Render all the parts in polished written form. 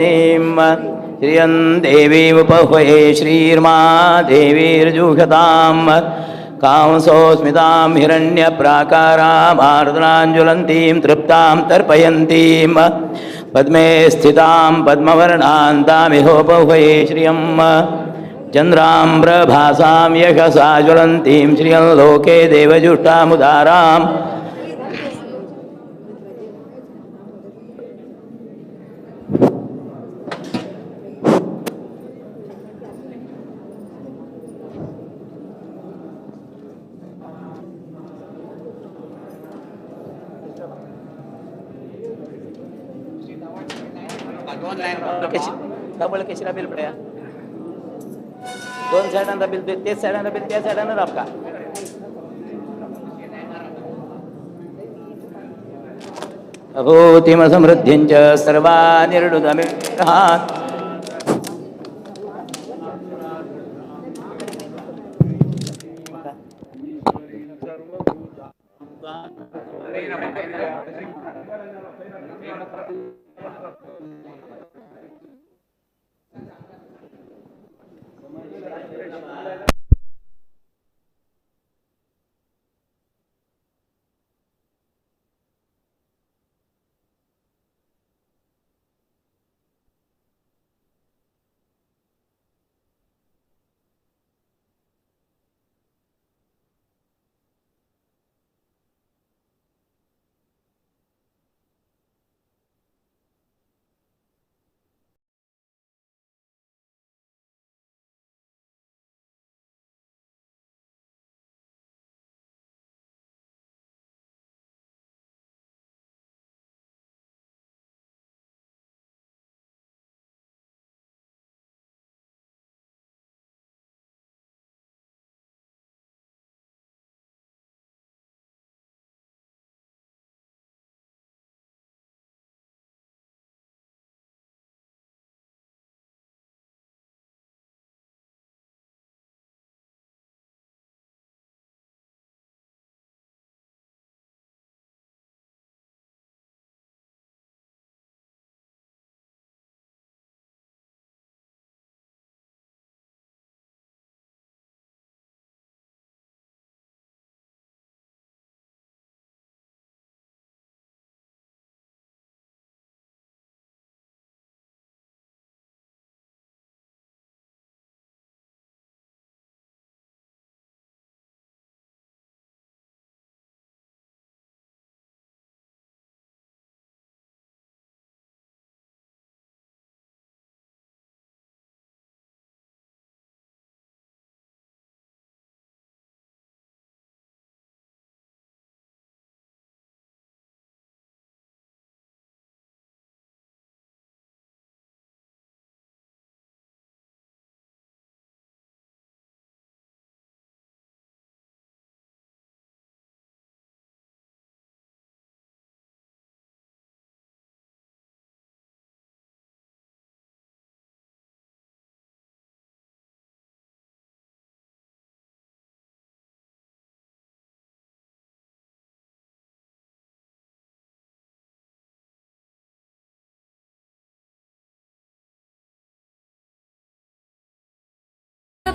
श्रियं देवीमुपह्वये श्रीर्मा देवीर्जुषतां कांसोऽस्मितां हिरण्यप्राकारामार्द्राञ्ज्वलन्तीं तृप्तां तर्पयन्तीं पद्मे स्थितां पद्मवर्णां तामिहोपह्वये श्रियं चन्द्रां प्रभासां यशसा ज्वलन्तीं श्रियं लोके देवजुष्टामुदाराम्। केशरा बिल पड्या दोन साइडांना बिल, तेच साइडांना बिल, त्या साइडांना आपका अभूतिमसमृद्धिं च सर्वानिर्णुदमिह।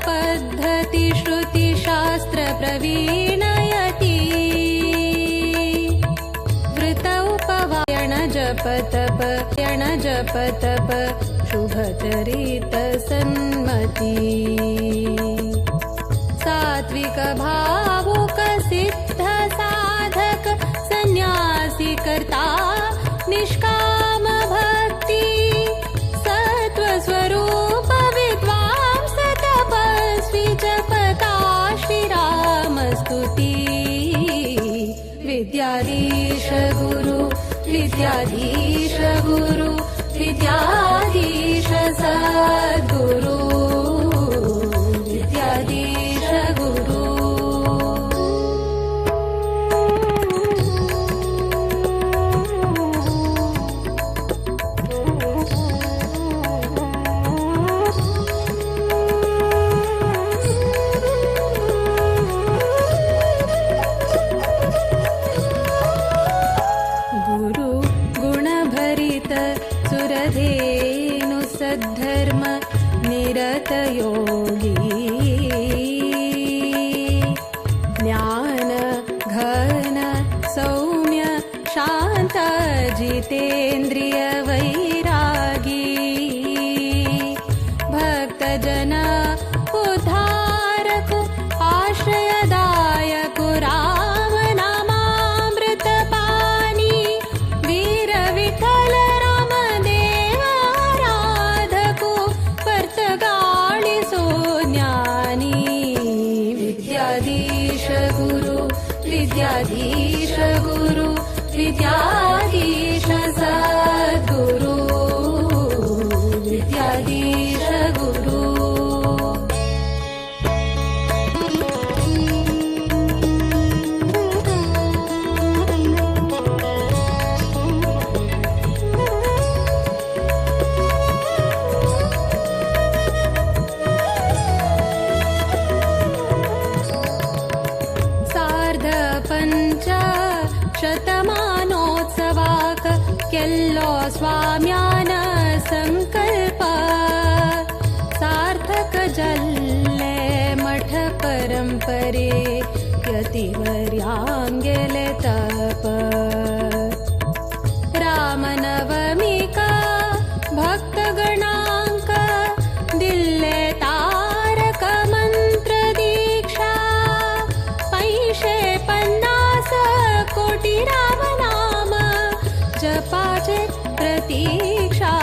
पद्धति श्रुति शास्त्र प्रवीणयति वृत उपवायण जप तप यण जप तप शुभचरित सन्मति सात्विक भावुक सिद्ध साधक संन्यासी कर्ता निष्काम भक्ति सत्व स्वरूप विद्वांस तपस्वी जपता श्रीराम स्तुति। विद्याधीश गुरु विद्याधीश गुरु विद्याधीश सद्गुरु विद्याधीश गुरु। गुरु गुणभरित सुरधे भगीरथ योगी। ज्ञान घन सौम्य शांत जितेन्द्रिय वैरागी। भक्तजन उद्धारक आश्रयदायक राम नामामृत पानी। वीर विठ्ठल राम देवाराधकु पर्तगाळिसो ज्ञानी। विद्याधीश गुरु विद्याधीश गुरु विद्याधीश सद्गुरु विद्याधीश गुरु। सार्ध पंच शतमानोत्सवाक केल्लो स्वाम्यान संकल्प। सार्थक जल्ले मठ परंपरे यतिवर्यांगेले तप। रामनवमिका भक्तगणांक दिल्ले तारक मंत्र दीक्षा। 550 कोटी राम नाम जपाचे प्रतीक्षा।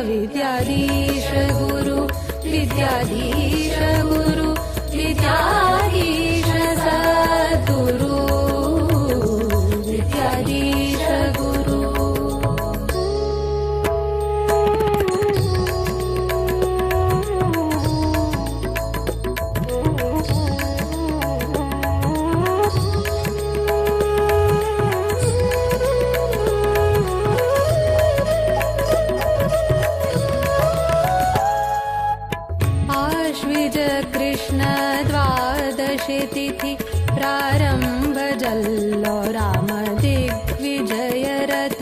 विद्याधीश गुरु विद्याधीश गुरु विद्याधीश सद्गुरु विद्याधीश गुरु। आश्विज कृष्ण द्वादशी तिथि प्रारंभ जल्लो राम दिग्विजय रथ।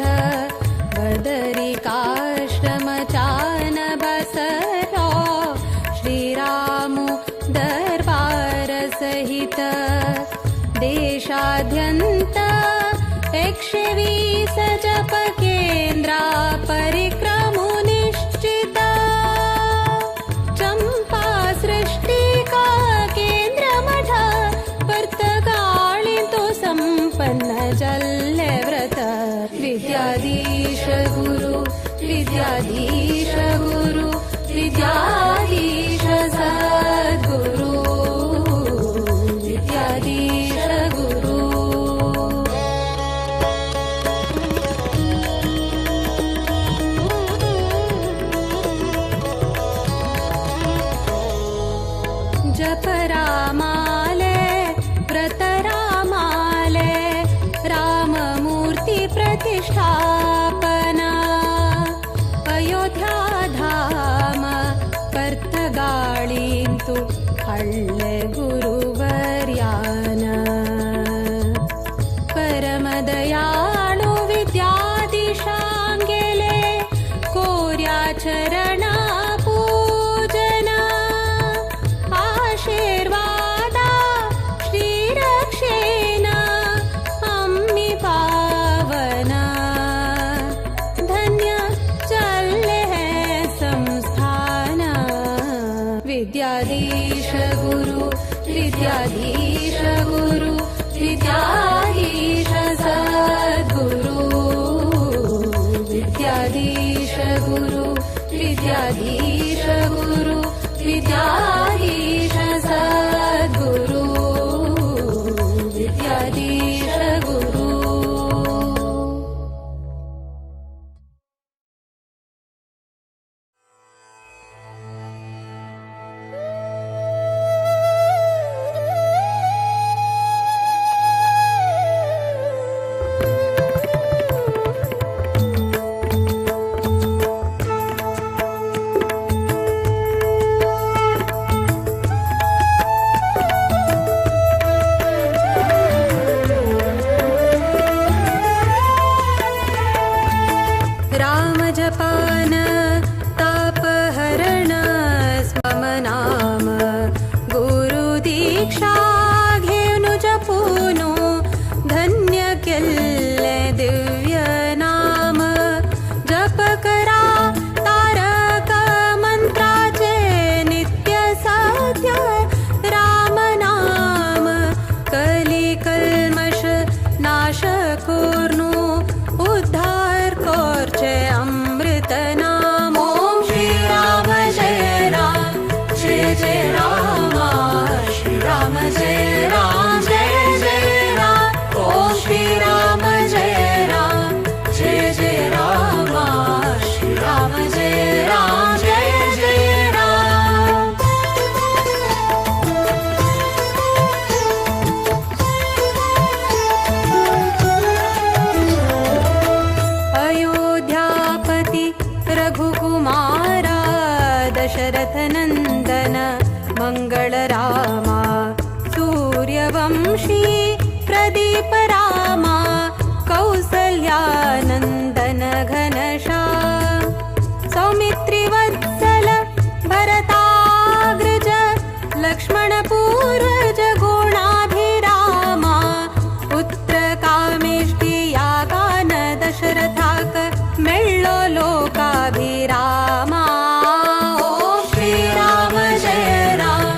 बदरिकाश्रम चान बसरो श्रीरामु दरबार सहित। देशाद्यंत 120 जप केंद्रा परिक्रमु निश्चित। चंपा सृष्टि का केंद्र मठ पर्तगाळिंतु संपन्न जल्ले व्रत। विद्याधीश गुरु विद्याधीश गुरु विद्याधीश सद्गुरु विद्याधीश गुरु। जप रामाले व्रत रामाले राममूर्ति प्रतिष्ठापना। अयोध्या धाम पर्तगाळिंतु हಳ್ಳೆ गुरुवर्यान। परमदयाळु विद्याधीशांगेले कोर्याचरण पूजन। आशीर्वादा श्रीरक्षेण अम्मी पावन। धन्य चले है संस्थान। विद्याधीश गुरु विद्याधीश गुरु विद्याधीश सद्गुरु विद्याधीश गुरु विद्याधीश गुरु विद्याधीश सद्गुरु विद्याधीश गुरु। रघुकुमारा दशरथ नंदन मंगल रामा सूर्यवंशी प्रदीप रामा कौसल्यानंदन घनश्याम सौमित्रिवत्सल भरताग्रज लक्ष्मण पूर्वज गुणाभिरामा पुत्र कामेष्टि यागान दशरथाक मेळ्ळो लोकाभिरामा। ॐ श्री राम जय राम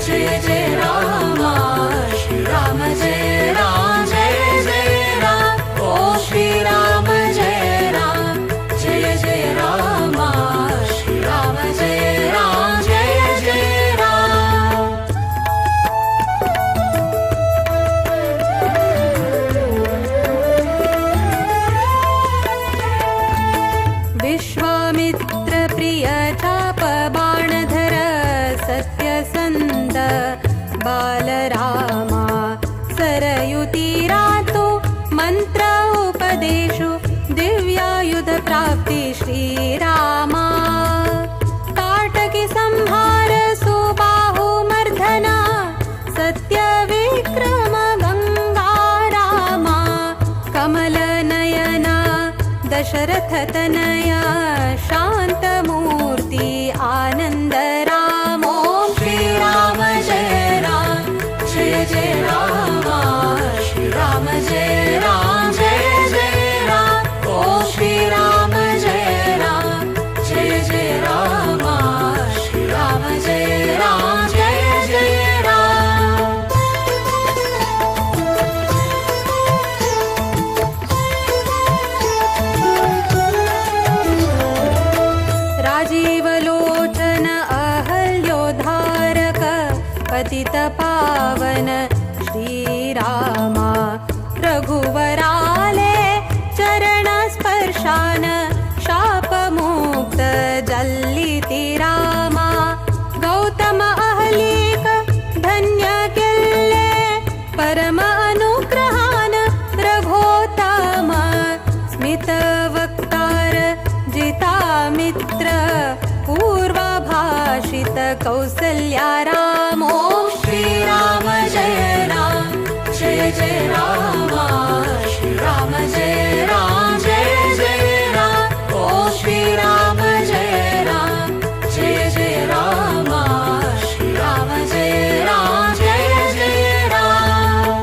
जय जय राम श्री राम जय राम जय जय राम। ॐ श्री राम जय राम जय जय राम श्री राम जय राम जय जय राम। विश्वामित्र प्रिय चाप बाणधर सत्यसन्ध बालरामा सरयुतीरातो मंत्र उपदेशु दिव्यायुध प्राप्ति श्रीरामा। ताटकी संहार सुबाहु मर्दना सत्यविक्रम गंगा रामा कमल नयना दशरथ तनया शांतमूर्ति आनंद राम। ॐ श्री राम जय राम जय जय राम श्री राम जय राम जय जय राम। ॐ श्री राम जय राम जय जय राम श्री राम जय राम जय जय राम। राजीवलोचन अहल्योद्धारक पतित पावन श्रीरामा रघुवराले चरण स्पर्शान शापमुक्त जल्लिति रामा। गौतम अहलीक धन्य केल्ले परम अनुग्रहान रघोत्तम स्मित वक्तार जितामित्र पूर्वभाषित कौसल्या राम। ॐ श्री राम जय राम जय जय राम श्री राम जय राम जय जय राम। ॐ श्री राम जय राम जय जय राम श्री राम जय राम जय जय राम।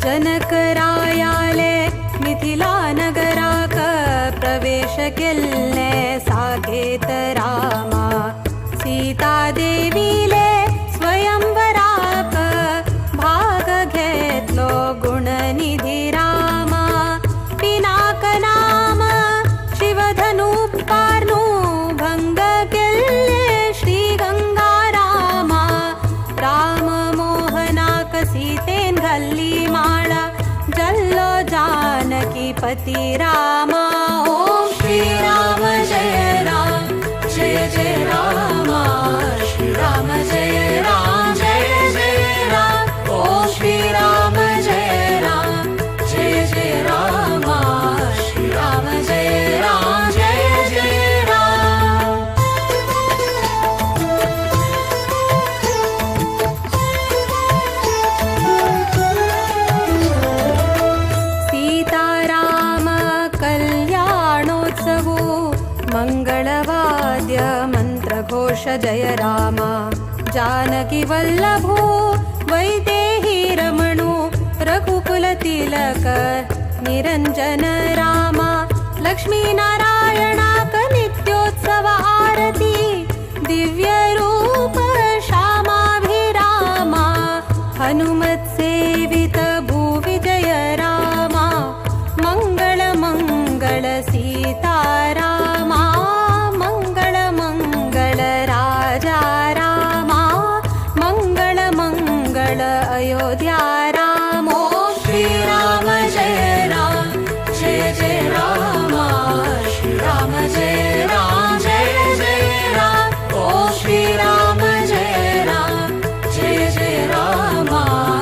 जनक रायाले मिथिला नगराक प्रवेश केल्ले साकेत रामा सीता देवीले स्वयंवराक भाग घेतलो गुणनिधी रामा। पिनाक नाम शिवधनु पार्नु भंग केल्ले श्री गंगा रामा। राम मोहनाक सीतेन घाल्ली माळा जल्लो जानकी पती रामा। ॐ श्री राम जय राम जय जय राम श्री राम जय राम जय जय राम। ॐ श्री राम जय राम जय जय राम श्री राम जय राम जय जय राम। सीताराम कल्याणोत्सवो मंगलवाद्य मंत्रघोष जय राम। जानकी वल्लभो वैदेही रमणो रघुकुल तिलक निरंजन रामा। लक्ष्मी नारायणाक नित्योत्सव आरती दिव्य रूप श्यामाभिरामा। हनुमत् सेवित भूविजय रामा मंगल मंगल सीतारामा मंगल मंगल राजा रामा मंगल मंगल अयोध्या राम। ॐ श्री राम जय राम जय जय राम श्री राम जय राम जय जय राम। ॐ श्री राम जय राम जय जय राम।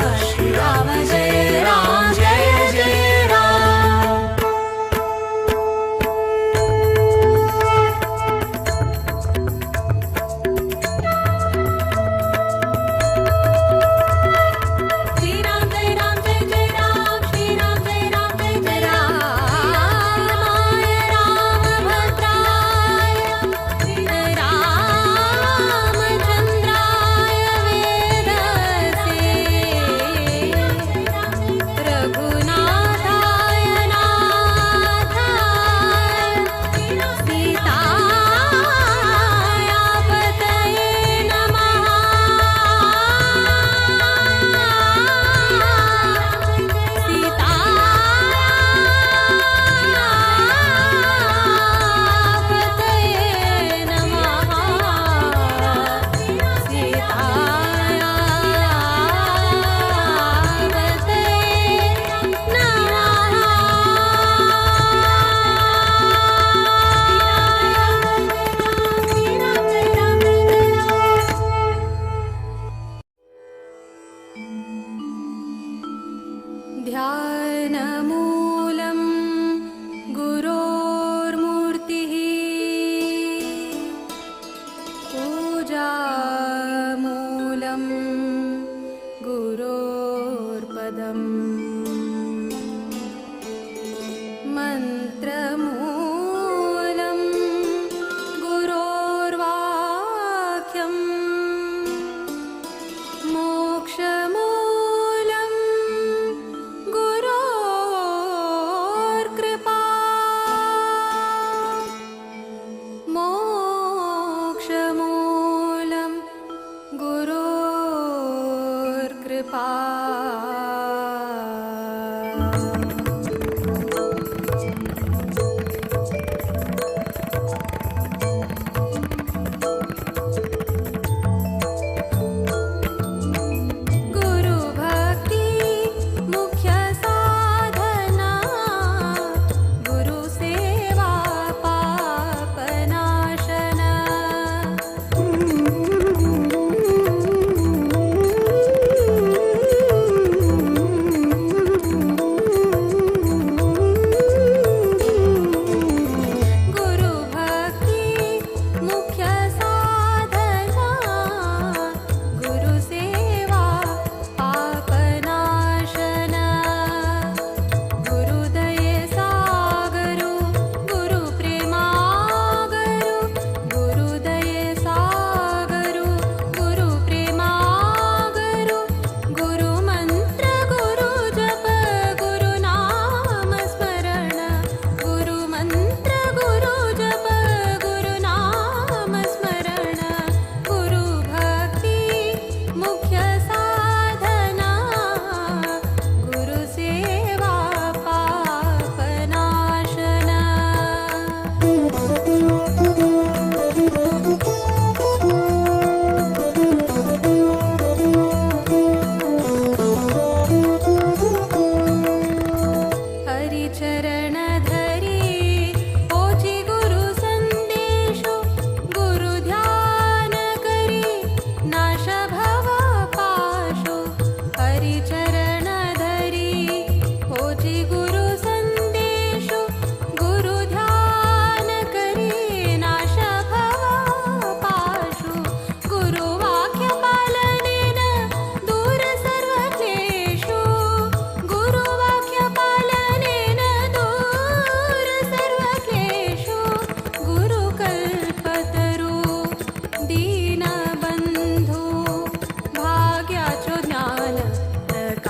ध्यानमूलं गुरोर्मूर्तिः पूजामूलं गुरोर्पदम् मन्त्रमूलं गुरोर्वाक्यं मोक्षमूलं गुरोर्कृपा मोक्षमूलं गुरोर्कृपा। गुरुभक्ति मुख्य साधना गुरुसेवा पापनाशना। गुरुभक्ति मुख्य साधना गुरुसेवा पापनाशना। गुरुदये सागरु गुरुप्रेमागरु गुरुदये सागरु गुरुप्रेमागरु गुरुमन्त्र गुरुजप गुरुनाम स्मरण गुरुमन्त्र गुरुजप गुरुनाम स्मरण। गुरुभक्ति मुख्य साधना गुरुसेवा पापनाशना। हरिचरण धरी ओची गुरु संदेशो गुरु ध्यान करी नाश भव पाशो। हरिचरण धरी ओची गुरु संदेशो गुरु ध्यान करी नाश भव पाशो। गुरुवाक्य पालनेन दूर सर्वक्लेशो गुरुवाक्य पालनेन दूर सर्वक्लेशो। गुरुकल्पतरु दीनबन्धु भाग्याचो ज्ञान प्रकटीलो।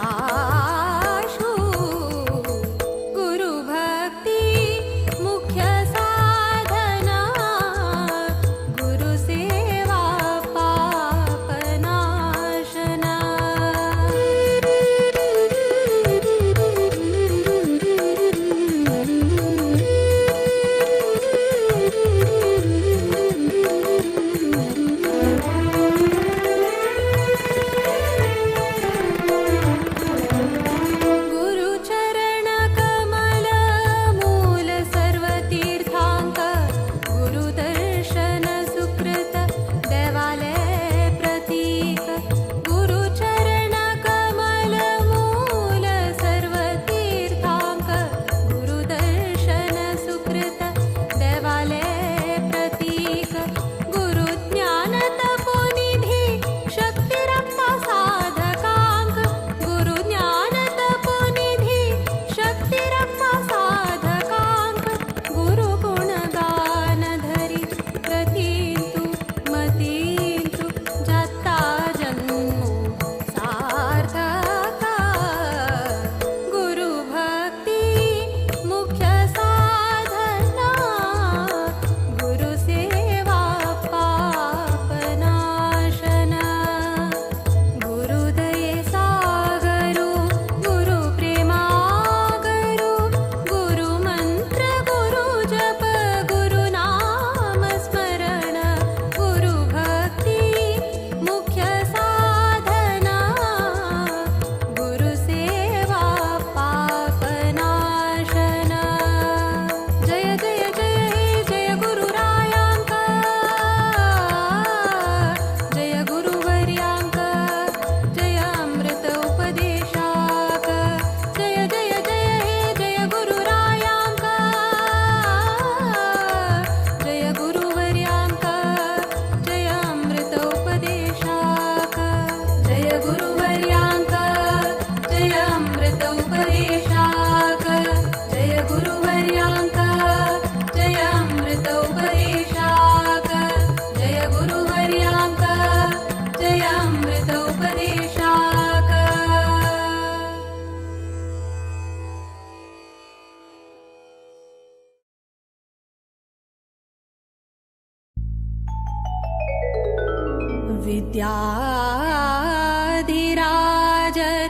विद्याधिराज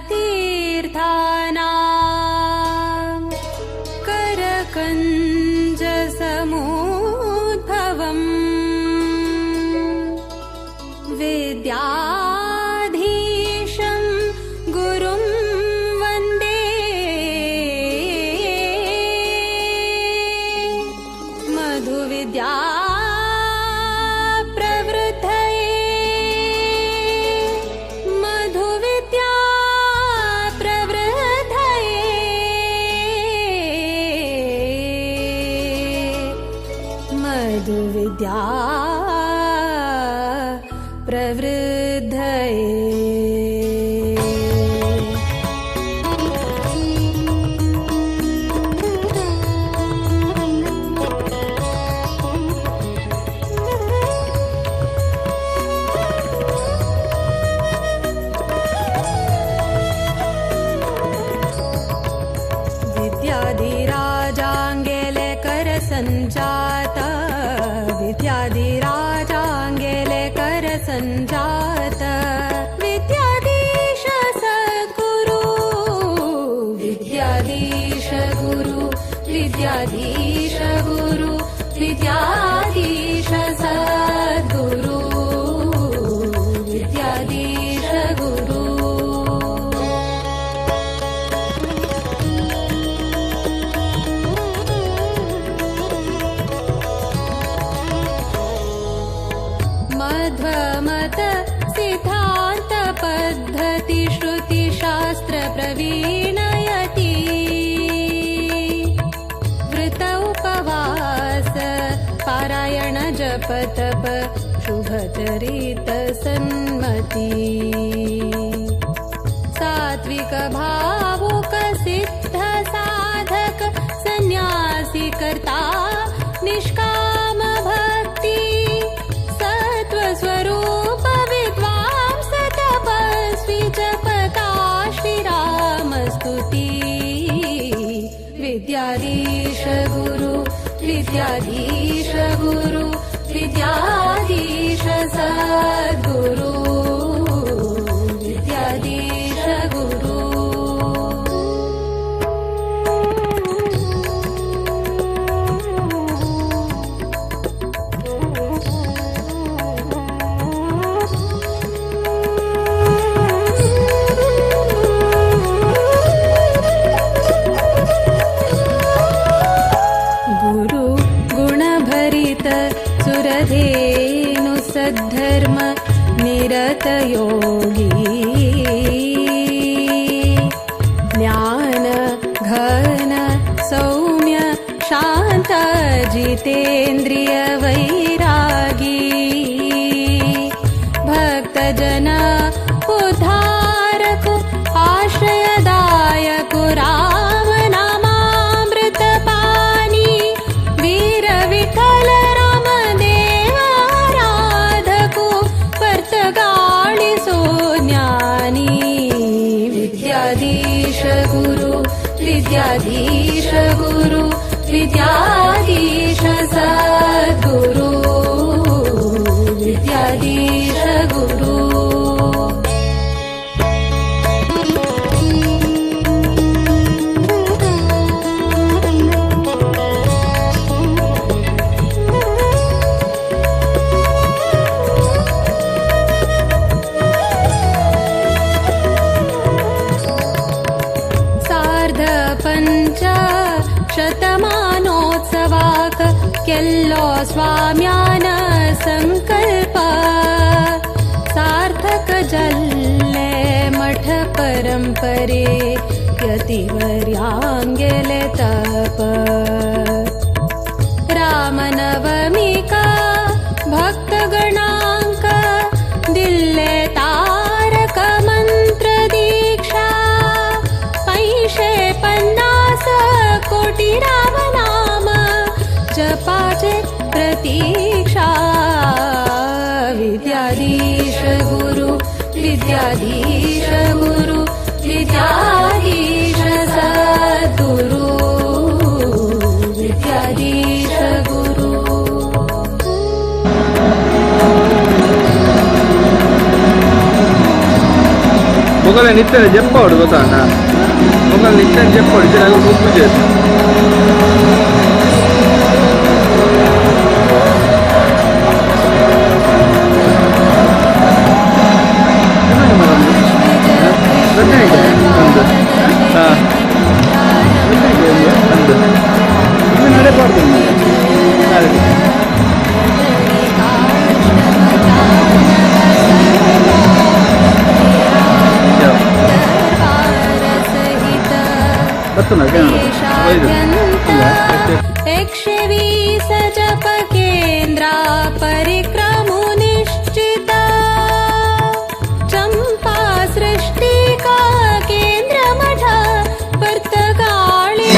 तीर्थानां करकञ्ज समुद्भवम् विद्याधीशं गुरुं वन्दे मधुविद्या प्रवृद्धये मधुविद्या प्रवृद्धये मधुविद्या प्रवृद्धये। विद्याधिराजांगेले कर संजात विद्याधिराजांगेले कर संजात विद्याधीश सद्गुरु विद्याधीश गुरु विद्याधीश गुरु विद्याधीश सद्गुरु विद्याधीश गुरु। मध्वमत सिद्धान्त पद्धति श्रुति शास्त्र प्रवीणयति वृत उपवास पारायण जप तप शुभचरित सन्मति सात्विक भावुक सिद्ध साधक सन्यासी कर्ता निष्काम भक्ति स्वरूप विद्वांस तपस्वी जपता श्रीराम स्तुति विद्याधीश गुरु विद्याधीश गुरु विद्याधीश सद्गुरु विद्याधीश गुरु। गुरु गुणभरित सुरधेनु सद्धर्म निरत योगी ज्ञान घन सौम्य शांत जितेन्द्रिय वैरागी भक्तजन उद्धारक आश्रयदायक राम नामामृत पानी वीर विठ्ठल राम देवाराधकु पर्तगाळिसो ज्ञानी विद्याधीश गुरु विद्याधीश गुरु विद्याधीश सद्गुरु विद्याधीश गुरु। पंच शतमानोत्सवाक केल्लो स्वाम्यान संकल्प सार्थक जल्ले मठ परंपरे यतिवर्यांगेले तप रामनवमिका भक्तगणांक दिल्ले तारक मंत्र दीक्षा 550 कोटी राम नाम जपाचे प्रतीक्षा विद्याधीश गुरु विद्याधीश गुरु विद्याधीश सद्गुरु विद्याधीश गुरु। ಮೊಗಲ ನಿತ್ಯ ಜಪ್ಪಾಡು ಗೊತ್ತಾಣ ಮೊಗಲ ನಿತ್ಯ ಜಪ್ಪಾಡು ಇದ್ರೆ ಪೂಜೆ. एकशे वीस जप केंद्रा परिक्रमु निश्चिता चंपा सृष्टिका केंद्र मठ पर्तगाळी.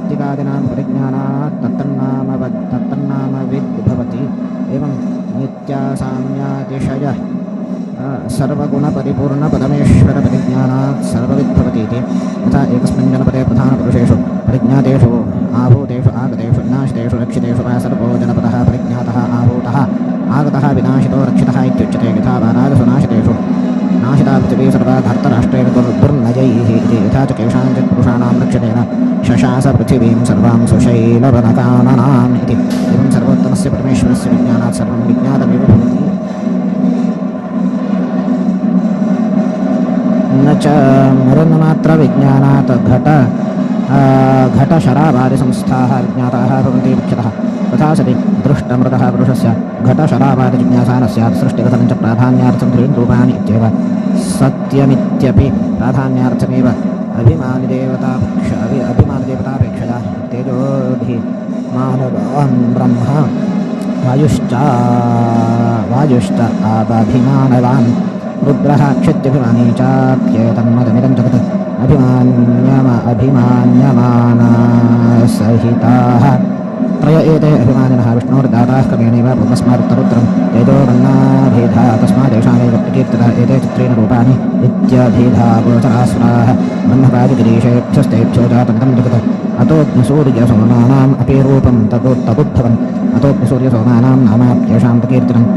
मृत्तिकादीनां परिज्ञानात् तत्तन्नामविद् भवति। एवं नित्यासाम्यातिशय सर्वगुणपरिपूर्णपरमेश्वरपरिज्ञानात् सर्वविद् भवति इति। यथा एकस्मिन् जनपदे प्रधानपुरुषेषु परिज्ञातेषु आहूतेषु आगतेषु विनाशितेषु रक्षितेषु वा सर्वो जनपदः परिज्ञातः आहूतः आगतः विनाशितो रक्षितः इत्युच्यते। यथा वाराजसु नाशितेषु नाशिता पृथिवी सर्वा धर्तराष्ट्रेण दुर्नयैः इति। यथा च केषाञ्चित् पुरुषाणां रक्षणेन शशास पृथिवीं सर्वां सुशैलवनकाननाम् इति। एवं सर्वोत्तमस्य परमेश्वरस्य विज्ञानात् सर्वं विज्ञातमेव भवति। न च मृन्मात्रविज्ञानात् घटशराबादिसंस्थाः विज्ञाताः भवन्ति मुख्यतः। तथा सति दृष्टमृतः पुरुषस्य घटशराबादिजिज्ञासा न स्यात्। सृष्टिकथनं च प्राधान्यार्थं त्रीणि रूपाणि इत्येव सत्यमित्यपि प्राधान्यार्थमेव अभिमानिदेवतापेक्षया तेजोभिमानवान् ब्रह्म वायुश्च आबाभिमानवान् रुद्रः क्षित्यभिमानी चाप्येतन्मदमिदं जगत् अभिमान्यमानासहिताः त्रय एते अभिमानिनः विष्णोर्दाताः क्रमेणैव पूर्वस्मादुत्तरोत्तरं तेजोवन्नाभिधा तस्मादेषामेव प्रकीर्तितः एते चित्रेण रूपाणि इत्यभिधा गोचरासुराः ब्रह्मवादिगिरीशेभ्यस्तेभ्यो जातमिदं जगत् अतोऽग्निसूर्यसोमानाम् अपि रूपं तदुद्भवम् अतोऽग्निसूर्यसोमानां नामाप्येषां प्रकीर्तितम्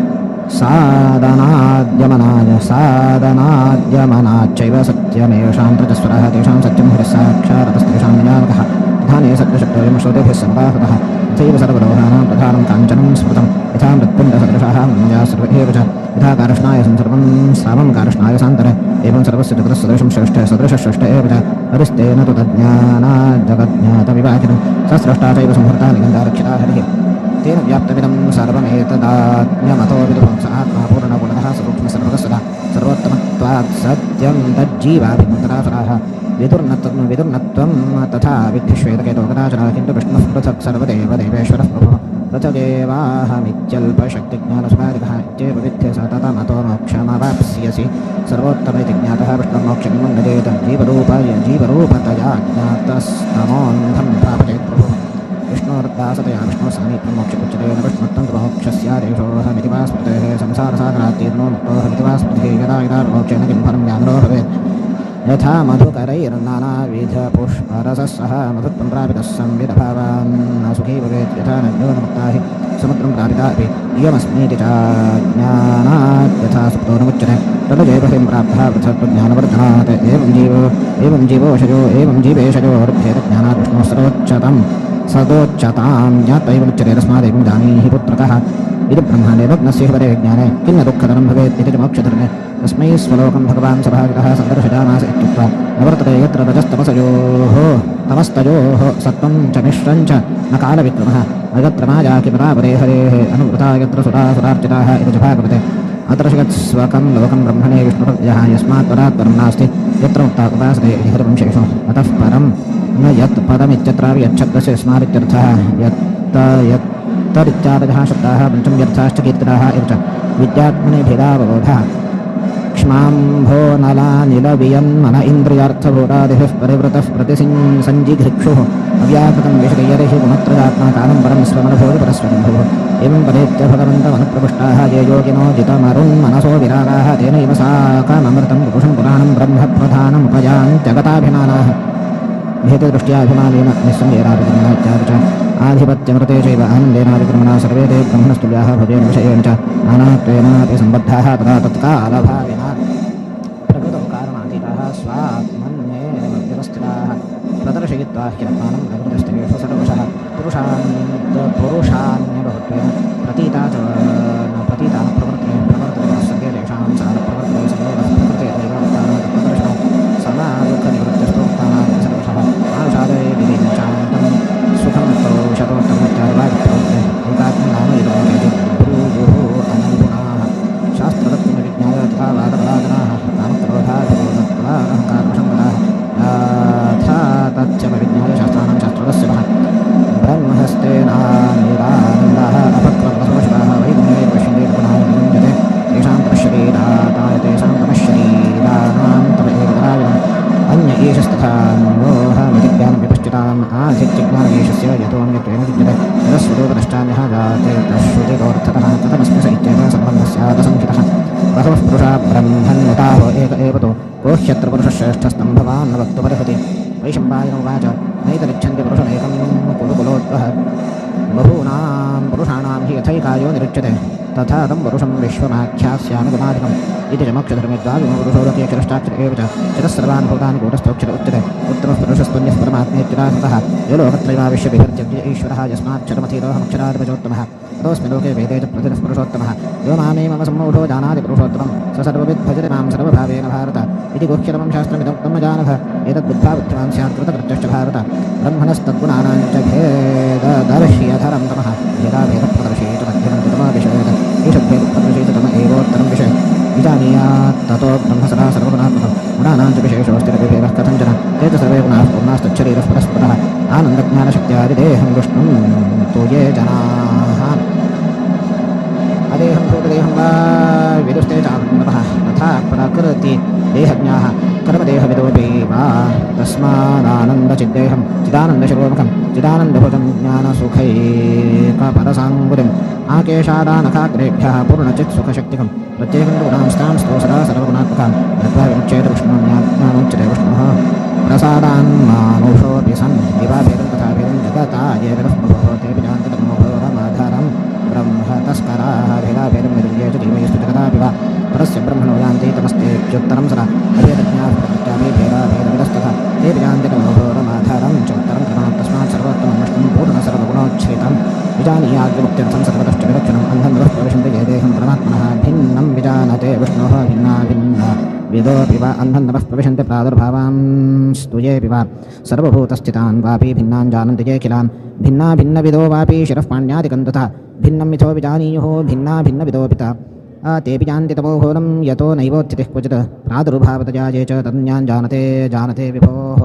साधनाद्यमनाच्चैव सत्यमेषां प्रजस्वरः तेषां सत्यं हरिः साक्षात्तस्तेषां नियामकः प्रधाने सत्यशब्दोऽयं श्रोतेभ्यः सम्पाहतः तथैव सर्वलोहानां प्रधानं काञ्चनं स्मृतं यथा मृत्पिण्डसदृशाः मया सर्व एव च यथा कार्ष्णाय संसर्वं सामं कार्ष्णाय सान्तर एवं सर्वस्य जगतः सदृशं श्रेष्ठ सदृशश्रेष्ठ एव च हरिस्तेन तु तज्ज्ञानात् जगज्ज्ञातविवाचिनं सस्रष्टा चैव संहर्ता निगन्धा रक्षिता हरिः तेन व्याप्तमिदं सर्वमेतदात्म्यमतो विदुः स आत्मा पूर्णगुणः सूक्ष्मः सर्वगः सदा सर्वोत्तमत्वात् सत्यं तज्जीवाभिमुक्तरासुराः विदुर्नत्वं तथा विद्धिश्वेतकेतो कदाचन किन्तु विष्णुः पृथक् सर्वदेव देवेश्वरः प्रभुः पृथगेवाहमित्यल्पशक्तिज्ञानसुपादिकः इत्येव विद्य सततमतो मोक्षमवाप्स्यसि सर्वोत्तम इति ज्ञातः विष्णुर्मोक्षमिमं गजेत जीवरूपतया ज्ञातस्तमोऽन्धं प्रापचेत् प्रभुः विष्णोर्दासतया विष्णोः सामीप्यं मोक्ष उच्यते न विष्णुत्वं तु मोक्षस्यादेशोऽहमिति वा स्मृतेः संसारसागरात्तीर्णो मुक्तोऽहमिति वा स्मृतिः यदा यदा मोक्षेण किं फलं ज्ञानिनो भवेत् यथा मधुकरैर्नानाविधपुष्परसः सह मधुत्वं प्रापितः संविदभावान् न सुखी भवेत् यथा नद्यो न मुक्ता हि समुद्रं प्रापिता अपि इयमस्मीति च ज्ञानात् यथा सुप्तो न मुच्यते प्रलये बहिं प्राप्तः पृथक्त्वज्ञानवर्धनात् एवं जीवोषजो एवं जीवेशयोर्भेदज्ञानात् विष्णोः सर्वोच्चतम् सदोच्चतां ज्ञात्वैव मुच्यते तस्मादेवं जानीहि पुत्रकः इति ब्रह्माण्डे भग्नस्य हि परे ज्ञाने किं न दुःखतरं भवेत् इति च मोक्षधर्मे तस्मै स्वलोकं भगवान् सभागितः सन्दर्शयामास इत्युक्त्वा न वर्तते यत्र रजस्तमसयोः तमस्तयोः सत्त्वं च मिश्रं च न कालविक्रमः न यत्र माया किमरापरे हरेः अनुवृता यत्र सुरासुरार्चिताः इति च भागवते। अत्र स्वकं लोकं ब्रह्मणे विष्णुर्यः यस्मात् परात् परं नास्ति यत्र मुक्ता उपासते इति हरिवंशेषु अतः परं न यत् पदमित्यत्रापि यच्छब्दस्य यस्मादित्यर्थः यत्तरित्यादयः शब्दाः पञ्चम्यर्थाश्च कीर्तिताः इव च विद्यात्मने भेदावबोधः क्ष्माम्भो नलानिलवियन्मन इन्द्रियार्थभूतादिभिः परिवृतः प्रतिसञ्जिघृक्षुः अव्याकृतं विषयैः गुणत्रयात्मा कालं परं स्वमनुभूति परस्वरम्भुः एवं पदेत्य भगवन्तमनुप्रपुष्टाः ये योगिनो जितमरुन्मनसो विरागाः तेनैव साकममृतं पुरुषं पुराणं ब्रह्मप्रधानमुपयान्त्यगताभिमानाः भेददृष्ट्याभिमानेन निःसन्देहाभिक्रमणा इत्यादि च आधिपत्यमृते चैव आनन्देनाभिक्रमणा सर्वे ते ब्रह्मणस्तुल्याः भवेन विषयेण च नानात्वेनापि सम्बद्धाः तदा तत्कालभाविना प्रकृतौ कारणातीताः स्वात्मन्येव व्यवस्थिताः प्रदर्शयित्वा ह्यात्मानं प्रकृतिस्थितेषु सर्वशः पुरुषान्यबहुत्वेन प्रतीता च न प्रतीता न प्रवर्तते प्रवर्तते सर्वे तेषां सारप्रवर्तते संयोगः प्रकृतेरेव उक्तानां प्रदर्शनौ समादुःखनिवृत्तिस्तु उक्तानां सर्वशः आषादे विधिञ्चान्तं सुखं मुक्तौ शतोत्तमोच्चारवादिप्रवृत्ते एकात्मनाम इदं केचित् ब्रूयुः अननुगुणाः शास्त्रतत्त्वविज्ञाय तथा वादबलादनाः कामक्रोधाभिरोधत्वादहङ्कारवशङ्कराः यथा तथ्यमविज्ञाय शास्त्राणां शास्त्रतस्य वः ब्रह्महस्तेनानिरानन्दाः अपक्वरसोशिवाः। आधिज्ञानदेशस्य यतोऽन्यत्वेन विद्यते तदस्वरूपदश्चान्यः जाते तश्रुतितोऽर्थतः कथमस्मि स इत्येव सम्बन्धस्यादसंहितः बहवः पुरुषा ब्रह्मन्नुताहो एक एव तु को ह्यत्र पुरुषश्रेष्ठस्तं भवान् न वक्तुमर्हति। वैशम्पायन उवाच नैतरिच्छन्ति पुरुषमेकं कुलुकुलोद्वह बहूनां पुरुषाणां हि यथैकायो निरुच्यते तथा तं पुरुषं विश्वमाख्यास्यामि गुणाधिकम् इति च मोक्षधर्मित्वा विमपुरुषो लोके क्षरष्टाक्षर एव च चतस्सर्वान् भूतानि कूटस्थोऽक्षर उच्यते। उत्तमः पुरुषस्त्वन्यः परमात्मेत्युदाहृतः यो लोकत्रयमाविश्य बिभर्त्यव्यय ईश्वरः यस्माक्षरमथीतोऽहमक्षरादिपचोत्तमः ततोऽस्मि लोके वेदे च प्रतिरः पुरुषोत्तमः यो मामे मम सम्मूढो जानाति पुरुषोत्तमं स सर्वविद् भजति मां सर्वभावेन भारत इति गुह्यतमं शास्त्रमिदमुक्तं जानथ एतद्बुद्ध्वा बुद्धिमान् स्यात् कृतकृत्यश्च भारत। ब्रह्मणस्तद्गुणानां च भेददर्श्यधरं तमः भेदाभेदप्रदर्शी च मध्यमं च तमो विषयेत ईषद्भेदप्रदर्शी च तम एवोत्तरं विषय विजानीयात् ततो ब्रह्म सदा सर्वगुणात्मकं गुणानां च विशेषोऽस्ति विभेदः कथञ्चन ते च सर्वे गुणाः पूर्णास्तच्छरीरः परस्परः आनन्दज्ञानशक्त्यादिदेहं विष्णुं तु ये जनाः अदेहं भूतदेहं वा विदुस्ते चानन्दतः तथा प्रकृति देहज्ञाः कर्मदेहविदोऽपि वा तस्मादानन्दचिद्देहं चिदानन्दशिरोमुखं चिदानन्दभुजं ज्ञानसुखैकपरसाङ्गुलिम् आकेशादानखाग्रेभ्यः पूर्णचित्सुखशक्तिकं प्रत्येकं गुणांस्तांस्तु सदा सर्वगुणात्मकां यद्वा विमुच्येत विष्णुज्ञानोच्यते विष्णुः प्रसादान्मानुषोऽपि सन् विवाभेदं तथा भेदं जगता ये विदुः प्रभोः तेऽपि जानन्ति तमोघोरमाधारं ब्रह्म तस्कराः भेदाभेदं विदुर्ये च जीवयस्तु जगदापि वा परस्य ब्रह्मणो यान्ति तमस्तेऽप्युत्तरं सदा अभेदज्ञाः प्रकृत्यापि भेदाभेदविदस्तथा तेऽपि जानन्ति तमोघोरमाधारं चोत्तरं क्रमात् तस्मात् सर्वोत्तमं विष्णुं पूर्णसर्वगुणोच्छ्रितं विजानीयाद्विमुक्त्यर्थं सर्वतश्च विलक्षणम् अन्धं नरः प्रविशन्ति ये देहं परमात्मनः भिन्नं विजानते विष्णोः भिन्ना भिन्न विदोऽपि वा अन्धं नमः प्रविशन्ति प्रादुर्भावांस्तु येऽपि वा सर्वभूतस्थितान् वापि भिन्नान् जानन्ति ये किलान् भिन्ना भिन्नविदो वापि शिरः पाण्यादिकं तथा भिन्नं मिथो विजानीयुः भिन्ना भिन्नविदोऽपि तेऽपि जानन्ति तमोघोरं यतो नैवोत्थितिः क्वचित् प्रादुर्भावतया ये च तदन्यान् जानते जानते विभोः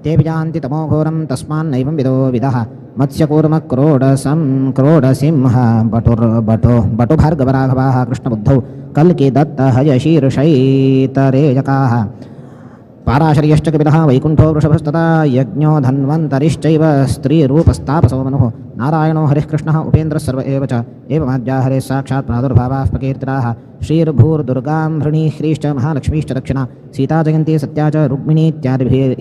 तेऽपि जानन्ति तमोघोरं तस्मान्नैवं विदो विदः मत्स्यकूर्मक्रोडसं क्रोडसिंह बटुर्बटो बटुभार्गवराघवाः कृष्णबुद्धौ कल्कि दत्तहयशीर्षैतरेयकाः पाराशर्यश्च कपिलः वैकुण्ठो वृषभस्तथा यज्ञो धन्वन्तरिश्चैव स्त्रीरूपस्तापसो मनुः नारायणो हरिः कृष्णः उपेन्द्रः सर्व एव च एवमाद्या हरेः साक्षात् प्रादुर्भावाः प्रकीर्तिताः श्रीर्भूर्दुर्गां भृणी ह्रीश्च महालक्ष्मीश्च दक्षिणा सीता जयन्ती सत्या च रुक्मिणी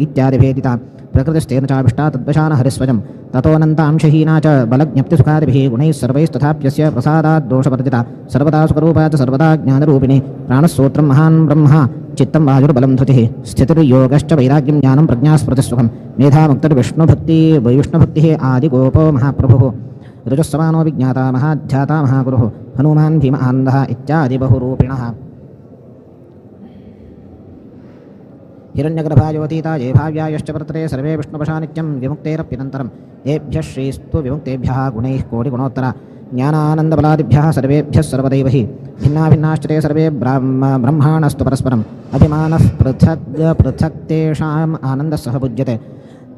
इत्यादिभेदिता प्रकृतिस्तेन चाभिष्टा तद्वशान हरिस्वजं ततोऽनन्तांशहीना च बलज्ञप्तिसुखादिभिः गुणैः सर्वैस्तथाप्यस्य प्रसादात् दोषवर्जिता सर्वदा सुखरूपा च सर्वदा ज्ञानरूपिणी प्राणस्सूत्रं महान् ब्रह्मा चित्तं वायुर्बलं धृतिः स्थितिर्योगश्च वैराग्यं ज्ञानं प्रज्ञास्मृतिसुखं मेधामुक्तिर्विष्णुभक्तिः वैष्णुभक्तिः आदिगोपो महाप्रभुः ऋजुस्समानो विज्ञाता महाध्याता महागुरुः हनुमान् भीम आनन्दः इत्यादि बहुरूपिणः। हिरण्यगर्भायोतीता ये भाव्यायश्च वर्तते सर्वे विष्णुवशा नित्यं विमुक्तेरप्यनन्तरं येभ्यः श्रीस्तु विमुक्तेभ्यः गुणैः कोटिगुणोत्तरा ज्ञानानन्दबलादिभ्यः सर्वेभ्यः सर्वदैव हि भिन्ना भिन्नाश्च ते सर्वे ब्रह्माणस्तु परस्परम् अभिमानः पृथग् पृथक् तेषाम् आनन्दः सह पूज्यते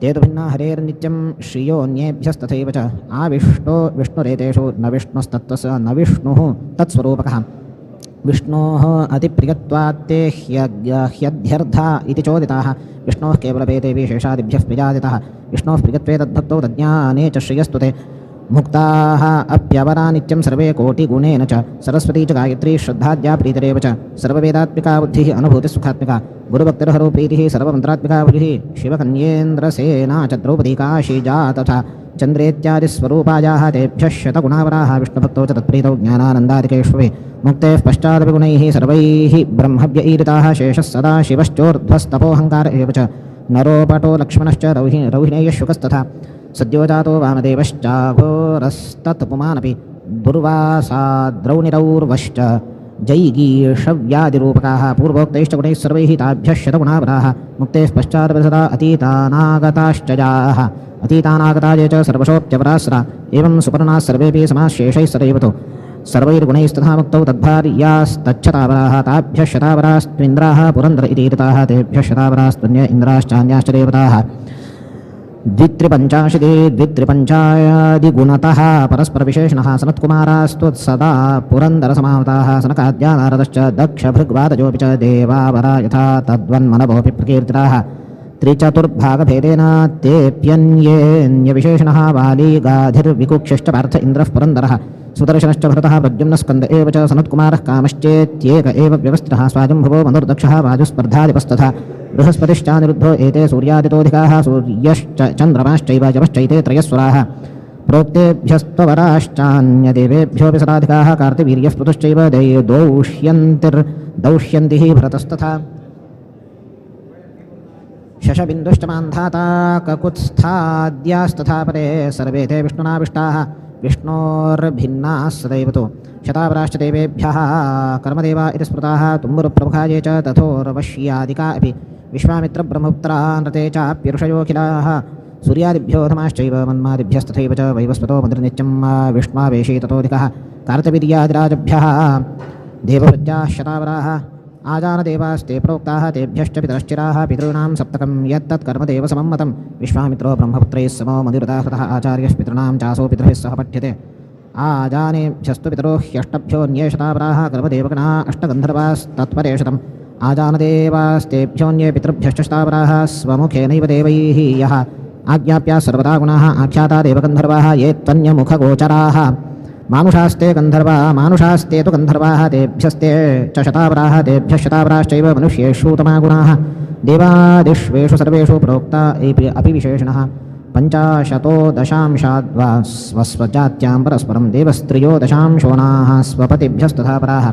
ते तु भिन्ना हरेर्नित्यं श्रियोऽन्येभ्यस्तथैव च आविष्टो विष्णुरेतेषु न विष्णुस्तत्त्वस्य न विष्णुः तत्स्वरूपकः विष्णोः अतिप्रियत्वात् ते ह्यध्यर्था इति चोदिताः विष्णोः केवलभेदेऽपि शेषादिभ्यः प्रियादितः विष्णोः प्रियत्वे तद्भक्तौ तज्ज्ञाने च श्रियस्तु ते मुक्ताः अप्यवरा नित्यं सर्वे कोटिगुणेन च सरस्वती च गायत्री श्रद्धाद्या प्रीतिरेव च सर्ववेदात्मिका बुद्धिः अनुभूतिः सुखात्मिका गुरुभक्तिर्हरो प्रीतिः सर्वमन्त्रात्मिका बुद्धिः शिवकन्येन्द्रसेना च द्रौपदी काशीजा तथा चन्द्रेत्यादिस्वरूपायाः तेभ्यः शतगुणावराः विष्णुभक्तौ च तत्प्रीतौ ज्ञानानन्दादिकेष्वपि मुक्तेः पश्चादपि गुणैः सर्वैः ब्रह्मव्यईरिताः शेषः सदा शिवश्चोर्ध्वस्तपोऽहङ्कार एव च नरोपटो लक्ष्मणश्च रौहिणेयः शुकस्तथा सद्योजातो वामदेवश्चाघोरस्तत्पुमानपि दुर्वासाद्रौनिरौर्वश्च जैगीषव्यादिरूपकाः पूर्वोक्तैश्च गुणैः सर्वैः ताभ्यः शतगुणावराः मुक्तेः पश्चादपि सदा अतीतानागताश्च याः अतीतानागता ये च सर्वशोऽप्यपरास्रा एवं सुपर्णाः सर्वेऽपि समाशेषैः सदैव तु सर्वैर्गुणैस्तथा मुक्तौ तद्भार्यास्तच्छतावराः ताभ्यः शतावरास्त्विन्द्राः पुरन्दर इति ईरिताः तेभ्यः शतावरास्त्वन्य इन्द्राश्चान्याश्च देवताः द्वित्रिपञ्चाशदे द्वित्रिपञ्चादिगुणतः परस्परविशेषणः सनत्कुमारास्त्वत्सदा पुरन्दरसमावताः सनकाद्या नारदश्च दक्षभृग्वादजोऽपि च देवावरा यथा तद्वन्मनवोऽपि प्रकीर्तिताः त्रिचतुर्भागभेदेन तेऽप्यन्येऽन्यविशेषणः वालीगाधिर्विकुक्षश्च पार्थ इन्द्रः पुरन्दरः सुदर्शनश्च भरतः प्रद्युम्नस्कन्द एव च सनत्कुमारः कामश्चेत्येक एव व्यवस्थितः स्वायम्भुवो मनुर्दक्षः वायुस्पर्धाधिपस्तथा बृहस्पतिश्चानिरुद्धो एते सूर्यादितोऽधिकाः सूर्यश्च चन्द्रमाश्चैव यमश्चैते त्रयस्वराः प्रोक्तेभ्यस्त्वराश्चान्यदेवेभ्योऽपि सदाधिकाः कार्तिवीर्यः पृथुश्चैव दौष्यन्तिः भरतस्तथा शशबिन्दुश्च मान्धाता ककुत्स्थाद्यास्तथा परे सर्वे ते विष्णुनाविष्टाः विष्णोर्भिन्नाः सदैव तु शतावराश्च देवेभ्यः कर्मदेवा इति स्मृताः तुम्बुरुप्रमुखा ये च तथोर्वश्यादिका अपि विश्वामित्रब्रह्मपुत्रा नृते चाप्यऋषयोऽखिलाः सूर्यादिभ्यो धमाश्चैव मन्मादिभ्यस्तथैव च वैवस्वतो मन्त्रिनित्यं विष्णावेशी ततोऽधिकः कार्तवीर्यादिराजभ्यः देववृत्याः शतावराः आजानदेवास्ते प्रोक्ताः तेभ्यश्च पितरश्चिराः पितॄणां सप्तकं यत्तत्कर्मदेव समं मतं विश्वामित्रो ब्रह्मपुत्रैः समो मदिरुदाहृतः आचार्यः पितॄणां चासौ पितृभिः सह पठ्यते आजानेभ्यस्तु पितरो ह्यष्टभ्योऽन्ये शतावराः कर्मदेवगणाः अष्टगन्धर्वास्तत्परेषतम् आजानदेवास्तेभ्योऽन्ये पितृभ्यश्च शतावराः स्वमुखेनैव देवैः यः आज्ञाप्या सर्वदा गुणाः आख्याता देवगन्धर्वाः ये त्वन्यमुखगोचराः मानुषास्ते गन्धर्वा मानुषास्ते तु गन्धर्वाः तेभ्यस्ते च शतावराः तेभ्यः शतावराश्चैव मनुष्येषु तमागुणाः देवादिष्वेषु सर्वेषु प्रोक्ता अपि विशेषणः पञ्चाशतो दशांशाद्वा स्वस्वजात्यां परस्परं देवस्त्रियो दशांशोनाः स्वपतिभ्यस्तथा पराः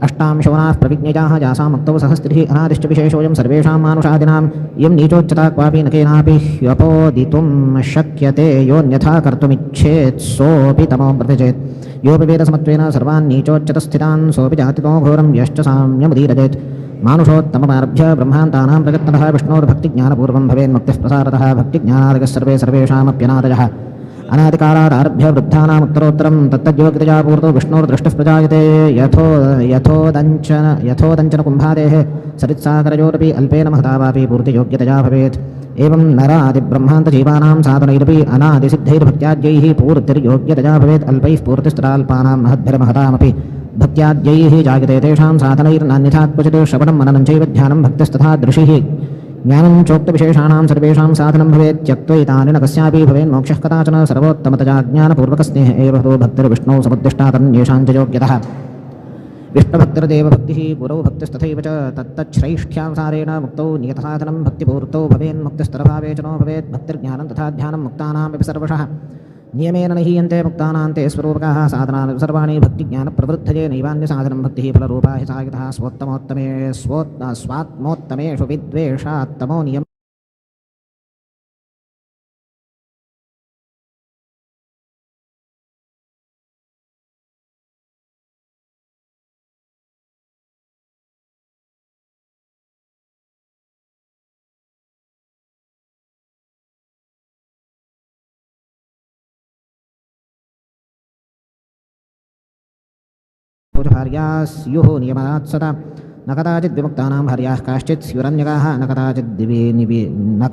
अष्टांशोनाः प्रविज्ञजाः यासामुक्तौ सहस्रिः अनादिश्च विशेषोऽयं सर्वेषां मानुषादीनाम् इयं नीचोच्चता क्वापि न केनापि ह्यपोदितुं शक्यते योऽन्यथा कर्तुमिच्छेत् सोऽपि तमो प्रत्यजेत् योऽपि वेदसमत्वेन सर्वान् नीचोच्चतस्थितान् सोऽपि जातितो घोरं यश्च साम्यमुदीरजेत् मानुषोत्तममारभ्य ब्रह्मान्तानां प्रयत्नतः विष्णोर्भक्तिज्ञानपूर्वं भवेन्मुक्तिः प्रसारतः भक्तिज्ञानादयः सर्वे सर्वेषामप्यनादयः अनादिकालादारभ्य वृद्धानामुत्तरोत्तरं तत्तद्योग्यतया पूर्तो विष्णोर्दृष्टिः प्रजायते यथोदञ्चन यथोदञ्चनकुम्भादेः सरित्सागरयोरपि अल्पेन महता वापि पूर्तियोग्यतया भवेत् एवं नरादिब्रह्मान्तजीवानां साधनैरपि अनादिसिद्धैर्भक्त्याद्यैः पूर्तिर्योग्यतया भवेत् अल्पैः पूर्तिस्तदाल्पानां महद्भिर्महतामपि भक्त्याद्यैः जायते तेषां साधनैर्नान्यथा क्वचित् श्रवणं मननं चैव ध्यानं भक्तिस्तथा दृशिः ज्ञानं चोक्तविशेषाणां सर्वेषां साधनं भवेत् त्यक्त्वैतानि न कस्यापि भवेन्मोक्षः कदाचन सर्वोत्तमतया ज्ञानपूर्वकस्नेह एव हतो भक्तिर्विष्णौ समुद्दिष्टा तन्येषां च योग्यतः विष्णुभक्तिर्देवभक्तिः गुरौ भक्तिस्तथैव च तत्तच्छ्रैष्ठ्यानुसारेण मुक्तौ नियतसाधनं भक्तिपूर्तौ भवेन्मुक्तिस्तरभावे च नो भवेत् भक्तिर्ज्ञानं तथा ध्यानं मुक्तानामपि सर्वशः नियमेन न हीयन्ते मुक्तानां ते स्वरूपकाः साधनानि सर्वाणि भक्तिज्ञानप्रवृद्धये नैवान्यसाधनं भक्तिः फलरूपा हि सा यतः स्वोत्तमोत्तमे स्वात्मोत्तमेषु विद्वेषात्तमो नियम भार्या स्युः नियमात् सदा न कदाचित् विमुक्तानां भार्याः काश्चित् स्युरन्यकाः न न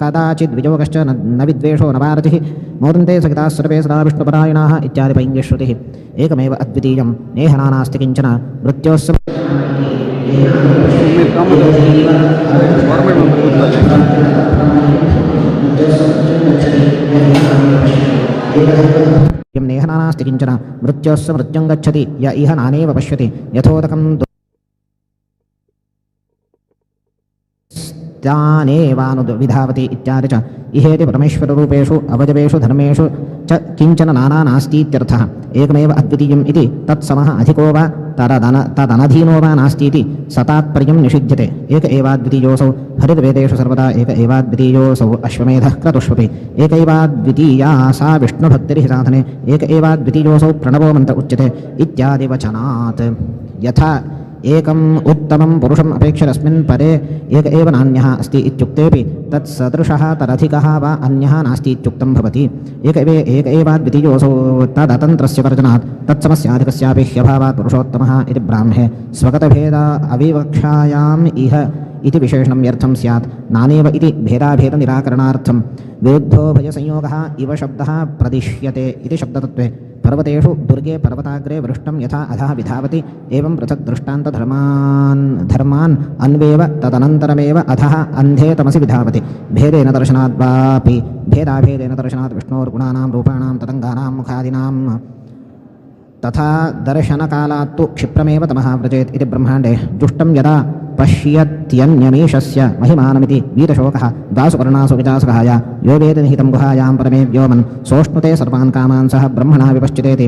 कदाचिद् वियोगश्च न विद्वेषो न वारतिः मोदन्ते सहिताः सर्वे सदा विष्णुपरायणाः इत्यादि पैङ्ग्यश्रुतिः। एकमेव अद्वितीयं नेह नास्ति किञ्चन मृत्योः नेह नास्ति किञ्चन मृत्योः मृत्युं गच्छति य इह नानेव पश्यति यथोदकं तानेवानुविधावति इत्यादि च। इहेति परमेश्वररूपेषु अवयवेषु धर्मेषु च किञ्चन नाना नास्तीत्यर्थः। एकमेव अद्वितीयम् इति तत्समः अधिको वा तदनधीनो वा नास्तीति सतात्पर्यं निषिध्यते। एक एवाद्वितीयोऽसौ हरिर्वेदेषु सर्वदा एक एवाद्वितीयोऽसौ अश्वमेधः क्रतुष्वपि एकैवाद्वितीया सा विष्णुभक्तिर्हि साधने एक एवाद्वितीयोऽसौ प्रणवो मन्त्र उच्यते इत्यादिवचनात्। यथा एकम् उत्तमं पुरुषम् अपेक्षरस्मिन् परे एक एव नान्यः अस्ति इत्युक्तेऽपि तत्सदृशः तदधिकः वा अन्यः नास्ति इत्युक्तं भवति। एक एवाद्वितीयोऽसौ तदतन्त्रस्य वर्जनात् तत्समस्याधिकस्यापि ह्यभावात् पुरुषोत्तमः इति ब्राह्मे स्वगतभेद अविवक्षायाम् इह इति विशेषणं व्यर्थं स्यात्। नानेव इति भेदाभेदनिराकरणार्थं विरुद्धोभयसंयोगः इव शब्दः प्रदिश्यते इति शब्दतत्त्वे पर्वतेषु दुर्गे पर्वताग्रे वृष्टं यथा अधः विधावति एवं पृथक् दृष्टान्तधर्मान् धर्मान् अन्वेव तदनन्तरमेव अधः अन्धे तमसि विधावति। भेदेन दर्शनाद् वापि भेदाभेदेन दर्शनात् विष्णोर्गुणानां रूपाणां तदङ्गानां मुखादीनां तथा दर्शनकालात्तु क्षिप्रमेव तमः व्रजेत् इति ब्रह्माण्डे जुष्टं यदा पश्यत्यन्यमीशस्य महिमानमिति वीतशोकः दासुपर्णासु विचासुहाय यो वेदनिहितं गुहायां परमे व्योमन् सोष्णुते सर्वान् कामान् सह ब्रह्मणा विपश्चितेति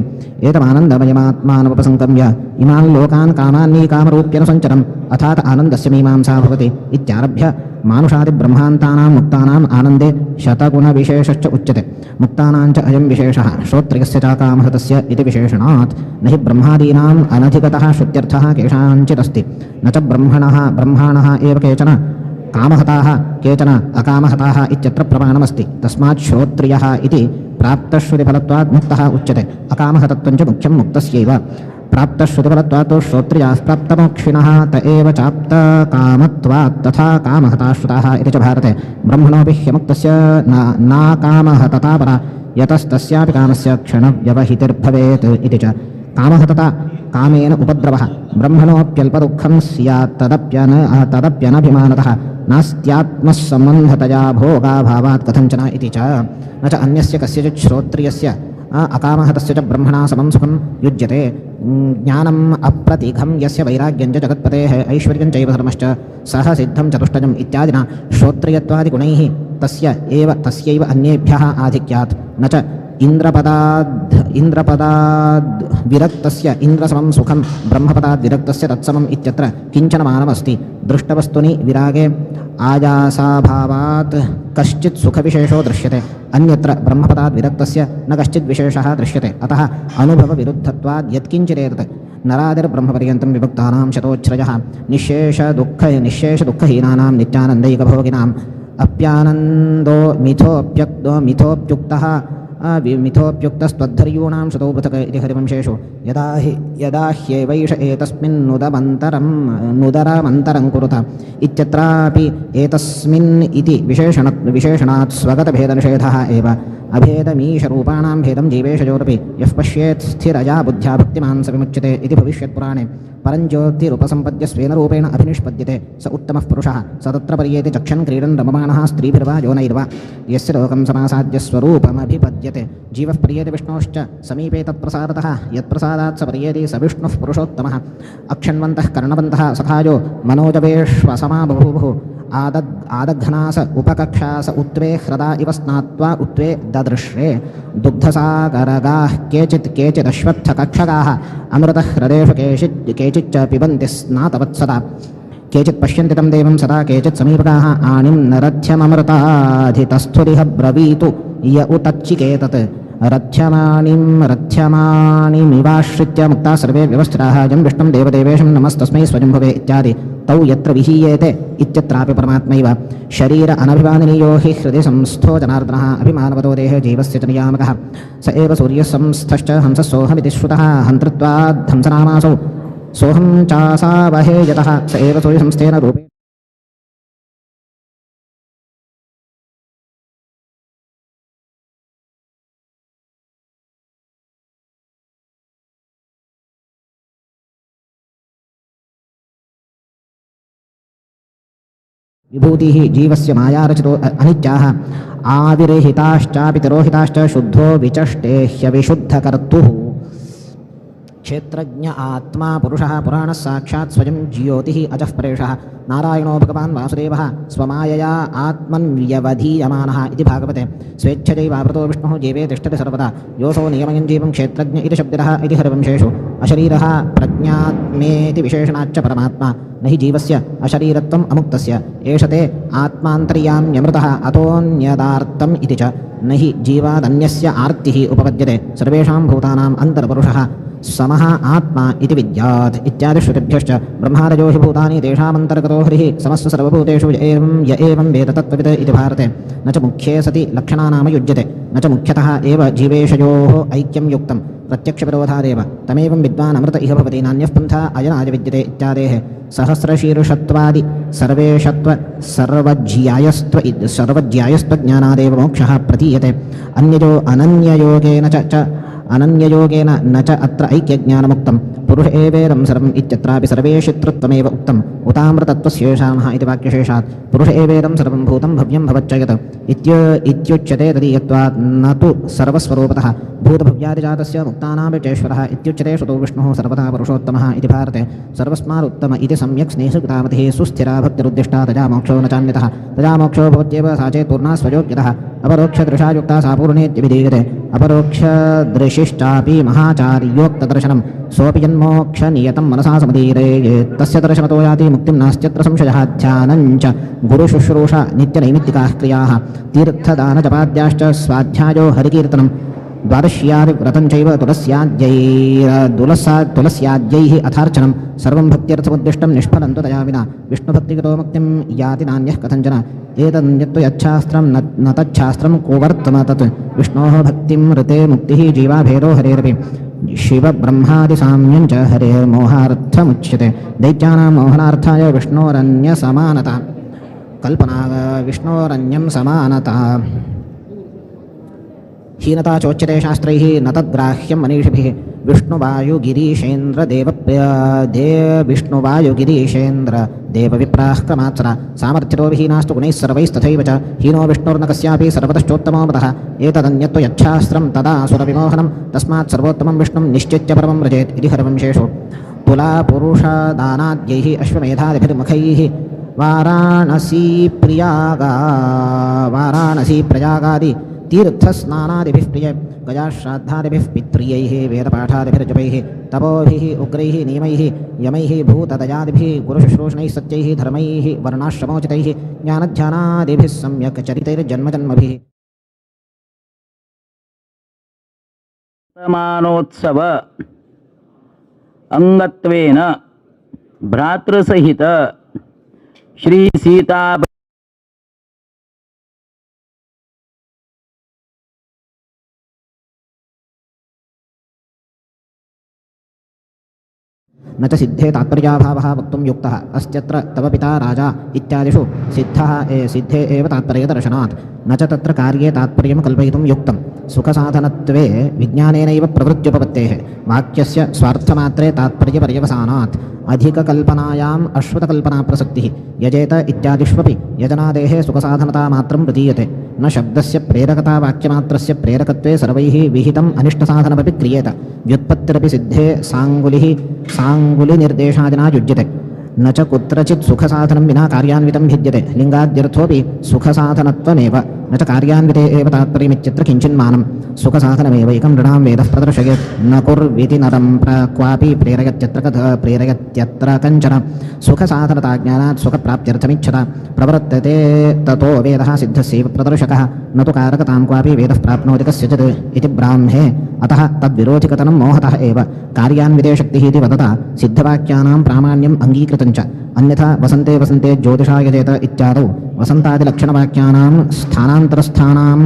एतमानन्दमयमात्मानमुपसङ्गम्य इमान् लोकान् कामान्नीकामरूप्यनु सञ्चरम् अथात आनन्दस्य मीमांसा भवति इत्यारभ्य मानुषादिब्रह्मान्तानां मुक्तानाम् आनन्दे शतगुणविशेषश्च उच्यते। मुक्तानां च अयं विशेषः श्रोत्रियस्य च कामहतस्य इति विशेषणात् न हि ब्रह्मादीनाम् अनधिगतः श्रुत्यर्थः केषाञ्चिदस्ति। न च ब्रह्माणः एव केचन कामहताः केचन अकामहताः इत्यत्र प्रमाणमस्ति। तस्मात् श्रोत्रियः इति प्राप्तश्रुतिफलत्वात् मुक्तः उच्यते। अकामहतत्वं च मुख्यं मुक्तस्यैव। प्राप्तश्रुतिफलत्वात् श्रोत्रियाः प्राप्तमोक्षिणः त एव चाप्तकामत्वात् तथा कामहताश्रुताः इति च भारते। ब्रह्मणोऽपि ह्यमुक्तस्य नाकामहतता परा यतस्तस्यापि कामस्य क्षणव्यवहितिर्भवेत् इति च। कामहतता कामेन उपद्रवः ब्रह्मणोऽप्यल्पदुःखं स्यात् तदप्यनभिमानतः नास्त्यात्मसम्बन्धतया भोगाभावात् कथञ्चन इति च। न च अन्यस्य कस्यचित् श्रोत्रियस्य अकामहतस्य च ब्रह्मणा समं सुखं युज्यते। ज्ञानम् अप्रतिघं यस्य वैराग्यं च जगत्पतेः ऐश्वर्यं चैव धर्मश्च सह सिद्धं चतुष्टयम् इत्यादिना श्रोत्रियत्वादिगुणैः तस्य एव तस्यैव अन्येभ्यः आधिक्यात्। न च इन्द्रपदाद् विरक्तस्य इन्द्रसमं सुखं ब्रह्मपदाद् विरक्तस्य तत्समम् इत्यत्र किञ्चन मानमस्ति। दृष्टवस्तुनि विरागे आयासाभावात् कश्चित् सुखविशेषो दृश्यते, अन्यत्र ब्रह्मपदाद् विरक्तस्य न कश्चित् विशेषः दृश्यते। अतः अनुभवविरुद्धत्वाद् यत्किञ्चिदेतत् नरादिर्ब्रह्मपर्यन्तं विभक्तानां शतोच्छ्रयः निःशेषदुःखहीनानां नित्यानन्दैकभोगिनाम् अप्यानन्दो मिथोऽप्युक्तः मिथोऽप्युक्तस्त्वद्धर्यूणां शतौ पृथक् इति हरिवंशेषु यदा ह्येवैष एतस्मिन्नुदमन्तरं नुदरमन्तरं कुरुत इत्यत्रापि एतस्मिन् इति विशेषणात् स्वगतभेदनिषेधः एव। अभेदमीशरूपाणां भेदं जीवेशयोरपि यः पश्येत् स्थिरया बुद्ध्या भक्तिमान् स विमुच्यते इति भविष्यत्पुराणे। परञ्ज्योतिरुपसम्पद्य स्वेन रूपेण अभिनिष्पद्यते स उत्तमः पुरुषः स तत्र पर्येति चक्षन् क्रीडन् रममाणः स्त्रीभिर्वा योनैर्वा यस्य लोकं समासाद्य स्वरूपमभिपद्यते। जीवः पर्येति विष्णोश्च समीपे तत्प्रसादतः यत्प्रसादात् स पर्येति स विष्णुः पुरुषोत्तमः। अक्षण्वन्तः कर्णवन्तः सखायो मनोजवेष्वसमा बभूवुः आदघ्नास उपकक्षास उत्वे ह्रदा इव स्नात्वा उत्वे ददृश्रे दुग्धसागरगाः केचित् केचिदश्वत्थकक्षगाः अमृतह्रदेषु केचिच्च पिबन्ति स्नातवत्सदा। केचित् पश्यन्ति तं देवं सदा केचित् समीपगाः आणिं नरथ्यममृताधितस्थुरिह ब्रवीतु य उतच्चिकेतत् रथ्यमाणिं रथ्यमाणिमिवाश्रित्य मुक्ता सर्वे व्यवस्थिताः यं विष्णुं देवदेवेशं नमस्तस्मै स्वयंभुवे इत्यादि तौ यत्र विहीयेते इत्यत्रापि परमात्मैव। शरीर अनभिमानिनीयो हि हृदि संस्थो जनार्दनः अभिमानवतो देहे जीवस्य च नियामकः स एव सूर्यसंस्थश्च हंसः सोऽहमिति श्रुतः हन्तृत्वाद्धंसनामासौ सोऽहं चासावहे यतः स एव सूर्यसंस्थेन रूपेण विभूतिः जीवस्य मायारचितो अनित्याः आविरहिताश्चापि तिरोहिताश्च शुद्धो विचष्टे ह्यविशुद्धकर्तुः। क्षेत्रज्ञ आत्मा पुरुषः पुराणः साक्षात् स्वयं ज्योतिः अजः परेशः नारायणो भगवान् वासुदेवः स्वमायया आत्मन्व्यवधीयमानः इति भागवते। स्वेच्छयैवावृतो विष्णुः जीवे तिष्ठति सर्वदा योऽसौ नियमयन् जीवं क्षेत्रज्ञ इति शब्दितः इति हरिवंशेषु। अशरीरः प्रज्ञात्मेति विशेषणाच्च परमात्मा न हि जीवस्य अशरीरत्वम् अमुक्तस्य एष ते आत्मान्तर्याम्यमृतः अतोऽन्यदार्तम् इति च। न हि जीवादन्यस्य आर्तिः उपपद्यते सर्वेषां भूतानाम् अन्तर्पुरुषः समः आत्मा इति विद्यात् इत्यादि श्रुतिभ्यश्च। ब्रह्मादयो हि भूतानि तेषामन्तर्गतो हरिः समस्व सर्वभूतेषु य एवं वेद तत्त्ववित् इति भारते। न च मुख्ये सति लक्षणानाम युज्यते न च मुख्यतः एव जीवेशयोः ऐक्यं युक्तं प्रत्यक्षविरोधादेव तमेवं विद्वान् अमृत इह भवति नान्यः पन्था अयनाय विद्यते इत्यादेः। सहस्रशीर्षत्वादि सर्वेशत्व सर्वज्ञायस्त्वज्ञानादेव मोक्षः प्रतीयते। अन्ययोगेन च अनन्ययोगेन न च अत्र ऐक्यज्ञानमुक्तं पुरुष एवेदं सर्वम् इत्यत्रापि सर्वेषितृत्वमेव उक्तम् उतामृतत्वस्येषामः इति वाक्यशेषात् पुरुष एवेदं सर्वं भूतं भव्यं भवच्च यत् इत्युच्यते तदीयत्वात् न तु सर्वस्वरूपतः भूतभव्यादिजातस्य मुक्तानामपि चेश्वरः इत्युच्यते श्रुतौ विष्णुः सर्वदा पुरुषोत्तमः इति भारते सर्वस्मादुत्तम इति सम्यक् स्नेहकृतामतिः सुस्थिरा भक्तिरुद्दिष्टा तजा मोक्षो न चान्यतः तजा मोक्षो भवत्येव सा चेत् पूर्णा स्वयोग्यतः अपरोक्षदृशा युक्ता सा पूर्णेत्यभिधीयते अपरोक्षदृशिश्चापि महाचार्योक्तदर्शनं सोऽपि यन्मोक्षनियतं मनसा समुदीरे तस्य दर्शनतो याति मुक्तिं नास्त्यत्र संशयः ध्यानञ्च गुरुशुश्रूषा नित्यनैमित्तिकाः क्रियाः तीर्थदानजपाद्याश्च स्वाध्यायो हरिकीर्तनं द्वादश्यादिव्रतं चैव तुलस्याद्यैः अथार्चनं सर्वं भक्त्यर्थमुद्दिष्टं निष्फलं तु तया विना विष्णुभक्तिगतो मुक्तिं याति नान्यः कथञ्चन एतदन्यत्तु यच्छास्त्रं न तच्छास्त्रं कोवर्तम तत् विष्णोः भक्तिं ऋते मुक्तिः जीवाभेदो हरेरपि शिवब्रह्मादिसाम्यं च हरेर्मोहार्थमुच्यते दैत्यानां मोहनार्थाय विष्णोरन्यसमानता कल्पना विष्णोरन्यं समानता हीनता चोच्यते शास्त्रैः न तद्ग्राह्यं मनीषिभिः विष्णुवायुगिरीशेन्द्र देवविप्राः क्रमात्सरा सामर्थ्यतो विहीनास्तु गुणैः सर्वैस्तथैव च हीनो विष्णुर्न कस्यापि सर्वतश्चोत्तमो मतः एतदन्यत्तु यच्छास्त्रं तदा सुरविमोहनं तस्मात् सर्वोत्तमं विष्णुं निश्चित्य परमं व्रजेत् इति हरिवंशेषु तुलापुरुषदानाद्यैः अश्वमेधादिभिर्मुखैः वाराणसी प्रयागादि तीर्थस्नानादिभिः प्रिय गयाश्राद्धादिभिः पित्र्यैः वेदपाठादिभिर्जपैः तपोभिः उग्रैः नियमैः यमैः भूतदयादिभिः गुरुशुश्रूषणैः सत्यैः धर्मैः वर्णाश्रमोचितैः ज्ञानध्यानादिभिः सम्यक् चरितैर्जन्मजन्मभिः। मानोत्सव अंगत्वेन भ्रातृसहित श्री सीता न च सिद्धे तात्पर्याभावः वक्तुं युक्तः अस्त्यत्र तव पिता राजा इत्यादिषु सिद्धः सिद्धे एव तात्पर्यदर्शनात् न च तत्र कार्ये तात्पर्यं कल्पयितुं युक्तं सुखसाधनत्वे विज्ञानेनैव प्रवृत्त्युपपत्तेः वाक्यस्य स्वार्थमात्रे तात्पर्यपर्यवसानात् अधिककल्पनायाम् अश्रुतकल्पनाप्रसक्तिः यजेत इत्यादिष्वपि यजनादेः सुखसाधनतामात्रं प्रतीयते न शब्दस्य प्रेरकता वाक्यमात्रस्य प्रेरकत्वे सर्वैः विहितम् अनिष्टसाधनमपि क्रियेत व्युत्पत्तिरपि सिद्धे साङ्गुलिः साङ्गुलिनिर्देशादिना युज्यते न च कुत्रचित् सुखसाधनं विना कार्यान्वितं भिद्यते लिङ्गाद्यर्थोऽपि सुखसाधनत्वमेव न च कार्यान्विते एव तात्पर्यमित्यत्र किञ्चिन्मानं सुखसाधनमेवैकं नृणां वेदः प्रदर्शयेत् न कुर्विति नरं क्वापि प्रेरयत्यत्र कञ्चन सुखसाधनताज्ञानात् सुखप्राप्त्यर्थमिच्छता प्रवर्तते ततो वेदः सिद्धस्यैव प्रदर्शकः न तु कारकतां क्वापि वेदः प्राप्नोति कस्यचित् इति ब्राह्मे अतः तद्विरोधिकतनं मोहतः एव कार्यान्विते शक्तिः इति वदता सिद्धवाक्यानां प्रामाण्यम् अङ्गीकृतं च अन्यथा वसन्ते वसन्ते ज्योतिषा यजेत इत्यादौ वसन्तादिलक्षणवाक्यानां स्थानान्तरस्थानां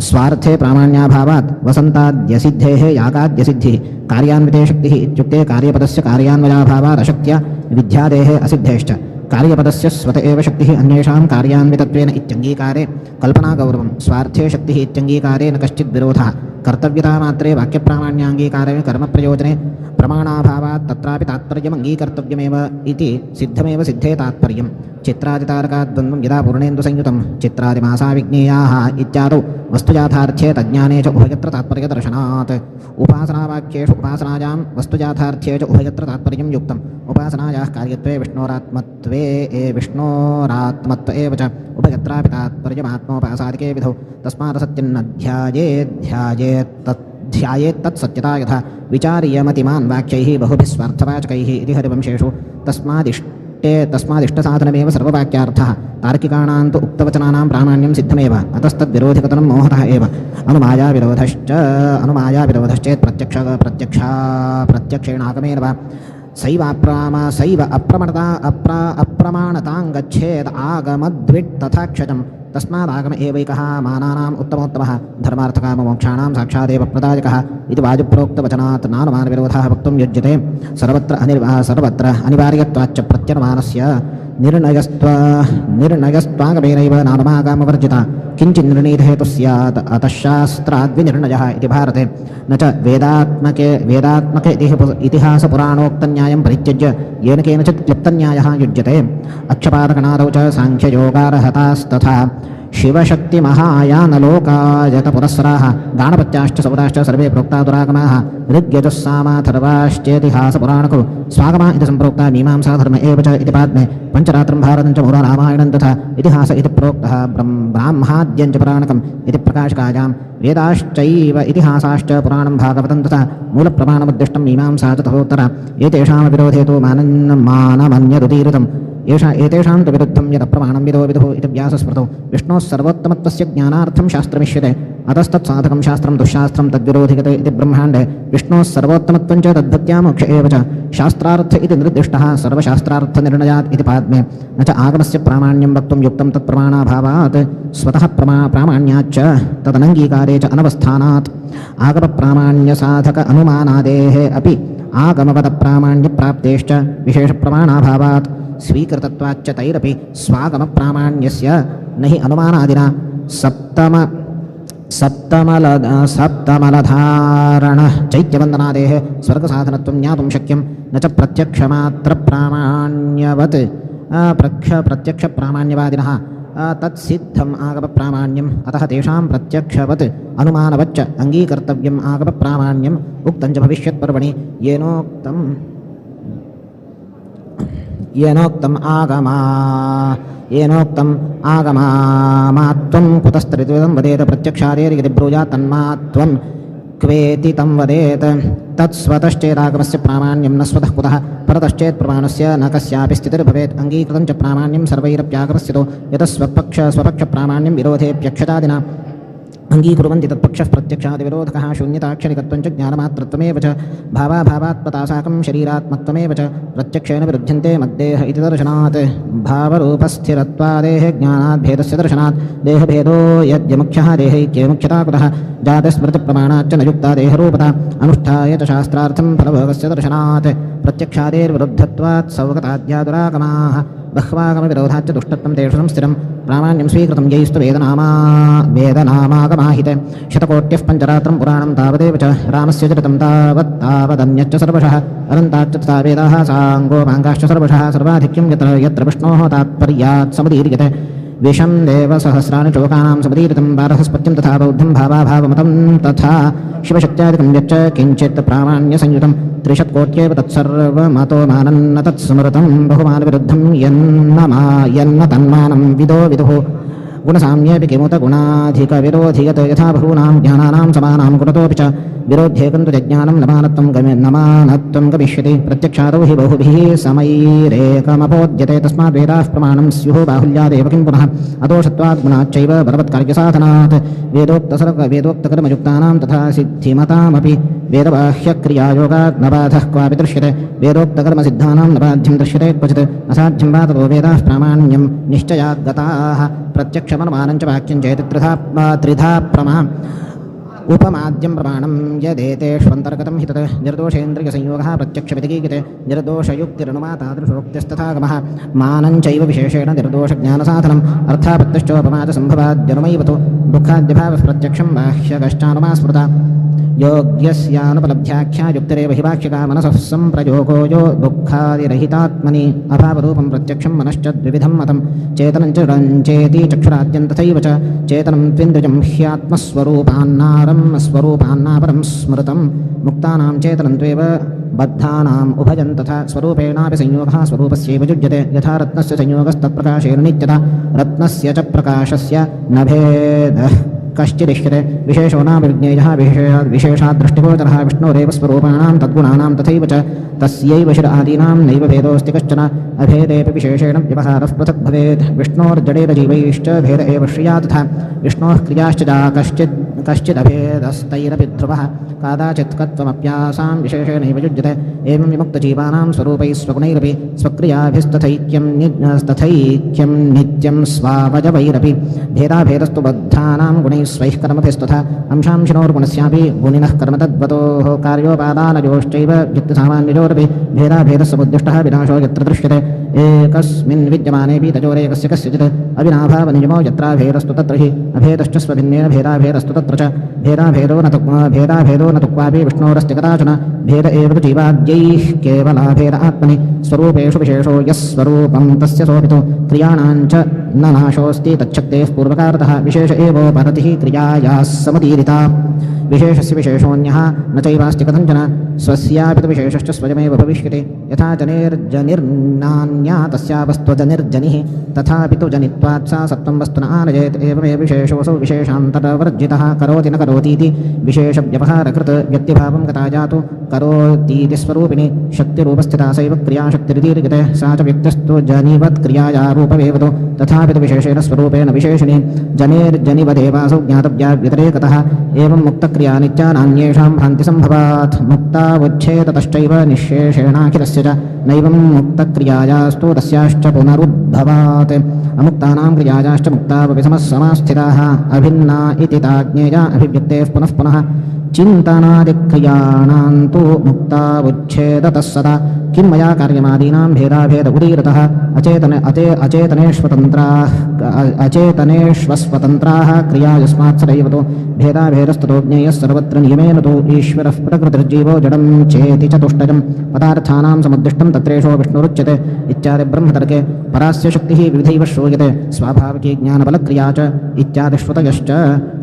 स्वार्थे प्रामाण्याभावात् वसन्ताद्यसिद्धेः यागाद्यसिद्धिः कार्यान्विते शक्तिः इत्युक्ते कार्यपदस्य कार्यान्वयाभावात् अशक्त्या विद्यादेः असिद्धेश्च कार्यपदस्य स्वत एव शक्तिः अन्येषां कार्यान्वितत्वेन इत्यङ्गीकारे कल्पनागौरवं स्वार्थे शक्तिः इत्यङ्गीकारे न कश्चित् विरोधः कर्तव्यतामात्रे वाक्यप्रामाण्याङ्गीकारे कर्मप्रयोजने प्रमाणाभावात् तत्रापि तात्पर्यम् अङ्गीकर्तव्यमेव इति सिद्धमेव सिद्धे तात्पर्यं चित्रादितारकाद्वन्द्वं यदा पूर्णेन्दुसंयुतं चित्रादिमासा विज्ञेयाः इत्यादौ वस्तुजाथार्थ्ये तज्ज्ञाने च उभयत्र तात्पर्यदर्शनात् उपासनावाक्येषु उपासनायां वस्तुजाथार्थ्ये च उभयत्र तात्पर्यं युक्तम् उपासनायाः कार्यत्वे विष्णोरात्मत्वे विष्णोरात्मत्व एव च उभयत्रापि तात्पर्यमात्मोपासादिके विधौ तस्मादसत्यन्न ध्यायेत् तत् ध्यायेत् तत्सत्यता यथा विचार्यमतिमान् वाक्यैः बहुभिः स्वार्थवाचकैः इति हरिवंशेषु तस्मादिष्टसाधनमेव सर्ववाक्यार्थः तार्किकाणां तु उक्तवचनानां प्रामाण्यं सिद्धमेव अतस्तद्विरोधिकतनं मोहतः एव अनुमायाविरोधश्चेत् प्रत्यक्षेणागमेन वा सैव अप्रमाणतां गच्छेत् आगमद्विट् तथा क्षजं तस्मादागम एवैकः मानानाम् उत्तमोत्तमः धर्मार्थकाममोक्षाणां साक्षादेव प्रदायकः इति वायुप्रोक्तवचनात् नानुमानविरोधः वक्तुं युज्यते सर्वत्र अनिवार्यत्वाच्च प्रत्यनुमानस्य निर्णयस्त्वा निर्णयस्त्वागमेनैव नानमागामवर्जिता किञ्चिन्निर्णीतहेतुः स्यात् अतः शास्त्राद्विनिर्णयः इति भारते। न च वेदात्मके वेदात्मके इतिहासपुराणोक्तन्यायं परित्यज्य येन केनचित् क्लुप्तन्यायः युज्यते। अक्षपादकणादौ च साङ्ख्ययोगार्हतास्तथा शिवशक्तिमहायानलोकायतपुरस्सराः गाणपत्याश्च सौराश्च सर्वे प्रोक्ता दुरागमाः ऋग्यजुस्सामाथर्वाश्चेतिहासपुराणकौ स्वागमा इति सम्प्रोक्ता मीमांसा धर्म एव च इति पाद्मे पञ्चरात्रं भारतं च रामायणं तथा इतिहास इति प्रोक्तः ब्राह्माद्यं च पुराणकम् इति प्रकाशकायां वेदाश्चैव इतिहासाश्च पुराणं भागवतं तथा मूलप्रमाणमुद्दिष्टं मीमांसा च तथोत्तरा एतेषामविरोधे तु मानमन्यदुदीरितम् एषा एतेषां तु विरुद्धं यदप्रमाणं विदो विदुः इति व्यासस्मृतौ। विष्णोः सर्वोत्तमत्वस्य ज्ञानार्थं शास्त्रमिष्यते अतस्तत्साधकं शास्त्रं दुःशास्त्रं तद्विरोधिगते इति ब्रह्माण्डे विष्णोः सर्वोत्तमत्वं च तद्भक्त्या मोक्ष एव च शास्त्रार्थ इति निर्दिष्टः सर्वशास्त्रार्थनिर्णयात् इति पाद्मे। न च आगमस्य प्रामाण्यं वक्तुं युक्तं तत्प्रमाणाभावात् स्वतः प्रामाण्याच्च तदनङ्गीकारे च अनवस्थानात् आगमप्रामाण्यसाधक अनुमानादेः अपि आगमवदप्रामाण्यप्राप्तेश्च विशेषप्रमाणाभावात् स्वीकृतत्वाच्च तैरपि स्वागमप्रामाण्यस्य न हि अनुमानादिना सप्तमलधारण चैत्यवन्दनादेः स्वर्गसाधनत्वं ज्ञातुं शक्यं न च प्रत्यक्षमात्रप्रामाण्यवत् प्रत्यक्षप्रामाण्यवादिनः तत्सिद्धम् आगमप्रामाण्यम् अतः तेषां प्रत्यक्षवत् अनुमानवच्च अङ्गीकर्तव्यम् आगमप्रामाण्यम् उक्तं च भविष्यत्पर्वणि येनोक्तम् येनोक्तम् आगमा येनोक्तम् आगमात्वं कुतस्तरित्वं वदेत प्रत्यक्षादेर्यदि ब्रूयात् तन्मात्वं क्वेति तं वदेत् तत्स्वतश्चेदागमस्य प्रामाण्यं न स्वतः कुतः परतश्चेत् प्रमाणस्य न कस्यापि स्थितिर्भवेत् अङ्गीकृतं च प्रामाण्यं सर्वैरप्यागमस्य तु यतः स्वपक्षप्रामाण्यं विरोधेऽप्यक्षतादिना अङ्गीकुर्वन्ति तत्पक्षः प्रत्यक्षादिविरोधकः शून्यताक्षरिकत्वं च ज्ञानमात्रत्वमेव च भावाभावात्मता साकं शरीरात्मत्वमेव च प्रत्यक्षेण विरुध्यन्ते मद्देह इति दर्शनात् भावरूपस्थिरत्वादेः ज्ञानाद्भेदस्य दर्शनात् देहभेदो यद्यमुख्यः देहैक्ये मुख्यता कुतः जातस्मृतिप्रमाणाच्च न युक्ता देहरूपता अनुष्ठाय च शास्त्रार्थं फलभोगस्य दर्शनात् प्रत्यक्षादेर्विरुद्धत्वात् सौगताद्यादुरागमाः बह्वागमविरोधाच्च दुष्टत्वं तेषु संस्थिरं प्रामाण्यं स्वीकृतं यैस्तु वेदनामागमाहिते शतकोट्यः पञ्चरात्रं पुराणं तावदेव च रामस्य चरितं तावत् तावदन्यच्च सर्वशः अनन्ताच्च तथा वेदाः साङ्गोपाङ्गाश्च सर्वशः सर्वाधिक्यं यत्र यत्र विष्णोः तात्पर्यात् समुदीर्यते विषं देवसहस्राणि श्लोकानां समुदीरितं बारहस्पत्यं तथा बौद्धं भावाभावमतं तथा शिवशक्त्यादिकं यच्च किञ्चित् प्रामाण्यसंयुतं त्रिशत्कोट्येव तत्सर्वमतो मानन्न तत्स्मृतं बहुमानविरुद्धं यन्न तन्मानं विदो विदुः गुणसाम्येऽपि किमुत गुणाधिकविरोधि यत् यथा बहूनां ज्ञानानां समानां गुणतोऽपि च विरोध्येकं तु जज्ञानं नमानत्वं गमिष्यति प्रत्यक्षादौ हि बहुभिः समैरेकमपोद्यते तस्माद् वेदाः प्रमाणं स्युः बाहुल्यादेव किं पुनः अदोषत्वाद् गुणाच्चैव बलवत्कार्यसाधनात् वेदोक्तकर्मयुक्तानां तथा सिद्धिमतामपि वेदबाह्यक्रियायोगात् न बाधः क्वापि दृश्यते वेदोक्तकर्मसिद्धानां न बाध्यं दृश्यते क्वचित् असाध्यं वा ततो वेदाः प्रामाण्यं निश्चयाद्गताः प्रत्यक्षमनुमानं च वाक्यं चेत् त्रिधा प्रमा उपमाद्यं प्रमाणं यदेतेष्वन्तर्गतं हि तत् निर्दोषेन्द्रियसंयोगः प्रत्यक्षमिति निर्दोषयुक्तिरनुमा तादृशोक्तिस्तथागमः मानञ्चैव विशेषेण निर्दोषज्ञानसाधनम् अर्थापत्तिश्चोपमा च सम्भवाद्यनुमैव तु दुःखाद्यभावः प्रत्यक्षं बाह्यकश्चानुमा स्मृता योग्यस्यानुपलब्ध्याख्या युक्तिरेव हि वाक्यका मनसः सम्प्रयोगो यो दुःखादिरहितात्मनि अभावरूपं प्रत्यक्षं मनश्च द्विविधं मतं चेतनं च रञ्चेति चक्षुराद्यं तथैव च चेतनं त्विन्द्रियं ह्यात्मस्वरूपान्नारं स्वरूपान्नापरं स्मृतं मुक्तानां चेतनं त्वेव बद्धानाम् उभयं तथा स्वरूपेणापि संयोगः स्वरूपस्यैव युज्यते यथा रत्नस्य संयोगस्तत्प्रकाशेन नित्यता रत्नस्य च प्रकाशस्य न भेदः कश्चिदिष्यते विशेषो नाम विज्ञेयः विशेषात् दृष्टिगोचरः विष्णोरेव स्वरूपाणां तद्गुणानां तथैव च तस्यैव शिर आदीनां नैव भेदोऽस्ति कश्चन अभेदेऽपि विशेषेण व्यवहारः पृथक् भवेत् विष्णोर्जडेरजीवैश्च भेद एव श्रिया तथा विष्णोः क्रियाश्च जा कश्चिदभेदस्तैरपि ध्रुवः कदाचित् कत्वमप्यासां विशेषेणैव युज्यते एवं विमुक्तजीवानां स्वरूपैः स्वगुणैरपि स्वक्रियाभिस्तथैक्यं नित्यं स्वावयवैरपि भेदाभेदस्तु बद्धानां गुणैः स्वैः कर्मभिस्तथा अंशांशिनोर्गुणस्यापि गुणिनः कर्म तद्वतोः कार्योपादानयोश्चैव युक्तिसामान्ययोरपि भेदाभेदः समुद्दिष्टः विनाशो यत्र दृश्यते एकस्मिन् विद्यमानेऽपि तयोरेकस्य कस्यचित् अविनाभावनियमो यत्राभेदस्तु तत्र हि अभेदश्च स्वभिन्नेन भेदाभेदस्तु तत्र च भेदाभेदो न तु क्वापि विष्णोरस्ति कदाचन भेद एव तु जीवाद्यैः केवलाभेद आत्मनि स्वरूपेषु विशेषो यः स्वरूपं तस्य सोऽपि तु क्रियाणां च न नाशोऽस्ति तच्छक्तेः पूर्वकारतः विशेष एवोपरतिः क्रियायाः समुदीरिता विशेषस्य विशेषोऽन्यः न चैवास्ति कथञ्चन स्वस्यापि तु विशेषश्च स्वयमेव भविष्यति यथा जनेर्जनिर्नान्या तस्या वस्त्वजनिर्जनिः तथापि तु जनित्वात् सा सत्त्वं वस्तु न आनयेत् एवमेव विशेषोऽसौ विशेषान्तरवर्जितः करोति न करोतीति विशेषव्यवहारकृत् व्यक्तिभावं गता जातु करोतीति स्वरूपिणि शक्तिरूपस्थिता सैव क्रियाशक्तिरितीर्यते सा च व्यक्तिस्तु जनिवत् क्रियाया रूपमेव तु तथापि तु विशेषेण स्वरूपेण विशेषिणि जनेर्जनिवदेवासौ ज्ञातव्या व्यतिरेकतः एवं मुक्तक्रिया नित्या नान्येषां भ्रान्तिसम्भवात् मुक्तावुच्छेदतश्चैव निःशेषेणाखिलस्य च नैवं मुक्तक्रियायास्तु तस्याश्च पुनरुद्भवात् अमुक्तानां क्रियायाश्च मुक्तावपि समास्थिताः अभिन्ना इति ता ज्ञेया अभिव्यक्तेः पुनः पुनः चिन्तनादिक्रियाणां तु मुक्तावुच्छेदतः सदा किं मया कार्यमादीनां भेदाभेद उदीरतः अचेतनेष्वस्वतन्त्राः क्रिया यस्मात् सदैव तु भेदाभेदस्ततो ज्ञेयः सर्वत्र नियमेन तु ईश्वरः प्रकृतिर्जीवो जडं चेति चतुष्टयं पदार्थानां समुद्दिष्टं तत्रेषो विष्णुरुच्यते इत्यादि ब्रह्मतर्के परास्य शक्तिः विविधैव श्रूयते स्वाभाविकी ज्ञानबलक्रिया च इत्यादिश्रुतयश्च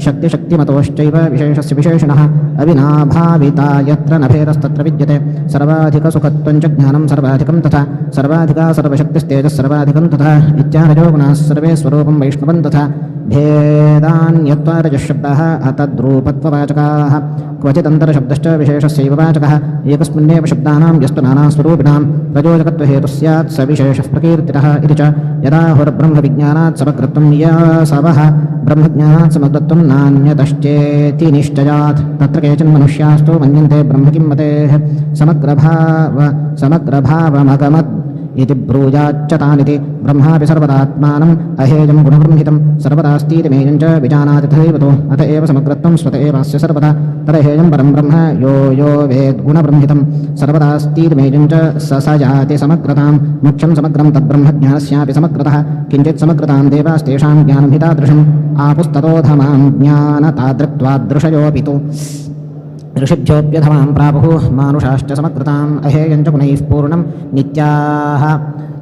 शक्तिशक्तिमतोश्चैव विशेषस्य विशेषणः अविनाभाविता यत्र न भेदस्तत्र विद्यते सर्वाधिकसुखत्वं च ज्ञानं सर्वाधिकं तथा सर्वाधिका सर्वशक्तिस्तेजः सर्वाधिकं तथा इत्यादयो गुणाः सर्वे स्वरूपं वैष्णवं तथा भेदान्यत्वारजशब्दाः अतद्रूपत्ववाचकाः क्वचिदन्तरशब्दश्च विशेषस्यैव वाचकः एकस्मिन्नेव शब्दानां यस्तु नानास्वरूपिणां प्रयोजकत्वहेतुः स्यात् स विशेषः प्रकीर्तितः इति च यदाहुर्ब्रह्मविज्ञानात् समग्रत्वं नियासवः ब्रह्मज्ञानात् समग्रत्वं नान्यतश्चेति निश्चयात् तत्र केचिन्मनुष्यास्तु मन्यन्ते ब्रह्म किं मतेः समग्रभावमगमद् इति ब्रूयाच्च तानिति ब्रह्मापि सर्वदात्मानम् अहेयं गुणबृंहितं सर्वदास्तीति मेयं च विजानाति तथैव तु अत एव समग्रत्वं स्वत एवास्य सर्वदा तदहेयं परं ब्रह्म यो यो वेद्गुणबृंहितं सर्वदास्तीति मेयं च स स जाति समग्रतां मुख्यं समग्रं तद्ब्रह्मज्ञानस्यापि समग्रतः किञ्चित् समग्रतां देवास्तेषां ज्ञानं हि तादृशम् आपुस्ततोधमां ज्ञानतादृक्त्वादृशयोऽपि तु ऋषिभ्योऽप्यधमां प्रापुः मानुषाश्च समग्रताम् अहेयं च गुणैः पूर्णं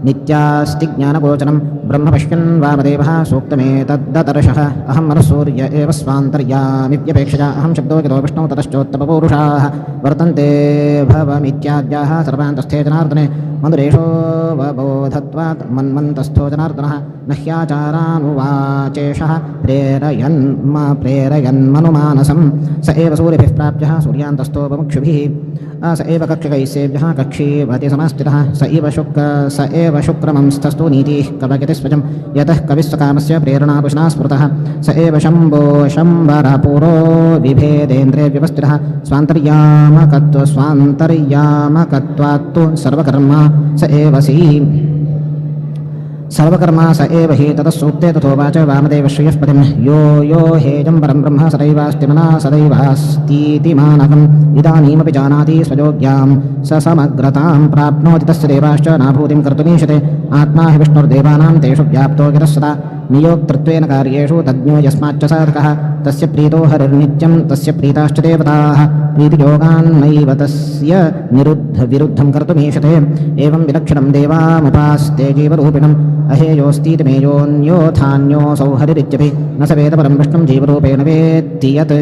नित्यास्ति ज्ञानगोचरं ब्रह्म पश्यन् वामदेवः सूक्तमेतद्ददर्शः अहं मनःसूर्य एव स्वान्तर्यामित्यपेक्षया अहं शब्दो यतो विष्णौ ततश्चोत्तमपूरुषाः वर्तन्ते भवमित्याद्याः सर्वान्तस्थे जनार्दने मधुरेशो वबोधत्वात् मन्मन्तस्थो जनार्दनः न ह्याचारानुवाचेषः प्रेरयन्मनुमानसं स एव सूर्यभिः प्राप्यः सूर्यान्तस्थो वमुक्षुभिः स एव कक्षकैः सेव्यः कक्षीवति समास्थितः स एव शुक्रमंस्थस्तु नीतिः कवयति स्वजं यतः कविस्वकामस्य प्रेरणापुषणा स्मृतः स एव शम्भो शम्बरपुरो विभेदेन्द्रे व्यवस्थितः स्वान्तर्यामकत्वात्तु सर्वकर्मा स एव सी सर्वकर्मा स एव हि ततः सूक्ते तथोवाच वामदेवश्रियः पतिं यो यो हेयं परं ब्रह्म सदैवास्ति मना सदैवास्तीति मानकम् इदानीमपि जानाति स्वयोग्यां स समग्रतां प्राप्नोति तस्य देवाश्च नाभूतिं कर्तुमीशते आत्मा हि विष्णुर्देवानां तेषु व्याप्तो गिरः सदा नियोक्तृत्वेन कार्येषु तज्ञो यस्माच्च साधकः तस्य प्रीतो हरिर्नित्यं तस्य प्रीताश्च देवताः प्रीतियोगान्नैव तस्य विरुद्धं कर्तुमीशते एवं विलक्षणं देवामुपास्ते जीवरूपिणम् अहेयोस्तीति मेयोऽन्योऽथान्योऽसौ हरिरित्यपि न स वेद परं विष्णुं जीवरूपेण वेत्ति यत्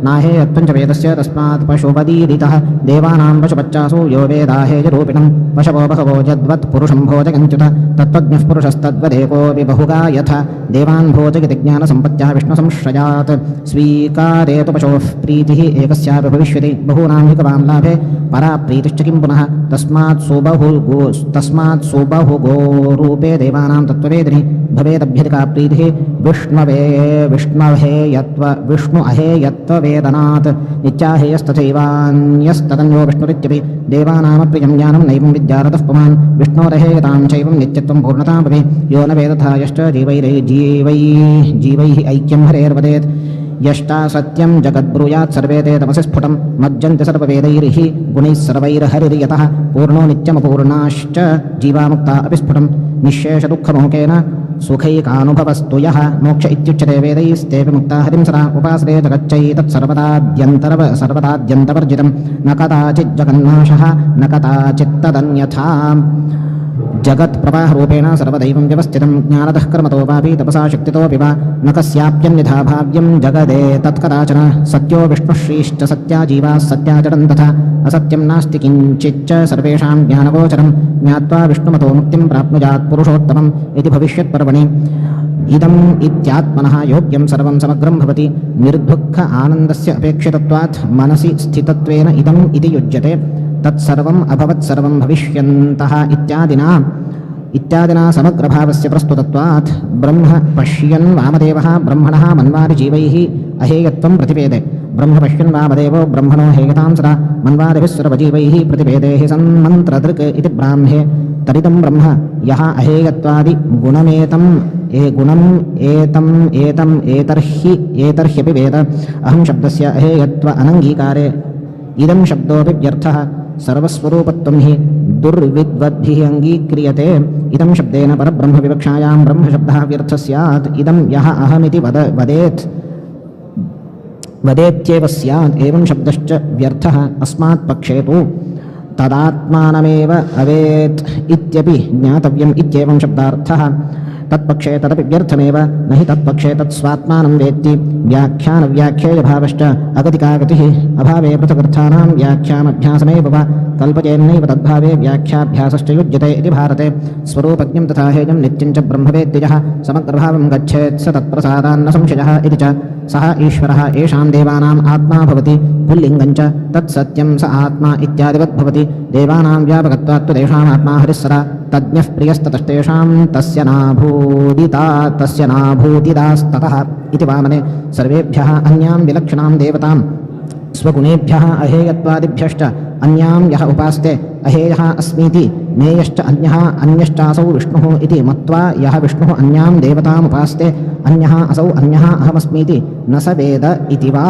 नाहेयत्वं च वेदस्य तस्मात् पशुपदीरितः देवानां पशुपच्चासु यो वेदाहेयरूपिणं पशवो बहवो यद्वत् पुरुषं भोजयन्त्युत तत्त्वज्ञः पुरुषस्तद्वदेकोऽपि बहुगा यथा देवान् भोजयति ज्ञानसम्पत्त्या विष्णुसंश्रयात् स्वीकारे तु पशोः प्रीतिः एकस्यापि भविष्यति बहूनां हि गवां लाभे परा प्रीतिश्च किं पुनः तस्मात् सुबहुगोरूपे देवानां तत्त्ववेदिनि भवेदभ्यधिका प्रीतिः विष्णु अहेयत्ववेदनात् नित्याहेयस्तथैवान्यस्तदन्यो विष्णुरित्यपि देवानामप्रियं ज्ञानं नैवं विद्यारतः पुमान् विष्णोरहेयतां चैवं नित्यत्वं पूर्णतामपि यो न वेदथा यश्च जीवैः ऐक्यं हरेर्वदेत् यष्टा सत्यं जगद्ब्रूयात् सर्वे ते तमसि स्फुटं मज्जन्ति सर्ववेदैर्हि गुणैः सर्वैर्हरिर्यतः पूर्णो नित्यमपूर्णाश्च जीवामुक्ता अपि स्फुटं निःशेषदुःखमोकेन सुखैकानुभवस्तु यः मोक्ष इत्युच्यते वेदैस्तेऽपि मुक्ता हरिं सदा उपासते जगच्चैतत् सर्वदाद्यन्तवर्जितं न कदाचिज्जगन्नाशः न कदाचित्तदन्यथा। जगत्प्रवाहरूपेण सर्वदैवं व्यवस्थितं ज्ञानतः कर्मतो वापि तपसा शक्तितोऽपि वा न कस्याप्यन्यथा भाव्यं जगदे तत्कदाचन। सत्यो विष्णुश्रीश्च सत्या जीवाः सत्याचरन् तथा असत्यं नास्ति किञ्चिच्च सर्वेषां ज्ञानगोचरं ज्ञात्वा विष्णुमतो मुक्तिं प्राप्नुयात् पुरुषोत्तमम् इति भविष्यत्पर्वणि। इदम् इत्यात्मनः योग्यं सर्वं समग्रं भवति। निर्दुःख आनन्दस्य अपेक्षितत्वात् मनसि स्थितत्वेन इदम् इति युज्यते। तत्सर्वम् अभवत् सर्वं भविष्यन्तः इत्यादिना समग्रभावस्य प्रस्तुतत्वात् ब्रह्म पश्यन् वामदेवः ब्रह्मणः मन्वादिजीवैः अहेयत्वं प्रतिपेदे। ब्रह्म पश्यन् वामदेवो ब्रह्मणो हेयतां सदा मन्वादिभिः सर्वजीवैः प्रतिपेदेः सन्मन्त्रदृक् इति ब्राह्मे। तदिदं ब्रह्म यः अहेयत्वादि गुणमेतम् ए गुणम् एतम् एतम् एतर्हि एतर्ह्यपि वेद। अहं शब्दस्य अहेयत्व अनङ्गीकारे इदं शब्दोऽपि व्यर्थः। सर्वस्वरूपत्वं हि दुर्विद्वद्भिः अङ्गीक्रियते। इदं शब्देन परब्रह्मविवक्षायां ब्रह्मशब्दः व्यर्थः स्यात्। इदं यः अहमिति वदेत्येव स्यात्। एवं शब्दश्च व्यर्थः। अस्मात् पक्षे तु तदात्मानमेव अवेत् इत्यपि ज्ञातव्यम् इत्येवं शब्दार्थः। तत्पक्षे तदपि व्यर्थमेव। न हि तत्पक्षे तत्स्वात्मानं वेत्ति व्याख्यानव्याख्येयभावश्च अगतिका गतिः। अभावे पृथगर्थानां व्याख्यानभ्यासमेव वा कल्पयेन्नैव तद्भावे व्याख्याभ्यासश्च युज्यते इति भारते। स्वरूपज्ञं तथा हेयं नित्यं च ब्रह्मवेत्ति यः समग्रभावं गच्छेत् स तत्प्रसादान्न संशयः इति च। सः ईश्वरः येषां देवानाम् आत्मा भवति पुल्लिङ्गं च तत्सत्यं स आत्मा इत्यादिवत् भवति। देवानां व्यापकत्वात् तु तेषामात्मा हरिः सदा तज्ञः प्रियस्ततस्तेषां तस्य नाभूतिदास्ततः इति वामने। सर्वेभ्यः अन्यां विलक्षणां देवतां स्वगुणेभ्यः अहेयत्वादिभ्यश्च अन्यां यः उपास्ते अहेयः अस्मीति मेयश्च अन्यः अन्यश्चासौ विष्णुः इति मत्वा यः विष्णुः अन्यां देवतामुपास्ते अन्यः असौ अन्यः अहमस्मीति न स वेद इति वा।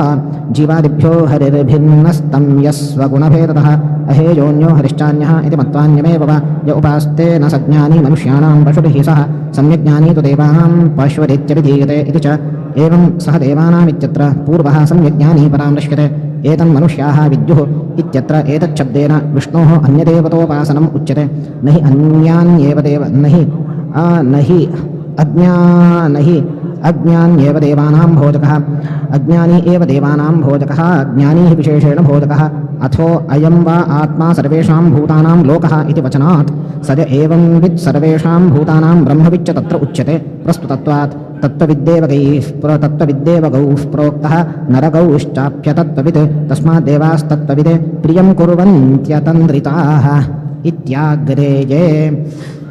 जीवादिभ्यो हरिर्भिन्नस्तं यः स्वगुणभेदतः अहेयोऽन्यो हरिश्चान्यः इति मत्वान्यमेव वा य उपास्ते न स ज्ञानी मनुष्याणां पशुभिः सह सम्यग्ज्ञानी तु देवानां पशुरित्यभिधीयते इति च। एवं सह देवानामित्यत्र पूर्वः सम्यग्ज्ञानी परामृश्यते। एतन्मनुष्याः विद्युः इत्यत्र एतच्छब्देन विष्णोः अन्यदेवतोपासनम् उच्यते। न हि अन्यान्येव देव न हि अज्ञान्येव देवानां भोजकः अज्ञानी एव देवानां भोजकः ज्ञानी हि विशेषेण भोजकः। अथो अयं वा आत्मा सर्वेषां भूतानां लोकः इति वचनात् सद एवं वित् सर्वेषां भूतानां ब्रह्मविच्च तत्र उच्यते। प्रस्तुतत्वात् तत्त्वविद्देव गौः प्रोक्तः नरगौश्चाप्यतत्त्ववित् तस्माद्देवास्तत्त्वविदे प्रियं कुर्वन्त्यतन्द्रिताः इत्याग्रेये।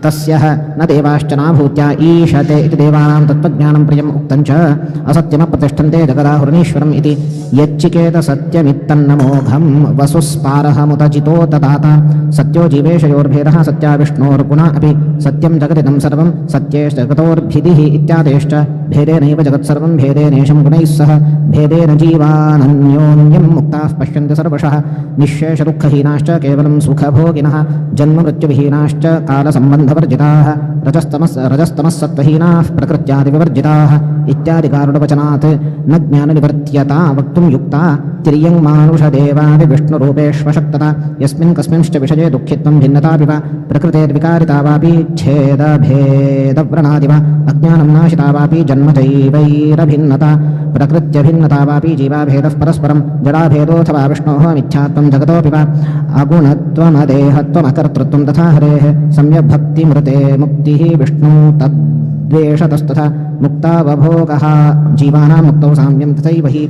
तस्य न देवाश्च नाभूत्या ईशते इति देवानां तत्त्वज्ञानं प्रियम् उक्तं च। असत्यमप्रतिष्ठन्ते जगदाहुरणीश्वरम् इति यच्चिकेत सत्यमित्तन्नमोघं वसुस्पारहमुतजितो ददाता। सत्यो जीवेशयोर्भेदः सत्या विष्णोर्गुणा अपि सत्यं जगदिदं सर्वं सत्येष जगतोर्भिदिः इत्यादेश्च। भेदेनैव जगत्सर्वं भेदेनेशं गुणैः सह भेदेन जीवानन्योन्यं मुक्ताः पश्यन्ति सर्वशः। निःशेषदुःखहीनाश्च केवलं सुखभोगिनः जन्ममृत्युविहीनाश्च कालसम्बन्धवर्जिताः रजस्तमः सत्त्वहीनाः प्रकृत्यादिविवर्जिताः इत्यादिकारुणवचनात् न ज्ञाननिवर्त्यता वक्तुं युक्ता तिर्यङ्मानुषदेवादिविष्णुरूपेष्वशक्तता। यस्मिन् कस्मिंश्च विषये दुःखित्वं भिन्नतापि वा प्रकृतेर्विकारिता वापि छेदभेदव्रणादिव अज्ञानं नाशिता वापि जन्म चैवैरभिन्नता प्रकृत्यभिन्नता वापि जीवाभेदः परस्परं जडाभेदोऽथवा विष्णोः मिथ्यात्वं जगतोऽपि वा अगुणत्वमदेहत्वमकर्तृत्वं तथा हरेः सम्यग्भक्तिमृते मुक्तिः विष्णु तद्वेषतस्तथा मुक्तावभोगः जीवानां मुक्तौ साम्यं तथैव हि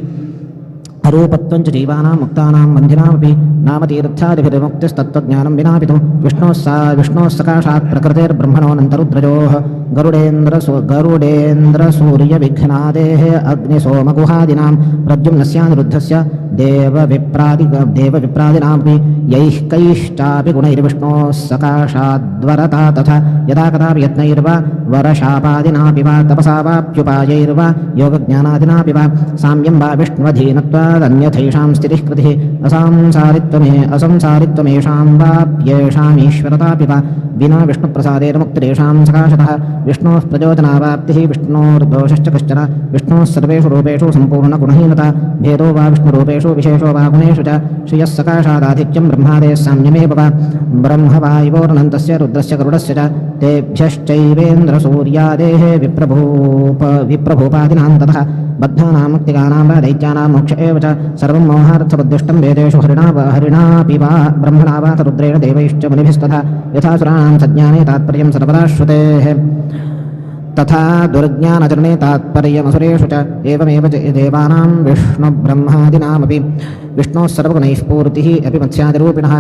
अरूपत्वं च जीवानां मुक्तानां बन्धिनामपि नामतीर्थादिभिर्मुक्तिस्तत्त्वज्ञानं विनापि तु विष्णोः सकाशात् प्रकृतेर्ब्रह्मणोऽनन्तरुद्रजोः गरुडेन्द्रसूर्यविघ्नादेः अग्निसोमगुहादीनां प्रद्युम्नस्यानिरुद्धस्य देवविप्रादिनामपि यैः कैश्चापि गुणैर्विष्णोः सकाशाद्वरता तथा यदा कदापि यत्नैर्वा वरशापादिनापि वा तपसा वाप्युपायैर्वा योगज्ञानादिनापि वा साम्यं वा विष्ण्वधीनत्वादन्यथैषां स्थितिः कृतिः असंसारित्वमेषां वाप्येषामीश्वरतापि वा विना विष्णुप्रसादेन मुक्तिरेषां सकाशतः विष्णोः प्रचोदनावाप्तिः विष्णोर्दोषश्च कश्चन विष्णोः सर्वेषु रूपेषु सम्पूर्णगुणहीनता भेदो वा विष्णुरूपेषु विशेषो वा गुणेषु च श्रियः सकाशादाधिक्यं ब्रह्मादेः साम्यमेव वा ब्रह्मवायुवोरनन्तस्य रुद्रस्य गरुडस्य च तेभ्यश्चैवेन्द्रसूर्यादेः विप्रभूपादिनां ततः बद्धानां मुक्तिकानां वा दैत्यानां मोक्ष एव च सर्वं मोहार्थबुद्धिष्टं वेदेषु हरिणापि वा ब्रह्मणा वा रुद्रेण देवैश्च मुनिभिस्तथा यथा सुराणां सज्ञाने तात्पर्यं सर्वदा श्रुतेः तथा दुर्ज्ञानचरणे तात्पर्यमसुरेषु च एवमेव च देवानां विष्णुब्रह्मादीनामपि विष्णोः सर्वगुणैः पूर्तिः अपि मत्स्यादिरूपिणः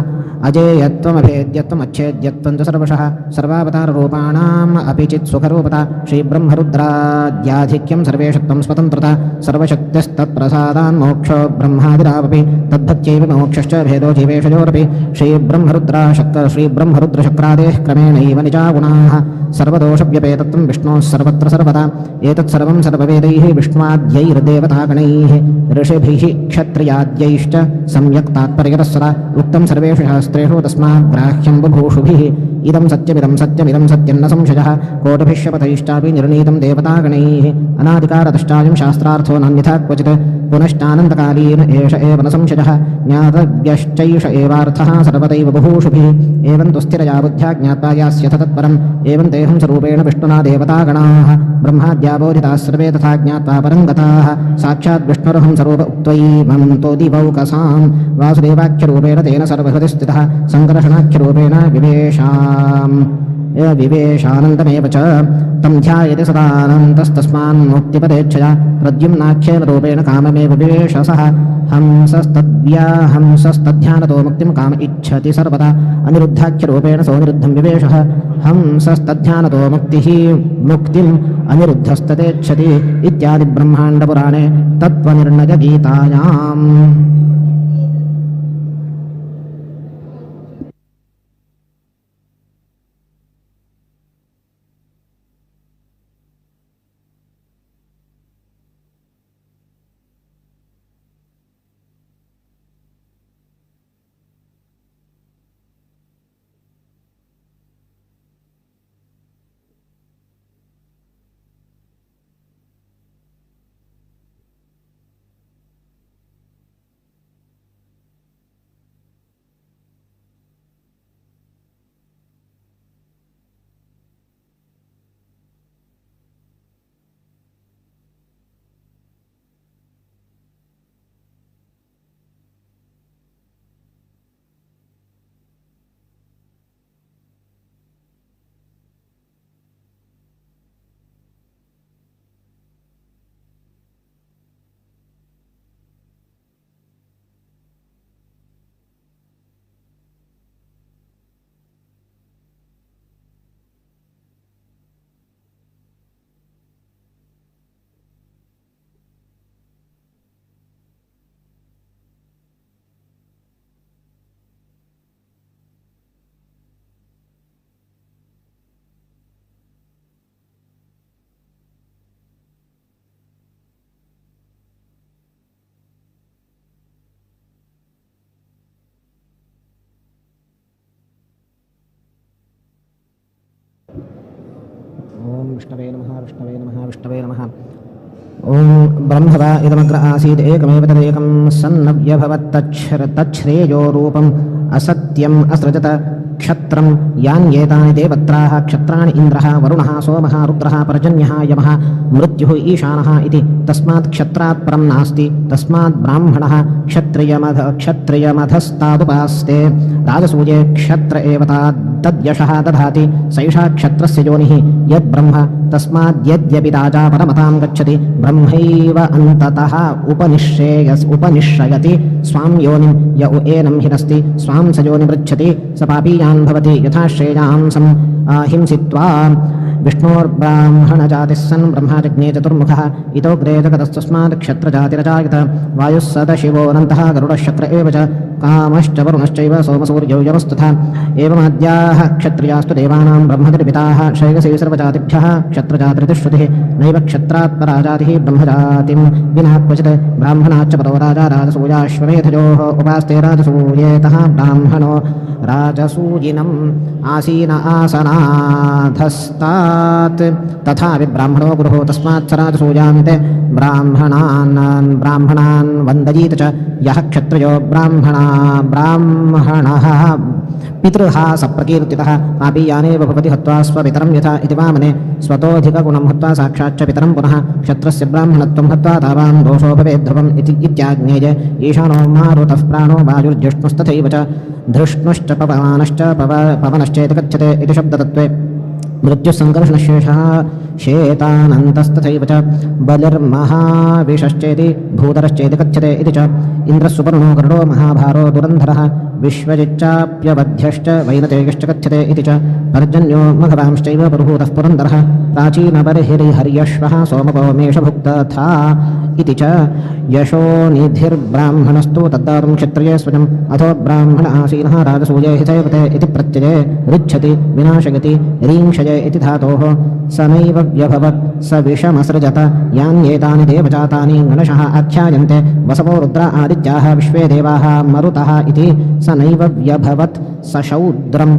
अजेयत्वमभेद्यत्वम् अच्छेद्यत्वं च सर्वशः सर्वावताररूपाणाम् अपि चित्सुखरूपता श्रीब्रह्मरुद्राद्याधिक्यं सर्वेषु त्वं स्वतन्त्रता सर्वशक्तिस्तत्प्रसादान् मोक्षो ब्रह्मादिरावपि तद्भक्त्यैव मोक्षश्च भेदो जीवेशयोरपि श्रीब्रह्मरुद्रशक्रादेः क्रमेणैव निजागुणाः सर्वदोषव्यपेतत्वं विष्णोः सर्वत्र सर्वदा एतत्सर्वं सर्ववेदैः विष्णुवाद्यैर्देवतागणैः ऋषिभिः क्षत्रियाद्यैश्च सम्यक् तात्पर्यतः सदा उक्तं सर्वेषु शास्त्रेषु तस्मात् ग्राह्यं बुभूषुभिः इदं सत्यमिदं सत्यमिदं सत्यं न संशयः कोटिभिः शपथैश्चापि निर्णीतं देवतागणैः अनादिकारतश्चायं शास्त्रार्थो नान्यथा क्वचित् पुनश्चानन्तकालीन एष एव न संशयः ज्ञातव्यश्चैष एवार्थः सर्वदैव बहूषुभिः एवं तु स्थिरया बुद्ध्या ज्ञात्वा यास्यथ तत्परम् एवं तेऽहं स्वरूपेण विष्णुना देवतागणाः ब्रह्माद्याबोधिताः सर्वे तथा ज्ञात्वा परं गताः साक्षात् विष्णुरहं स्वरूप उक्त्वैवं तो दिवौकसां वासुदेवाख्यरूपेण तेन सर्वहृदि स्थितः सङ्कर्षणाख्यरूपेण विवेशानन्दमेव च तं ध्यायति सदानन्तस्तस्मान् मुक्तिपदेच्छया प्रद्युम्नाख्येन रूपेण काममेव विवेश सः हंसस्तद्ध्यानतो मुक्तिं काम इच्छति सर्वदा अनिरुद्धाख्यरूपेण सोऽनिरुद्धं विवेशः हंसस्तद्ध्यानतो मुक्तिम् अनिरुद्धस्ततेच्छति इत्यादि ब्रह्माण्डपुराणे तत्त्वनिर्णयगीतायाम्। ॐ विष्णवे नमः विष्णवे नमः विष्णवे नमः। ॐ ब्रह्म वा इदमग्र आसीत् एकमेव तदेकं सन्नव्यभवत् तच्छ्रेयो रूपम् असत्यम् असृजत क्षत्रं यान्येतानि देवत्राः क्षत्राणि इन्द्रः वरुणः सोमः रुद्रः पर्जन्यः यमः मृत्युः ईशानः इति तस्मात् क्षत्रात् परं नास्ति तस्मात् ब्राह्मणः क्षत्रियमधस्तादुपास्ते राजसूये क्षत्र एव तद्यशः दधाति सैषा क्षत्रस्य योनिः यद्ब्रह्म तस्माद्यद्यपि राजा परमतां गच्छति ब्रह्मैव अन्ततः उपनिश्रयति स्वां योनिं य उ एनं हिनस्ति स्वां स योनिमृच्छति स पापीयान् भवति यथा श्रेयांसं हिंसित्वा विष्णोर्ब्राह्मणजातिः सन् ब्रह्माजज्ञे चतुर्मुखः इतोऽग्रे जगतस्तस्मात् क्षत्रजातिरजायत वायुः सदाशिवोऽनन्तः गरुडश्चक्र एव च कामश्च वरुणश्चैव सोमसूर्यौ यमस्तथा एवमाद्याः क्षत्रियास्तु देवानां ब्रह्मनिर्मिताः शैलसे सर्वजातिभ्यः क्षत्रजातिरिति श्रुतिः नैव क्षत्रात् परा जातिः ब्रह्मजातिं विना क्वचित् ब्राह्मणाच्च परो राजा राजसूयाश्वमेधयोः उपास्ते राजसूयेतः ब्राह्मणो राजसूयिनम् आसीन आसनाधस्तात् तथापि ब्राह्मणो गुरुः तस्मात् स राजसूयान्ते ब्राह्मणान् ब्राह्मणान् वन्दयीत च यः क्षत्रियो ब्राह्मणः पितृः स प्रकीर्तितः पापीयानेव भवति हत्वा स्वपितरं यथा इति वामने स्वतोऽधिकगुणं हत्वा साक्षाच्च पितरं पुनः क्षत्रस्य ब्राह्मणत्वं हत्वा तावान् दोषो भवेत् ध्रुवम् इति इत्याज्ञेय ईशानो मारुतः प्राणो वायुर्जिष्णुस्तथैव च धृष्णुश्च पवमानश्च पवनश्चेति कथ्यते इति शब्दतत्त्वे मृत्युसङ्कर्षणशेषः शेतानन्तस्तथैव च बलिर्महाविषश्चेति भूतरश्चेति कथ्यते इति च इन्द्रः सुपर्णो गरुडो महाभारो दुरन्धरः विश्वजिच्चाप्यवध्यश्च वैनतेयश्च कथ्यते इति च पर्जन्यो मघवांश्चैव पुरुहूतः पुरन्दरः प्राचीनबर्हिर्हर्यश्वः सोमपो मेषभुक्तथा इति च यशोनिधिर्ब्राह्मणस्तु तद्दातुं क्षत्रिये स्वजम् अथो ब्राह्मण आसीनः राजसूये हि सेवते इति प्रत्यये ऋच्छति विनाशयति रींषये इति धातोः स नैव व्यभवत् स विषमसृजत यान्येतानि देवजातानि गणशः आख्यायन्ते वसवो रुद्र आदित्याः विश्वे देवाः मरुतः इति स नैव व्यभवत् स शौद्रं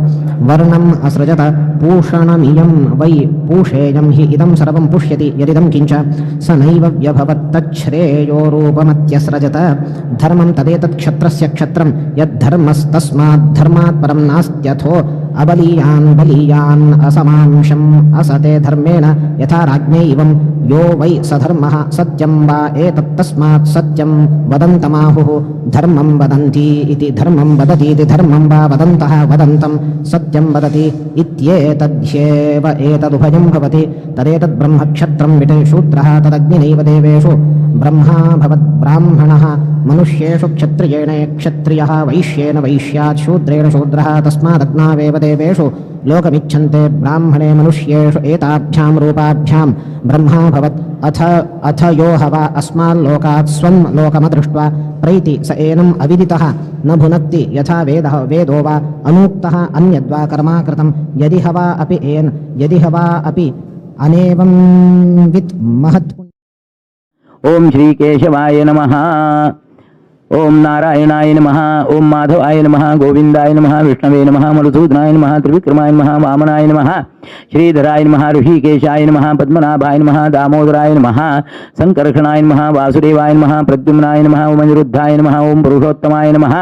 वर्णम् असृजत पूषणमियं वै पूषेयं हि इदं सर्वं पुष्यति यदिदं किञ्च स नैव व्यभवत् तच्छ्रेयो रूपमत्यसृजत धर्मं तदेतत् क्षत्रस्य क्षत्रं यद्धर्मस्तस्मात् धर्मात् परं नास्त्यथो अबलीयान् बलीयान् असमांशम् असते धर्मेण यथा राज्ञैवं यो वै सधर्मः सत्यं वा एतत्तस्मात् सत्यं वदन्तमाहुः धर्मं वदन्ति इति धर्मं वदतीति धर्मं वा वदन्तः वदन्तं सत्यं वदति इत्येतद्ध्येव एतदुभयं भवति तदेतद्ब्रह्मक्षत्रं विटे शूद्रः तदग्निनैव देवेषु ब्रह्मा भवद्ब्राह्मणः मनुष्येषु क्षत्रियेण क्षत्रियः वैश्येन वैश्यात् शूद्रेण शूद्रः तस्मादग्नावेव देवेषु लोकमिच्छन्ते ब्राह्मणे मनुष्येषु एताभ्यां रूपाभ्यां ब्रह्मा भवत् अथ अथ यो ह वा अस्माल्लोकात् स्वं लोकमदृष्ट्वा प्रैति स एनम् अविदितः न भुनक्ति यथा वेदः वेदो वा अनूक्तः अन्यद्वा कर्माकृतं यदि ह वा अपि एन यदि ह वा अपि अनेवं वित् महत् ఓం శ్రీ కేశవాయ నమః. ఓం నారాయణాయ నమః. ఓం మాధవాయ నమః. గోవిందాయ నమః. విష్ణవే నమః. మధుసూదనాయ నమః. త్రివిక్రమాయ నమః. వామనాయ నమః. శ్రీధరాయ నమః. ఋషికేశాయ నమః. పద్మనాభాయ నమః. దామోదరాయ నమః. సంకర్షణాయ నమః. వాసుదేవాయ నమః. ప్రద్యుమ్నాయ నమః. ఓం అనిరుద్ధాయ నమః. ఓం పురుషోత్తమాయ నమః.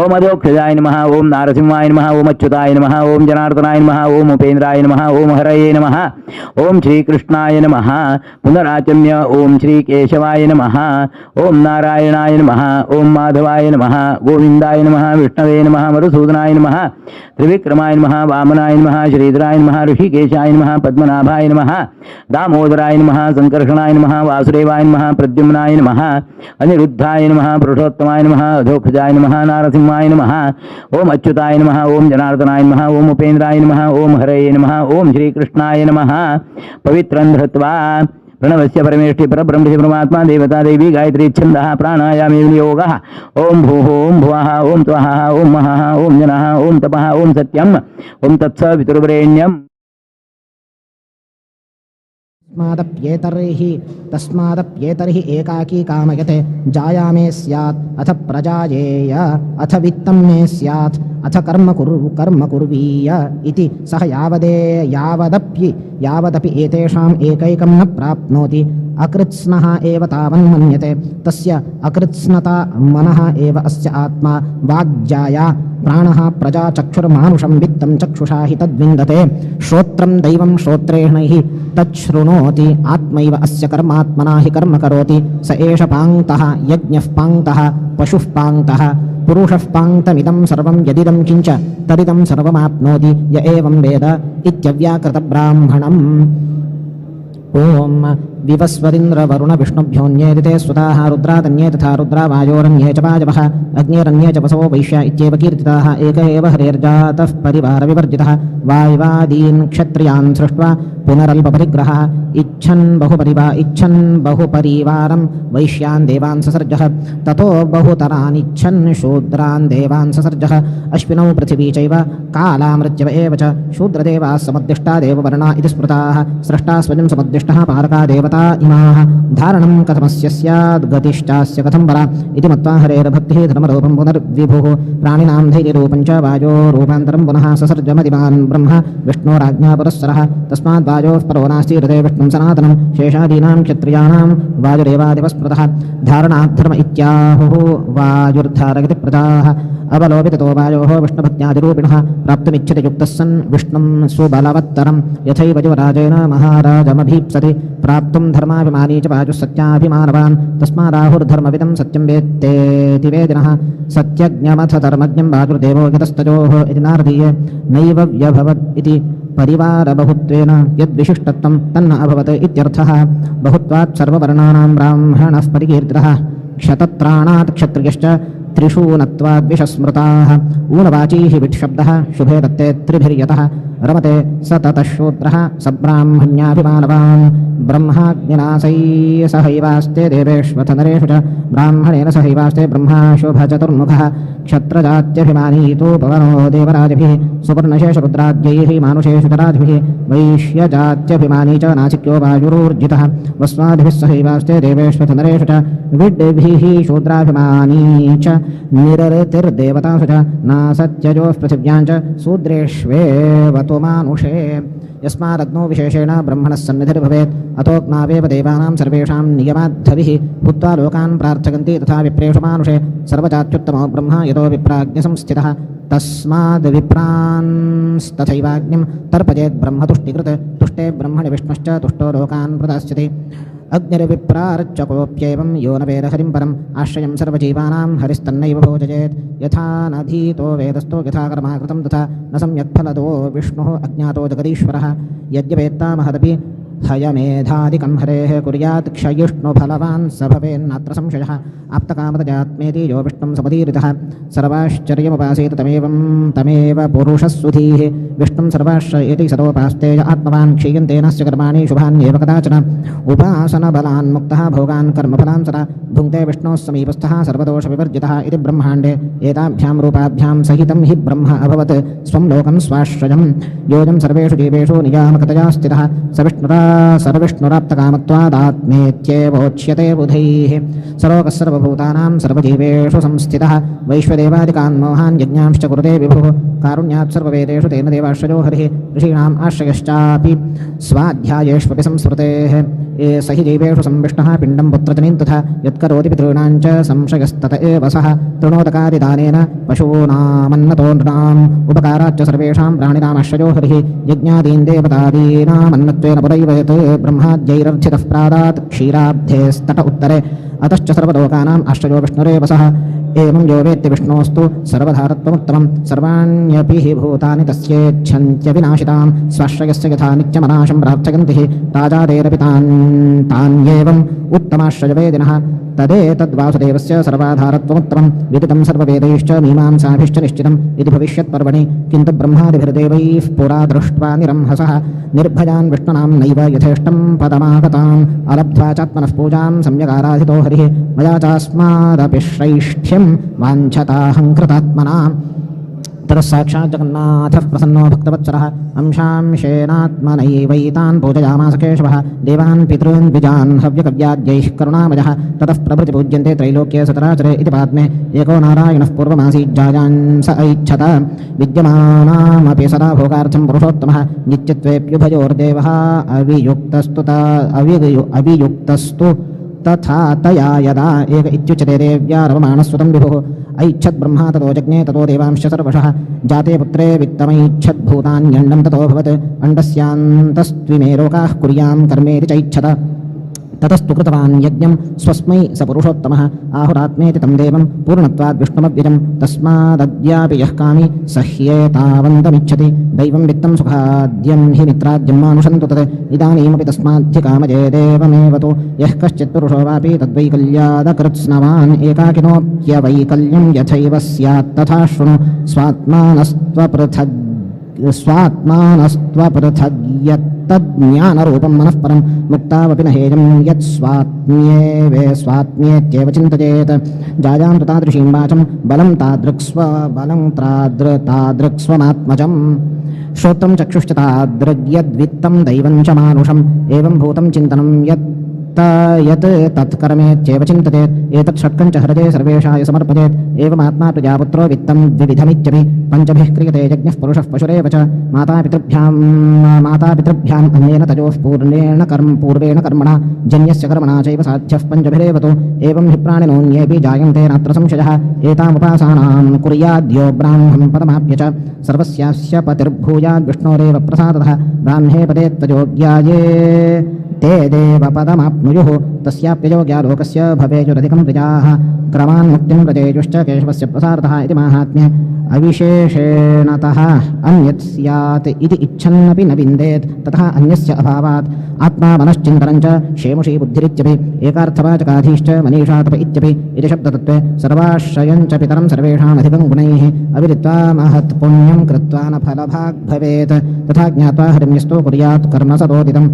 ఓం అధోక్షజాయ నమః. ఓం నారసింహాయ నమః. ఓం అచ్యుతాయ నమః. ఓం జనార్దనాయ నమః. ఓం ఉపేంద్రాయ నమః. ఓం హరయే నమః. ఓం శ్రీకృష్ణాయ నమః. పునరాచమ్య ఓం శ్రీకేశవాయ నమః. ఓం నారాయణాయ నమః. ఓం మాధవాయ నమః. గోవిందాయ నమః. విష్ణవే నమః. మధుసూదనాయ నమః. త్రివిక్రమాయ నమః. వామనాయ నమః. శ్రీధరాయ నమః. ఋషికేశాయ నమః. పద్మనాభాయ నమః. దామోదరాయ నమః. సంకర్షణాయ నమః. వాసుదేవాయ నమః. ప్రద్యుమ్నాయ నమః. అనిరుద్ధాయ నమః. పురుషోత్తమాయ నమః. అధోక్షజాయ నమః. నారసింహాయ నమః. ఓం అచ్యుతాయ నమః. ఓం జనార్దనాయ నమః. ఓం ఉపేంద్రాయ నమః. ఓం హరయే నమః. ఓం శ్రీకృష్ణాయ నమః. పవిత్రం ధృత్వా ప్రణవస్య పరమేష్ఠి పరబ్రహ్మణి పరమాత్మా దేవతా దేవీ గాయత్రీ ఛందః ప్రాణాయామే వినియోగः. ఓం భూః ఓం భువः ఓం త్వః ఓం మహः ఓం జనः ఓం తపः ఓం సత్యం ఓం తత్సవితుర్వరేణ్యం. तस्मादप्येतर्हि तस्मादप्येतर्हि एकाकी कामयते जाया मे स्यात् अथ प्रजायेय अथ वित्तं मे स्यात् अथ कर्म कर्म कुर्वीय इति सः यावदपि यावदपि एतेषाम् एकैकं न प्राप्नोति अकृत्स्नः एव तावन्मन्यते तस्य अकृत्स्नता मनः एव अस्य आत्मा वाग्जाया प्राणः प्रजा चक्षुर्मानुषं वित्तं चक्षुषा हि तद्विन्दते श्रोत्रं दैवं श्रोत्रेण हि तच्छृणोति आत्मैव अस्य कर्मात्मना हि कर्म करोति स एष पाङ्क्तः यज्ञः पाङ्क्तः पशुः पाङ्क्तः पुरुषः पाङ्क्तमिदं सर्वं यदिदं किञ्च तदिदं सर्वमाप्नोति य एवं वेद इत्यव्याकृतब्राह्मणम्. ॐ विवस्वदिन्द्रवरुणविष्णुभ्योऽन्ये ते सुताः रुद्रादन्ये तथा रुद्रा वायोरन्ये च वायवः अग्निरन्ये च वसवो वैश्या इत्येव कीर्तिताः। एक एव हरेर्जातः परिवारविवर्जितः वाय्वादीन् क्षत्रियान् सृष्ट्वा पुनरल्पपरिग्रहः इच्छन् बहुपरिवारं वैश्यान् देवान् ससर्जः ततो बहुतरानिच्छन् शूद्रान् देवान् ससर्जः। अश्विनौ पृथिवी चैव कालामृत्यव एव च शूद्रदेवाः समुद्दिष्टा देववर्णा इति स्मृताः। स्रष्टा स्वयं समुद्दिष्टः पारका देवता इमाः। धारणं कथमस्य स्याद् गतिश्चास्य कथं परा इति मत्वा हरेर्भक्तिः धर्मरूपं पुनर्विभुः प्राणिनां धैर्यरूपं च वायोरूपान्तरं पुनः ससर्जमदिमान् ब्रह्म विष्णोराज्ञापुरस्सरः। तस्माद् वायोः परो नास्ति हृदये विष्णुं सनातनं शेषादीनां क्षत्रियाणां वायुरेवादिवस्मृतः। धारणाद्धर्म इत्याहुः वायुर्धारयति प्रजाः। अबलोऽपि ततो वायोः विष्णुभक्त्यादिरूपिणः प्राप्तुमिच्छति युक्तः सन् विष्णुं सुबलवत्तरं यथैव युवराजेन महाराजमभीप्सति। प्राप्तुं धर्माभिमानी च वायुः सत्याभिमानवान् तस्मादाहुर्धर्मविदं सत्यं वेत्तेति वेदिनः। सत्यज्ञमथ धर्मज्ञं वायुर्देवो यतस्तयोः इति नारदीये नैव व्यभवत् इति परिवारबहुत्वेन यद्विशिष्टत्वं तन्न अभवत् इत्यर्थः। बहुत्वात् सर्ववर्णानां ब्राह्मणः परिकीर्तितः क्षतत्राणात् क्षत्रियश्च त्रिशूनत्वाद्विषस्मृताः। ऊनवाचीः विट्शब्दः शुभे दत्ते त्रिभिर्यतः रमते स ततः शूद्रः स ब्राह्मण्याभिमानवान्। ब्रह्माग्निनासै सहैवास्ते देवेष्वथ नरेषु च ब्राह्मणेन सहैवास्ते ब्रह्मा शुभचतुर्मुखः। क्षत्रजात्यभिमानी तु पवनो देवराजभिः सुपर्णशेषरुद्राद्यैः मानुषेषु च राजभिः वैश्यजात्यभिमानी च नासिक्यो वायुरूर्जितः। वस्वादिभिः सहैवास्ते देवेष्वथ नरेषु च विड्भिः शूद्राभिमानी च निरतिर्देवतासु च नासत्यजोः पृथिव्यां च शूद्रेष्वेव तु मानुषे। यस्मादग्नौ विशेषेण ब्रह्मणः सन्निधिर्भवेत् अतोऽग्नावेव देवानां सर्वेषां नियमाद्धविः भूत्वा लोकान् प्रार्थयन्ति तथा विप्रेषु मानुषे। सर्वजात्युत्तमो ब्रह्म यतो विप्राज्ञसंस्थितः तस्माद् विप्रांस्तथैवाग्निं तर्पयेत् ब्रह्मतुष्टिकृत् तुष्टे ब्रह्मणि विष्णुश्च तुष्टो लोकान् प्रदास्यति। अग्निर्विप्रार्चकोऽप्येवं यो न वेद हरिं परम् आश्रयं सर्वजीवानां हरिस्तन्नैव भोजयेत्। यथा नधीतो वेदस्तो यथा कर्माकृतं तथा न सम्यक् फलदो विष्णुः अज्ञातो जगदीश्वरः। यद्यवेत्ता महदपि हयमेधादिकं हरेः कुर्यात् क्षयिष्णुफलवान् स भवेन्नात्र संशयः। आप्तकामतजात्मेति यो विष्णुं समुदीरितः सर्वाश्चर्यमुपासीत तमेवं तमेव पुरुषः सुधीः। विष्णुं सर्वाश्रयति सदोपास्ते य आत्मवान् क्षीयन्ते नस्य कर्माणि शुभान्येव कदाचन। उपासनबलान् मुक्तः भोगान् कर्मफलान् सदा भुङ्क्ते विष्णोः समीपस्थः सर्वदोषविवर्जितः इति ब्रह्माण्डे एताभ्यां रूपाभ्यां सहितं हि ब्रह्म अभवत् स्वं लोकं स्वाश्रयं। योऽयं सर्वेषु जीवेषु नियामकतया स्थितः स विष्णुरा सर्विष्णुराप्तकामत्वादात्मेत्येवोच्यते बुधैः। सलोकः सर्वभूतानां सर्वजीवेषु संस्थितः वैश्वदेवादिकान् मोहान् यज्ञांश्च कुरुते विभुः। कारुण्यात् सर्ववेदेषु तेन देवाश्रयो हरिः ऋषीणाम् आश्रयश्चापि स्वाध्यायेष्वपि संस्मृतेः। स हि जीवेषु संविष्णः पिण्डं पुत्रजनीं तथा यत्करोति पितॄणां च संशयस्तत एव सः। तृणोदकादिदानेन पशूनामन्नतो नृणाम् उपकाराच्च सर्वेषां प्राणिनामाश्रयो हरिः। यज्ञादीन् देवतादीनामन्नत्वेन पुरैव यत् ब्रह्माद्यैरर्थितः प्रादात् क्षीराब्धेस्तट उत्तरे। अतश्च सर्वलोकानाम् आश्रयो विष्णुरेव सः। एवं यो वेत्ति विष्णोस्तु सर्वधारत्वमुत्तमं सर्वाण्यपि हि भूतानि तस्येच्छन्त्यविनाशितां स्वाश्रयस्य यथा नित्यमनाशं प्रार्थयन्ति हि राजादेरपि तान्येवम् उत्तमाश्रयवेदिनः। तदेतद्वासुदेवस्य सर्वाधारत्वमुत्तमं विदितं सर्ववेदैश्च मीमांसाभिश्च निश्चितम् इति भविष्यत्पर्वणि। किन्तु ब्रह्मादिभिर्देवैः पुरा दृष्ट्वा निरंहसः निर्भयान् विष्णुनां नैव यथेष्टं पदमागतान् अलब्ध्वा चात्मनः पूजां सम्यगाराधितो हरिः मया चास्मादपि श्रैष्ठ्यं वाञ्छताहङ्कृतात्मना। ततः साक्षात् जगन्नाथः प्रसन्नो भक्तवत्सरः अंशांशेनात्मनैवैतान् पूजयामास केशवः। देवान् पितॄन् द्विजान् हव्यकव्याद्यैः करुणामयः। ततः प्रभृति पूज्यन्ते त्रैलोक्ये सचराचरे इति पाद्मे एको नारायणः पूर्वमासीज्जायान् स ऐच्छत। विद्यमानामपि सदा भोगार्थं पुरुषोत्तमः नित्यत्वेऽप्युभयोर्देवः अवियुक्तस्तु तथा तया यदा एक इत्युच्यते देव्या रममाणस्वतं विभुः। ऐच्छद् ब्रह्मा ततो जज्ञे ततो देवांश्च सर्वशः। जाते पुत्रे वित्तमैच्छद्भूतान्यण्डं ततो भवत्। अण्डस्यान्तस्त्विमे लोकाः कुर्यां कर्मेति चैच्छत। ततस्तु कृतवान् यज्ञं स्वस्मै स पुरुषोत्तमः आहुरात्मेति तं देवं पूर्णत्वाद् विष्णुमव्यजं तस्मादद्यापि यः कामि सह्येतावन्तमिच्छति दैवं वित्तं सुखाद्यं हि मित्राद्यं मानुषन्तु तत् इदानीमपि तस्माद्धि कामजेदेवमेव तु यः कश्चित् पुरुषो वापि तद्वैकल्यादकृत्स्नवान् एकाकिनोऽप्यवैकल्यं यथैव स्यात् तथा शृणु स्वात्मानस्त्वपृथग्यत्तज्ज्ञानरूपं मनः परं मुक्तावपि न हेयं यत् स्वात्म्येवे स्वात्म्येत्येव चिन्तयेत् जायां तु तादृशीं वाचं बलं तादृक्स्व बलं तादृक्स्वमात्मजम् श्रोत्रं चक्षुश्च तादृग्यद्वित्तं दैवं च मानुषम् एवं भूतं चिन्तनं यत् यत् तत्कर्मेत्येव चिन्तयेत् एतत् षट्कं च हरजे सर्वेषाय समर्पयेत् एवमात्मा प्रजापुत्रो वित्तं द्विविधमित्यपि पञ्चभिः क्रियते यज्ञः पुरुषः पशुरेव च मातापितृभ्याम् अन्येन तयोः पूर्वेण कर्मणा जन्यस्य कर्मणा चैव साध्यः पञ्चभिरेव तु एवं हि प्राणिनोऽन्येऽपि जायन्ते नात्र संशयः एतामुपासानां कुर्याद्यो ब्राह्मं पदमाप्य च सर्वस्यास्य पतिर्भूयाद् विष्णोरेव प्रसादतः ब्राह्मे पदे त्वयोग्याये ते देव पदमाप्नुयुः तस्याप्ययोग्या लोकस्य भवेयुरधिकं प्रजाः क्रमान् मुक्तिं व्रजेयुश्च केशवस्य प्रसारतः इति माहात्म्ये अविशेषेणतः अन्यत् स्यात् इति इच्छन्नपि न विन्देत् ततः अन्यस्य अभावात् आत्मा मनश्चिन्तनं च शेमुषी बुद्धिरित्यपि एकार्थवाचकाधीश्च मनीषा तप इत्यपि इति शब्दतत्त्वे सर्वाश्रयं च पितरं सर्वेषामधिकं गुणैः अविदित्वा महत् पुण्यं कृत्वा न फलभाग् भवेत् तथा ज्ञात्वा हरिम्यस्तो कुर्यात् कर्म सदोदितम्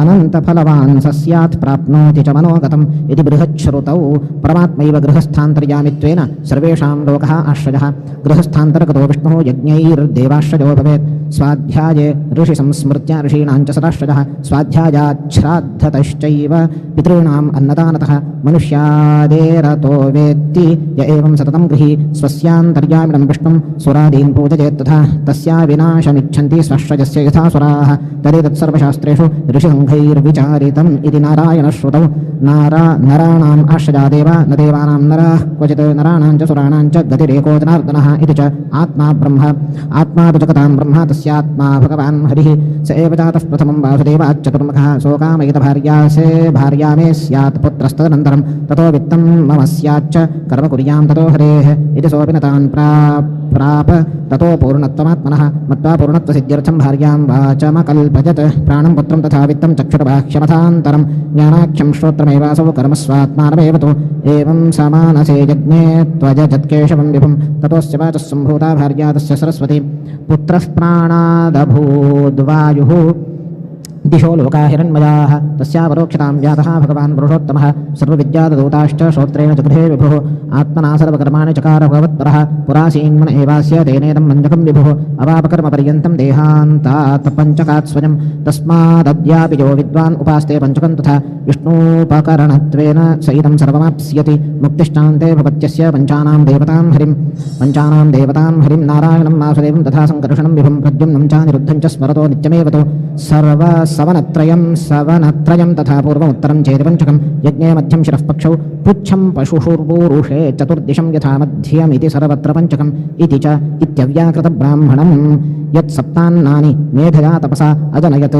अनन्तफलवान् स स्यात् प्राप्नोति च मनोगतम् इति बृहच्छ्रुतौ परमात्मैव गृहस्थान्तर्यामित्वेन सर्वेषां लोकः आश्रयः गृहस्थान्तर्गतो विष्णुः यज्ञैर्देवाश्रयो भवेत् स्वाध्याये ऋषिसंस्मृत्य ऋषीणां च सदाश्रयः स्वाध्यायाच्छ्राद्धतश्चैव पितॄणाम् अन्नदानतः मनुष्यादेरतो वेत्ति य एवं सततं गृही स्वस्यान्तर्यामिणं विष्णुं सुरादीन् पूजयेत् तथा तस्याविनाशमिच्छन्ति स्वाश्रयस्य यथा सुराः तदेतत् सर्वशास्त्रेषु ऋषिसङ्घैर्विचारितम् इति नारायणश्रुतौ नराणाम् आश्रया देवा न देवानां नराः क्वचित् नराणां च सुराणां च गतिरेको जनार्दनः इति च आत्मा ब्रह्म आत्मा तु जगतां ब्रह्म तस्यात्मा भगवान् हरिः स एव जातः प्रथमं वासुदेवाच्चतुर्मुखः सोकामयितभार्या से भार्या मे स्यात् पुत्रस्तदनन्तरं ततो वित्तं मम स्याच्च कर्म कुर्यां ततो हरेः इति सोऽपि न तान् प्राप ततो पूर्णत्वमात्मनः मत्वा पूर्णत्वसिद्ध्यर्थं भार्यां वाचमकल्पयत् प्राणं पुत्रं तथा वित्तं चक्षुर्बाह्यमथान्तरं ज्ञानाख्यं श्रोत्रमेवासौ कर्म स्वात्मानमेव तु एवं समानसे यज्ञे त्वजजत्केशवं विभुं ततोऽस्य वाचः सम्भूता भार्या तस्य सरस्वती पुत्रः प्राणादभूद्वायुः दिशो लोका हिरण्मयाः तस्यापरोक्षतां जातः भगवान् पुरुषोत्तमः सर्वविद्यादूताश्च श्रोत्रेण चगृहे विभुः आत्मना सर्वकर्माणि चकार भगवत्परः पुरासीन्मन एवास्य तेनेदं मञ्जकं विभुः अवापकर्मपर्यन्तं देहान्तात् पञ्चकात् स्वयं तस्मादद्यापि यो विद्वान् उपास्ते पञ्चकं तथा विष्णूपकरणत्वेन स इदं सर्वमाप्स्यति मुक्तिश्चान्ते भवत्यस्य पञ्चानां देवतां हरिं नारायणं वासुदेवं तथा सङ्कर्षणं विभुं प्रद्युम्नं चानिरुद्धं च स्मरतो नित्यमेव तु सर्वसवनत्रयं सवनत्रयं तथा पूर्वमुत्तरं चेति पञ्चकं यज्ञे मध्यं शिरः पक्षौ पुच्छं पशुषुर्पूरुषे चतुर्दिशं यथा मध्यमिति सर्वत्र पञ्चकम् इति च इत्यव्याकृतब्राह्मणं यत् सप्तान्नानि मेधया तपसा अजनयत्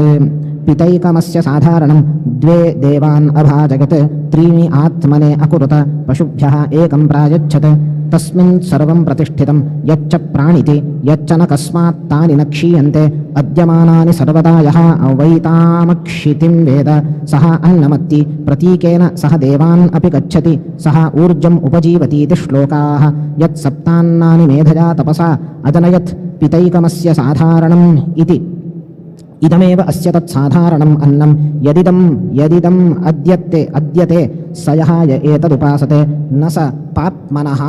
पितैकमस्य साधारणं द्वे देवान् अभाजयत् त्रीणि आत्मने अकुरुत पशुभ्यः एकं प्रायच्छत् तस्मिन् सर्वं प्रतिष्ठितं यच्च प्राणिति यच्च न कस्मात् तानि न क्षीयन्ते अद्यमानानि सर्वदा यः वैतामक्षितिं वेद सः अन्नमत्ति प्रतीकेन सह देवान् अपि गच्छति सः ऊर्जम् उपजीवतीति श्लोकाः यत् सप्तान्नानि मेधया तपसा अजनयत् पितैकमस्य साधारणम् इति इदमेव अस्य तत्साधारणम् अन्नं यदिदम् अद्यते अद्यते स यः य एतदुपासते न स पाप्मनः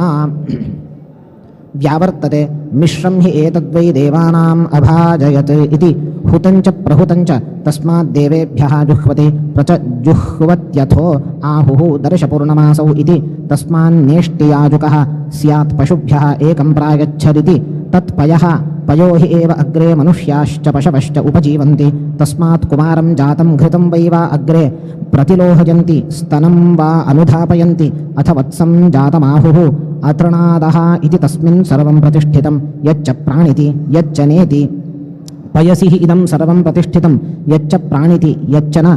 व्यावर्तते मिश्रं हि एतद्वै देवानाम् अभाजयत् इति हुतं च प्रहुतं च तस्मात् देवेभ्यः जुह्वति प्रच जुह्वत्यथो आहुः दर्शपूर्णमासौ इति तस्मान्नेष्टियाजुकः स्यात् पशुभ्यः एकं प्रायच्छदिति तत्पयः पयो हि एव अग्रे मनुष्याश्च पशवश्च उपजीवन्ति तस्मात् कुमारं जातं घृतं वै वा अग्रे प्रतिलोहयन्ति स्तनं वा अनुधापयन्ति अथ वत्सं जातमाहुः अतृणादः इति तस्मिन् सर्वं प्रतिष्ठितं यच्च प्राणिति यच्च नेति पयसि हि इदं सर्वं प्रतिष्ठितं यच्च प्राणिति यच्च न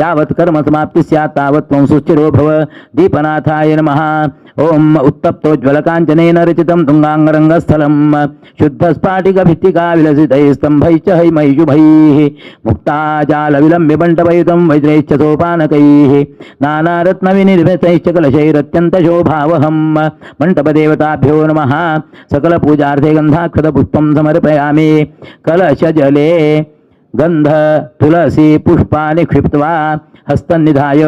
यावत् कर्म समाप्ति स्यात् तावत् त्वं सुस्थिरो भव। दीपनाथाय नमः। ॐ उत्तप्तोज्ज्वलकाञ्चनेन रचितं तुङ्गाङ्गरङ्गस्थलं शुद्धस्फाटिकभित्तिका विलसितैः स्तम्भैश्च हैमैशुभैः मुक्ताजालविलम्ब्य मण्डपयुतं वज्रैश्च सोपानकैः नानारत्नविनिर्मितैश्च कलशैरत्यन्तशोभावहं मण्डपदेवताभ्यो नमः। सकलपूजार्थे गन्धाक्षतपुष्पं समर्पयामि। कलशजले गंध तुलसी पुष्पाणि क्षिप्त्वा हस्तन्निधाय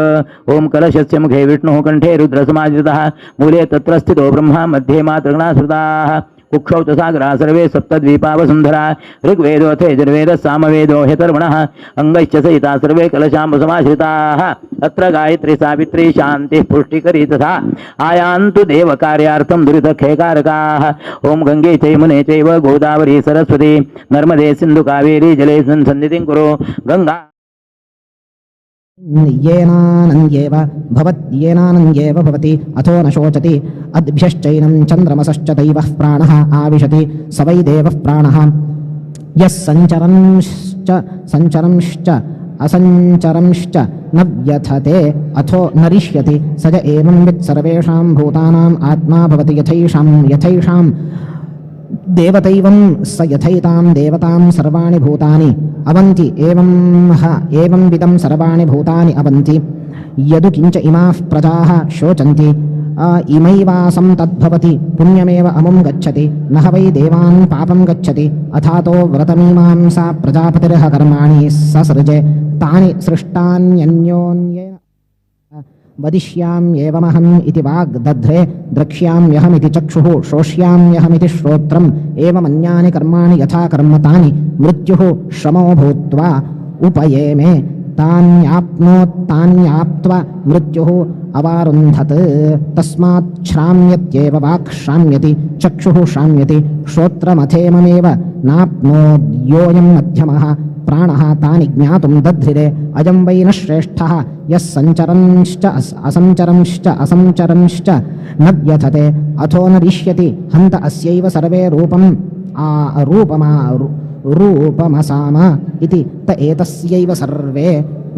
ॐ कलशस्य मुखे विष्णुः कण्ठे रुद्रसमाश्रितः मूले तत्र स्थितो ब्रह्मा मध्ये मातृगणा स्मृताः कुक्षौ च सागराः सर्वे सप्तद्वीपा वसुन्धरा ऋग्वेदोऽथ यजुर्वेदः सामवेदो ह्यथर्वणः अङ्गैश्च सहिता सर्वे कलशाम्बुसमाश्रिताः अत्र गायत्री सावित्री शान्तिः पुष्टिकरी तथा आयान्तु देवकार्यार्थं दुरितक्षयकारकाः। ॐ गङ्गे च यमुने चैव गोदावरी सरस्वती नर्मदे सिन्धु कावेरी जलेऽस्मिन् सन्निधिं कुरु। गङ्गा येनानन्द्येव भवत्येनानन्द्येव भवति अथो न शोचति अद्भ्यश्चैनं चन्द्रमसश्च दैवः प्राणः आविशति स वै देवः प्राणः यः सञ्चरंश्च सञ्चरंश्च असञ्चरंश्च न व्यथते अथो नरिष्यति स च एवं वित् सर्वेषां भूतानाम् आत्मा भवति यथैषां यथैषां देवतैवं स यथैतां देवतां सर्वाणि भूतानि अवन्ति एवं ह एवं विदं सर्वाणि भूतानि अवन्ति यदु किञ्च इमाः प्रजाः शोचन्ति इमैवासं तद्भवति पुण्यमेव अमुं गच्छति न ह वै देवान् पापं गच्छति अथातो व्रतमीमांसा प्रजापतिर्ह कर्माणि ससृजे तानि सृष्टान्यन्योन्येन वदिष्याम्येवमहम् इति वाग्दध्रे द्रक्ष्याम्यहमिति चक्षुः श्रोष्याम्यहमिति श्रोत्रम् एवमन्यानि कर्माणि यथा कर्म तानि मृत्युः श्रमो भूत्वा उपयेमे तान्याप्नोत्तान्याप्त्वा मृत्युः अवारुन्धत् तस्मात् श्राम्यत्येव वाक् श्राम्यति चक्षुः श्राम्यति श्रोत्रमथेममेव नाप्नोद्योऽयं मध्यमः प्राणः तानि ज्ञातुं दध्रिरे अयं वै न श्रेष्ठः यः सञ्चरंश्च असञ्चरंश्च असञ्चरंश्च न व्यथते अथो न रिष्यति हन्त अस्यैव सर्वे रूपम् आ रूपमा रूपमसाम इति त एतस्यैव सर्वे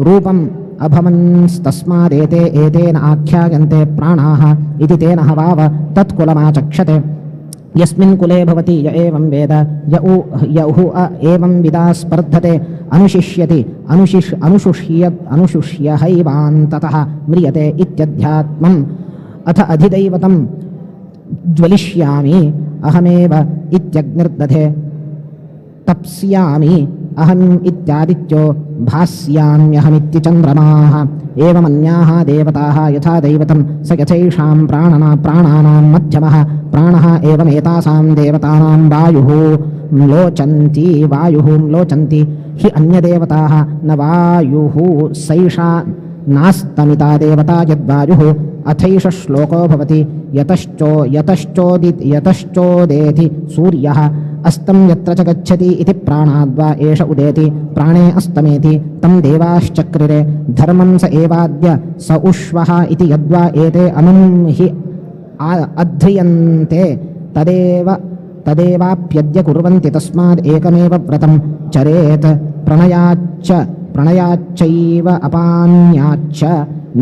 रूपम् अभवंस्तस्मादेते एतेन आख्यायन्ते प्राणाः इति तेन हवाव तत्कुलमाचक्षते यस्मिन् कुले भवति य एवं वेद य उ य उः अ एवं विदा स्पर्धते अनुशिष्यति अनुशिष् अनुशुष्य अनुशुष्य हैवान्ततः म्रियते इत्यध्यात्मम् अथ अधिदैवतं ज्वलिष्यामि अहमेव इत्यग्निर्दधे तप्स्यामि अहम् इत्यादित्यो भास्याम्यहमिति चन्द्रमाः एवमन्याः देवताः यथा दैवतं स यथैषां प्राणना प्राणानां मध्यमः प्राणः एवमेतासां देवतानां वायुः म्लोचन्ति वायुः म्लोचन्ति हि अन्यदेवताः न वायुः सैषा नास्तमिता देवता यद्वायुः अथैष श्लोको भवति यतश्चो यतश्चोदि यतश्चोदेति सूर्यः अस्तं यत्र च गच्छति इति प्राणाद्वा एष उदेति प्राणे अस्तमेति तं देवाश्चक्रिरे धर्मं स एवाद्य स उष्वः इति यद्वा एते अमुं हि अध्रियन्ते तदेव तदेवाप्यद्य कुर्वन्ति तस्माद् एकमेव व्रतं चरेत् प्रणयाच्च प्रणयाच्चैव अपान्याच्च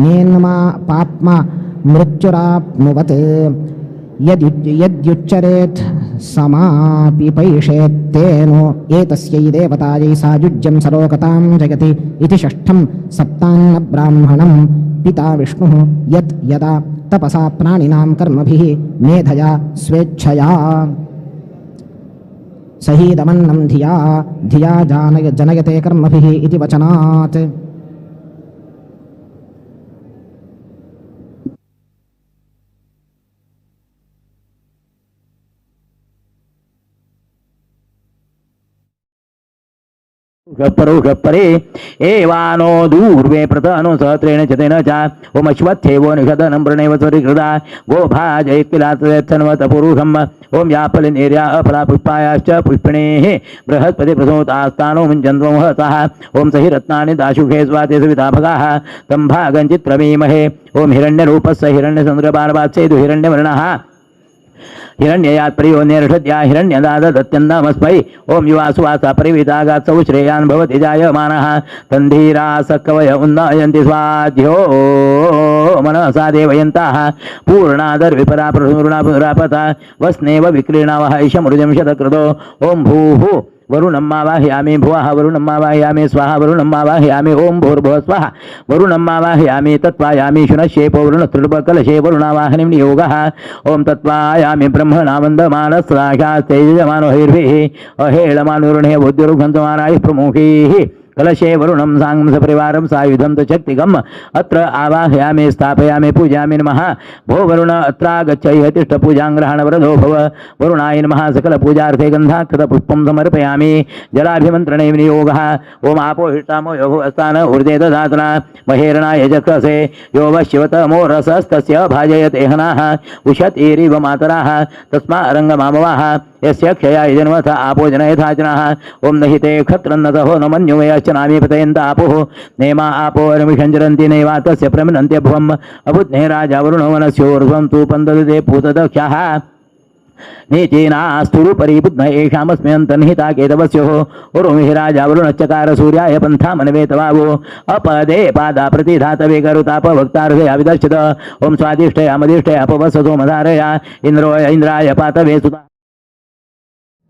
नेन्मा पाप्मा मृत्युराप्नुवत् यद्युच्चरेत् समापिपैषेत्तेनो एतस्यै देवतायै सायुज्यं सलोकतां जयति इति षष्ठं सप्तान्नब्राह्मणं पिता विष्णुः यत् यदा तपसा प्राणिनां कर्मभिः मेधया स्वेच्छया सहीदमन्नं धिया धिया जानय जनयते कर्मभिः इति वचनात्। परोषपरे एवानो दूर्वे प्रतनो सहस्रेण च तेन च ओम अश्वत्थेवो निषदनं प्रणेव स्वरिकृता गोभाजयत्किलात्सन्वत पुरुषम् ओम याफलिनेर्या अफला पुष्पायाश्च पुष्पिणेः बृहस्पति प्रसूतास्तानो मुञ्चन्त्वमहसः ओम सहि रत्नानि दाशुषे स्वाते सविता भगाः तं भागं चित्रमीमहे ओम हिरण्यरूपस्य हिरण्यचन्द्रबालवात्सेदु हिरण्यवर्णः हिरण्ययात् परियोनिर्षद्या हिरण्यदादत्यन्नमस्मै ओम युवासुवासा परिवितागात्सौ श्रेयान् भवति जायमानः तन्धीरा सकवय उन्नयन्ति स्वाध्यो मनसा देवयन्ताः पूर्णादर्विपरा प्रसूर्णापुरापता वस्नेव विक्रीणावः ईशमृजं शतक्रतो ओम भूः वरुणं मावाहयामि भुवः वरुणं मावाहयामि स्वाहा वरुणं मावाहयामि ओम भूर्भुवः स्वः वरुणं मावाहयामि तत्त्वायामि शुनश्शेपो वरुणस्तृडुपकलशे वरुणावाहनिं नियोगः ओम तत्त्वायामि ब्रह्मणा वन्दमानस्राशास्तेजमानोहैर्भिः अहेळमानुरुणे बुद्धिरुघन्तमानायः प्रमुखैः कलशे वरुणं साङ्गं सपरिवारं सायुधं तु शक्तिगम् अत्र आवाहयामि स्थापयामि पूजयामि नमः। भो वरुण अत्रागच्छ इह तिष्ठ पूजाङ्ग्रहणवरदो भव। वरुणाय नमः। सकलपूजार्थे गन्धाक्षतपुष्पं समर्पयामि। जलाभिमन्त्रणे विनियोगः। ओम आपो हिष्टामो यो भुवस्तान ऊर्जे ददातना महेरणाय चक्रसे यो वः शिवतमो रसस्तस्य भाजयते हनाः उशतीरिव मातराः तस्मा रङ्गमामवाः यस्य क्षयाय जन्मथ आपो जनयथाचनाः। ओम न हि ते क्षत्रन्नतहो न मन्युमयश्च नामी पतयन्त आपोः नेमा आपो अरमिषञ्चरन्ति नैवा तस्य प्रमिनन्त्य भुवम् अबुध्ने राजा वरुणो वनस्योर्ध्वं तु पन्दते पूतदक्षः नीचीनास्तुरुपरि बुध्न एषामस्म्यन्तर्निहिता केतवस्योः उरुमिः राजा वरुणश्चकार सूर्याय पन्थामनवेतवावो अपदे पादा प्रतिधातवे करुतापवक्तार्हया विदर्शित। ओम स्वादिष्टया मदिष्टया अपवसतो मधारया इन्द्रो इन्द्राय पातवे सुता।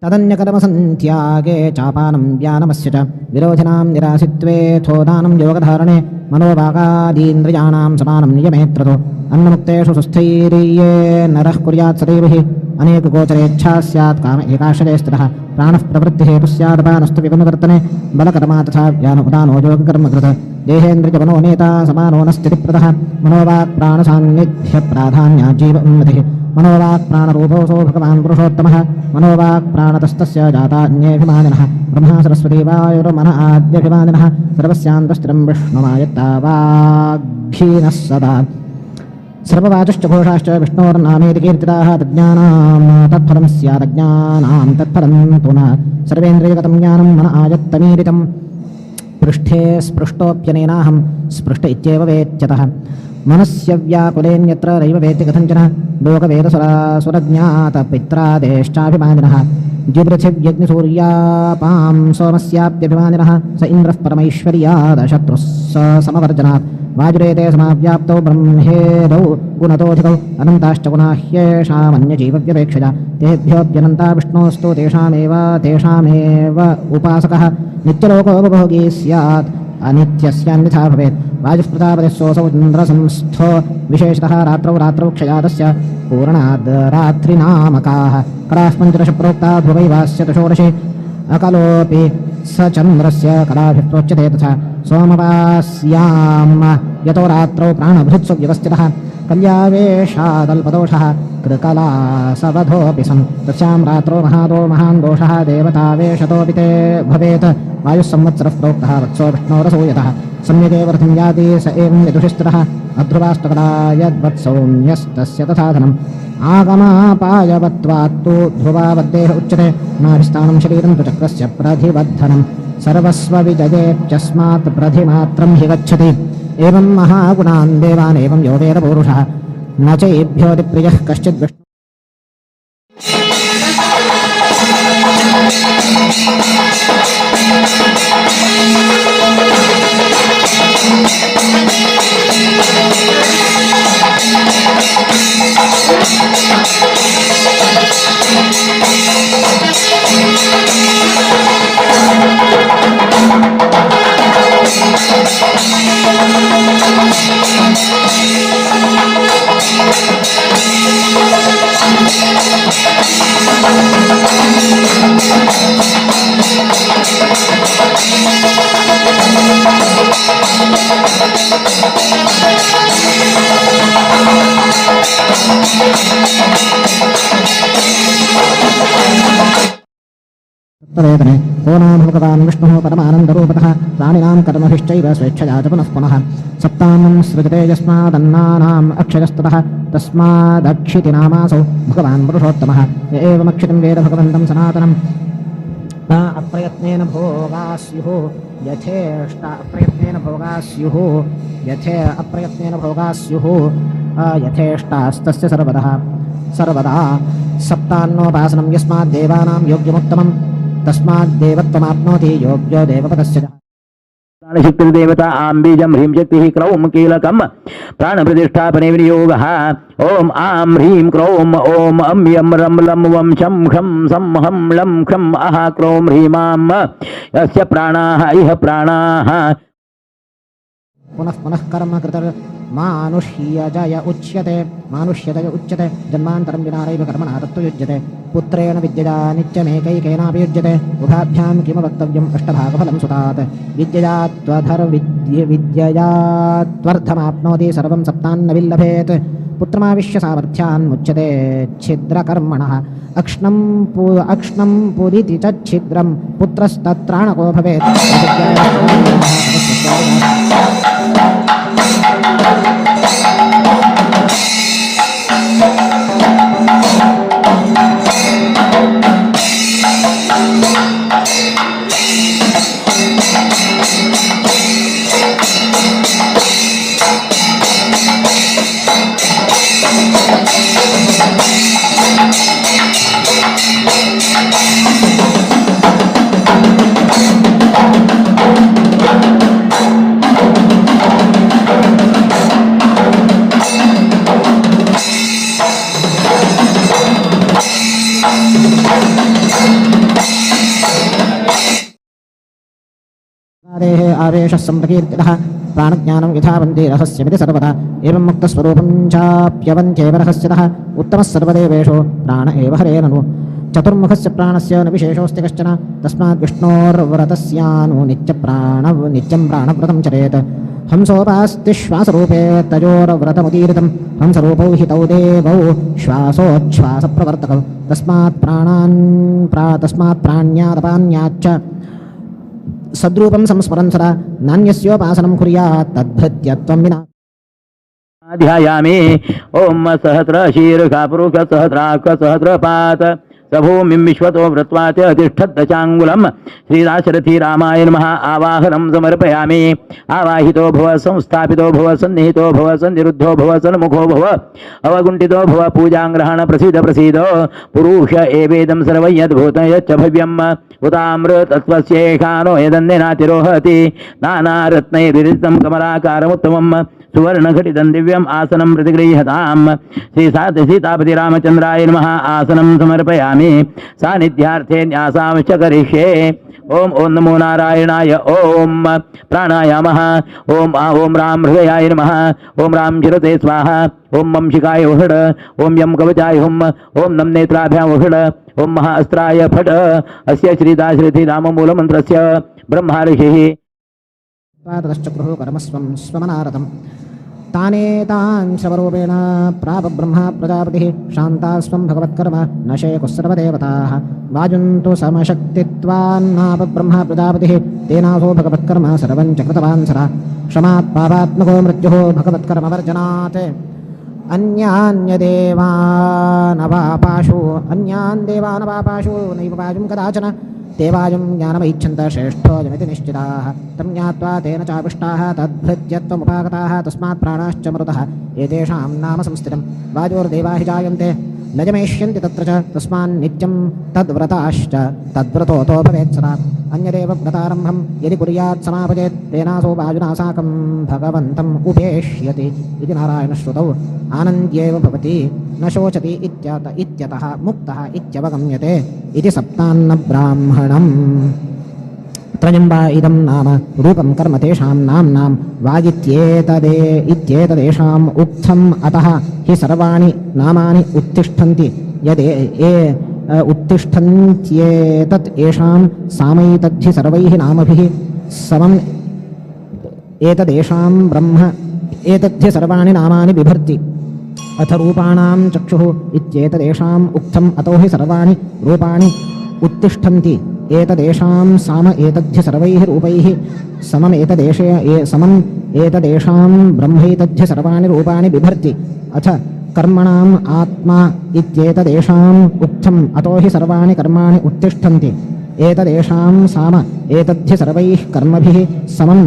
तदन्यकर्मसन्त्यागे चापानं व्यानमस्य च विरोधिनां निरासित्वेऽथोदानं योगधारणे मनोवागादीन्द्रियाणां समानं नियमेत्रतो अन्नमुक्तेषु सुस्थैर्ये नरः कुर्यात् सदैव हि अनेकगोचरेच्छा स्यात् काम एकाश्रये स्थितः प्राणः प्रवृत्तिहेतुः स्यादपानस्तु विपनुवर्तने बलकर्मा तथा व्यान उदानो योगकर्मकृत देहेन्द्रियमनो नेता समानो न स्थितिप्रदः मनोवाक्प्राणसान्निध्यप्राधान्यात् जीव उन्नतिः मनोवाक्प्राणरूपोऽसौ भगवान् पुरुषोत्तमः मनोवाक्प्राणतस्तस्य जातान्येऽभिमानिनः ब्रह्मा सरस्वती वायुर्मन आद्यभिमानिनः सर्वस्यान्तस्थिरं विष्णुमायत्ता वाग्घीनः सदा सर्ववाचश्च घोषाश्च विष्णोर्नामेति कीर्तिताः तज्ज्ञानां तत्फलं स्यादज्ञानां तत्फलं तु न सर्वेन्द्रियगतं ज्ञानं मन आयत्तमीरितं पृष्ठे स्पृष्टोऽप्यनेनाहं स्पृष्ट इत्येव वेत्यतः मनस्य व्याकुलेन्यत्र नैव वेत्ति कथञ्चन लोकवेदसुरासुरज्ञातपित्रादेश्चाभिमानिनः द्युपृथिव्यग्निसूर्यापां सोमस्याप्यभिमानिनः स इन्द्रः परमैश्वर्याद शत्रुः स समवर्जनात् वाजुरेते समाव्याप्तौ ब्रह्मेदौ गुणतोऽधिकौ अनन्ताश्च गुणा ह्येषामन्यजीवव्यपेक्षया तेभ्योऽप्यनन्ता विष्णोस्तु तेषामेव तेषामेव उपासकः नित्यलोकोपभोगी स्यात् अनित्यस्यान्यथा भवेत्। वायुः प्रतापतिः सोऽसौ चन्द्रसंस्थो विशेषतः रात्रौ रात्रौ क्षयादस्य पूर्णाद् रात्रिनामकाः कलाः पञ्चदश प्रोक्ता ध्रुवैवास्य तु षोडशे अकलोऽपि स चन्द्रस्य कलाभिः प्रोच्यते तथा सोमवास्यां यतो रात्रौ प्राणभृत्सु व्यवस्थितः कल्यावेशादल्पदोषः कृकलासवधोऽपि सन् तस्यां रात्रौ महादो महान् दोषः देवतावेशतोऽपि ते भवेत्। वायुः संवत्सरः प्रोक्तः वत्सो विष्णोरसौ यतः सम्यगेव रथं याति स एवं यदुषिस्थितः अध्रुवास्तु कला यद्वत्सौम्यस्तस्य तथा धनम् आगमापायवत्वात्तु ध्रुवावद्देह उच्यते नाभिस्थानं शरीरं तु चक्रस्य प्रधिबद्धनं सर्वस्वविजयेऽप्यस्मात् प्रधिमात्रं हि गच्छति। एवं महागुणान् देवान् एवं यो वेद पुरुषः न चैभ्योऽतिप्रियः कश्चिद् विष्णु। तत्त्ववेदने को नाम भगवान् विष्णुः परमानन्दरूपतः प्राणिनां कर्मभिश्चैव स्वेच्छया च पुनः पुनः सप्तान्नं सृजते यस्मादन्नानाम् अक्षयस्ततः तस्मादक्षितिनामासौ भगवान् पुरुषोत्तमः। य एवमक्षितिं वेद भगवन्तं सनातनं न अप्रयत्नेन भोगाः स्युः यथेष्ट अप्रयत्नेन भोगाः स्युः यथे अप्रयत्नेन भोगाः स्युः यथेष्टास्तस्य सर्वदा सर्वदा सप्तान्नोपासनं यस्मात् देवानां योग्यमुत्तमं तस्मात् देवत्वमाप्नोति योग्यो देवपदस्य च। प्राणशक्तिर्देवता आं बीजं ह्रीं शक्तिः क्रौं कीलकं प्राणप्रतिष्ठापने विनियोगः। ॐ आं ह्रीं क्रौं ॐ अं यं रं लं वं शं खं सं हं लं खं अः क्रौं ह्रीमां यस्य प्राणाः इह प्राणाः। पुनः पुनः कर्म कृतर्मानुष्यजय उच्यते मानुष्यजय उच्यते जन्मान्तरं विनारैव कर्मणा तत्तु युज्यते पुत्रेण विद्यया नित्यमेकैकेनापि युज्यते उभाभ्यां किम वक्तव्यम् अष्टभागफलं सुतात् विद्यया विद्यया त्वर्थमाप्नोति सर्वं सप्तान्न विल्लभेत् पुत्रमाविश्य सामर्थ्यान्मुच्यते छिद्रकर्मणः अक्ष्णं पुदिति च छिद्रं पुत्रस्तत्राणको भवेत्। देहे आवेशः सम्प्रकीर्तितः प्राणज्ञानं यथावन्ति रहस्यमिति सर्वदा एवं मुक्तस्वरूपं चाप्यवन्त्येव रहस्यतः उत्तमः सर्वदेवेषु प्राण एव हरेरनु चतुर्मुखस्य प्राणस्य न विशेषोऽस्ति कश्चन तस्मात् विष्णोर्व्रतस्यानु नित्यं प्राणव्रतं चरेत्। हंसोपास्ति श्वासरूपे तयोर्व्रतमुदीरितं हंसरूपौ हि तौ देवौ श्वासोच्छ्वासप्रवर्तकौ तस्मात् तस्मात् प्राण्यादपान्याच्च सद्रूपं संस्मरन् सदा नान्यस्योपासनं कुर्यात् तद्भृत्यत्वं विना। ध्यायामि ॐ सहस्रशीर्षा पुरुष सहस्राक्ष सहस्रपात् सभूमिं विश्वतो वृत्वा च तिष्ठद्दशाङ्गुलं श्रीदाशरथी रामाय नमः। आवाहनं समर्पयामि। आवाहितो भव संस्थापितो भव सन्निहितो भव सन्निरुद्धो भव सन्मुखो भव अवगुण्ठितो भव पूजाङ्ग्रहण प्रसीद प्रसीद पुरुष एवेदं सर्वं यद्भूतं यच्च भव्यम् उतामृतत्वस्येषानो यदन्यनातिरोहति नानारत्नैर्विरचितं कमलाकारमुत्तमम् सुवर्णघटितं दिव्यम् आसनं प्रतिगृह्यताम्। श्री सीतापति रामचन्द्राय नमः। आसनं समर्पयामि। सान्निध्यार्थे न्यासांश्च करिष्ये। ॐ ॐ नमो नारायणाय। ॐ प्राणायामः। ॐ ॐ रां हृदयाय नमः। ॐ रां शिरसे स्वाहा। ॐ वंशिकाय वषड। ॐ यं कवचाय हुं। ॐ नं नेत्राभ्यां वषड। ॐ महास्त्राय फट। अस्य श्रीदाशरथी राममूलमन्त्रस्य ब्रह्मा ऋषिः ततश्चक्रुः कर्मस्वं स्वमनारतं तानेतान् शवरूपेण प्राप ब्रह्मा प्रजापतिः शान्ता स्वं भगवत्कर्म न शेकुः सर्वदेवताः वाजुन्तु समशक्तित्वान्नाप ब्रह्मा प्रजापतिः तेनासो भगवत्कर्म सर्वं च कृतवान् सदा क्षमात् पापात्मको मृत्युः भगवत्कर्मवर्जनात् अन्यान्यदेवानवापाशु अन्यान् देवानवापाशु नैव वायुं कदाचन ते वायुं ज्ञानमैच्छन्त श्रेष्ठोऽयमिति निश्चिताः तं ज्ञात्वा तेन चापिष्टाः तद्भृत्यत्वमुपागताः तस्मात् प्राणाश्च मरुतः एतेषां नाम संस्थितं वायोर्देवा हि जायन्ते न जमेष्यन्ति तत्र च तस्मान्नित्यं तद्व्रताश्च तद्व्रतोतो भवेत् सदा अन्यदेव व्रतारम्भं यदि कुर्यात् समापजेत् तेनासो वायुना साकं भगवन्तम् उपेष्यति इति नारायणश्रुतौ आनन्द्येव भवति न शोचति इत्यतः मुक्तः इत्यवगम्यते इति सप्तान्नब्राह्मणम्। त्रयं वा इदं नाम रूपं कर्म तेषां नाम्नां वागित्येतदे इत्येतदेषाम् उक्थम् अतः हि सर्वाणि नामानि उत्तिष्ठन्ति यदे ए उत्तिष्ठन्त्येतत् एषां सामैतद्धि सर्वैः नामभिः समम् एतदेषां ब्रह्म एतद्धि सर्वाणि नामानि बिभर्ति अथ रूपाणां चक्षुः इत्येतदेषाम् उक्थम् अतो हि सर्वाणि रूपाणि उत्तिष्ठन्ति एतदेषां साम एतद्धि सर्वैः रूपैः सममेतदेशे समम् एतदेषां ब्रह्मैतद्धि सर्वाणि रूपाणि बिभर्ति अथ कर्मणाम् आत्मा इत्येतदेषाम् उक्थम् अतो हि सर्वाणि कर्माणि उत्तिष्ठन्ति एतदेषां साम एतद्धि सर्वैः कर्मभिः समम्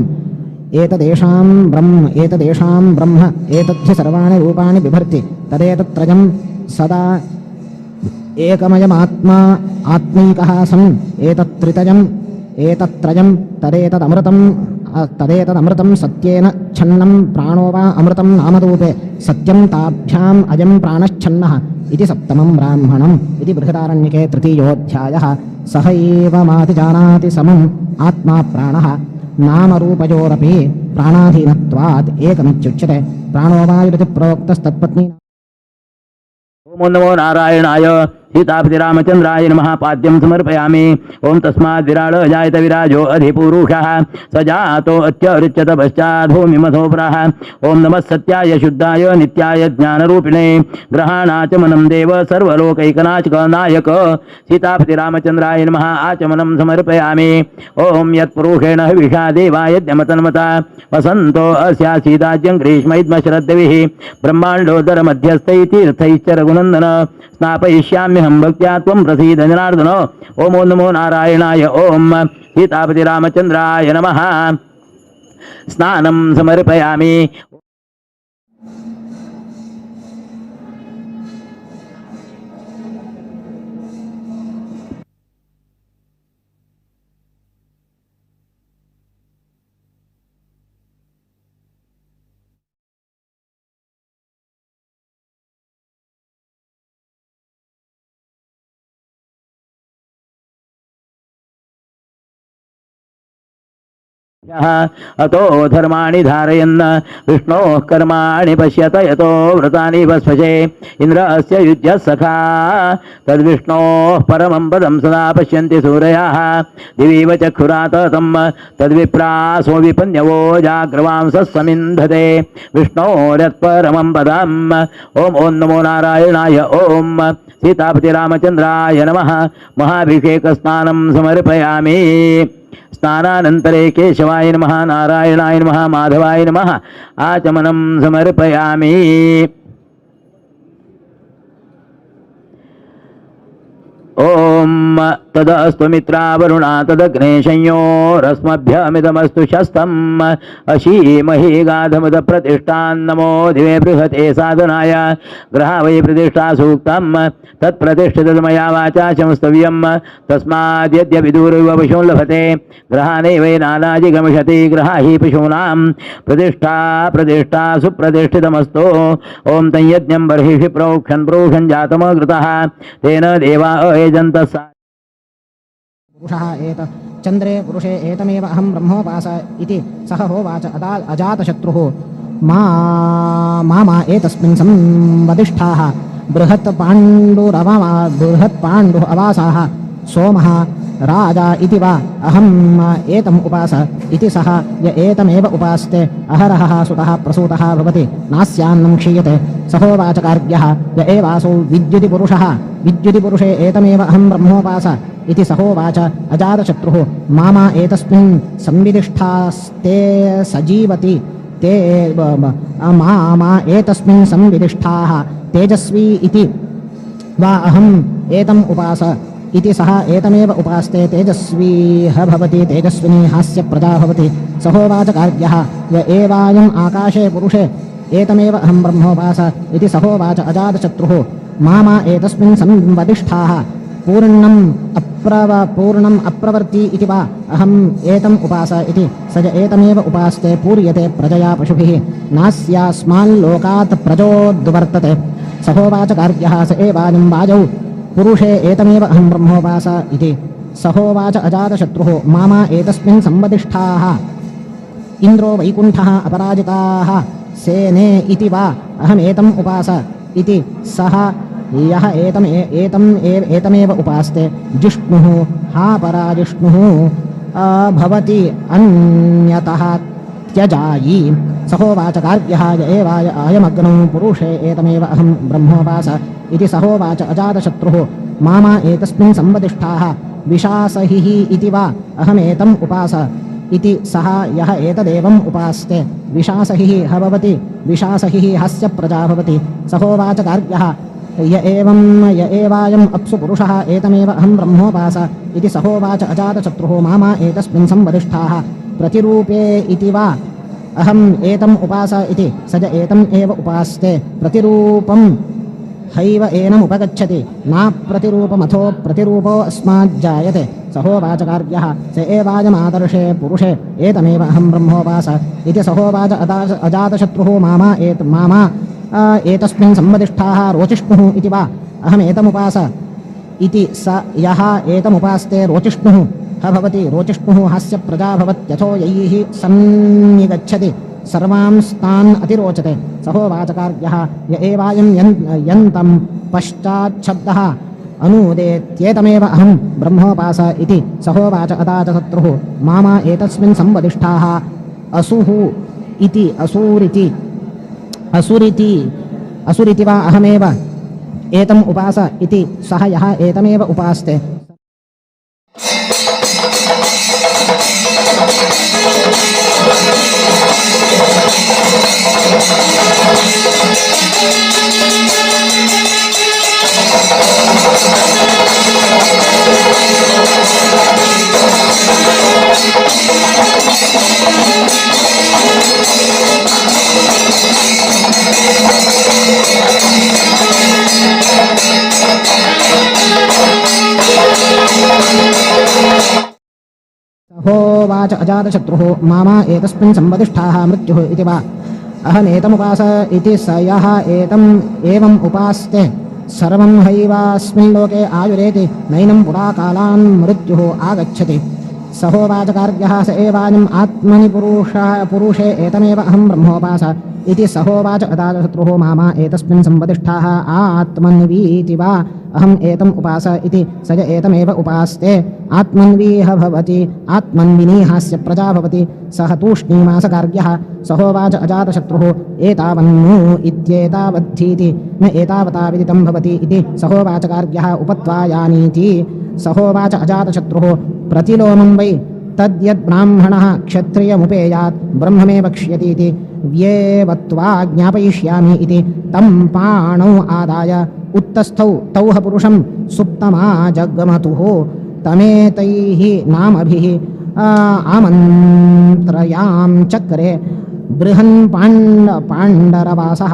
एतदेषां ब्रह्म एतद्धि सर्वाणि रूपाणि बिभर्ति तदेतत्त्रयं सदा एकमयमात्मा आत्मैकः सन् एतत्त्रितयम् एतत्त्रयं तदेतदमृतं तदेतदमृतं सत्येन छन्नं प्राणो वा अमृतं नामरूपे सत्यं ताभ्याम् अयं प्राणश्छन्नः इति सप्तमं ब्राह्मणम् इति बृहदारण्यके तृतीयोऽध्यायः। सहैवमातिजानाति समम् आत्मा प्राणः नामरूपयोरपि प्राणाधीनत्वात् एकमित्युच्यते। प्राणो वायुरिति प्रोक्तस्तत्पत्नी। ओम नमो नारायणाय सीतापति रामचंद्राय नमः। पाद्यं समर्पयामि। ओम तस्माद् विराळ जायत विराजो अधिपुरुषः स जातो अत्यरुच्यत पश्चाद्भूमिमथोपरः। ओम नमः सत्याय शुद्धाय नित्याय ज्ञानरूपिणे ग्रहाणाचमनं देव सर्वलोकैकनाचक नायक सीतापति रामचंद्राय नमः। आचमनं समर्पयामि। ओम यत्पुरुषेण हविषा देवाय यज्ञमतन्मता वसन्तो अस्यासीदाज्यं ग्रीष्मैद्मशरद्भिः ब्रह्माण्डोदरमध्यस्थैः तीर्थैश्च रघुनन्दन स्नापयिष्याम्यहं भक्त्या त्वं प्रसीद जनार्दन। ओम नमो नारायणाय ओम सीतापति रामचंद्राय नमः। स्नानं समर्पयामि। अतो धर्माणि धारयन् विष्णोः कर्माणि पश्यत यतो व्रतानि वस्पशे इन्द्रस्य युज्य सखा तद्विष्णोः परमं पदं सदा पश्यन्ति सूरयाः दिवीव चक्षुरात तं तद्विप्रासो विपन्यवो जाग्रवांसः समिन्धते विष्णोर्यत्परमं पदम्। ओम ओं नमो नारायणाय ओम सीतापति रामचंद्राय नमः। महाभिषेकस्नानं समर्पयामि। स्नानानन्तरे केशवाय नमः, नारायणाय नमः, माधवाय नमः। आचमनं समर्पयामि। ओम तदस्तु मित्रावरुणा तदग्ने संयोरस्मभ्यमिदमस्तु शस्तम् अशीमहि गाधमुद प्रतिष्ठान् नमो दिवे बृहते साधनाय ग्रहा वै प्रतिष्ठा सूक्तं तत्प्रतिष्ठितमया वाचा शंस्तव्यं तस्माद्यद्यपि दूरैव पशून् लभते ग्रहाणैव नानाजिगमिषति ग्रहा हि पशूनां प्रतिष्ठा प्रतिष्ठा सुप्रतिष्ठितमस्तु। ओम तं यज्ञं बर्हिषि प्रोक्षन् प्रोक्षन् जातमकृतः तेन देवा अयजन्त। पुरुषः एत चन्द्रे पुरुषे एतमेव अहं ब्रह्मोपास इति सह होवाच अजातशत्रुः मा मा एतस्मिन् संवदिष्ठाः बृहत् पाण्डुः अवासाः सोमः राजा इति वा अहम् एतम् उपास इति सः य एतमेव उपास्ते अहरहः सुतः प्रसूतः भवति नास्यान्नं क्षीयते। सहोवाच गार्ग्यः य एवासौ विद्युति पुरुषः विद्युति पुरुषे एतमेव अहं ब्रह्मोपास इति सहोवाच अजातशत्रुः मा मा एतस्मिन् संविदिष्ठास्ते सजीवति ते मा मा एतस्मिन् संविदिष्ठाः तेजस्वी इति वा अहम् एतम् उपास इति सः एतमेव उपास्ते तेजस्वीह भवति तेजस्विनी हास्य प्रजा भवति। सहोवाच गार्ग्यः य एवायम् आकाशे पुरुषे एतमेव अहं ब्रह्मोपास इति सहोवाच अजातशत्रुः मा मा एतस्मिन् संवदिष्ठाः पूर्णम् अप्रवर्ति इति वा अहम् एतम् उपास इति स य एतमेव उपास्ते पूर्यते प्रजया पशुभिः नास्यास्माल्लोकात् प्रजोद्वर्तते। सहोवाच गार्ग्यः स एवायं वायौ पुरुषे एतमेव अहं ब्रह्मोपास इति सहोवाच अजातशत्रुः मा मा एतस्मिन् संवदिष्ठाः इन्द्रो वैकुण्ठः अपराजिताः सेने इति वा अहमेतम् उपास इति सः यः एतमेव उपास्ते जिष्णुः हा पराजिष्णुः भवति अन्यतः त्यजायि। सहोवाच गार्ग्यः य एवाय अयमग्नौ पुरुषे एतमेव अहं ब्रह्मोपास इति सहोवाच अजातशत्रुः मा मा एतस्मिन् संवदिष्ठाः विशासहिः इति वा अहमेतम् उपास इति सः यः एतदेवम् उपास्ते विशासहिः ह भवति विशासहिः हस्य प्रजा भवति। सहोवाच गार्ग्यः य एवं य एवायम् अप्सु पुरुषः एतमेव अहं ब्रह्मोपास इति सहोवाच अजातशत्रुः मा मा एतस्मिन् संवदिष्ठाः प्रतिरूपे इति वा अहम् एतम् उपास इति स य एतम् एव उपास्ते प्रतिरूपम् हैव एनमुपगच्छति नाप्रतिरूपमथो प्रतिरूपो अस्माज्जायते सहोवाचकार्यः स एवायमादर्शे पुरुषे एतमेव अहं ब्रह्मोपास इति सहोवाच अजातशत्रुः मामा मामा एतस्मिन् संवदिष्ठाः रोचिष्णुः इति वा अहमेतमुपास इति स यः एतमुपास्ते रोचिष्णुः ह भवति रोचिष्णुः हास्य प्रजा भवत्यथो यैः सन्निगच्छति सर्वांस्तान् अतिरोचते सहोवाचकार्यः य एवायं यन्तं पश्चाच्छब्दः अनूदेत्येतमेव अहं ब्रह्मोपास इति सहोवाच अजातशत्रुः मामा एतस्मिन् संवदिष्ठाः असुः इति असूरिति असुरिति असुरिति वा अहमेव एतम् उपास इति सः यः एतमेव उपास्ते। सहोवाच अजातशत्रुः मामा एतस्मिन् संवदिष्ठाः मृत्युः इति वा अहमेतमुपास इति स यः एतम् एवम् उपास्ते सर्वं हैवास्मिन् लोके आयुरेति नैनं पुरा कालान् मृत्युः आगच्छति। सहोवाचकार्यः स एवायम् आत्मनि पुरुषे एतमेव अहं ब्रह्मोपास इति सहोवाच अजातशत्रुः मामा एतस्मिन् संवदिष्ठाः आत्मन्वीति वा अहम् एतम् उपास इति स य एतमेव उपास्ते आत्मन्वीह भवति आत्मन्विनीहास्य प्रजा भवति सः तूष्णीमासकार्यः। सहोवाच अजातशत्रुः एतावन्नु इत्येतावद्धीति न एतावता विदितं भवति इति सहोवाचकार्यः उपत्वायानीति। सहोवाच अजातशत्रुः प्रतिलोमं वै तद्यद्ब्राह्मणः क्षत्रियमुपेयात् ब्रह्ममे वक्ष्यतीति व्येवत्वा ज्ञापयिष्यामि इति तं पाणौ आदाय उत्तस्थौ तौह पुरुषं सुप्तमा जगमतुः तमेतैः नामभिः आमन्त्रयां चक्रे बृहन् पाण्डरवासः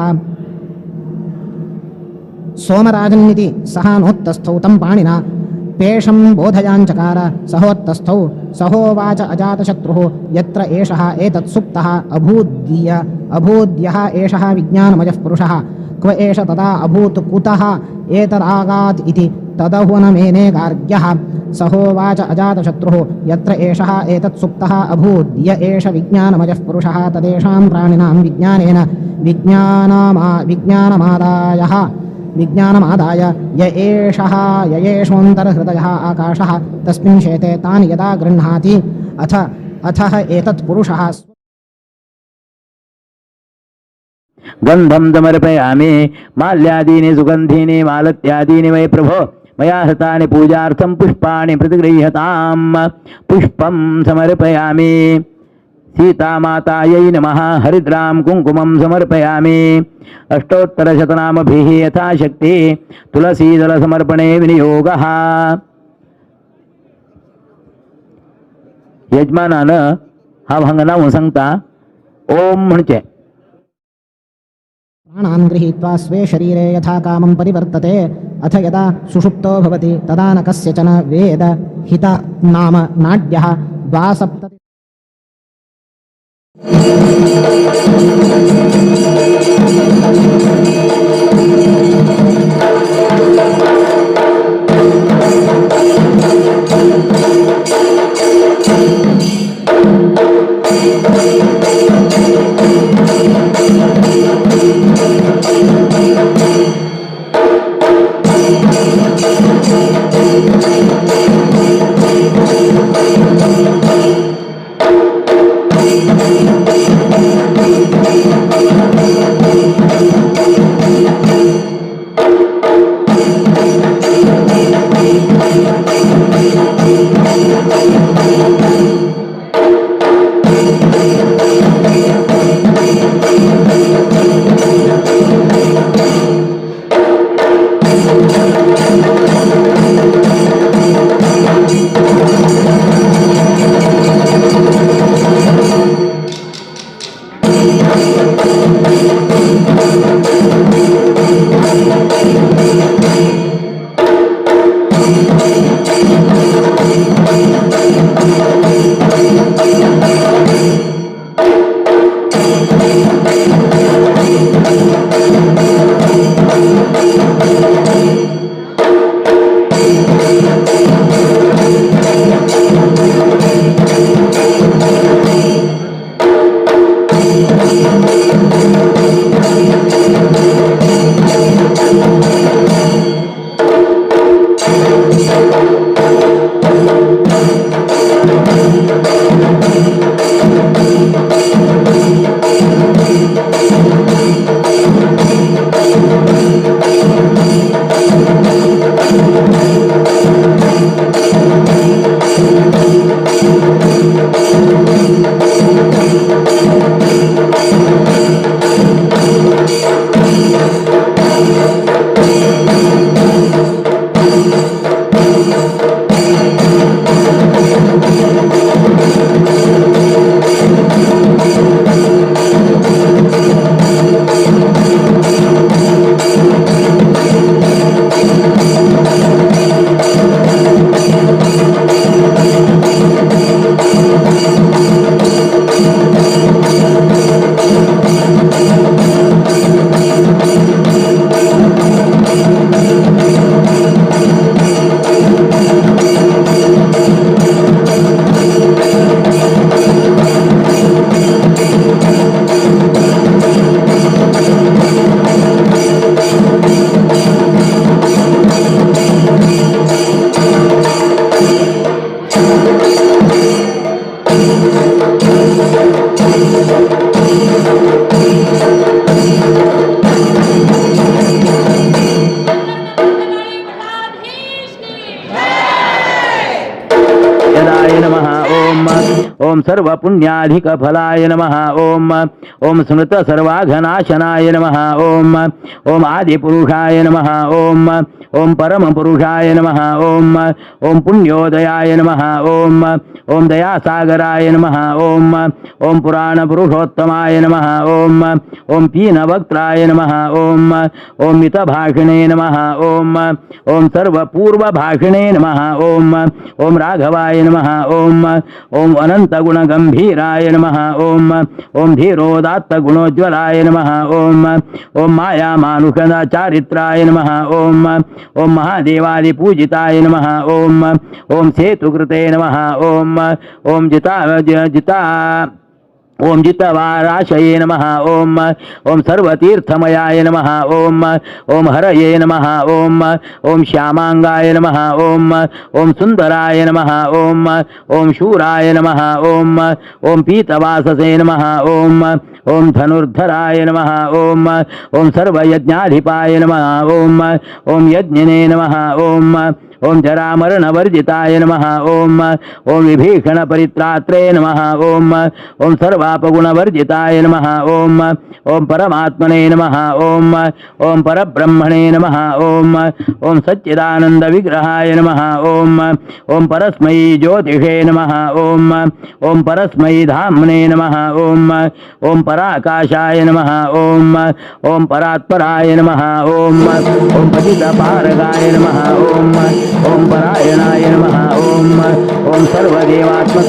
सोमराजन्निति सः नोत्तस्थौ तं पाणिना पेशं बोधयाञ्चकार सहोत्तस्थौ। सहोवाच अजातशत्रुः यत्र एषः एतत् सुप्तः अभूद्यः एषः विज्ञानमयः पुरुषः क्व एष तदा अभूत् कुतः एतदागात् इति तदहुनमेने गार्ग्यः। सहोवाच अजातशत्रुः यत्र एषः एतत् सुप्तः अभूद्य एष विज्ञानमयः पुरुषः तदेषां प्राणिनां विज्ञानेन विज्ञानमादाय य एषः ययेषोऽन्तर्हृदयः आकाशः तस्मिन् शेते तानि यदा गृह्णाति अथः एतत् पुरुषः। गंधं समर्पयामि माल्यादीनि सुगंधीनि मालत्यादीनि वै प्रभो मया हृतानि पूजार्थं पुष्पाणि प्रतिगृह्यतां। पुष्पं समर्पयामि। सीतामातायै नमः। हरिद्रां कुङ्कुमं समर्पयामि। अष्टोत्तरशतनामभिः यथाशक्ति तुलसीदलसमर्पणे विनियोगः। यजमानान हा भांगना सांगता ओम म्हणचे। प्राणान् गृहीत्वा स्वे शरीरे यथा कामं परिवर्तते अथ यदा सुषुप्तो भवति तदा न कस्यचन वेद हित नाम नाड्यः 72। सर्वपुण्याधिकफलाय नमः। ओम ओम स्मृत सर्वाघनाशनाय नमः। ओम ओम आदिपुरुषाय नमः। ओम ओम परमपुरुषाय नमः। ओम ओम पुण्योदयाय नमः। ओम ओम दयासागराय नमः। ओम ओम पुराणपुरुषोत्तमाय नमः। ओम ओम पीनवक्त्राय नमः। ओम ओम मितभाषिणे नमः। ओम ओम सर्वपूर्वभाषिणे नमः। ओम ओम राघवाय नमः। ओम ओम अनंतगुणगंभीराय नमः। ओम ओम धीरोदात्तगुणोज्ज्वलाय नमः। ओम ओम मायामानुषचारित्राय नमः। ओम ओम महादेवादिपूजिताय नमः। ओम ओम सेतुकृते नमः। ओम ओम जिता जिता ओम जितवाराशये नमः। ओम ओम सर्वतीर्थमयाय नमः। ओम ओम हरये नमः। ओम ओम श्यामांगाय नमः। ओम ओम सुंदराय नमः। ओम ओम शूराय नमः। ओम ओम पीतवाससे नमः। ओम ओम धनुर्धराय नमः। ओम ओम सर्वयज्ञाधिपाय नमः। ओम ओम यज्ञिने नमः। ओम ओम जरामरणवर्जिताय नमः। ओम ओम विभीषणपरित्रात्रे नमः। ओम ओम सर्वापगुणवर्जिताय नमः। ओम ओम परमात्मने नमः। ओम ओम परब्रह्मणे नमः। ओम ओम सच्चिदानंद विग्रहाय नमः। ओम ओम परस्मै ज्योतिषे नमः। ओम ओम परस्मै धाम्ने नमः। ओम ओम पराकाशाय नमः। ओम ओम परात्पराय नमः। ओम ओम पतितपारगाय नमः। ओम ओम परायणाय नमः। ओम ओम सर्वदेवात्मक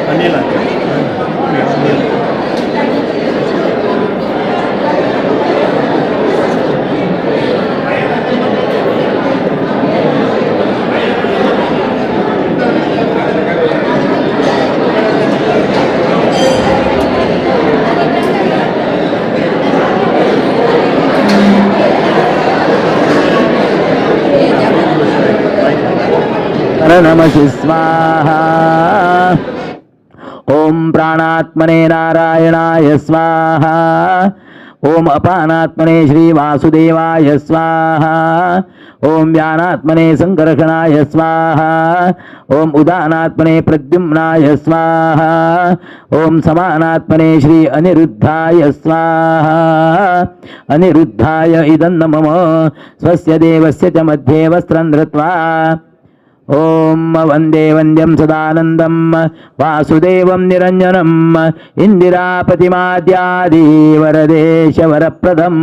अनिल अनिल. नमसि स्वाहा। ओम प्राणात्मने नारायणाय स्वाहा। ओम अपानात्मने श्री वासुदेवाय स्वाहा। ओम व्यानात्मने संकर्षणाय स्वाहा। ओम उदानात्मने प्रद्युम्नाय स्वाहा। ओम समानात्मने श्री अनिरुद्धाय स्वाहा। अनिरुद्धाय इदं नमः। स्वस्य देवस्य च मध्ये वस्त्रं धृत्वा ओम वंदे वंद्यं सदानंदं वासुदेवं निरंजनम् इंदिरापतिमाद्यादिवरदेशवरप्रदं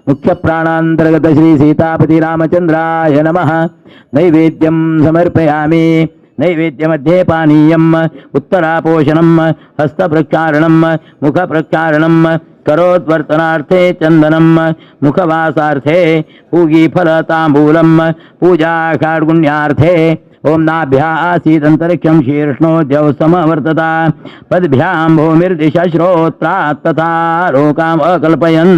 मुख्यप्राणांतर्गत श्री सीतापति रामचंद्राय नमः। नैवेद्यं समर्पयामि। नैवेद्यमध्ये पानीयम् उत्तरापोषणं हस्तप्रक्षालनं मुखप्रक्षालनं करोद्वर्तनार्थे चंदनम मुखवासार्थे पूगीफलतांबूलम पूजा षाड्गुण्यार्थे ओम नाभ्या आसीदंतरिक्षं शीर्ष्णो द्यौ समवर्तता पद्भ्यां भूमिर्दिश श्रोत्रात् तथा लोकाम् अकल्पयन्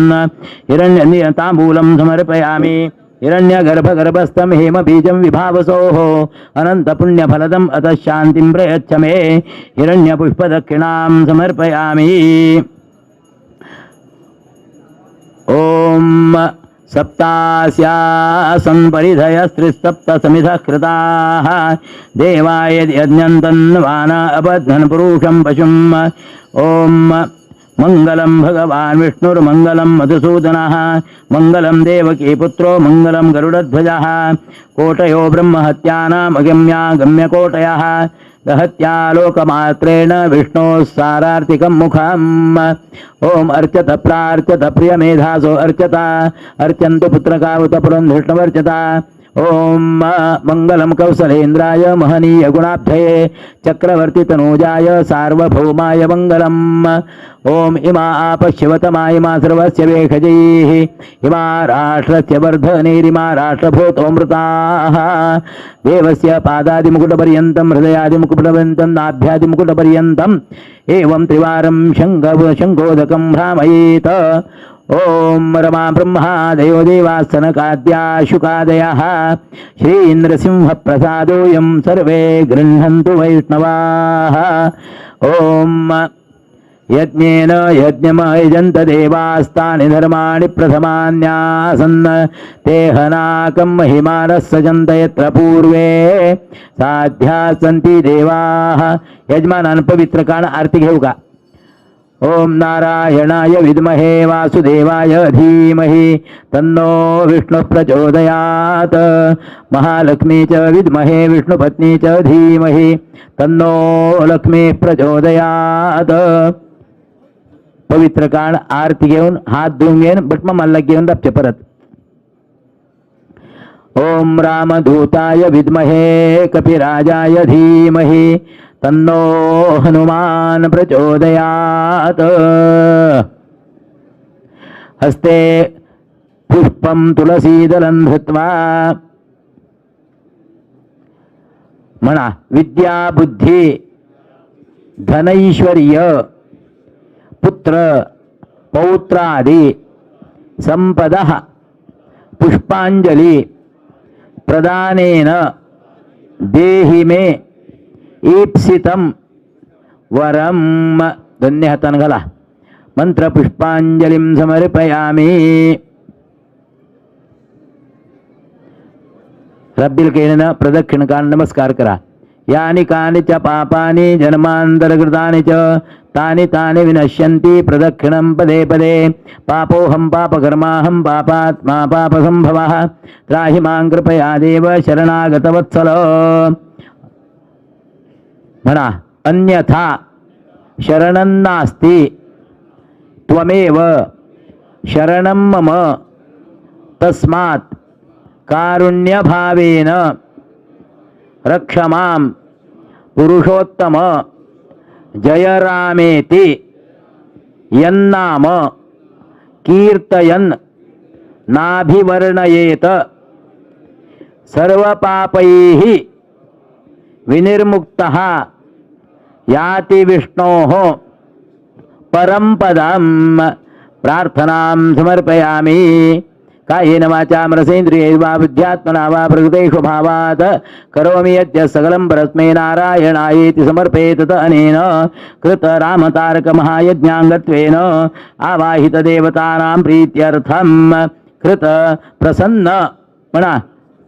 हिरण्य तांबूलं समर्पयामि। हिरण्यगर्भगर्भस्थं हेमबीजं विभावसोः अनन्तपुण्यफलदम् अतः शान्तिं प्रयच्छ मे। हिरण्यपुष्पदक्षिणां समर्पयामि। ॐ सप्तास्यासन् परिधयस्त्रिसप्त समिधः कृताः देवाय यज्ञं तन्वान अबध्नन् पुरुषं पशुम्। ॐ मंगलं भगवान् विष्णुर्मंगलं मधुसूदनः मंगलं देवकी पुत्रो मंगलं गरुडध्वजः। कोटयो ब्रह्महत्यानाम् अगम्या गम्यकोटयः दहत्या लोकमात्रेण विष्णोः सारार्तिकं मुखम्। ॐ अर्चत प्रार्चत प्रियमेधासो अर्चत अर्चन्तु पुत्रका उत पुरंधृष्णवर्चत। ॐ मंगलं कौसलेन्द्राय महनीय गुणाब्धये चक्रवर्ति तनूजाय सार्वभौमाय मंगलम्। ॐ इमा आपशिवतमा इमा सर्वस्य वेखजैः इमा राष्ट्रस्य वर्धनीरिमा राष्ट्रभूतोऽमृताः। देवस्य पादादिमुकुटपर्यन्तं हृदयादिमुकुटपर्यन्तं नाभ्यादिमुकुटपर्यन्तम् एवं त्रिवारं शङ्खोदकं भ्रामयेत। ॐ रमा ब्रह्मादयो देवासनकाद्या शुकादयः श्री इन्द्रसिंहप्रसादोऽयं सर्वे गृह्णन्तु वैष्णवाः। ॐ यज्ञेन यज्ञमयजन्त देवास्तानि धर्माणि प्रथमान्यासन् ते हनाकं महिमानः सजन्त यत्र पूर्वे साध्याः सन्ति देवाः। यजमानान पवित्र काण आरती घेऊ का? ओम नारायणाय विद्महे वासुदेवाय धीमहि तन्नो विष्णु प्रचोदयात्। महालक्ष्मी च विद्महे विष्णुपत्नी च धीमहि तन्नो लक्ष्मी प्रचोदयात्। पवित्र काण आरती घेऊन हात धुवून घेऊन बटमा माला घेऊन दाबचे परत। ओम रामदूताय विद्महे कपिराजाय धीमहि तन्नो हनुमान प्रचोदयात्। हस्ते पुष्पं तुलसीदलं धृत्वा म्हणा विद्या बुद्धी धनैश्वर्य पुत्र पौत्रादि संपदः पुष्पांजलि प्रदानेन देहि मे ईप्सितं वरम। दोन्ही हातान घाला। मंत्र पुष्पांजलिं समर्पयामि। रब्बिल केन प्रदक्षिण कान नमस्कार करा। यानि कानि च पापानि जन्मांतरकृतानि च तानि तानि विनश्यन्ति प्रदक्षिणं पदे पदे। पापोऽहं पापकर्माहं पापात्मा पापसंभवः त्राहि मां कृपया देव शरणागतवत्सल। म्हणा अन्यथा शरणं नास्ति त्वमेव शरणं मम तस्मात् कारुण्यभावेन रक्ष मां पुरुषोत्तम जय रामेति यन्नाम कीर्तयन् नाभिवर्णयेत सर्वपापैः विनिर्मुक्तः याति विष्णोः परं पदं। प्रार्थनां समर्पयामि। कायेन वाचा मनसेन्द्रियैर्वा बुद्ध्यात्मना वा प्रकृतेषु भावात् करोमि यद्य सकलं परस्मै नारायणायेति समर्पयेत अनेन कृत रामतारकमहायज्ञाङ्गत्वेन आवाहितदेवतानां प्रीत्यर्थं कृत प्रसन्न म्हणा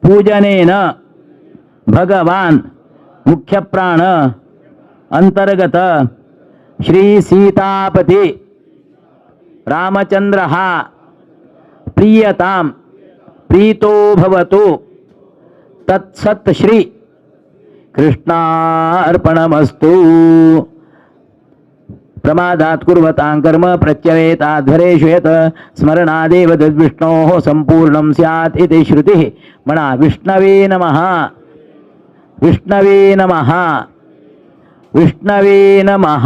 पूजनेन भगवान मुख्य प्राण अंतर्गत श्री सीतापति रामचंद्र हा प्रियताम प्रीतो भवतु तत्सत् श्री कृष्णार्पणमस्तु। प्रमादात् कुर्वतां कर्म प्रत्यवेताध्वरेषु यत् स्मरणादेव तद्विष्णोः संपूर्णं स्यात् इति श्रुतिः। म्हणा विष्णवे नमः, विष्णवे नमः, विष्णवे नमः।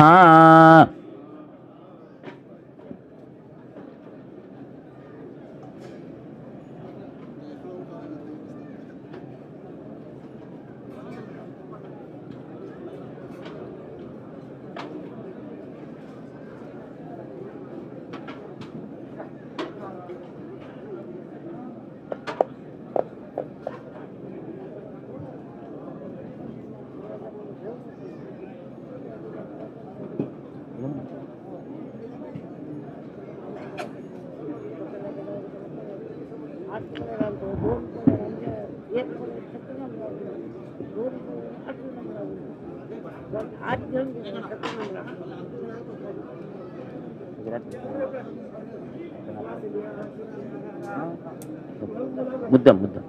मुद्दम मुद्दम।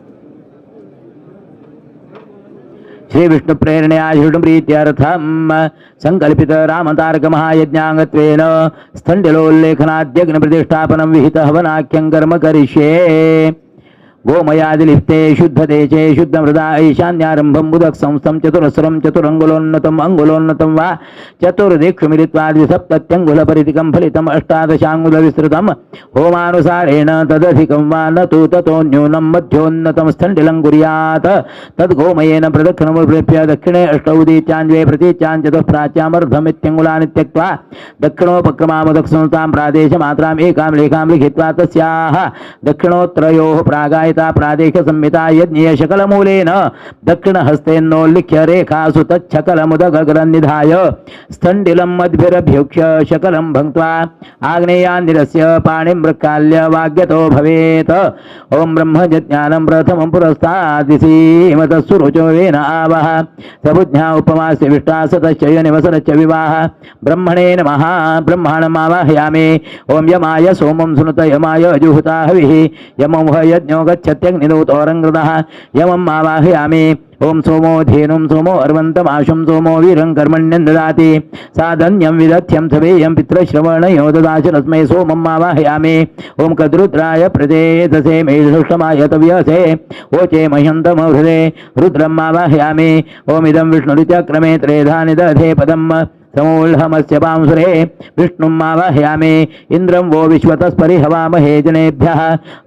श्री विष्णु प्रेरणया श्री प्रीत्यर्थम संकल्पित रामतारक महायज्ञांगत्वेन स्थंडिलोल्लेखनाद्यग्न प्रतिष्ठापनं विहित हवनाख्यं कर्म करिष्ये। गोमयादिलिप्ते शुद्धदेशे शुद्धमृदा ईशान्यारंभं बुधक संस्थं चतुरस्रं चतुरंगुलोन्नतम् अंगुलोन्नतं वा चतुर्दिक्षु मिलित्वा द्विसप्तत्यंगुलपरिधिकं फलितम् अष्टादशांगुलविस्तृतं होमानुसारेण तदधिकं वा न तु ततो न्यूनं मध्योन्नतं स्थण्डिलं कुर्यात्। तद्गोमयेन प्रदक्षिणमुत्प्रेप्य दक्षिणे अष्टौ उदीच्यान्वे प्रतीच्यान् चतुःप्राच्यामर्धमित्यङ्गुलानि त्यक्त्वा दक्षिणोपक्रमामुदक संस्थां प्रादेशमात्राम् एकां लेखां लिखित्वा तस्याः दक्षिणोत्तरयोः प्रागायता प्रादेश संहिता यज्ञीय शकलमूलेन दक्षिणहस्तेन्नोल्लिख्य रेखासु तच्छकलमुदगग्रन्निधाय स्थण्डिलं मद्भिरभ्युक्ष्य शकलं भुङ्क्त्वा आग्नेयान्निरस्य पाणिं मृक्काल्य वाग्यतो भवेत्। ॐ ब्रह्मज्ञानं प्रथमं पुरस्तादिसीमतस्सुरुचो वेन आवह सबुज्ञा उपमास्य विष्टासतश्च योनिवसनश्च विवाह ब्रह्मणे नमः। ब्रह्माणमावाहयामि। ॐ यमाय सोमं सुनुत यमाय जुहुता हविः यमं ह यज्ञो गच्छत्यग्निदूतोरङ्कृतः यमम् आवाहयामि। ओम सोमो धेनुं सोमो अर्वन्तमाशुं सोमो वीरं कर्मण्यं ददाति साधन्यं विदथ्यं सवेयं पितृश्रवणयो ददाशनस्मै सोमम् आवाहयामि। ओम कद्रुद्राय प्रचेतसे मेषुष्टमाय तव्यसे ओचे मह्यन्तमहृदे रुद्रम् आवाहयामि। ओम इदं विष्णुरुचक्रमे त्रेधा निदधे पदम् समूलहमस्य पांसुरे विष्णुम् आवाहयामि। इन्द्रं वो विश्वतस्परिहवामहे जनेभ्यः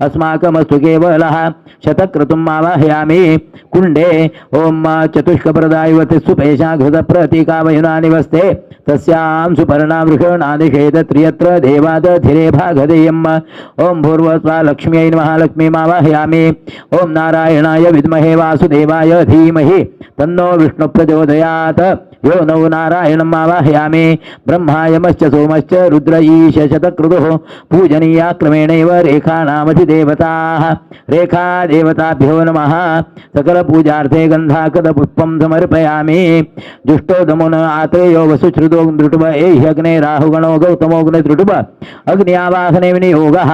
अस्माकमस्तु केवलः शतक्रतुम् आवाहयामि। कुण्डे ॐ चतुष्कप्रदायवति सुपेशा घृतप्रतीकावयुना निवस्ते तस्यां सुपर्णा वृषणादिषेद त्रियत्र देवादधिरे भागधेयम्। ॐ भूर्वस्वा लक्ष्म्यै नमः लक्ष्मीमावाहयामि। ॐ नारायणाय विद्महे वासुदेवाय धीमहि तन्नो विष्णु प्रचोदयात्। यो नौ नारायणम् आवाहयामि। ब्रह्मायमश्च सोमश्च रुद्र ईश शतक्रतुः पूजनीया क्रमेणैव रेखानामधिदेवताः रेखादेवताभ्यो नमः। सकलपूजार्थे गन्धाकदपुष्पं समर्पयामि। जुष्टो दमुन आत्रेयो वसुश्रुतो दृटुव एह्यग्ने राहुगणो गौतमोऽग्निदृटुव अग्न्यावाहने विनियोगः।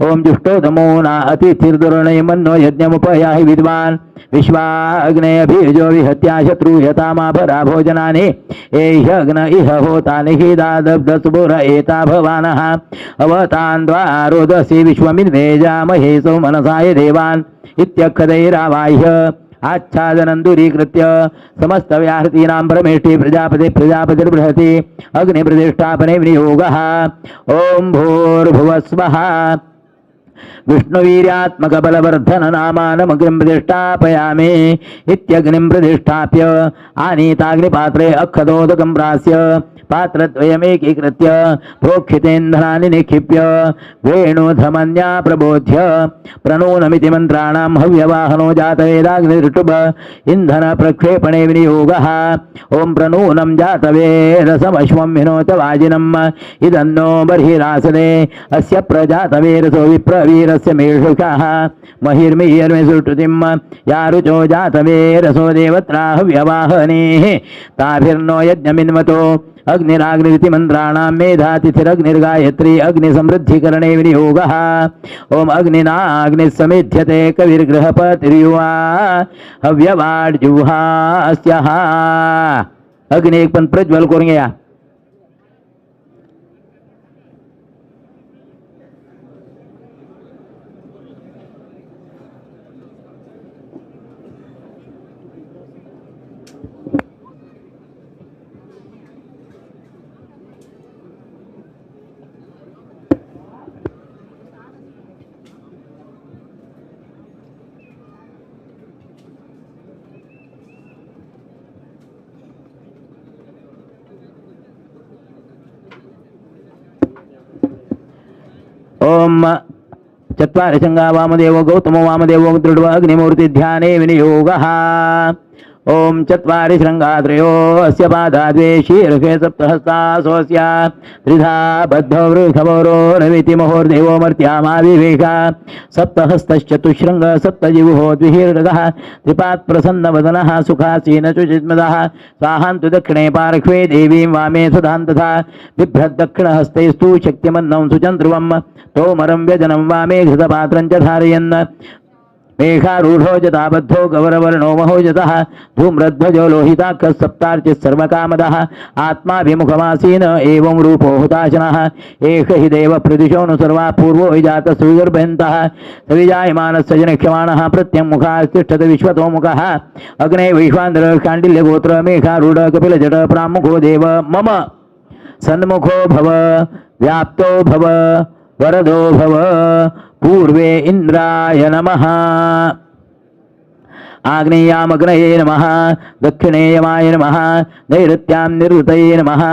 ॐ जुष्टो दमोना अतिथिर्दुर्णयमन्नो यज्ञमुपयाहि विद्वान् विश्वाग्ने अभियुजो विहत्या शत्रुयतामाभरा भोजनानि एह्यग्न इह होतानि हि दादब्धसुपुर एता भवानः अवतान् द्वा रोदसी विश्वमिन्वेजामहे मनसाय देवान् इत्यक्षदैरावाह्य आच्छादनं दूरीकृत्य समस्तव्याहृतीनां परमेष्टि प्रजापति प्रजापतिर्बृहति अग्निप्रतिष्ठापने विनियोगः। ॐ भूर्भुवस्वः विष्णुवीर्यात्मकबलवर्धन नामानमग्निं प्रतिष्ठापयामि इत्यग्निं प्रतिष्ठाप्य आनीताग्निपात्रे अक्षदोदकं प्रास्य पात्रद्वयमेकीकृत्य प्रोक्षितेन्धनानि निक्षिप्य वेणुधमन्या प्रबोध्य प्रणूनमिति मन्त्राणां हव्यवाहनो जातवेदाग्निऋटुभ इन्धन प्रक्षेपणे विनियोगः। ॐ प्रणूनं जातवेदसमश्वं हिनोत वाजिनम् इदन्नो बर्हिरासदे अस्य प्रजातवेदसो विप्रवीरस्य मेषुषः महिर्मियर्मि सुष्ठुतिं यारुचो जातवेदसो देवत्रा हव्यवाहनेः ताभिर्नो यज्ञमिन्वतो अग्निराग्निरिति मन्त्राणां मेधातिथिरग्निर्गायत्री अग्निसमृद्धिकरणे विनियोगः। ॐ अग्निनाग्निः समेध्यते कविर्गृहपतिर्युवा हव्यवाड्जुहास्यः। अग्नि एक पण प्रज्वल करून घ्या। ओम चत्वारि शृंगा वामदेवो गौतमो वामदेवो दृढ अग्निमूर्ति ध्याने विनियोगः। ओम चत्वारि शृङ्गात्रयो अस्य पादा द्वे शीर्षे सप्तहस्तासोऽस्य त्रिधा बद्धो वृषभोरो रविति महोर्देवो मर्त्यामाविवेश सप्तहस्तश्चतुशृङ्ग सप्तजिह्वो द्विहीर्णगः त्रिपात् प्रसन्नवदनः सुखासीन शुचिस्मदः स्वाहान्तु दक्षिणे पार्श्वे देवीं वामे सुधां तथा बिभ्रद्दक्षिणहस्तैस्तु शक्तिमन्नं सुचन्द्रुवं तोमरं व्यजनं वामे घृतपात्रं च धारयन् मेघारूढो जताबद्धो गौरवर्णो महोजतः धूम्रध्वजो लोहिताक्षः सप्तार्चिः सर्वकामदः आत्माभिमुखमासीन एवं रूपो हुताशनः एष हि देव प्रदिशोऽनु सर्वा पूर्वो हि जातः सुविगर्भयन्तः सविजायमानस्य जनक्षमाणः प्रत्यङ्मुखास्तिष्ठत विश्वतोमुखः अग्ने वैश्वान्द्र शाण्डिल्यगोत्र मेघारूढ कपिलजट प्रामुखो देव मम सन्मुखो भव व्याप्तो भव वरदो भव पूर्वे इंद्राय नमः। आग्नेयामग्नये नमः, दक्षिणे यमाय नमः, नैऋत्यां निरुतये नमः,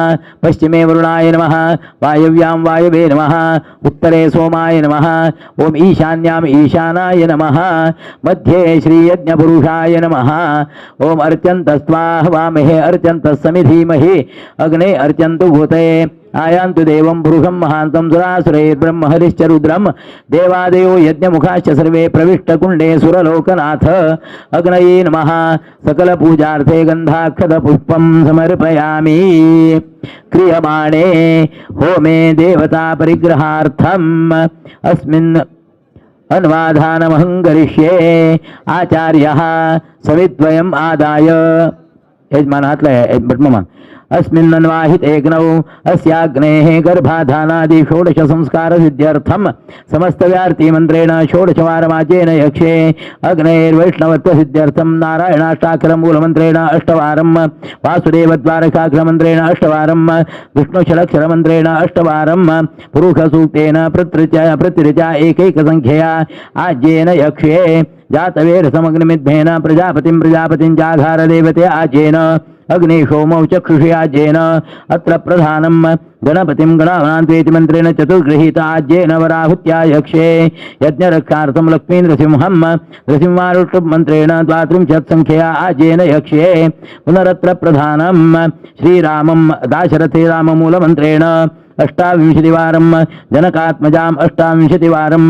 पश्चिमे वरुणाय नमः, वायव्यां वायवे नमः, उत्तरे सोमाय नमः, ॐ ईशान्याम् ईशानाय नमः, मध्ये श्रीयज्ञपुरुषाय नमः। ॐ अर्चन्तस्त्वाहवामहे अर्चन्तः समिधीमहि अग्ने अर्चन्तु भूते आयान्तु देवं पुरुषं महान्तं सुरासुरैर्ब्रह्महरिश्च रुद्रं देवादयो यज्ञमुखाश्च सर्वे प्रविष्टकुण्डे सुरलोकनाथ अग्नये नमः। सकलपूजार्थे गन्धाक्षतपुष्पं समर्पयामि। क्रियमाणे होमे देवतापरिग्रहार्थम् अस्मिन् अन्वाधानमहं करिष्ये। आचार्यः समिद्वयम् आदाय यजमान हातला भटमामा अस्मिन्नन्वाहितेऽग्नौ अस्याग्नेः गर्भाधानादि षोडश संस्कार सिद्ध्यर्थं समस्तव्यार्तिमन्त्रेण षोडशवारमाचेन यक्षे अग्नेर्वैष्णवत्व सिद्ध्यर्थं नारायणाष्टाक्षरमूलमन्त्रेण अष्टवारं वासुदेवद्वारकाक्षरमन्त्रेण अष्टवारं विष्णुषडक्षरमन्त्रेण अष्टवारं पुरुषसूक्तेन प्रत्यृचा एकैकसङ्ख्यया आज्येन यक्षे जातवेरसमग्निमिद्धेन प्रजापतिं प्रजापतिं जाघारदेवते आज्येन अग्निहोमौ चक्षुषि आज्येन अत्र प्रधानं गणपतिं गणानान्त्वेति मन्त्रेण चतुर्गृहीत आज्येन वराहुत्या यक्षे यज्ञरक्षार्थं लक्ष्मीनृसिंहं नृसिंहारुष्टुप् मन्त्रेण द्वात्रिंशत् संख्यया आज्येन यक्षे पुनरत्र प्रधानं श्रीरामं दाशरथे राममूलमन्त्रेण अष्टाविंशतिवारं जनकात्मजाम् अष्टाविंशतिवारं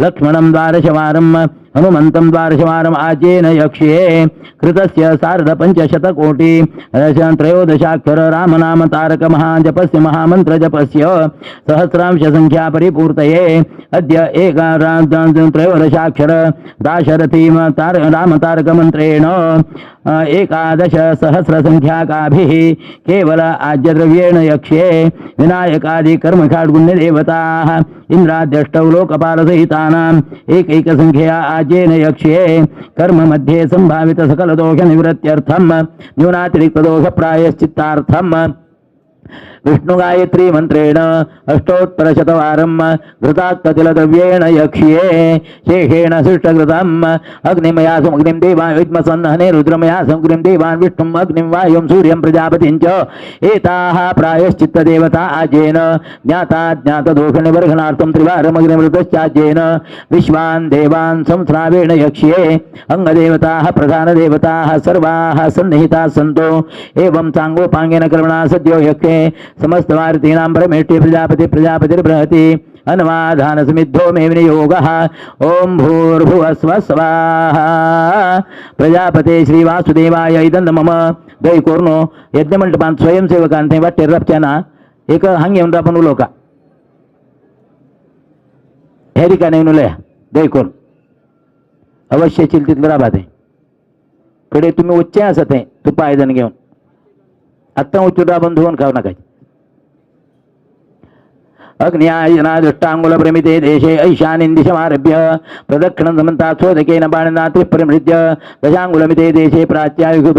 लक्ष्मणं द्वादशवारं हनुमन्तं द्वादशवारम् आज्येन यक्ष्ये कृतस्य सार्धपञ्चशतकोटि त्रयोदशाक्षर रामनाम तारक महाजपस्य महामन्त्रजपस्य सहस्रांशसङ्ख्या परिपूर्तये अद्य एक त्रयोदशाक्षर दाशरथी रामतारकमन्त्रेण एकादश सहस्रसङ्ख्याकाभिः केवल आज्यद्रव्येण यक्ष्ये विनायकादि कर्मषाड्गुण्यदेवताः इन्द्राद्यष्टौ लोकपालसहितानाम् एकैकसङ्ख्यया आज्येन यक्ष्ये कर्म मध्ये सम्भावित सकलदोषनिवृत्त्यर्थं न्यूनातिरिक्तदोषप्रायश्चित्तार्थं विष्णुगायत्री मंत्रेण अष्टोत्तरशतवारं घृतात्ततिलद्रव्येण यक्ष्ये शेषेण शिष्टघृतम् अग्निमयासमग्निं देवान् विद्मसन्नहने रुद्रमयासमग्निं देवान् विष्णुम् अग्निं वायुं सूर्यं प्रजापतिं च एताः प्रायश्चित्तदेवता आज्येन ज्ञाता ज्ञातदोषनिवर्धनार्थं त्रिवारमग्निमृतश्चाज्येन विश्वान् देवान् संस्रावेण यक्ष्ये अङ्गदेवताः प्रधानदेवताः सर्वाः सन्निहिताः सन्तो एवं साङ्गोपाङ्गेन कर्मणा सद्यो यक्षे समस्तवारतीनां परमेष्टि प्रजापति प्रजापतिर्बृहति अन्वाधानसमिद्धो मे विनियोगः। ॐ भूर्भुवस्व स्वाहा। प्रजापते श्रीवासुदेवाय इदं मम दय कोर्नो यज्ञमंडपांत स्वयंसेवकांत थंय वाटेर राबचे ना एक हांग येवन राबून उलोवका हे ठिकाणी येवन उलया दय करून अवश्य येशील तितलो राबा थंय कडे तुमी वच्चें आसा थंय तुपा आयदन घेवन आत्तां वचून राबून धुवन खावं नाका. अग्न्यायनादृष्टाङ्गुलप्रमिते देशे ऐशानीं दिशमारभ्य प्रदक्षिणं समन्तात् स्वोदकेन बाणिना त्रिः दशाङ्गुलमिते देशे प्राच्यायुः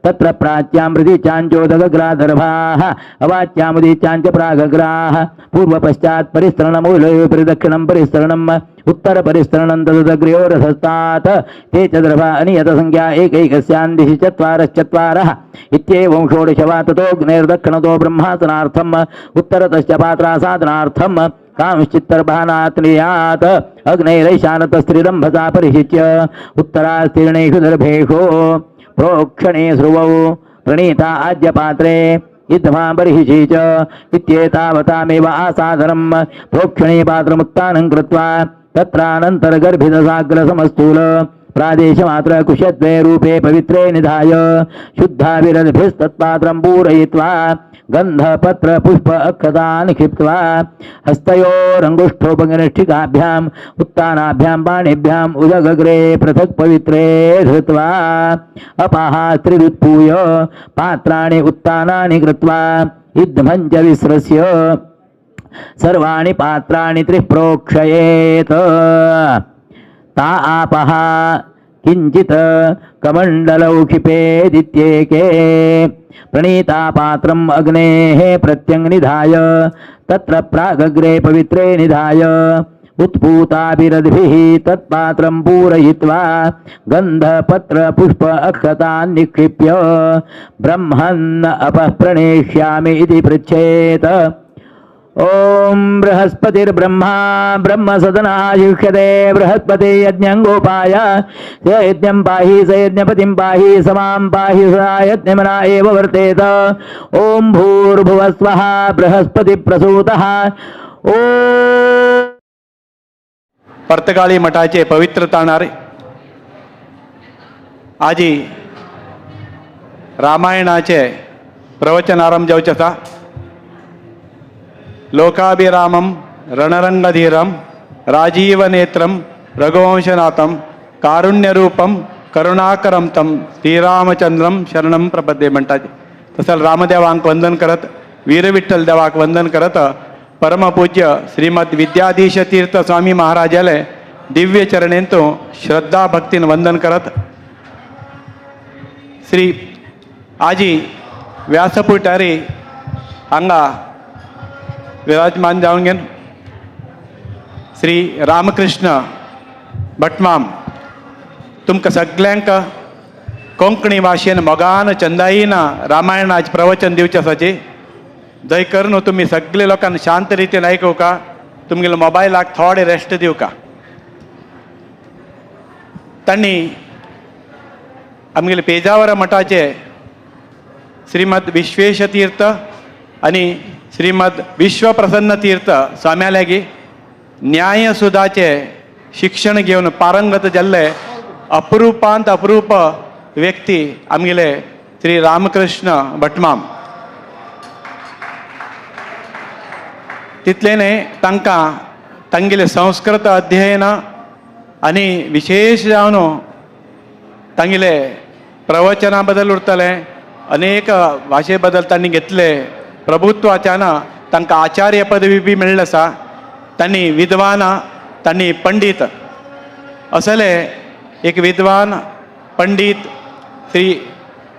तत्र प्राच्यां प्रतीचाञ्चोदगग्रादर्भाः अवाच्यामुदीचाञ्च प्रागग्राः पूर्वपश्चात् परिस्तरणमूलयो प्रदक्षिणं परिस्तरणम् उत्तरपरिस्तरणं तदग्र्योरधस्तात् ते च दर्भा अनियतसङ्ख्या एकैकस्यां दिशि चत्वारश्चत्वारः इत्येवं षोडश वा ततोऽग्नेर्दक्षिणतो ब्रह्मासनार्थम् उत्तरतश्च पात्रासादनार्थं कांश्चित्तर्भानात्नीयात् अग्नेरैशानतस्त्रिरम्भसा परिषिच्य उत्तरास्तीर्णेषु दर्भेषु प्रोक्षणे स्रुवौ प्रणीता आद्यपात्रे इद्मा बर्हिषि च इत्येतावतामेव आसादनं प्रोक्षणे पात्रमुत्थानं कृत्वा तत्रानन्तरगर्भितसाग्रसमस्थूल प्रादेशमात्र कुशद्वये रूपे पवित्रे निधाय शुद्धाभिरद्भिस्तत्पात्रं पूरयित्वा गन्धपत्र पुष्प अक्षतान् क्षिप्त्वा हस्तयोरङ्गुष्ठोपकनिष्ठिकाभ्याम् उत्तानाभ्यां पाणिभ्याम् उदगग्रे पृथक् पवित्रे धृत्वा अपाः त्रिरुत्पूय पात्राणि उत्तानानि कृत्वा इद्मं च विसृस्य सर्वाणि पात्राणि त्रिः प्रोक्षयेत्। ता आपः किञ्चित् कमण्डलौ क्षिपेदित्येके प्रणीता पात्रम् अग्नेः प्रत्यङ्निधाय तत्र प्रागग्रे पवित्रे निधाय उत्पूताभिरद्भिः तत्पात्रं पूरयित्वा गन्धपत्रपुष्प अक्षतान् निक्षिप्य ब्रह्मन् अपः प्रणेष्यामि इति पृच्छेत्। ॐ बृहस्पतिर्ब्रह्मा ब्रह्मसदनायुष्यते बृहस्पति यज्ञं गोपाय स यज्ञं पाहि स यज्ञपतिं पाहि समां पाहि सदा यज्ञमना एव वर्तेत। ॐ भूर्भुवस्वः बृहस्पति प्रसूतः। ॐ पर्तगाळी मठाचे पवित्र ताणार आजी रामायणाचे प्रवचन आरंभ जावचें आसा। लोकाभिरामं रणरंगधीरं राजीवनेत्रं रघुवंशनाथं कारुण्यरूपं करुणाकरं तं श्रीरामचंद्रं शरणं प्रपद्ये म्हणटात। तसंच रामदेवांक वंदन करत, वीरविठ्ठल देवाक वंदन करत परमपूज्य श्रीमद विद्याधीश तीर्थ स्वामी महाराजाले दिव्य चरणेंतु श्रद्धा भक्तीन वंदन करत श्री आजी व्यासपीठारी हांगा विराजमान जावन घेवन श्री रामकृष्ण भटमाम तुमकां सगल्यांक कोंकणी भाशेन मोगान चंदाईन रामायणाचें प्रवचन दिवचें आसाची। जंय करून तुमी सगळे लोकांक शांत रितीन आयकुवका, तुमगेल्या मोबायलाक थोडे रेस्ट दिवका। तांणी आमगेले पेजावर मठाचे श्रीमद विश्वेश तीर्थ आनी श्रीमद विश्वप्रसन्न तीर्थ स्वाम्या लागीं न्यायसुधाचे शिक्षण घेवन पारंगत जाल्ले अप्रुपांत अप्रूप व्यक्ती आमगेले श्री रामकृष्ण भटमाम। तितलें न्हय तांकां तांगेलें संस्कृत अध्ययन आनी विशेष जावन तांगेले प्रवचना बदल उरतलें, अनेक भाशे बदल तांणी घेतले, प्रभुत्वाच्यान तांकां आचार्य पदवी बी मेळ्ळी आसा। तांणी विद्वान, तांणी पंडीत असले एक विद्वान पंडीत श्री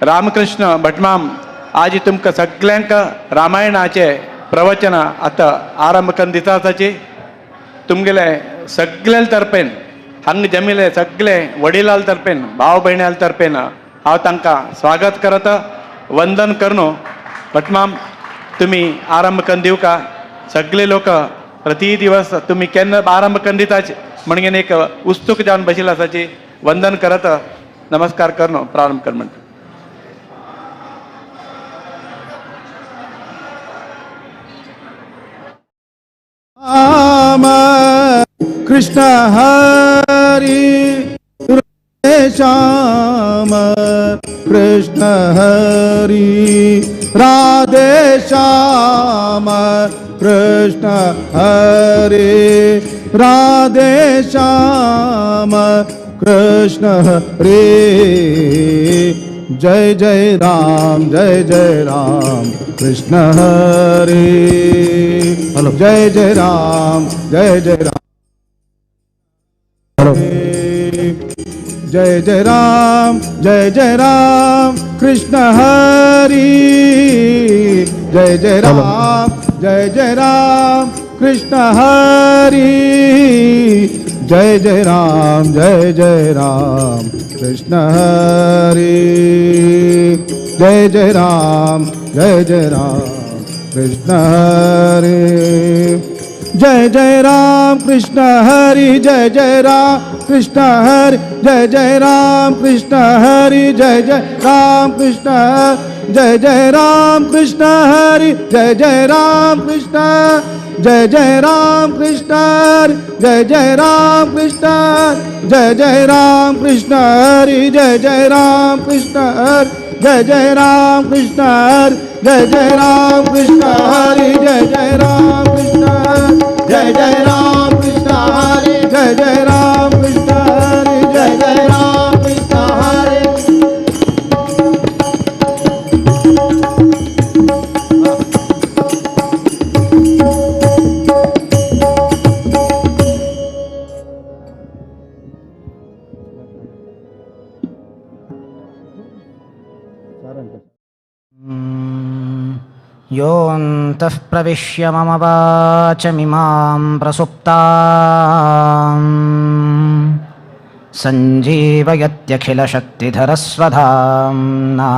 रामकृष्ण भटमाम आज तुमकां सगल्यांक रामायणाचे प्रवचन आतां आरंभ करून दिता आसाची। तुमगेले सगल्या तर्फेन हांगा जमिल्ले सगळे वडिलाल तर्फेन भाव भयण्याल तर्फेन हांव तांकां स्वागत करत वंदन करून भटमाम तुमी आरंभ करून दिवका। सगळे लोक प्रति दिवस तुमी केन्ना आरंभ करून दिताच म्हणून एक उत्सुक जावन बशिल्ले आसाची। वंदन करत नमस्कार करून प्रारंभ कर म्हणटा। राम कृष्ण हरि श्याम कृष्ण हरि राधे श्याम कृष्ण हरि राधे श्याम कृष्ण हरि जय जय राम जय जय राम कृष्ण हरि हॅलो। जय जय राम जय जय राम हॅलो। जय जय राम जय जय राम कृष्ण हरि जय जय राम जय जय राम कृष्ण हरि जय जय राम जय जय राम कृष्ण हरि जय जय राम जय जय राम कृष्ण हरि जय जय राम कृष्ण हरि जय जय राम कृष्ण हरि जय जय राम कृष्ण हरि जय जय राम कृष्ण जय जय राम कृष्ण हरि जय जय राम कृष्ण जय जय राम कृष्ण हरि जय जय राम कृष्ण जय जय राम कृष्ण हरि जय जय राम कृष्ण हरि जय जय राम कृष्ण हरि जय जय राम कृष्ण हरि जय जय राम कृष्ण जय जय राम कृष्ण हरि जय जय राम कृष्ण हरि जय जय राम कृष्ण हरि। योऽन्तः प्रविश्य मम वाचमिमां प्रसुप्तां सञ्जीवयत्यखिलशक्तिधरस्वधाम्ना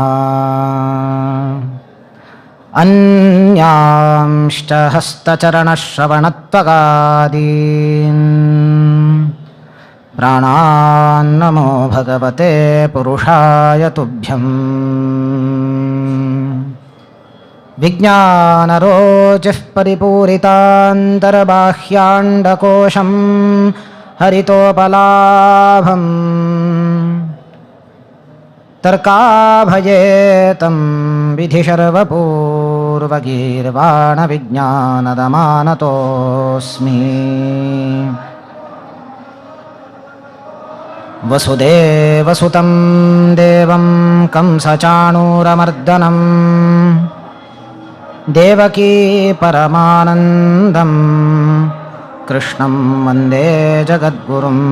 अन्यांश्च हस्तचरणश्रवणत्वगादीन् प्राणान् नमो भगवते पुरुषाय तुभ्यम्। विज्ञानरोचिः परिपूरितान्तर्बाह्याण्डकोशं हरितोपलाभं तर्काभयेतं विधिशर्वपूर्वगीर्वाणविज्ञानदमानतोऽस्मि। वसुदेवसुतं देवं कंसचाणूरमर्दनं देवकी परमानन्दं कृष्णं वन्दे जगद्गुरुम्।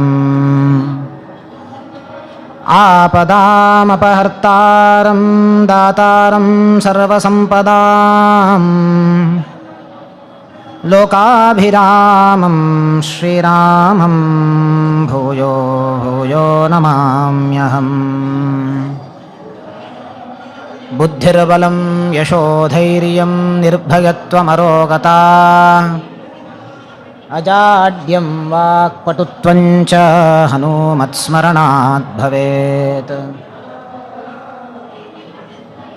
आपदामपहर्तारं दातारं सर्वसम्पदां लोकाभिरामं श्रीरामं भूयो भूयो नमाम्यहम्। बुद्धिर्बलं यशोधैर्यं निर्भयत्वमरोगता अजाड्यं वाक्पटुत्वं च हनुमत्स्मरणात् भवेत्।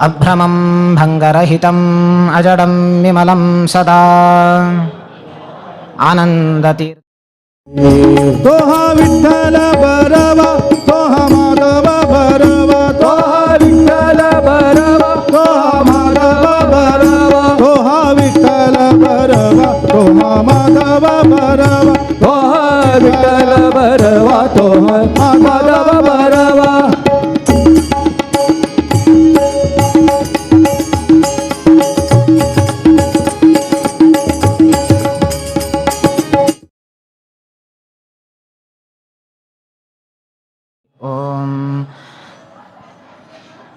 अभ्रमं भङ्गरहितम् अजडं विमलं सदा आनन्दतीर्थ। तोहा विठ्ठल बरवा तोहा माधव बरवा तोहा विठ्ठल बरवा तोहा माधव बरवा तोहा विठ्ठल बरवा तोहा माधव बरवा तोहा विठ्ठल बरवा तोहा माधव बरवा।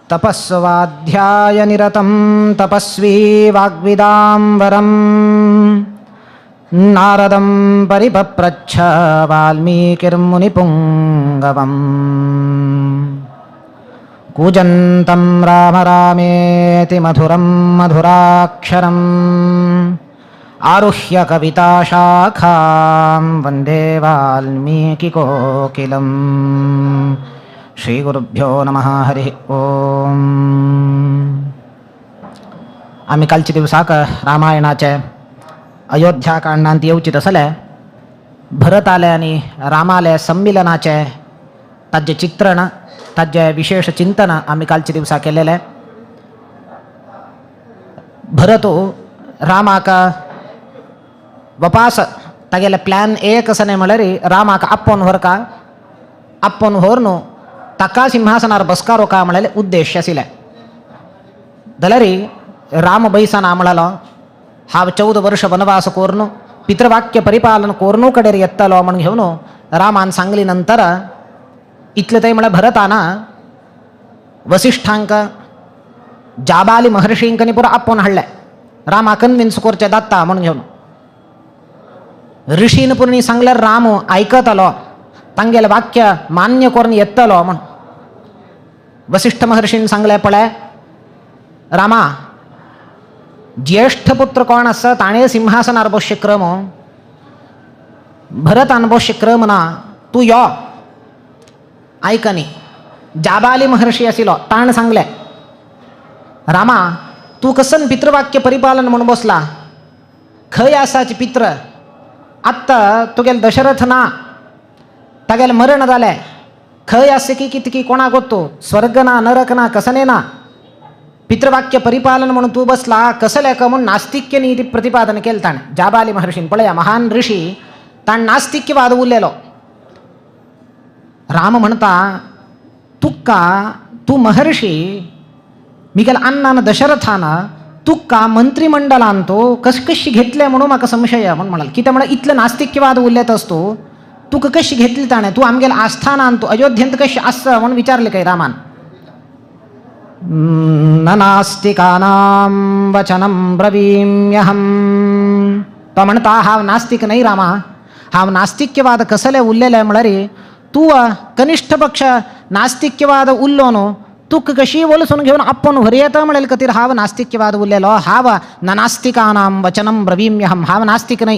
तपस्वाध्यायनिरतं तपस्वी वाग्विदां वरं नारदं परिपप्रच्छ वाल्मीकिर्मुनिपुङ्गवम्। कूजन्तं राम रामेति मधुरं मधुराक्षरम् आरुह्य कविताशाखां वन्दे वाल्मीकिकोकिलम्। श्रीगुरुभ्यो नमः। हरिः ओम। आमी कालच्या दिवसाक रामायणाचे अयोध्याकांडांत येवचे तसले भरताले आनी रामाले संमिलनाचे ताजें चित्रण ताजें विशेष चिंतन आमी कालच्या दिवसा केलेले। भरत रामाक वपास तागेले प्लॅन एक आसा न्ही म्हळ्यार रामाक आपोवन व्हरका, आपोवन व्हर न्हू ताका सिंहासनार बसकारो का म्हळ्यार उद्देश आशिल्लें। जाल्यार राम बैसना म्हळालो हांव 14 वर्ष वनवास कोरून पितृवाक्य परिपालन कोरून कडेर येतलो म्हण घेवन रामान सांगली नंतर इतलें थंय म्हळ्यार भरतान वसिष्ठांक जाबाली महर्षींक न्ही पुरो आपोवन हाडलें रामा कन्विन्स करचें जाता म्हण घेवन। ऋषीन पुरणी सांगल्यार राम आयकतलो तांगेलें वाक्य मान्य करून येतलो म्हण। वसिष्ठ महर्षीन सांगलें पळय रामा ज्येष्ठ पुत्र कोण आसा ताणें सिंहासनार बसचें क्रम भरतान बोश क्रम ना तूं यो आयकनी. जाबाली महर्षी आशिल्लो ताण सांगलें रामा तूं कसन पितृवाक्य परिपालन म्हूण बसला, खंय आसाच पित्र, आत्तां तुगेले दशरथ ना, तागेलें मरण जालें, खंय आसा की कितकी कोणाक गोत्तू, स्वर्ग ना नरक ना कसने ना, पितृवाक्य परिपालन म्हणून तूं बसला कसलें का म्हूण नास्तिक्य नीती प्रतिपादन केलें ताणें. जाबाली महर्षीन पळया महान ऋषी ताणें नास्तिक्यवाद उलयलो. राम म्हणटा तुका तूं महर्षी मिगेल अन्नान दशरथान तुका मंत्रिमंडलान तो कश कशी घेतले म्हणून म्हाका संशय म्हूण म्हणाल. कितें म्हळ्यार इतले नास्तिक्यवाद उलयत असतो तुका कशी घेतली ताणें, तूं आमगेल आस्थानान तूं अयोध्येंत कशी आसा म्हणून विचारलें काय रामान. न नास्तिकानां वचनं ब्रवीम्यहं. तो म्हणटा हांव नास्तिक न्हय रामा, हांव नास्तिक्यवाद कसले उरलेले म्हळ्यार तूं कनिश्ठ पक्ष नास्तिक्यवाद उरलो न्हू तुका कशी वलसून घेवन आपोवन व्हरयेता म्हणले खातीर हांव नास्तिक्यवाद उरलेलो. हांव न नास्तिकानां वचनं ब्रवीम्यहं, हांव नास्तिक न्हय,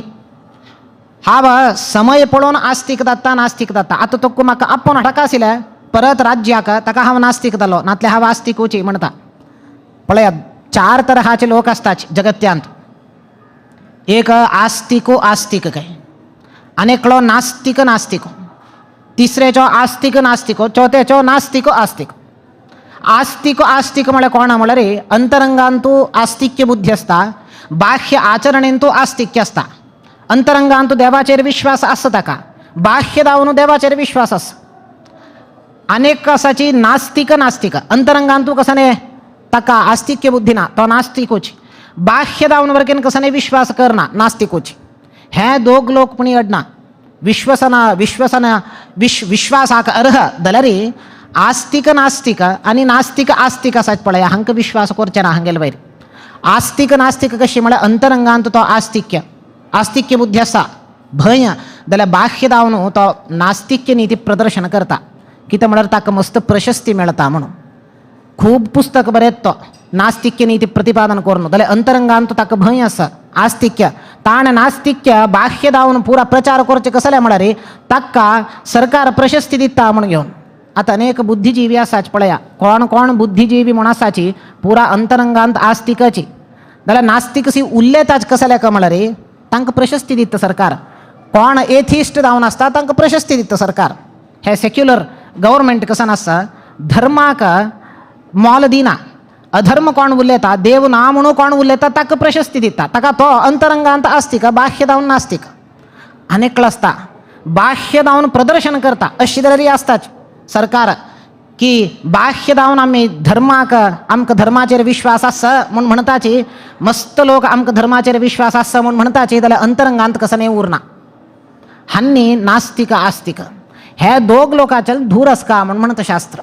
हांव समय पळोवन आस्तिक जाता नास्तिक जाता. आतां तुका म्हाका आपोवन हाडका आशिल्लें परत राज्याक ताका हांव नास्तिक जालो, नातलें हांव आस्तिकूची म्हणटा. पळयात चार तराचे लोक आसतात जगत्यांत, एक आस्तिको आस्तिक काय, आनी एकलो नास्तिक नास्तिको, तिसरेचो आस्तिक नास्तिको, चवथेचो नास्तिको आस्तिक. आस्तिको आस्तिक म्हळ्यार कोण म्हळ्यार अंतरंगान तूं आस्तिक्य बुद्धी आसता, बाह्य आचरणेन तूं आस्तिक्य आसता. अंतरंगान तूं देवाचेर विश्वास आसता ताका, बाह्य दावन देवाचेर विश्वास आसा. अनेक आसाची नास्तिक नास्तिक, अंतरंगान तूं कसो न्ही ताका आस्तिक्य बुद्धी ना, तो नास्तिकूच, बाह्य दावन वर्गेन कसो न्ही विश्वास करना नास्तिकूच. हे दोग लोक पुणी अडना विश्वसना विश्वसना विश्वासाक अर्ह जाल्यार आस्तिक नास्तिक आनी नास्तिक आस्तिक आसात पळया हांकां विश्वास करचे ना हांगेले वयर. आस्तिक नास्तिक कशी म्हळ्यार अंतरंगांत तो आस्तिक्य आस्तिक्य बुद्धी आसा भंय, जाल्यार बाह्य दावन तो नास्तिक्य नीती प्रदर्शन करता. कितें म्हळ्यार ताका मस्त प्रशस्ती मेळटा म्हणून खूब पुस्तक बरयत तो नास्तिक्य नीती प्रतिपादन करून, जाल्यार अंतरंगांत ताका भंय आसा आस्तिक्य. ताणें नास्तिक्य बाह्य दावन पुरा प्रचार करचें कसलें म्हळ्यार ताका सरकार प्रशस्ती दिता म्हूण घेवन. आतां अनेक बुद्धिजीवी आसाच पळया कोण कोण बुद्धिजीवी म्हूण आसाची पुरा अंतरंगांत आस्तिकाची, जाल्यार नास्तिक सी उल्लेताच कसलें का म्हळ्यार तांकां प्रशस्ती दिता सरकार. कोण एथिस्ट जावन आसता तांकां प्रशस्ती दिता सरकार. हे सेक्युलर गव्हर्मेंट कसन आसा धर्माक मोल दिना, अधर्म कोण उलयता देव ना म्हणून कोण उलयता ताका प्रशस्ती दिता, ताका तो अंतरंगांत आस्तिक बाह्य जावन नास्तिक. आनी आसता बाह्य जावन प्रदर्शन करता अशी जाल्यार आसताच सरकार की बाह्य जावन आमी धर्माक आमकां धर्माचेर विश्वास आसा म्हूण म्हणटाची, मस्त लोक आमकां धर्माचेर विश्वास आसा म्हूण म्हणटाची, जाल्यार अंतरंगांत कसो न्ही उरना. हांणी नास्तिक आस्तिक हे दोग लोकांचे धूर आसका म्हूण म्हणटा शास्त्र.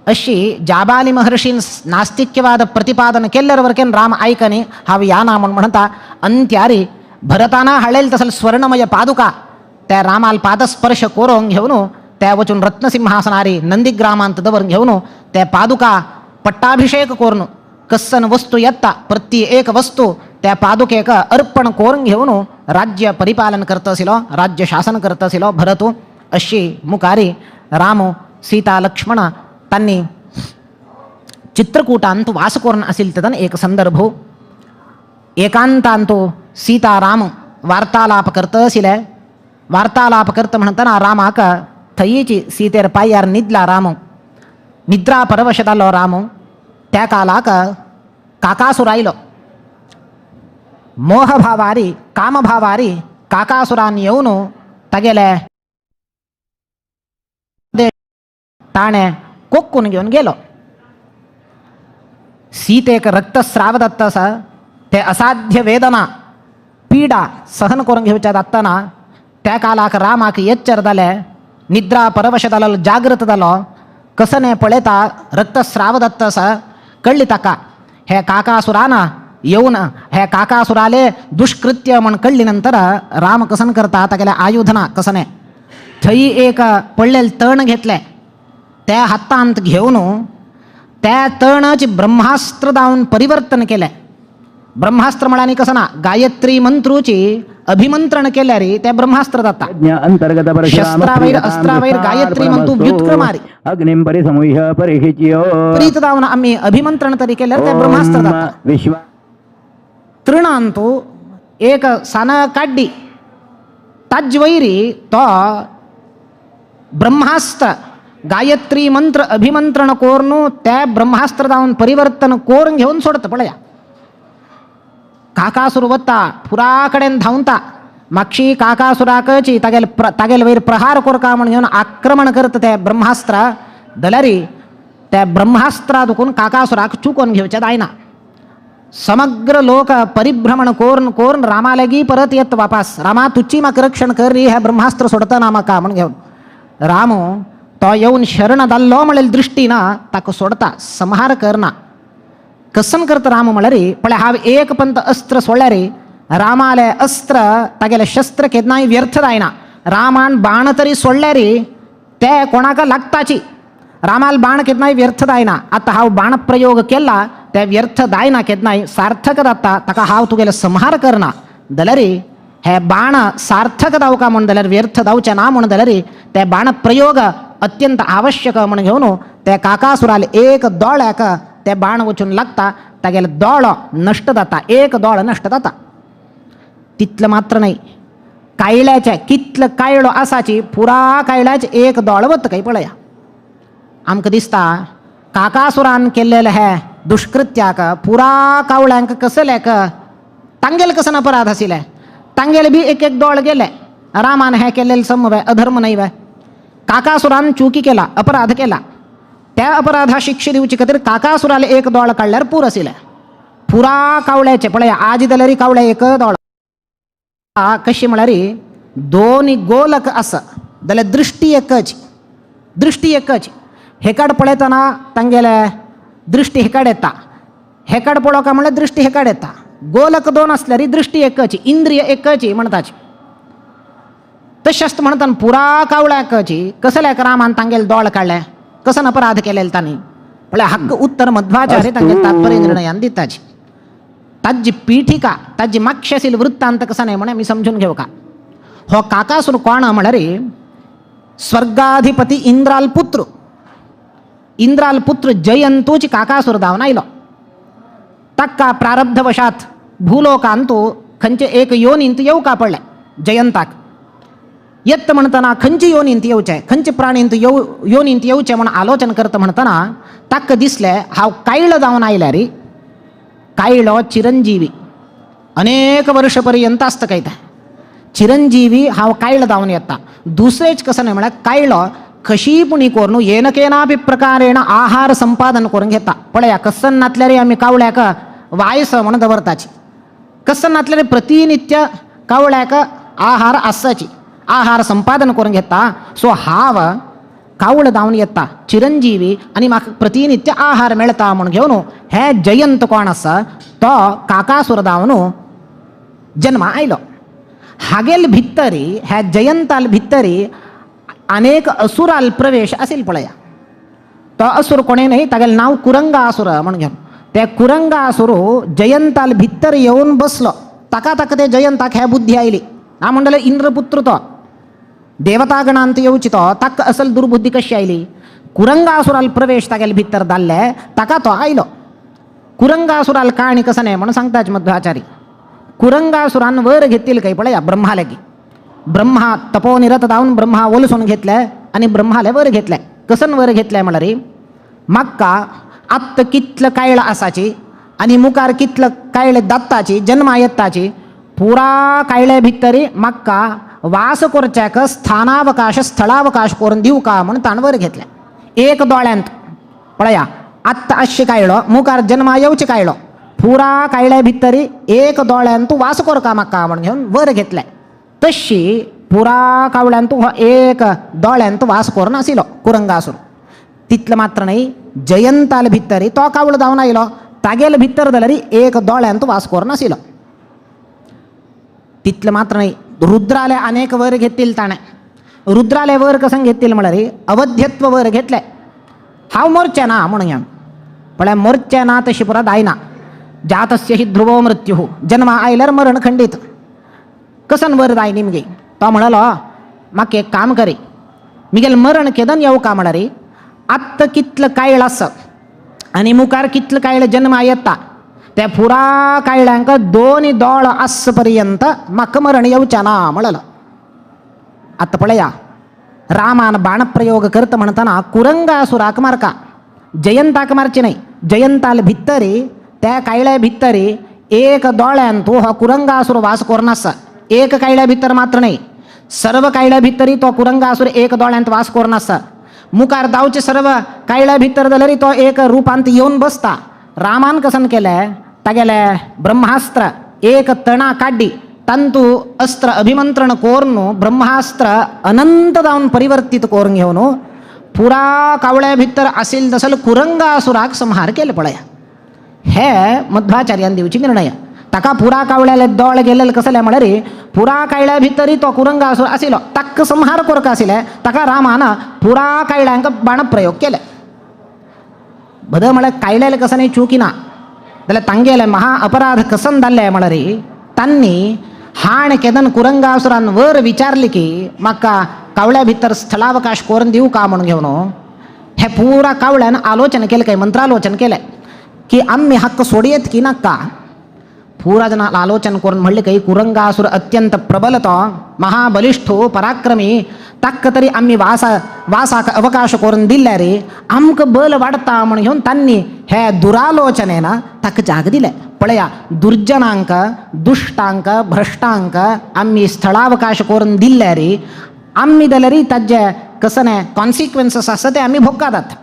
अशी जाबाली महर्षीन नास्तिक्यवाद प्रतिपादन केल्ल्यार वरकेन राम आयकनी हांव याना म्हूण म्हणटा. अंत्यारी भरताना हाडलेल तसल स्वर्णमय पादुका त्या रामाल पादस्पर्श करून घेवन त्या वचून रत्नसिंहासनारी नंदीग्रामांत दवरून घेवन त्या पादुका पट्टाभिषेक करून कस्सन वस्तू येता प्रति एक वस्तू त्या पादुकेक अर्पण करून घेवन राज्य परिपालन करता आशिल्लो, राज्य शासन करता आशिल्लो भरत. अशी मुखारी राम सीता लक्ष्मण तांणी चित्रकूटांत वास करून आशिल्ले तेन्ना एक संदर्भ एकांतांत सीता राम वार्तालाप करता आशिल्ले. वार्तालाप करता म्हणटना रामाक थंयची सीतेर पांयार न्हिदला राम, निद्रा परवश जालो राम. त्या कालाक काकासूर आयलो, मोहभावारी कामभावारी काकासुरान येवन तागेले ताणें कोक्कून घेवन गेलो. सीतेक रक्तस्राव जाता आसा ते असाध्य वेदना पीडा सहन करून घेवच्या जातना त्या कालाक रामाक एच्चर जालें, निद्रा परवश जालो, जागृत जालो. कसने पळयता रक्तस्राव जाता आसा कळ्ळी ताका हे काकासुरान येवन हे काकासुराले दुष्कृत्य म्हण कळ्ळी नंतर राम कसन करता तागेले आयुधना कसने थंय एक पडलेलें तण घेतलें त्या हातांत घेवन त्या तणाची ब्रह्मास्त्र दावन परिवर्तन केलें. ब्रह्मास्त्र म्हळ्यार कसं ना गायत्री मंत्रूची अभिमंत्रण केल्यार ते ब्रह्मास्त्र जाता. अंतर्गत शस्त्रावैर अस्त्रावैर गायत्री मंतू व्युत्क्रमारी अग्निं परिसमूह्य परिहिच्यो प्रीत जावन आमी अभिमंत्रण तरी केल्यार ते ब्रह्मास्त्र जाता. विश्व तृणांतु एक सान काड्डी ताज वैरी तो ब्रह्मास्त्र गायत्री मंत्र अभिमंत्रण कोरनु त्या ब्रह्मास्त्र जावन परिवर्तन कोरून घेवन सोडता. पळया काकासुर वता पुरा कडेन धांवता मागशी काकासुराकची तागेल तागेल वयर प्रहार कोरका म्हण घेवन आक्रमण करता ते ब्रह्मास्त्र दल्यारी त्या ब्रह्मास्त्रा दुखून काकासुराक चुकोवन घेवचें जायना. समग्र लोक परिभ्रमण कोरून कोरून रामा लागी परत येत वापास. रामा तुची म्हाका रक्षण कर री हे ब्रह्मास्त्र सोडतना म्हाका म्हण घेवन राम तो येवन शरण जाल्लो म्हणलेली दृश्टी ना ताका सोडता, संहार करना. कसन करता राम म्हळ्यार पळय हांव एक पंत अस्त्र सोडल्यार रामाले अस्त्र तागेले शस्त्र केन्नाय व्यर्थ जायना. रामान बाण तरी सोडल्यार ते कोणाक लागताची. रामाल बाण केन्नाय व्यर्थ जायना. आतां हांव बाण प्रयोग केला ते व्यर्थ जायना केन्नाय सार्थक जाता. ताका हांव तुगेले संहार करना जाल्यार हे बाण सार्थक जावका म्हूण जाल्यार व्यर्थ जावचें ना म्हूण जाल्यार ते बाण प्रयोग अत्यंत आवश्यक म्हूण घेवन ते काकासुराले एक दोळ्याक ते बाण वचून लागता. तागेले दोळो नश्ट जाता, एक दोळो नश्ट जाता. तितलें मात्र न्हय कायल्याचे कितलो कायळो आसाची पुरा कायल्याचे एक दोळो वता काय पळया. आमकां दिसता काकासुरान केल्लेले हे दुष्कृत्याक पुरा कावळ्यांक कसलेक तांगेले कसन अपराध आशिल्ले तांगेले बी एक एक दोळ गेले. रामान हें केल्लें सम वे अधर्म न्हय वे. काकासुरान चुकी केला अपराध केला त्या अपराधा शिक्षा दिवचे खातीर काकासुराले एक दोळ काडल्यार पूर आशिल्लें. पुरा कावळ्याचे पळया आज जाल्यार कावळ्या एक दोळ कशी म्हळ्यार दोन गोलक आसा जाल्यार दृश्टी एकच दृश्टी एकच. हेकाड पळयतना तांगेले दृश्टी हेकाड येता हेकाड पळोवका म्हणल्यार दृश्टी हेकाड येता. गोलक दोन आसल्यार दृश्टी एकच इंद्रिय एकच म्हणटाची. तशेंच म्हणटान पुरा कावळ्याकची कसल्याक रामान तांगेले दोळ काडले कसन अपराध केलेले तांणी म्हळ्यार हक्क उत्तर मध्वाचार्य तांगेले तात्पर्य निर्णयान दिताची. ताजी पीठिका ताजी मागशे आशिल्ले वृत्तांत कसो न्हय म्हण आमी समजून घेवका. हो काकासूर कोण म्हळ्यार स्वर्गाधिपती इंद्राल पुत्र. इंद्राल पुत्र जयंतूच काकासूर धावन आयलो. ताका प्रारब्धवशात भूलोकांतू खंयचे एक योनींत येवका पडलें जयंताक. येत म्हणटना खंयचे योनींत येवचें खंयचे प्राणींत योनींत येवचें म्हूण आलोचन करता म्हणटना ताका दिसलें हांव कायळो जावन आयल्यार कायळो चिरंजीवी अनेक वर्ष पर्यंत आसता काय चिरंजीवी हांव कायळो जावन येता. दुसरेच कसं न्हय म्हळ्यार कायळो कशी पुणी करून येन केनापि प्रकारेण आहार संपादन करून घेता. पळया कसन नातल्यार आमी कावळ्याक वायस म्हणून दवरताची. कसन नातल्यार प्रतिनित्य कावळ्याक आहार आसाची आहार संपादन करून घेता. सो हांव कावळ धांवन येता चिरंजीवी आनी म्हाका प्रतिनित्य आहार मेळटा म्हूण घेवन हे जयंत कोण आसा तो काकासूर धांवन जन्मा आयलो. हागेल भितरी ह्या जयंताल भितरी अनेक असुराल प्रवेश असेल पळया. तो असुर कोणे न्हय तागेलें नांव कुरंगासुर म्हूण घेवन ते कुरंगासुर जयंताल भितर येवन बसलो. ताका ताका ते जयंताक ह्या बुद्धी आयली ना म्हणटले इंद्रपुत्र तो देवतागणांत येवची तो ताका असल दुर्बुद्धी कशी आयली. कुरंगासुराल प्रवेश तागेले भितर जाल्ले ताका तो आयलो. कुरंगासुराल काणी कसं न्हय म्हणून सांगताच मध्वाचारी. कुरंगासुरान वर घेतील काय पळया ब्रह्माले ब्रह्मा तपोनिरत जावन ब्रह्मा वलसून घेतले आनी ब्रह्माले वर घेतले. कसन वर घेतले म्हळ्यार म्हाका आत्त कितलं कायळ आसाची आनी मुखार कितलं कायळे दात्ताची जन्मा येताची पुरा कायळे भितरी म्हाका वास करच्याक स्थानावकाश स्थळावकाश करून दिवका म्हूण ताण वर घेतले. एक दोळ्यांत पळया आत्ता आशे कायळो मुखार जन्मा येवचे कायळो पुरा कायळे भितरी एक दोळ्यांत वास करका म्हाका म्हूण घेवन वर घेतले. तशी पुरा कावळ्यांत हो एक दोळ्यांत वास करून आशिल्लो कुरंगासूर. तितलें मात्र न्हय जयंताल भितरी तो कावळो धांवन आयलो तागेले भितर जाल्यार एक दोळ्यांत वास करून आशिल्लो. तितलें मात्र न्हय रुद्राले अनेक वर घेतील ताणें. रुद्राले वर कसं घेतील म्हळ्यार अवध्यत्व वर घेतले. हांव मोरचें ना म्हणून घेवन पळय मोरचें ना तशी पुरा जायना. जातस्य हि ध्रुवो मृत्यू, जन्म आयल्यार मरण खंडीत. कसन वर जाय निमगे? तो म्हणलो म्हाका एक काम करी, मिगेल मरण केदन येवका म्हळ्यार आत्तां कितलो काळ आसा आनी मुखार कितलो काळ जन्मा येता त्या पुरा काळ्यांक दोन दोळ आस पर्यंत म्हाका मरण येवचें ना म्हणलो. आतां पळया रामान बाणप्रयोग करता म्हणतना कुरंगासुराक मारका, जयंताक मारचे न्हय. जयंताल भित्तरी त्या कायल्या भित्तरी एक दोळ्यान तो हो कुरंगासूर वास करून आसा. एक कायल्या भितर मात्र न्हय, सर्व कायल्या भितरी तो कुरंगासूर एक दोळ्यांत वास करून आसा. मुखार दावचे सर्व कायल्या भितर जाल्यार तो एक रुपांत येवन बसता. रामान कसन केलें, तागेले ब्रह्मास्त्र एक तणा काड्डी तांतू अस्त्र अभिमंत्रण कोरून ब्रह्मास्त्र अनंत जावन परिवर्तीत करून घेवन पुरा कावळ्या भितर आशिल्ले तसल कुरंगासुराक संहार केले. पळया हे मध्वाचार्यान दिवची निर्णय. ताका पुरा कावळ्याले दोळ गेलेले कसले म्हळ्यार पुरा कायल्या भितरी तो कुरंगासूर आशिल्लो, ताका संहार करका आशिल्ले, ताका रामान पुरा कायल्यांक बाणप्रयोग केले. बद म्हळ्यार कायल्याले कसं न्ही चुकी ना जाल्यार तांगेले महा अपराध कसन जाल्ले म्हळ्यार तांणी हाण केदन कुरंगासुरान वर विचारले की म्हाका कावळ्या भितर स्थलावकाश करून दिवं का म्हणून घेवन हे पुरा कावळ्यान आलोचन केलें, काय मंत्रालोचन केलें की आम्ही हक्क सोडयेत की नाका. पुरा जण आलोचन करून म्हणले की कुरंगासुर अत्यंत प्रबल तो महाबलिष्ठो पराक्रमी, ताक्क तरी आम्ही वासाक अवकाश करून दिल्यार आमकां बल वाडता म्हणून घेवन तांणी हे दुरालोचनेन ताका जाग दिले. पळया दुर्जनांक दुश्टांक भ्रष्टांक आम्ही स्थळावकाश करून दिल्यार आम्ही जाल्यार ताजे कसने कॉन्सिक्वेन्सीस आसा ते आम्ही भोगतात.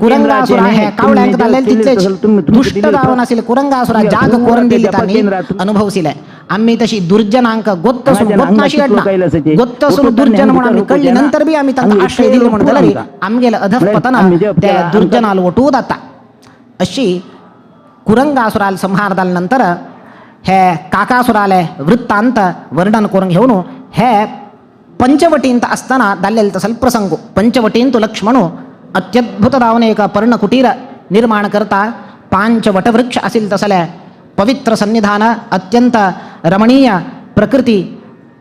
कुरंगासुरा हे कावळ्यांक जाल्ले तितलेच दुश्ट जावन आशिल्ले कुरंगासुरा जाग करून दिली तांणी अनुभवसिले. आम्ही तशी दुर्जनांक गोत्तसून गोत्नाशी अडना, गोत्तसून दुर्जन म्हणून आमी कळ्ळी नंतर बी आमी तांकां आश्रय दिले म्हणून जाल्यार आमगेले अधःपतन त्या दुर्जनाल वटू जाता. अशी कुरंगासुराल संहार जाल्या नंतर हे काकासुराले वृत्तांत वर्णन करून घेवन हे पंचवटींत आसतना जाल्लेले तसल प्रसंग. पंचवटींत लक्ष्मण अत्यद्भुत जावन एक पर्णकुटीर निर्माण करता. पांच वटवृक्ष आशिल्ले तसले पवित्र सन्निधान अत्यंत रमणीय प्रकृती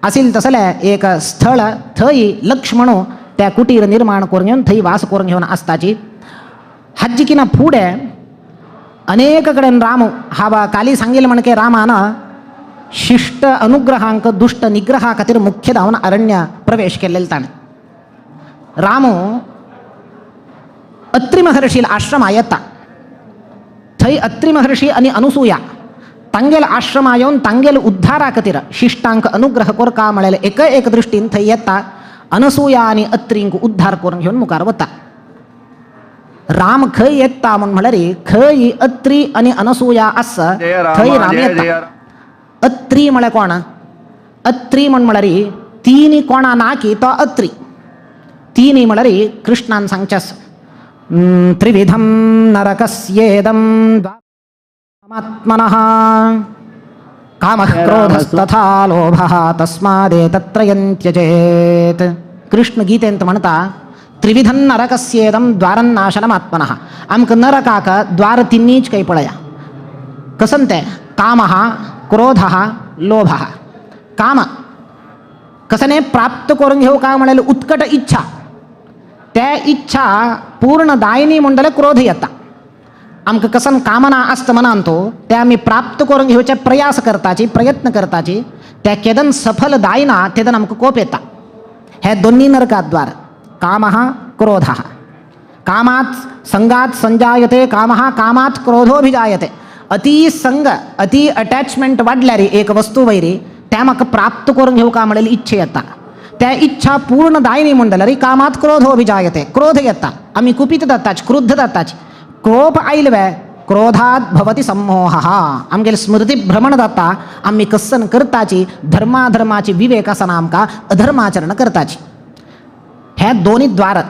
आशिल्ले तसले एक स्थळ थंय लक्ष्मण त्या कुटीर निर्माण करून घेवन थंय वास करून घेवन आसताची. हाजी किना फुडें अनेक कडेन राम हावा काली सांगिल्लें म्हणके रामान शिष्ट अनुग्रहांक दुश्ट निग्रहा खातीर मुख्य धावन अरण्य प्रवेश केल्लेले ताणें. राम अत्रि महर्षील आश्रमा येता. थंय अत्रि महर्षी आनी अनुसूया तांगेल आश्रमा येवन तांगेल उद्धारा खातीर शिष्टांक अनुग्रह कोरका म्हळ्यार एक एक दृश्टीन थंय येता. अनुसूया आनी अत्रींक उद्धार करून घेवन मुखार वता. राम खंय येता म्हूण म्हळ्यार खंय अत्री आनी अनसूया आसा थंय राम येता. अत्री म्हळ्यार कोण? अत्री म्हण म्हळ्यार तिनी कोणा ना की तो अत्री. तिनी म्हळ्यार कृष्णान सांगचें आसा त्रिविधं नरकस्येदं द्वात्मनः कामः क्रोधस्तथा लोभः तस्मादेतत्रयं त्यजेत्. कृष्ण गीतेंत म्हणता त्रिविधं नरकस्येदं द्वारं नाशनम आत्मनः. आमकां नरकाक द्वार तिन्नीच काही पळया कसन ते कामः क्रोधः लोभः. काम कसने प्राप्त करून घेऊ का म्हणाले उत्कट इच्छा, त्या इच्छा पूर्ण दायनी म्हण जाल्यार क्रोध येता. आमकां कसन कामना आसता मनान तो ते आमी प्राप्त करून घेवचे प्रयास करताची प्रयत्न करताची त्या केदन सफल दायना तेदन आमकां कोप येता. हे दोन्ही नरकाद्वार कामः क्रोधः. कामात संगात संजायते कामः कामात क्रोधोभिजायते. अति संग अति अटॅचमेंट वाडल्यार एक वस्तू वैरी त्या म्हाका प्राप्त करून घेवं का म्हणलेली इच्छा येता. त्या इच्छा पूर्ण दायनी म्हण जाल्यार कामात क्रोधोभिजायते क्रोध येता. आमी कुपीत जाताच क्रुद्ध जाताच. कोप आयले वे क्रोधात भवति संमोहः. आमगेले स्मृती भ्रमण जाता. आमी कसन करताची धर्माधर्माची विवेक आसना आमकां अधर्माचरण करताची. हे दोन्ही द्वार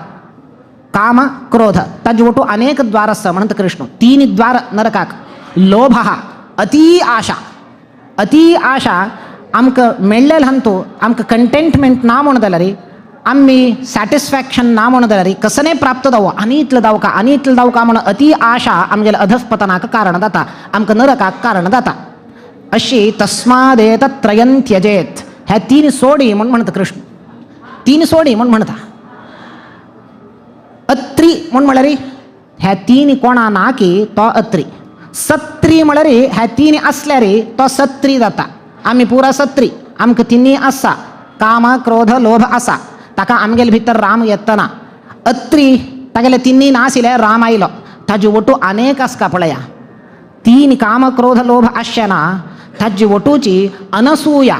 काम क्रोध ताजे वटू अनेक द्वार आसा म्हणत कृष्ण. तीन द्वार नरकाक. लोभ अति आशा, अति आशा आमकां मेळ्ळें ल्हान तो आमकां कंटेंटमेंट ना म्हण जाल्यार आमी सॅटिस्फॅक्शन ना म्हणून जाल्यार कसने प्राप्त जावं आनी इतलो जावका आनी इतलो जावका म्हणून अति आशा आमगेल्या अधःपतनाक कारण जाता, आमकां नरकाक कारण जाता. अशी तस्मादेत त्रयं त्यजेत, ह्या तीन सोडी म्हूण म्हणटा कृष्ण, तीन सोडी म्हूण म्हणटा. अत्री म्हूण म्हळ्यार ह्या तीन कोणा ना की तो अत्री, सत्री म्हळ्यार ह्या तीन आसल्यार तो सत्री जाता. आमी पुरा सत्री, आमकां तिनूय आसा, काम क्रोध लोभ आसा, ताका आमगेले भितर राम येतना. अत्री तागेले तिनूय नाशिल्ले राम आयलो, ताजी वटू अनेक आसका पळया, तीन काम क्रोध लोभ आसचे ना, ताजी वटूची अनसूया.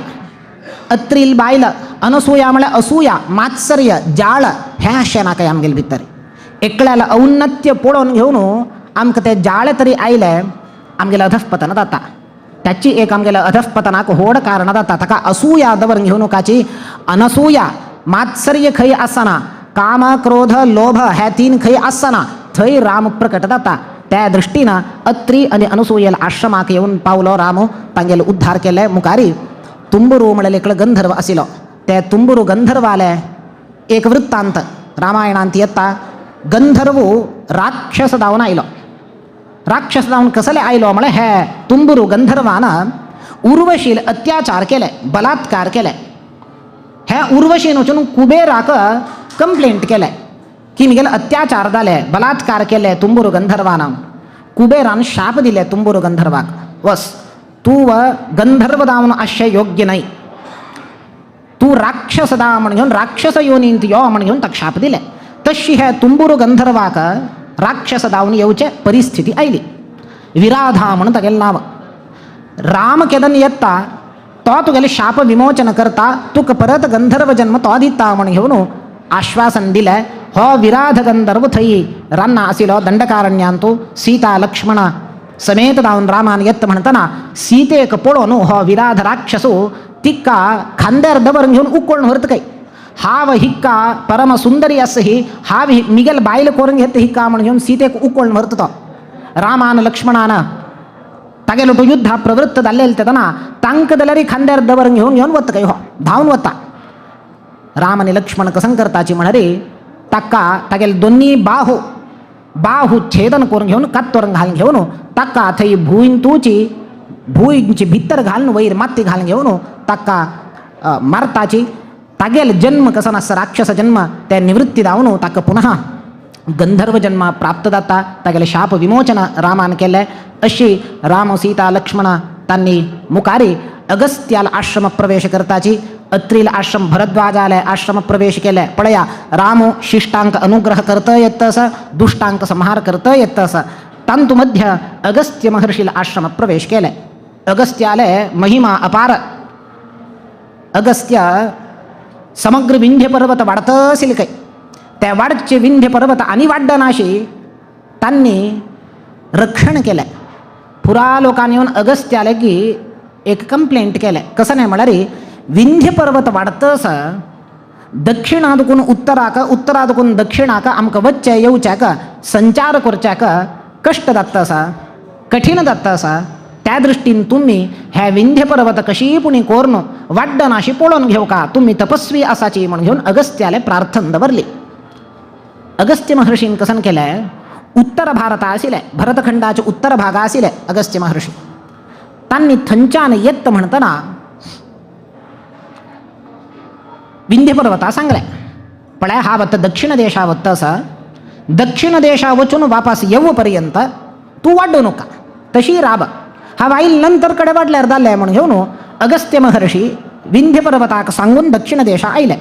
अत्रील बायल अनसूया म्हळ्यार असूया मात्सर्य जाळ हें आसचें ना काय आमगेले भितर. एकल्याला औन्नत्य पळोवन घेवन आमकां तें जाळ तरी आयलें आमगेलें अधःपतन जाता. त्याची एक आमगेल्या अधःपतनाक व्हड कारण जाता. ताका असूया दवर घेवन काची अनसूया मात्सर्य खंय आसना, काम क्रोध लोभ ह्या तीन खंय आसना, थंय राम प्रकट जाता. त्या दृश्टीन अत्री आनी अनुसूयल आश्रमाक येवन पावलो राम, तांगेलो उद्धार केले. मुखारी तुंबुरू म्हणलें एकलो गंधर्व आशिल्लो, ते तुंबुरू गंधर्वाले एक वृत्तांत रामायणांत येता. गंधर्व राक्षस जावन आयलो, राक्षस जावन कसले आयलो म्हळ्यार हे तुंबुरू गंधर्वान उर्वशील अत्याचार केले, बलात्कार केले. हे उर्वशीन वचून कुबेराक कंप्लेंट केले की मिगेले अत्याचार जाले, बलात्कार केले तुंबुरू गंधर्वान. कुबेरान शाप दिले तुंबुरू गंधर्वाक, वस तूं गंधर्व जावन आसचें योग्य न्हय, तूं राक्षस दा म्हण घेवन राक्षस योनींत यो म्हण घेवन ताका शाप दिले. तशी हे तुंबुरू गंधर्वाक राक्षस जावन येवचे परिस्थिती आयली. विराधा म्हणून तागेलें नांव. राम केदन येता तो तुगेले शाप विमोचन करता, तुका परत गंधर्व जन्म तो दिता म्हण घेवन आश्वासन दिलें. हो विराध गंधर्व थंय रान्ना आशिल्लो दंडकारण्यांतू सीता लक्ष्मण समेत जावन रामान येत म्हणटना सीतेक पळोवन हो विराध राक्षसू तिका खांद्यार दवर घेवन उकळून व्हरता काय. हाव हिक्का परम सुंदरी आसा ही, हाव मिगेल बायल करून घेत हिक्का म्हण घेवन सीतेक उकळून व्हरता तो. रामान लक्ष्मणान तागेलो तो युद्धा प्रवृत्त जाल्लें तेन्ना तांकां जाल्यार खांद्यार दवर घेवन घेवन वता काय, हो धांवन वता. राम आनी लक्ष्मण कसं करताची म्हणरी ताका तागेले दोन्ही बाहू बाहू छेदन करून घेवन कातोरण घालून घेवन ताका थंय भूंयतूची भूंयची भितर घालून वयर माती घालून घेवन ताका मारताची. तागेले जन्म कसो नासता राक्षस जन्म ते निवृत्ती जावन ताका पुनः गंधर्व जन्म प्राप्त जाता. तागेले शाप विमोचन रामान केलें. अशी राम सीता लक्ष्मण तांणी मुखारी अगस्त्याल आश्रम प्रवेश करताची. अत्रील आश्रम भरद्वाजाले आश्रम प्रवेश केले. पळया राम शिष्टांक अनुग्रह करत येत आसा, दुष्टांक संहार करत येत आसा. तांतू मध्य अगस्त्य महर्षील आश्रम प्रवेश केले. अगस्त्याले महिमा अपार. अगस्त्य समग्र विंध्य पर्वत वाडत आशिल्ले काय, त्या वाडचे विंध्य पर्वत आनी वाडनाशी तांणी रक्षण केलें. पुरा लोकांनी येवन अगस्त्याले की एक कंप्लेंट केलें. कसं नाही म्हळ्यार विंध्य पर्वत वाडत आसा, दक्षिणादकून उत्तराक उत्तरादकून दक्षिणाक आमकां वच्चें येवच्याक संचार करच्याक कश्ट जाता आसा, कठीण जाता आसा. त्या दृश्टीन तुमी हे विंध्य पर्वत कशी पुणी कोरून वाड्डनाशी पळोवन घेवका, तुमी तपस्वी आसाची म्हण घेवन अगस्त्याले प्रार्थना दवरली. अगस्त्य महर्षीन कसन केलें, उत्तर भारता आशिल्ले भरतखंडाचे उत्तर भागा आशिल्ले अगस्त्य महर्षी. तांणी थंयच्यान येत म्हणटना विंध्य पर्वता सांगलें, पळय हा वता दक्षिण देशा वता आसा, दक्षिण देशा वचून वापस येव पर्यंत तूं वाडू नका, तशी राब. हा वाईल नंतर कडे वाडल्यार जालें म्हण घेवन अगस्त्य महर्षी विंध्य पर्वताक सांगून दक्षिण देशा आयले.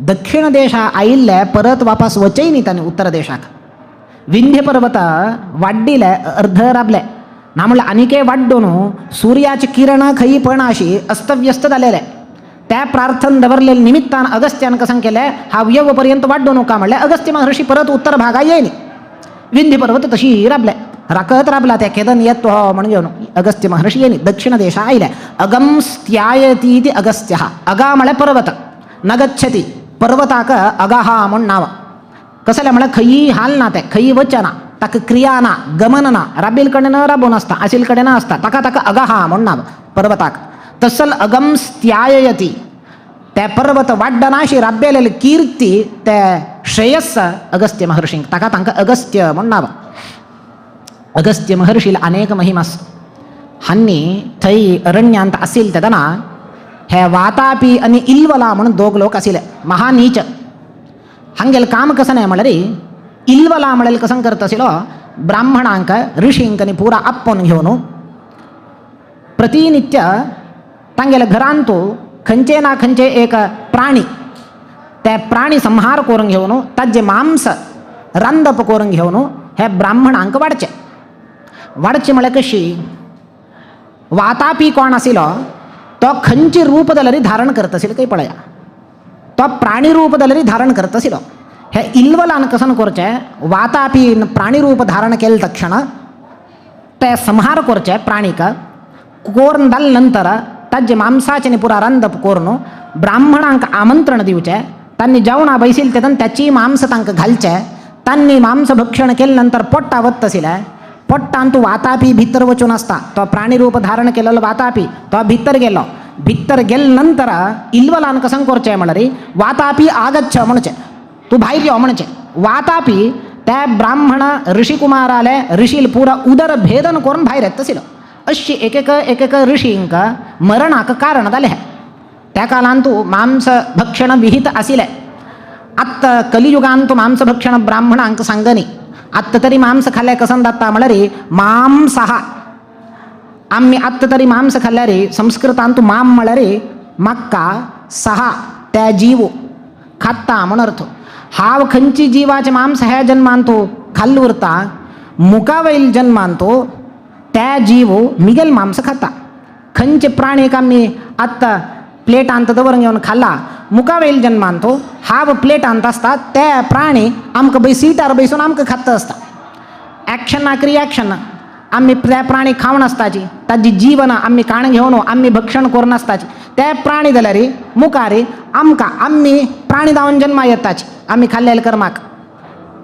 दक्षिण देशा आयिल्ले परत वापस वचय न्ही तांणी उत्तर देशाक. विंध्य पर्वत वाड्डिले अर्ध राबले ना म्हणल्यार आनीकय वाड्डून सुर्याची किरणां खंय पणाशी अस्तव्यस्त जालेले. त्या प्रार्थन दवरलेले निमित्तान अगस्त्यान कसं केलें, हा येव पर्यंत वाड्डू नका म्हणलें. अगस्त्य महर्षी परत उत्तर भागा येयनी, विंध्य पर्वत तशी राबले, राखत राबला त्या केदन येत हो म्हणून घेवन अगस्त्य महर्षी येयनी दक्षिण देशा आयले. अगमस्त्यायती इति अगस्त्य. अगा म्हळ्यार पर्वत, न गच्छति पर्वताक अगाहा म्हूण नांव. कसलें म्हळ्यार खंयी हालना तें, खंयी वचना, ताका क्रिया ना, गमन ना, राबील कडेन राबून आसता, आशील कडेन आसता, ताका ताका अगाहा म्हूण नांव पर्वताक. तसल अगमस्त्यायती ते पर्वत वाड्डनाशी राब्यलेले कीर्ती ते श्रेयस अगस्त्य महर्षींक ताका तांकां अगस्त्य म्हूण नांव. अगस्त्य महर्षील अनेक महिमास हांणी थंय अरण्यांत आशिल्ले तेन्ना हे वातापी आनी इल्वला म्हणून दोग लोक आशिल्ले महानीच. हांगेलें काम कशें न्हय म्हळ्यार इल्वला म्हळ्यार कसं करता आशिल्लो ब्राह्मणांक ऋषींक आनी पुरा आपोवन घेवन प्रतिनित्य तांगेल्या घरांत खंयचे ना खंयचे एक प्राणी ते प्राणी संहार करून घेवन ताजे मांस रांदप करून घेवन हे ब्राह्मणांक वाडचे. वाडचे म्हळ्यार कशी वातापी कोण आशिल्लो तो खंयचे रूप जाल्यार धारण करता आशिल्लो काही पळया तो प्राणी रूप जाल्यार धारण करता आशिल्लो. हे इल्वलान कसन करचें वातापी प्राणी रूप धारण केले तक्षण ते संहार करचे प्राणीक कोरून जाले नंतर ताजे मांसाचे पुरा रांदप करून ब्राह्मणांक आमंत्रण दिवचें तांणी जेवणा बैसिल तेन्ना त्याची मांस तांकां घालचें तांणी मांस भक्षण केले नंतर पोट्टा वत आशिल्लें पोट्टान तूं वातापी भितर वचून आसता तो प्राणी रूप धारण केलेलो वातापी तो भितर गेलो भितर गेले नंतर इल्वलान कसं करचें म्हळ्यार वातापी आगच्छ म्हणचें तूं भायर यो म्हणचें. वातापी त्या ब्राह्मण ऋषिकुमाराले ऋषील पुरा उदर भेदन करून भायर येता आशिल्लो. अशी एक एक एक एक ऋषींक मरणाक कारण जालें. त्या कालांत मांस भक्षण विहित आशिल्लें. आत्तां कलियुगांत मांस भक्षण ब्राह्मणांक सांगनी आत्तां तरी मांस खाल्यार कसन जाता म्हळ्यार मांसः आमी आत्तां तरी मांस खाल्यार संस्कृतांत माम म्हळ्यार म्हाका सहा त्या जीव खाता म्हण अर्थ. हांव खंयची जिवाचें मांस ह्या जन्मांत खाल्ल उरता मुखावयल जन्मांत त्या जीव मिगेल मांस खाता. खंयचे प्राणीक आमी आत्तां प्लेटांत दवरून घेवन खाला मुखावयल जन्मांत हांव प्लेटांत आसता ते प्राणी आमकां बय सिटार बसून आमकां खाता आसता. ॲक्शन ना क्रिएक्शन ना आमी त्या प्राणी खावन आसताची ताजी जीवन आमी काण घेवन आमी भक्षण करून आसताची ते प्राणी जाल्यार मुखार आमकां आमी प्राणी जावन जन्मा येताची आमी खाल्लेले कर्माक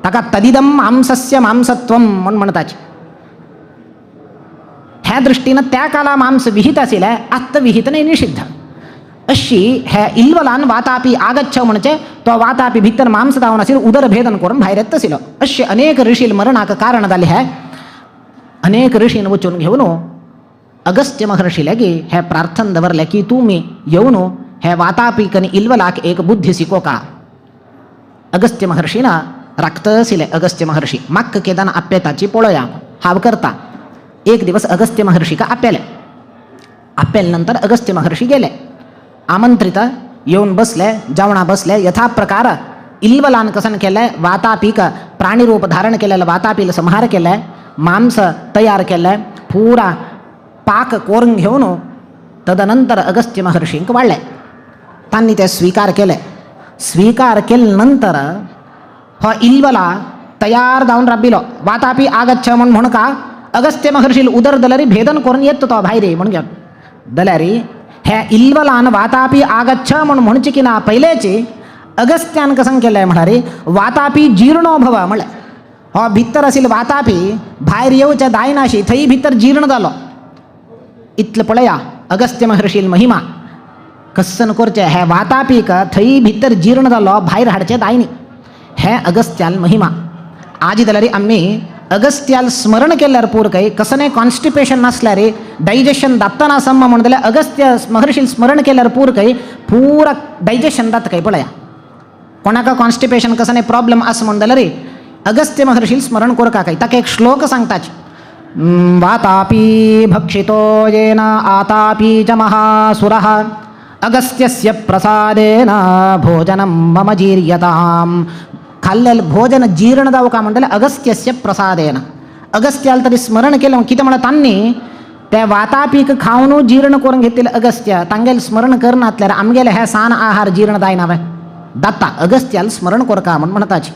ताका तदिदम मांसस्य मांसत्वम म्हूण म्हणटाची. ह्या दृश्टीन त्या काला मांस विहित आशिल्लें आत्तां विहित न्हय निषिद्ध. अशी हे इल्वलान वातापी आगच्छ म्हणचे तो वातापी भितर मांस जावन आशिल्लो उदर भेदन करून भायर येता आशिल्लो. अशे अनेक ऋषील मरणाक कारण जालें. हे अनेक ऋषीन वचून घेवन अगस्त्य महर्षी लागी हे प्रार्थन दवरलें की तुमी येवन हे वातापीक आनी इल्वलाक एक बुद्धी शिकोवका. अगस्त्य महर्षीन राखता आशिल्ले अगस्त्य महर्षी म्हाका केदान आपेताची पळोवया हांव करता. एक दिवस अगस्त्य महर्षीक आपेले आपेले नंतर अगस्त्य महर्षी गेले आमंत्रित येवन बसले जेवणा बसले यथाप्रकार इल्वलान कसन केलें वातापीक प्राणीरूप धारण केलेलं वातापीला संहार केलें मांस तयार केलें पुरा पाक करून घेवन तदनंतर अगस्त्य महर्षींक वाडलें. तांणी ते स्वीकार केले. स्वीकार केले नंतर हो इल्वला तयार जावन राबिलो वातापी आगच्छ म्हूण म्हण का अगस्त्य महर्षील उदर जाल्यार भेदन करून येता तो भायर म्हूण घेवन जाल्यार हे इल्वलान वातापी आगच्छ म्हूण म्हणचे की ना पयलेची अगस्त्यान कसं केलें म्हळ्यार वातापी जीर्णो भव म्हणलें. हो भितर आशिल्लो वातापी भायर येवच्या दायनाशी थंय भितर जीर्ण जालो. इतलें पळया अगस्त्य महर्षील महिमा कसन करचें हे वातापीक थंय भितर जीर्ण जालो भायर हाडचें दायनी हे अगस्त्याल महिमा. आज जाल्यार आमी अगस्त्याल स्मरण केल्यार पूर काय कसलें कॉन्स्टिपेशन नासल्यार डायजेशन जातना सम म्हण जाल्यार अगस्त्य महर्षील स्मरण केल्यार पूर काय पुरा डायजेशन जाता काय पळया. कोणाक कॉन्स्टिपेशन कसलें प्रॉब्लम आसा म्हण जाल्यार अगस्त्य महर्षील स्मरण करका काय ताका एक श्लोक सांगताच वातापी भक्षितो येन आतापी च महासुरः अगस्त्यस्य प्रसादेन भोजनं मम जीर्यताम्. खाल्लेलें भोजन जीर्ण जावं म्हणटलें अगस्त्यस्य प्रसादेन. अगस्त्याल तरी स्मरण केलें कितें म्हळ्यार तांणी ते वातापीक खावन जीर्ण करून घेतिल्लें अगस्त्य तांगेलें स्मरण करनातल्यार आमगेलें हें सान आहार जीर्ण जायना वे जाता. अगस्त्याल स्मरण करका म्हूण म्हणटाची.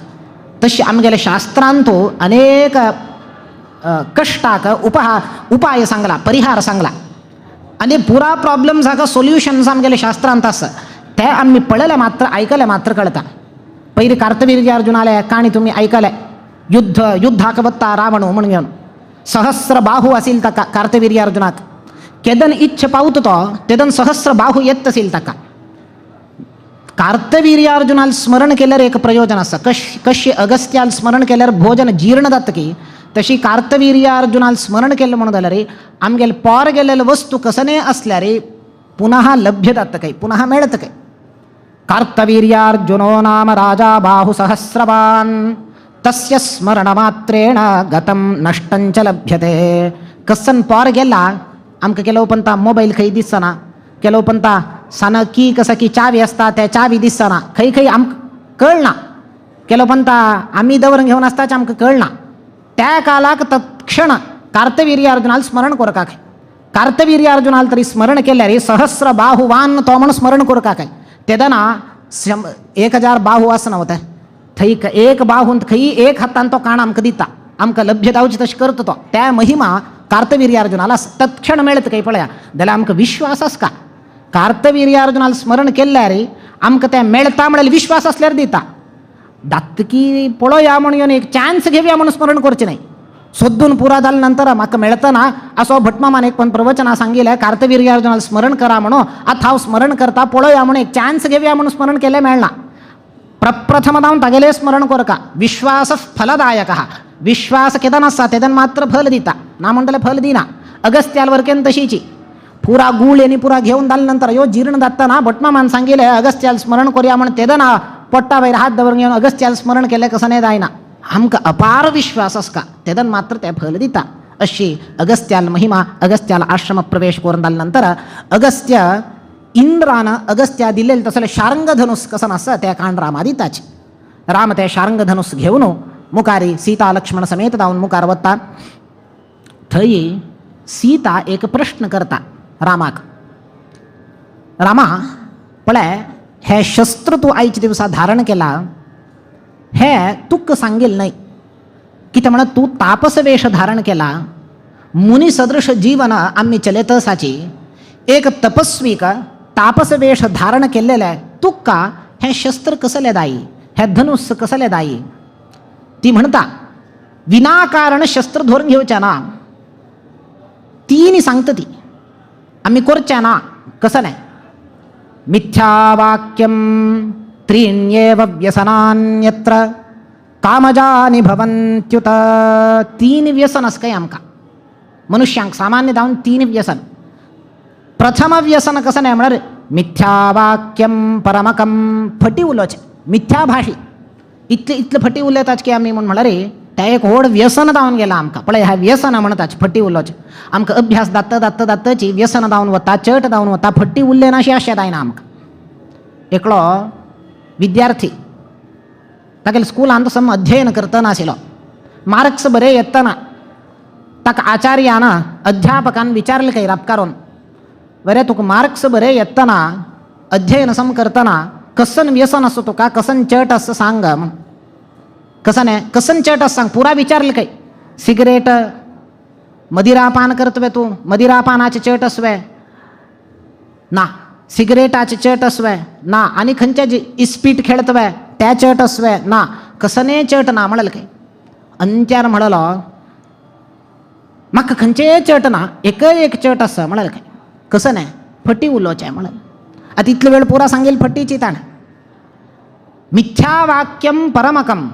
तशें आमगेल्या शास्त्रांत अनेक कश्टाक उपाय सांगला परिहार सांगला आनी पुरा प्रॉब्लम्साक सोल्युशन्स आमगेल्या शास्त्रांत आसा ते आमी पळयले मात्र आयकले मात्र कळटा. पयलीं कार्तवीर्यार्जुनाले काणी तुमी आयकले युद्धाक वता रावण म्हूण घेवन सहस्र बाहू आशिल्ले ताका कार्तवीर्यार्जुनाक केदन इच्छ पावता तो तेदन सहस्र बाहू येत आशिल्ले ताका. कार्तवीर्यार्जुनाल स्मरण केल्यार एक प्रयोजन आसा. कशें अगस्त्याल स्मरण केल्यार भोजन जीर्ण जाता की तशी कार्तवीर्यार्जुनाल स्मरण केलें म्हणून जाल्यार आमगेले पोर गेलेले वस्तू कसने असल्यार पुनः लभ्य जाता काय, पुनः मेळता काय. कार्तवीर्यार्जुनो नाम राजा बाहुसहस्रवान् तस्य स्मरणमात्रेण गतं नष्टंच लभ्यते. कसन पोर गेला आमकां केलो पंता मोबायल खंय दिसना, केलो पंता सान की कसा की चावी आसता त्या चावी दिसना, खंय खंय आमकां कळना, केलो पंता आमी दवरून घेवन आसताच आमकां कळना. त्या कालाक तत्क्षण कार्तवीर्यार्जुनाल स्मरण करका काय. कार्तवीर्यार्जुनाल तरी स्मरण केल्यार सहस्र बाहुवान तो म्हण स्मरण करका काय. तेदना 1000 बाहू आसना वता थंय एक बाहूंत खंय एक हातान तो काण आमकां दिता, आमकां लभ्य जावची तशें करता तो. त्या महिमा कार्तवीर्यार्जुनाला तत्क्षण मेळत काय पळया. जाल्यार आमकां विश्वास आसका कार्तवीर्यार्जुनाल स्मरण केल्यार आमकां तें मेळता म्हळ्यार विश्वास आसल्यार दिता. दातकी पळोवया म्हण येवन एक चान्स घेवया म्हणून स्मरण करचें न्हय. सोदून पुरा जाले नंतर म्हाका मेळतना असो भटमामान एक पण प्रवचना सांगिल्लें कार्तवीर्यार्जुनाल स्मरण करा म्हणून. आतां हांव स्मरण करता पळोवया म्हणून एक चान्स घेवया म्हणून स्मरण केलें मेळना. प्रप्रथमदां तागेलें स्मरण करका. विश्वास फलदायक. विश्वास केदन आसा तेदन मात्र फल दिता, ना म्हणटलें फल दिना. अगस्त्याल वरकेन तशीची पुरा गूळ आनी पुरा घेवन जाले नंतर ह्यो जीर्ण जातना भटमामान सांगिल्लें अगस्त्याल स्मरण करया म्हण. तेदना पोट्टा वयर हात दवरून घेवन अगस्त्याल स्मरण केलें कसं जायना. आमकां अपार विश्वास आसका तेदन मात्र तें फल दिता. अशी अगस्त्याल महिमा. अगस्त्याल आश्रम प्रवेश करून जाले नंतर अगस्त्य इंद्रान अगस्त्या दिलेले तसले शार्ंगधनुस कसं आसा त्या काण रामा दिताच. राम ते शार्ंगधनुस घेवन मुखारी सीता लक्ष्मण समेत जावन मुखार वता. थंय सीता एक प्रश्न करता रामाक. रामा पळय हे शस्त्र तूं आयच्या दिवसा धारण केला हे तुका सांगेल न्हय. कितें म्हणत तूं तापस वेश धारण केला, मुनी सदृश जीवन आमी चलयत आसाची, एक तपस्वीक तापस वेश धारण केल्लेले तुका हें शस्त्र कसलें दायी, हें धनुस कसलें दायी. ती म्हणटा विनाकारण शस्त्र धरून घेवचें ना. तीन सांगता ती आमी करचें ना. कसलें मिथ्यावाक्यं त्रीण्येव व्यसनान्यत्र कामजानि भवन्त्युत. तीन व्यसन आसा काय आमकां मनुष्यांक सामान्य जावन तीन व्यसन. प्रथम व्यसन कसं न्हय म्हळ्यार मिथ्यावाक्यं परमकं फटी उलोवचें, मिथ्याभाशी. इतले इतले फटी उलयतात की आमी म्हूण म्हळ्यार तें एक व्हड व्यसन जावन गेलां आमकां. पळय ह्या व्यसना म्हणटाच फटी उलोवचें. आमकां अभ्यास जाता जाता जातची व्यसन जावन वता, चट जावन वता, फटी उरलें ना अशें अशें जायना आमकां. एकलो विद्यार्थी तागेले स्कुलांत सम अध्ययन करतना आशिल्लो, मार्क्स बरे येतना ताका आचार्यान अध्यापकान विचारलें खंय रापकारून, बरें तुका मार्क्स बरे येतना अध्ययन सम करतना कसन व्यसन आसा तुका, कसन चट आसा सांग म्हण. कसन कसन चट आसा सांग पुरा विचारलें खंय. सिगरेट मदिरापान करतवे तूं, मदिरापानाचें चट आसवे ना, सिगरेटाचे चट आसवे ना, आनी खंयच्या जी इस्पीट खेळतवे त्या चट आसवे ना, कसने चट ना म्हणलें खंय. अंत्यार म्हणलो म्हाका खंयचेय चट ना, एकय एक चट आसा म्हणलें खंय. कसं नाही फटी उलोवचें म्हणलें. आतां इतलो वेळ पुरा सांगेल फटीची ताणें. मिथ्यावाक्यं परमकं.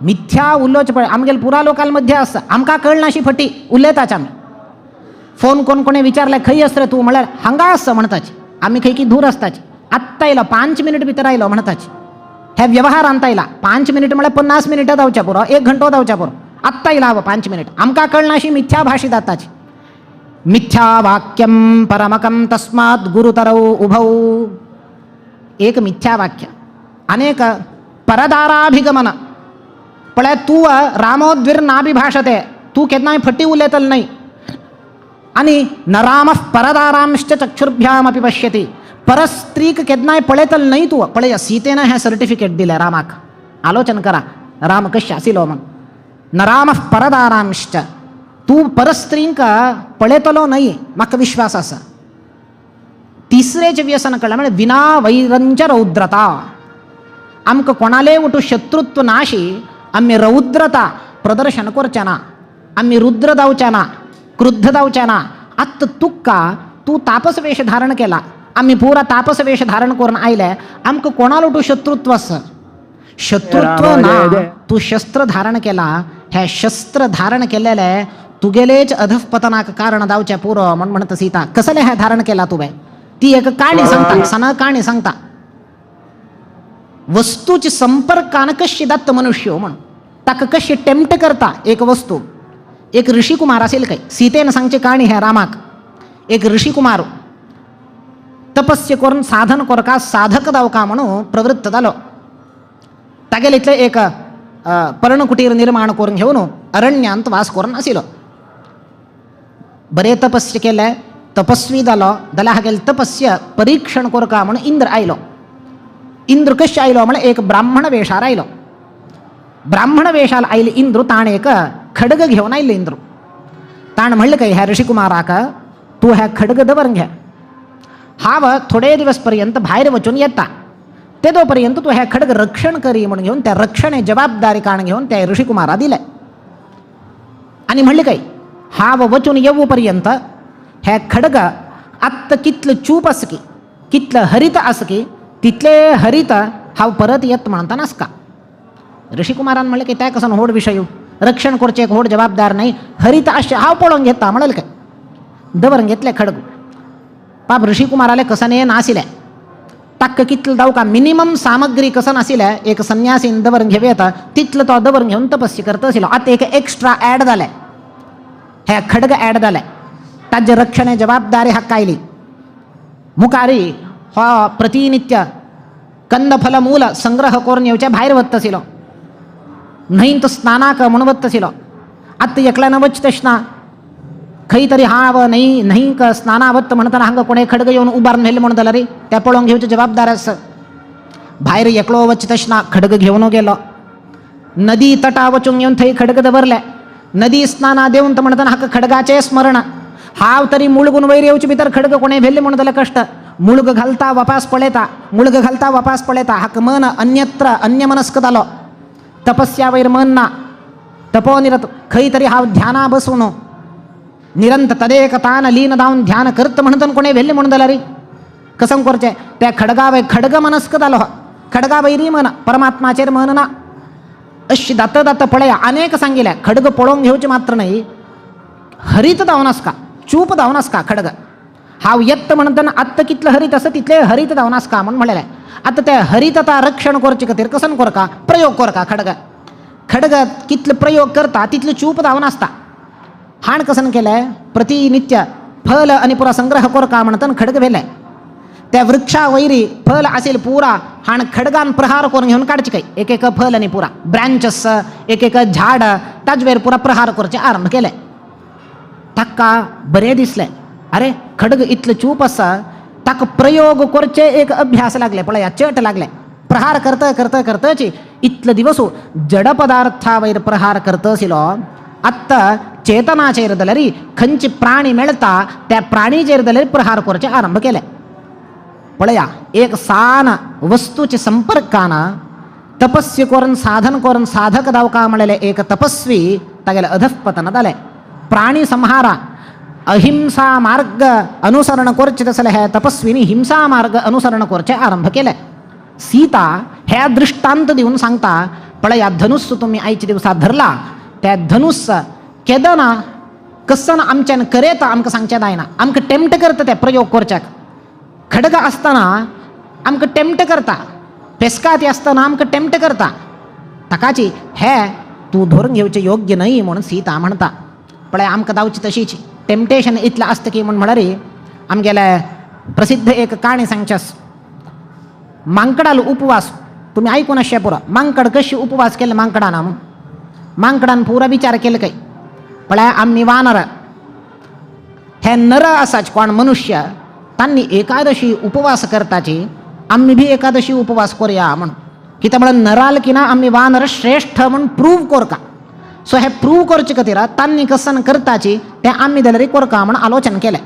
मिथ्या उलोवचें पळय आमगेले पुरा लोकां मध्ये आसा, आमकां कळना अशी फटी उलयताच आमी. फोन कोण कोणें विचारलें खंय आस रे तूं म्हळ्यार हांगा आसा म्हणटाच. आमी खंय की दूर आसताच. आत्तां आयलो 5 मिनट भितर आयलो म्हणटाच. हे व्यवहारांत आयला 5 मिनट म्हळ्यार 50 मिनटां जावच्या पुरो, 1 घंटो जावच्या पुरो. आत्तां आयला हांव 5 मिनट. आमकां कळना अशी मिथ्या भाशी जाताच. मिथ्यावाक्यं परमकं तस्मात् गुरुतरौ उभौ. एक मिथ्यावाक्य अनेक परदाराभिगमन. पळय तूं रामोद्विर्नाभिभाषते, तूं केन्नाय फटी उलयतलो न्हय. आनी न रामः परदारांश्च चक्षुर्भ्यामपि पश्यति. परस्त्रीक केन्नाय पळयतलो न्हय तूं. पळय सीतेन हें सर्टिफिकेट दिलें रामाक. आलोचन करा राम कशें आशिल्लो म्हण. न रामः परदारांश्च, तूं परस्त्रींक पळयतलो न्हय, म्हाका विश्वास आसा. तिसरें व्यसन कळ्ळें म्हळ्यार विना वैरंच रौद्रता. आमकां कोणाले वटू शत्रुत्व नाशी आमी रौद्रता प्रदर्शन करचे ना, आमी रुद्र जावचे ना, क्रुद्ध जावचे ना. आत्तां तुका तूं तापस वेश धारण केला, आमी पुरा तापस वेश धारण करून आयले, आमकां कोणालोटू शत्रुत्व आसा? शत्रुत्व ना. तूं शस्त्र धारण केला, हे शस्त्र धारण केलेले तुगेलेच अधःपतनाक कारण जावचें पुरो म्हण म्हणटा सीता. कसलें हें धारण केला तुवें? ती एक काणी सांगता, सना काणी सांगता. वस्तूची संपर्कान कशी दत्त मनुष्य म्हण ताका कशी टेम्प्ट करता एक वस्तू. एक ऋषिकुमार असेल काय, सीतेन सांगची काणी हे रामाक. एक ऋषिकुमार तपस्य करून साधन करका साधक जावका म्हणून प्रवृत्त जालो. तागेले इतले एक पर्णकुटीर निर्माण करून घेवन अरण्यांत वास करून आशिल्लो. बरे तपस्य केले, तपस्वी जालो. जाल्यार हागेले तपस्य परीक्षण करका म्हणून इंद्र आयलो. इंद्र कशें आयलो म्हळ्यार एक ब्राह्मण वेशार आयलो. ब्राह्मण वेशार आयले इंद्र, ताणें एक खडग घेवन आयले इंद्र. ताणें म्हणलें काय ह्या ऋषिकुमाराक, तूं ह्या खडग दवर घे, हांव थोडे दिवस पर्यंत भायर वचून येता, तेदो पर्यंत तूं ह्या खडग रक्षण करी म्हणून घेवन त्या रक्षणे जबाबदारी काण घेवन त्या ऋषिकुमारा दिले. आनी म्हणलें काय हांव वचून येवू पर्यंत हे खडग आत्तां कितलें चूप आसा की, कितलें हरीत आसा की, तितले हरीत हांव परत येत म्हणटा नासका. ऋषिकुमारान म्हणलें की त्या कसो व्हड विशय, रक्षण करचें एक व्हड जबाबदार न्हय, हरीत आसचें हांव पळोवन घेता म्हणलें काय. दवर घेतलें खडग. पाप ऋषिकुमाराले कसने नाशिल्लें, ताका कितलें दावका मिनिमम सामग्री कसं नाशिल्लें, एक संन्यासीन दवर घेवं येता तितलो तो दवर घेवन तपस्य करता आशिल्लो. आतां एक एक्स्ट्रा ॲड जालें, हे खडग ॲड जालें, ताजे रक्षणे जबाबदारी हाका आयली. मुखारी हो प्रतिनित्य कंदफल मूल संग्रह करून येवचे भायर वता आशिल्लो, न्हंयंत स्नानाक म्हणून वता आशिल्लो. आतां एकल्यान वच तशें ना, खंय तरी हांव न्हंय न्हंयक स्नाना वता म्हणटना हांगा कोणें खडग येवन उबारून व्हेलें म्हणून जाल्यार तें पळोवन घेवचें जबाबदार आसा. भायर एकलो वच तशें ना, खडग घेवन गेलो. नदी तटा वचून घेवन थंय खडग दवरलें. नदी स्नाना देवन म्हणटना हाका खडगाचें स्मरण, हांव तरी मुळगून वयर येवचे भितर खडग कोणें व्हेलें म्हणून जाल्यार कश्ट. मुळग घालता वापास पळयता, मुळग घालता वापास पळयता, हाका मन अन्यत्र अन्यमनस्क जालो. तपस्या वयर मन ना, तपोनिरत खंय तरी हांव ध्याना बसून निरंत तदेक तान लीन जावन ध्यान करत म्हणटन कोणें व्हेलें म्हणून जाल्यार कसं करचें? त्या खडगा वयर खडग मनस्क जालो, खडगा वयरी मन, परमात्माचेर मन ना. अशी दात दात पळया अनेक सांगितलें, खडग पळोवन घेवचें मात्र न्हय, हरीत जावन आसका, चूप जावन आसका खडग. हांव येत्त म्हणटना आत्तां कितलें हरीत आसा तितलें हरीत जावन आसका म्हूण म्हणलेलें. आतां तें हरीतता रक्षण करचे खातीर कसन करका प्रयोग करका खडग. खडग कितले प्रयोग करता तितले चूप जावन आसता. हाण कसन केलें, प्रतिनित्य फल आनी पुरा संग्रह करका म्हणटना खडग व्हेलें. त्या वृक्षा वयरी फल असेल पुरा हाण खडगान प्रहार करून घेवन काडचे काय एक एक फल आनी पुरा ब्रांचस एक एक झाड ताजे वयर पुरा प्रहार करचे आरंभ केले. ताका बरें दिसलें, अरे खडग इतलें चूप आसा, ताका प्रयोग करचे एक अभ्यास लागले, पळया चट लागले. प्रहार करता करता करताची इतले दिवस जड पदार्था वयर प्रहार करता आशिल्लो, आत्तां चेतनाचेर जाल्यार खंयचे प्राणी मेळटा त्या प्राणीचेर जाल्यार प्रहार करचे आरंभ केले. पळया एक सान वस्तूचे संपर्कान तपस्य करून साधन करून साधक दावका म्हणलेले एक तपस्वी तागेले अधःपतन जालें. प्राणी संहारा अहिंसा मार्ग अनुसरण करचे तसले हे तपस्विनी हिंसा मार्ग अनुसरण करचे आरंभ केले. सीता ह्या दृष्टांत दिवन सांगता, पळया धनुस्स तुमी आयच्या दिवसा धरला, त्या धनुस्स केदना कसन आमच्यान करेता आमकां सांगचें जायना, आमकां टेम्प्ट करता ते प्रयोग करच्याक. खडग आसतना आमकां टेम्प्ट करता, पेस्काती आसतना आमकां टेम्प्ट करता, ताकाची हे तूं धरून घेवचें योग्य न्हय म्हणून सीता म्हणटा. पळय आमकां जावची तशीच टेम्पटेशन इतलें आसता की म्हूण म्हळ्यार आमगेले प्रसिद्ध एक काणी सांगची आसा. मांकडालो उपवास तुमी आयकून आसचें पुरो. मांकड कशी उपवास केले मांकडान, मांकडान पुरो विचार केलो काय पळय आमी वानर हे नर आसाच कोण मनुष्य तांणी एकादशी उपवास करताची, आमी बी एकादशी उपवास करूया म्हूण. कित्याक म्हळ्यार नराल की ना आमी वानर श्रेष्ठ म्हूण प्रूव करका. सो हे प्रूव करचे खातीर तांणी कसन करताची तें आमी जाल्यार करका म्हूण आलोचन केलें.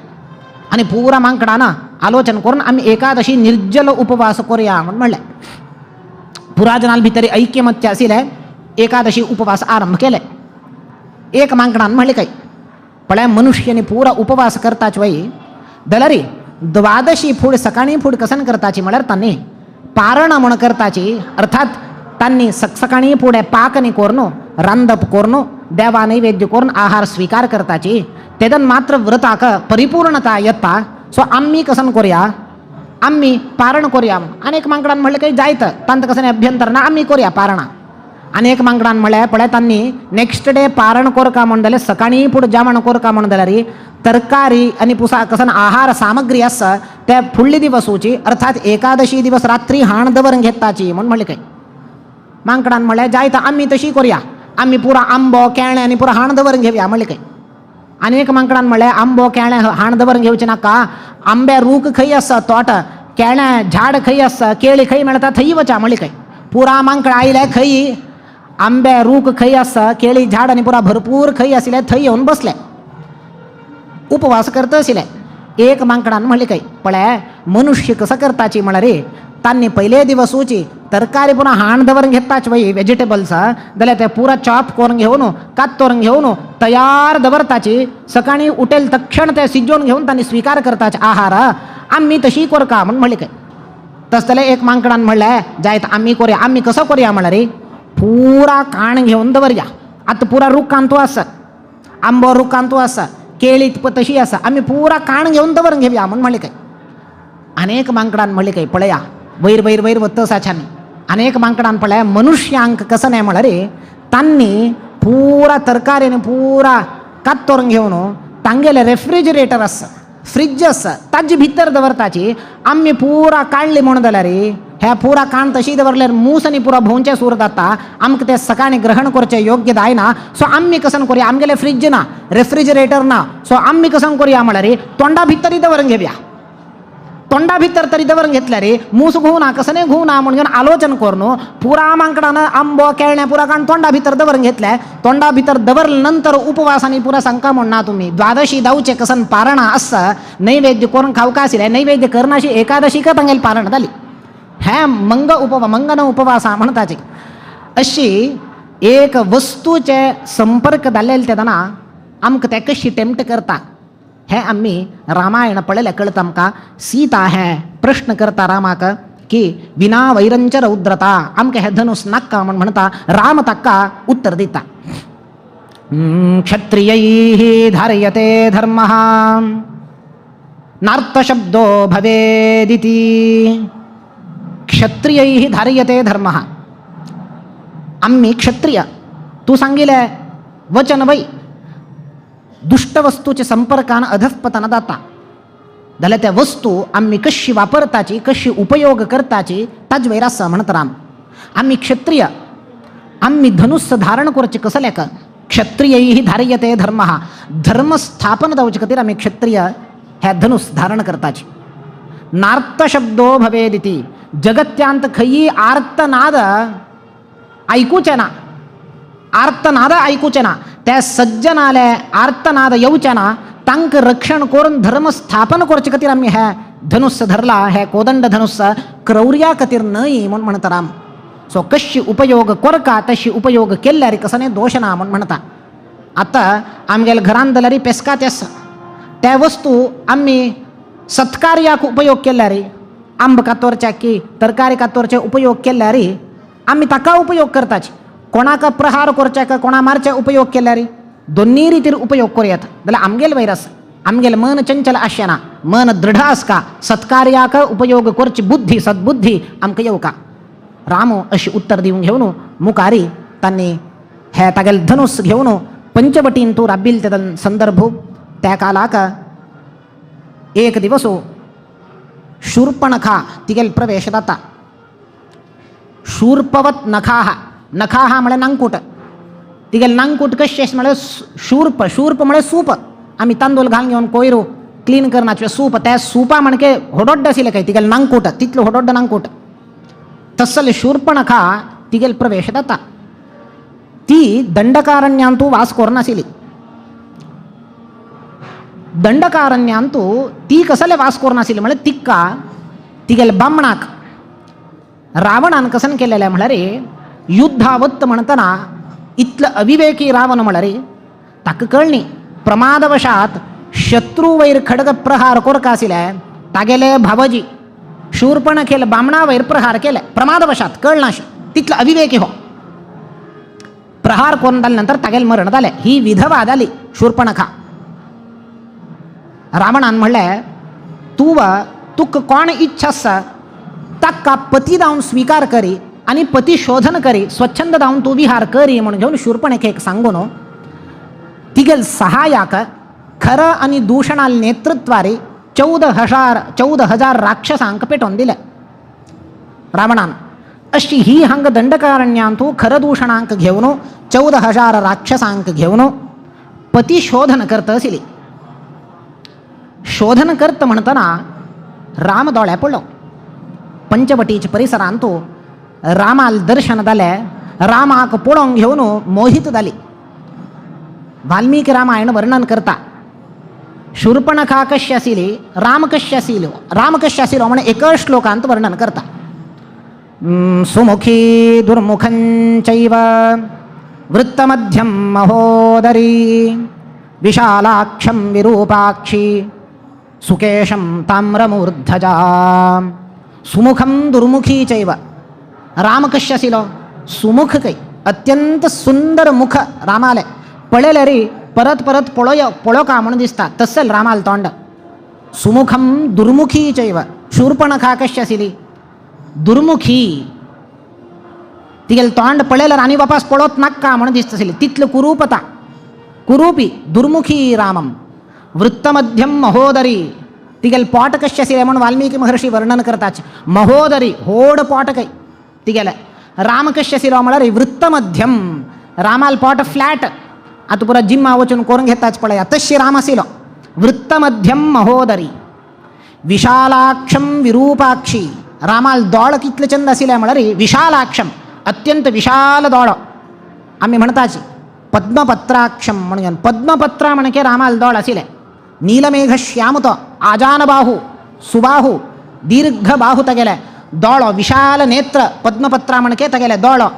आनी पुरा मांकडान आलोचन करून आमी एकादशी निर्जल उपवास करूया म्हूण म्हणलें. पुरा जनाल भितर ऐक्यमत्य आशिल्लें, एकादशी उपवास आरंभ केले. एक मांकडान म्हणलें काय पळय मनुष्यानी पुरा उपवास करताच वय जाल्यार द्वादशी फूड सकाळी फूड कसन करताची म्हळ्यार तांणी पारण म्हण करताची. अर्थात तांणी सकाळी फुडें पाक न्ही कोरनो रांदप कोरनो देवा नैवेद्य करून आहार स्वीकार करताची तेदन मात्र व्रताक परिपूर्णता येता. सो आमी कसन कोरया, आमी पारण कोरया. आनी एक मांकडान म्हणलें काही जायत तांत कसन अभ्यंतर ना, आमी कोरया पारणां. आनी एक मांकडान म्हणलें पळय तांणी नेक्स्ट डे पारण कोरका म्हण जाल्यार सकाळी फुडें जेवण कोरका म्हण जाल्यार तरकारी आनी पुसा कसन आहार सामग्री आसा ते फुडले दिवस वची अर्थात एकादशी दिवस रात्री हाण दवरून घेताची म्हण म्हणलें. काय मांकडान म्हणलें जायत आमी तशी कोरया, आमी पुरा आंबो केळें आनी पुरा हाण दवरून घेवया म्हणलें. काय आनी एक मांकडान म्हणलें आंबो केळें हाण दवरून घेवचें नाका, आंबे रूख खंय आसा तोट, केळें झाड खंय आसा, केळी खंय मेळटा थंय वचा म्हणलें. काय पुरा मांकड आयले खंय आंबे रूख खंय आसा केळी झाड आनी पुरा भरपूर खंय आशिल्लें थंय येवन बसले उपवास करता आशिल्ले. एक मांकडान म्हणलें काय पळय मनुष्य कसं करताची म्हळ्यार रे तांणी पयले दिवसूची तरकारी पुन्हा हाण दवरून घेताच वय वेजिटेबल्स जाल्यार ते पुरा चॉप करून घेवन कातरून घेवन तयार दवरताची सकाळी उठेल तक्षण ते शिजोवन घेवन तांणी स्वीकार करताच आहार. आमी तशी कोरका म्हण म्हणलें. काय तस जाल्यार एक मांकडान म्हणलें जायत आमी कोरया. आमी कसो कोरया म्हळ्यार रे पुरा काण घेवन दवरया. आतां पुरा रुखांतू आसा, आंबो रुखांतू आसा, केळी तशी आसा, आमी पुरा काण घेवन दवरून घेवया म्हण म्हणलें. काय अनेक मांकडान म्हणलें काय पळया वयर वयर वयर वतसाच्यान अनेक मांकडान पळया मनुष्यांक कसं नाही म्हळ्यार रे तांणी पुरा तरकारीन पुरा कातरून घेवन तांगेले रेफ्रिजरेटर आसा फ्रिज आसा ताजे भितर दवरताची. आमी पुरा काडली म्हूण जाल्यार ह्या पुरा काण तशी दवरल्यार मूस आनी पुरा भोंवचे सूर जाता, आमकां ते सकाळी ग्रहण करचें योग्य जायना. सो आमी कसन करुया, आमगेले फ्रिज ना रेफ्रिजरेटर ना, सो आमी कसन करुया म्हळ्यार तोंडा भितरय दवरून घेवया. तोंडा भितर तरी दवरून घेतल्यार मूस घुंवना कसने घुंवना म्हणून आलोचन करून पुरा मांकडान आंबो केळणें पुरा काण तोंडा भितर दवरून घेतले. तोंडा भितर दवरले नंतर उपवासानी पुरा सांगका म्हणना तुमी द्वादशी दावचे कसन पारणां आसा नैवेद्य करून खावका आशिल्लें नैवेद्य करनाशी एकादशी का तांगेली पारण जाली. हें मंग उपवा मंगन उपवासा म्हणताचे. अशी एक वस्तूचे संपर्क जाल्ले तेन्ना आमकां ते कशी टेम्प्ट करता हें आमी रामायण पळयल्यार कळटा आमकां. सीता हें प्रश्न करता रामाक की विना वैरंच रौद्रता आमकां हें धनुस नाका म्हण म्हणटा. राम ताका उत्तर दिता क्षत्रियैः धार्यते धर्मः नार्थशब्दो भवेदिति. क्षत्रियैः धार्यते धर्मः, आमी क्षत्रिय तूं सांगिल्लें वचन वय दुष्ट वस्तूचे संपर्कान अधःपतन जाता जाल्यार त्या वस्तू आमी कशी वापरताची कशी उपयोग करताची ताज वयर आसा म्हणत राम. आमी क्षत्रिय आमी धनुष्य धारण करचें कसलें का क्षत्रियैः धार्यते धर्मः धर्म स्थापन जावचे खातीर आमी क्षत्रिय हे धनुष धारण करताची. नार्तशब्दो भवेदिति जगत्यांत खंयी आर्तनाद आयकुचें ना, आर्तनाद आयकुचें ना, त्या सज्जनाले आर्तनाद येवचे ना, तांकां रक्षण करून धर्म स्थापन करचे खातीर आमी हें धनुष्य धरला हें कोदंड धनुष्य क्रौर्या खातीर न्हय म्हूण म्हणटा राम. सो कशी उपयोग करका तशी उपयोग केल्यार कसो दोश ना म्हूण म्हणटा. आतां आमगेल्या घरान जाल्यार पेस्कात आसा त्या वस्तू आमी सत्कार्याक उपयोग केल्यार आंब कातोरच्या की तरकारी कातोरचे उपयोग केल्यार आमी ताका उपयोग करताची. कोणाक प्रहार करच्याक कोणा मारचे उपयोग केल्यार दोन्ही रितीर उपयोग करूं येता. जाल्यार आमगेल वयर आसा आमगेल मन चंचल आसचें ना, मन दृढ आसका सत्कार्याक उपयोग करची बुद्धी सद्बुद्धी आमकां येवका. राम अशी उत्तर दिवन घेवन मुखारी तांणी हे तागेले धनुस घेवन पंचवटीन तूं राबिल ते संदर्भ. त्या कालाक एक दिवस शूर्पणखा तिगेल प्रवेश जाता. शूर्पवत नखाः नखाः म्हळ्यार नांकूट. तिगेल नांकूट कशें म्हळ्यार शूर्प शूर्प म्हळ्यार सूप. आमी तांदूळ घालून घेवन कोयर क्लीन करनाचे सूप त्या सुपा म्हणके होडोड्ड आशिल्लें काय तिगेल नांकूट तितलो होडोड्ड नांकूट तसले शूर्पणखा तिगेल प्रवेश जाता. ती दंडकारण्यांतू वास करून आशिल्ली. दंडकारण्यांतू ती कसले वास करून आशिल्ली म्हळ्यार तिका तिगेल बामणाक रावणान कसन केलेलें म्हळ्यार युद्धावत्त म्हणटना इतलो अविवेकी रावण म्हळ्यार ताका कळ्ळी प्रमादवशात शत्रू वयर खडग प्रहार कोरका आशिल्ले तागेले भावजी शूर्पणखेल बामणा वयर प्रहार केले प्रमादवशात कळनाशे तितलो अविवेकी हो प्रहार करून जाले नंतर तागेले मरण जालें. ही विधवा जाली शूर्पणखा. रावणान म्हणलें तूं तुका कोण इच्छा आसा ताका पती जावन स्विकार करी आनी पती शोधन करी स्वच्छंद जावन तूं विहार करी म्हूण घेवन शूर्पणखेक सांगून तिगेल सहायाक खर आनी दूषणाल नेतृत्वारी 14,000 राक्षसांक पेटोवन दिले रावणान. अशी ही हांगा दंडकारण्यांतू खरदूषणांक घेवन 14,000 राक्षसांक घेवन पती शोधन करत आशिल्ली. शोधन करत म्हणटना राम दोळ्या पडलो. पंचवटीच्या परिसरांतू रामाल दर्शन जालें. रामाक पळोवन घेवन मोहित जाली. वाल्मीकी रामायण वर्णन करता शूर्पणखा कशी आशिल्ली राम कशी आशिल्लो राम कशी आशिल्लो म्हण एक श्लोकांत वर्णन करता. सुमुखी दुर्मुखंचैव वृत्तमध्यं महोदरी विशालाक्षं विरूपाक्षी सुकेशं ताम्रमूर्धजा. सुमुखं दुर्मुखी चैव. राम कशी आशिल्लो सुमुख कै अत्यंत सुंदर मुख रामाले पळयल्यार परत परत पळोवया पळोवका म्हणून दिसता तसल रामाल तोंड. सुमुखं दुर्मुखी चैव. शूर्पणखा कशी आशिल्ली दुर्मुखी तिगेलें तोंड पळयल्यार आनी वापस पळोवत नाका म्हणून दिसता आशिल्ली तितलो कुरूपता कुरूपी दुर्मुखी रामम. वृत्तमध्यम महोदरी तिगेलें पोट कशें आशिल्लें म्हूण वाल्मीकी महर्षी वर्णन करताच. महोदरी होड पोट कै तिगेलें. राम कशें आशिल्लो म्हळ्यार वृत्तमध्यम रामाल पोट फ्लॅट आतां पुरा जिम्मा वचून करून घेताच पळया तशी राम आशिल्लो. वृत्तमध्यम महोदरी विशालाक्षम विरूपाक्षी. रामाल दोळ कितले चंद आशिल्ले म्हळ्यार विशालाक्षम अत्यंत विशाल दोळो. आमी म्हणताच पद्मपत्राक्षम म्हणून पद्मपत्रा म्हणके रामाल दोळ आशिल्ले. नीलमेघ श्याम तो आजानबाहू सुबाहू दीर्घ बाहू तगेले दोळो विशाल नेत्र पद्मपत्रा म्हणके तगेले दोळो.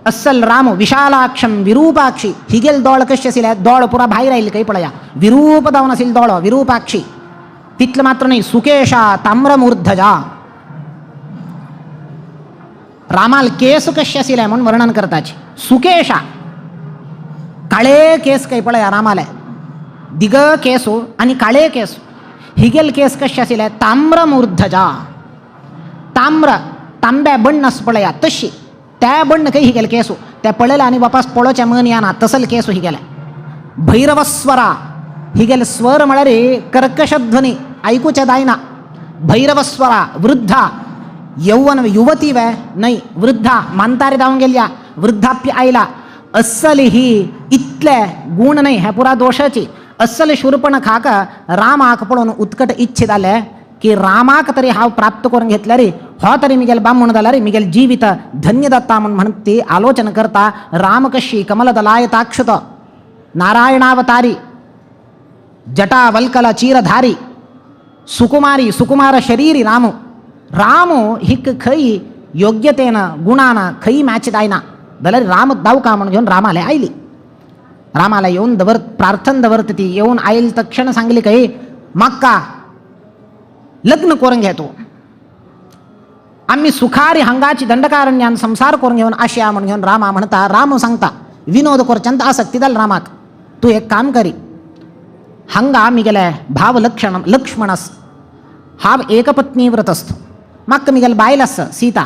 अस्सल राम विशालाक्षम विरूपाक्षी हिगेल दोळ कशें आशिल्ले दोळ पुरा भायर आयिल्ले खंय पळया विरूप जावन आशिल्लो दोळो विरूपाक्षी. तितलें मात्र न्हय सुकेशा ताम्रमूर्धजा. रामाल केस कशें आशिल्ले म्हूण वर्णन करताच. सुकेशा काळे केस खंय पळया रामाले दिग केसू आनी काळे केस. हिगेल केस कशें आशिल्ले ताम्रमूर्धजा ताम्र तांब्या बण्ण आसा पळया तशी त्या बण्ण खंय हिगेले केसू ते पळयले आनी वापस पळोवचें मन येना तसल केसू हिगेले. भैरवस्वरा हिगेले स्वर म्हळ्यार कर्कश ध्वनी आयकुचें जायना. भैरवस्वरा वृद्धा यौवन युवती वे न्हय वृद्धा मानतारी जावन गेल्या वृद्धाप्य आयला. अस्सल ही इतले गूण न्हय हे पुरा दोशाची. अस्सल शूर्पणखाक रामाक पळोवन उत्कट इच्छे जाले की रामाक तरी हांव प्राप्त करून घेतल्यार हो तरी मिगेल बामण जाल्यार मिगेल जीवित धन्य जाता म्हूण म्हणून ती आलोचन करता. राम कशी कमलदलायताक्षत नारायणावतारी जटा वल्कल चीरधारी सुकुमारी सुकुमार शरीरी राम. राम हिक खंय योग्यतेन गुणान खंय मॅच जायना जाल्यार राम दावका म्हूण घेवन रामाले आयली. रामाला येवन दवर प्रार्थन दवरता ती येवन आयल तक्षण सांगली खंय म्हाका लग्न करून घे तूं आमी सुखारी हांगाची दंडकारण्यान संसार करून घेवन आशया म्हूण घेवन रामा म्हणटा. राम सांगता विनोद करच्यांत आसक्ती जाल रामाक तूं एक काम करी हांगा मिगेले भाव लक्षण लक्ष्मण आस हांव एकपत्नी व्रत आसता म्हाका मिगेले बायल आसा सीता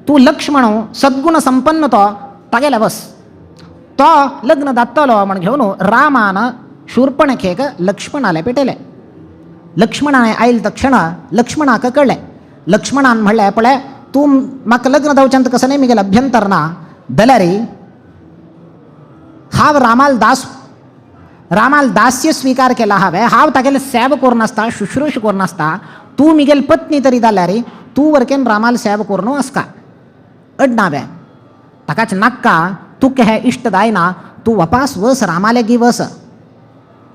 तूं लक्ष्मण सद्गुण संपन्न तो तागेले बस तो लग्न जातलो म्हण घेवन रामान शूर्पणखेक लक्ष्मणाले पेटयले. लक्ष्मणान आयल तक्षण लक्ष्मणाक कळ्ळें. लक्ष्मणान म्हणलें पळय तूं म्हाका लग्न जावच्यांत कसो न्हय मिगेलें अभ्यंतर ना जाल्यार हांव रामाल दास रामाल दास्य स्विकार केला हांवें हांव तागेले सेवा करून आसता शुश्रूष करून आसता तूं मिगेल पत्नी तरी जाल्यार तूं वरकेन रामाल सेवा करून आसका अडनावें ताकाच नाक्का तुका हें इश्ट जायना तूं वापास वस रामाले गी वस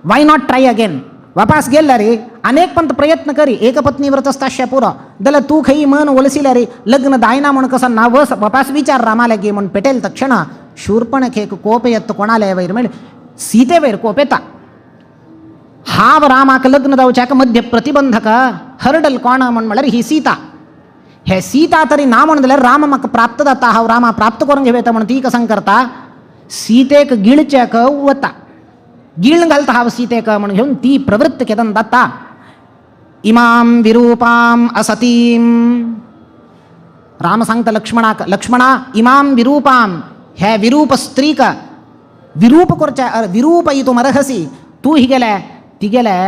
why not try again वापास गेल्यार अनेक पंत प्रयत्न करी एकपत्नी व्रत आसता पुरो जाल्यार तूं खंय मन वलसिल्यार लग्न जायना म्हूण कसो ना वस वापास विचार रामाले गी म्हूण पेटेल तक्षण शूर्पणखेक कोप येता कोणाले वयर म्हळ्यार सीते वयर कोप येता. हांव रामाक लग्न जावच्याक मध्य प्रतिबंधक हर्डल कोण म्हण म्हळ्यार ही सीता. हे सीता तरी ना म्हण जाल्यार राम म्हाका प्राप्त जाता, हांव रामा प्राप्त करून घेवं म्हण ती कसं करता, सीतेक गिळच्याक वता, गिळ घालता हांव सीतेक म्हण घेवन ती प्रवृत्त केदन जाता. इमाम विरूपाम असतीम, राम सांगता लक्ष्मणाक, लक्ष्मणा इमाम विरूपाम, हे विरूप स्त्रीक विरूप करच्या विरूपयितुम अर्हसी तूं हिगेले. तिगेले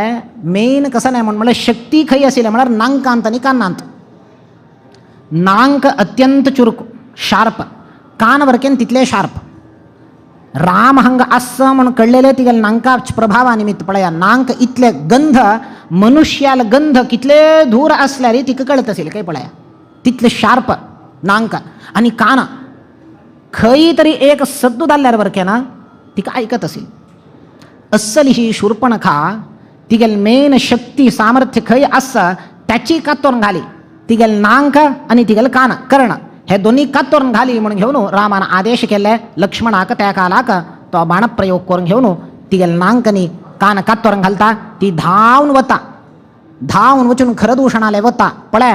मेन कसं न्हय म्हण म्हळ्यार शक्ती खंय आशिल्ले म्हळ्यार नांकांत आनी कानांत. नांक अत्यंत चुरूक शार्प, कान वरकेन तितले शार्प. राम हांगा आसा म्हूण कळ्ळेले तिगेले नांका प्रभावा निमित्त पळया, नांक इतले गंध, मनुष्याल गंध कितले धूर आसल्यार तिका कळत आशिल्लें काय पळया, तितले शार्प नांक. आनी कान खंय तरी एक सद्दू जाल्ल्यार वरकेना तिका आयकत आशिल्ली. अस्सल ही शूर्पणखा तिगेल मेन शक्ती सामर्थ्य खंय आसा त्याची कातोरून घाली, तिगेल नांक आनी तिगेल कान कर्ण हे दोन्ही कातोरून घाली म्हणून घेवन रामान आदेश केले लक्ष्मणाक. त्या कालाक तो बाणप्रयोग करून घेवन तिगेल नांक आनी कान कातोरून घालता. ती धांवन वता, धांवन वचून खरदूषणाले वता. पळय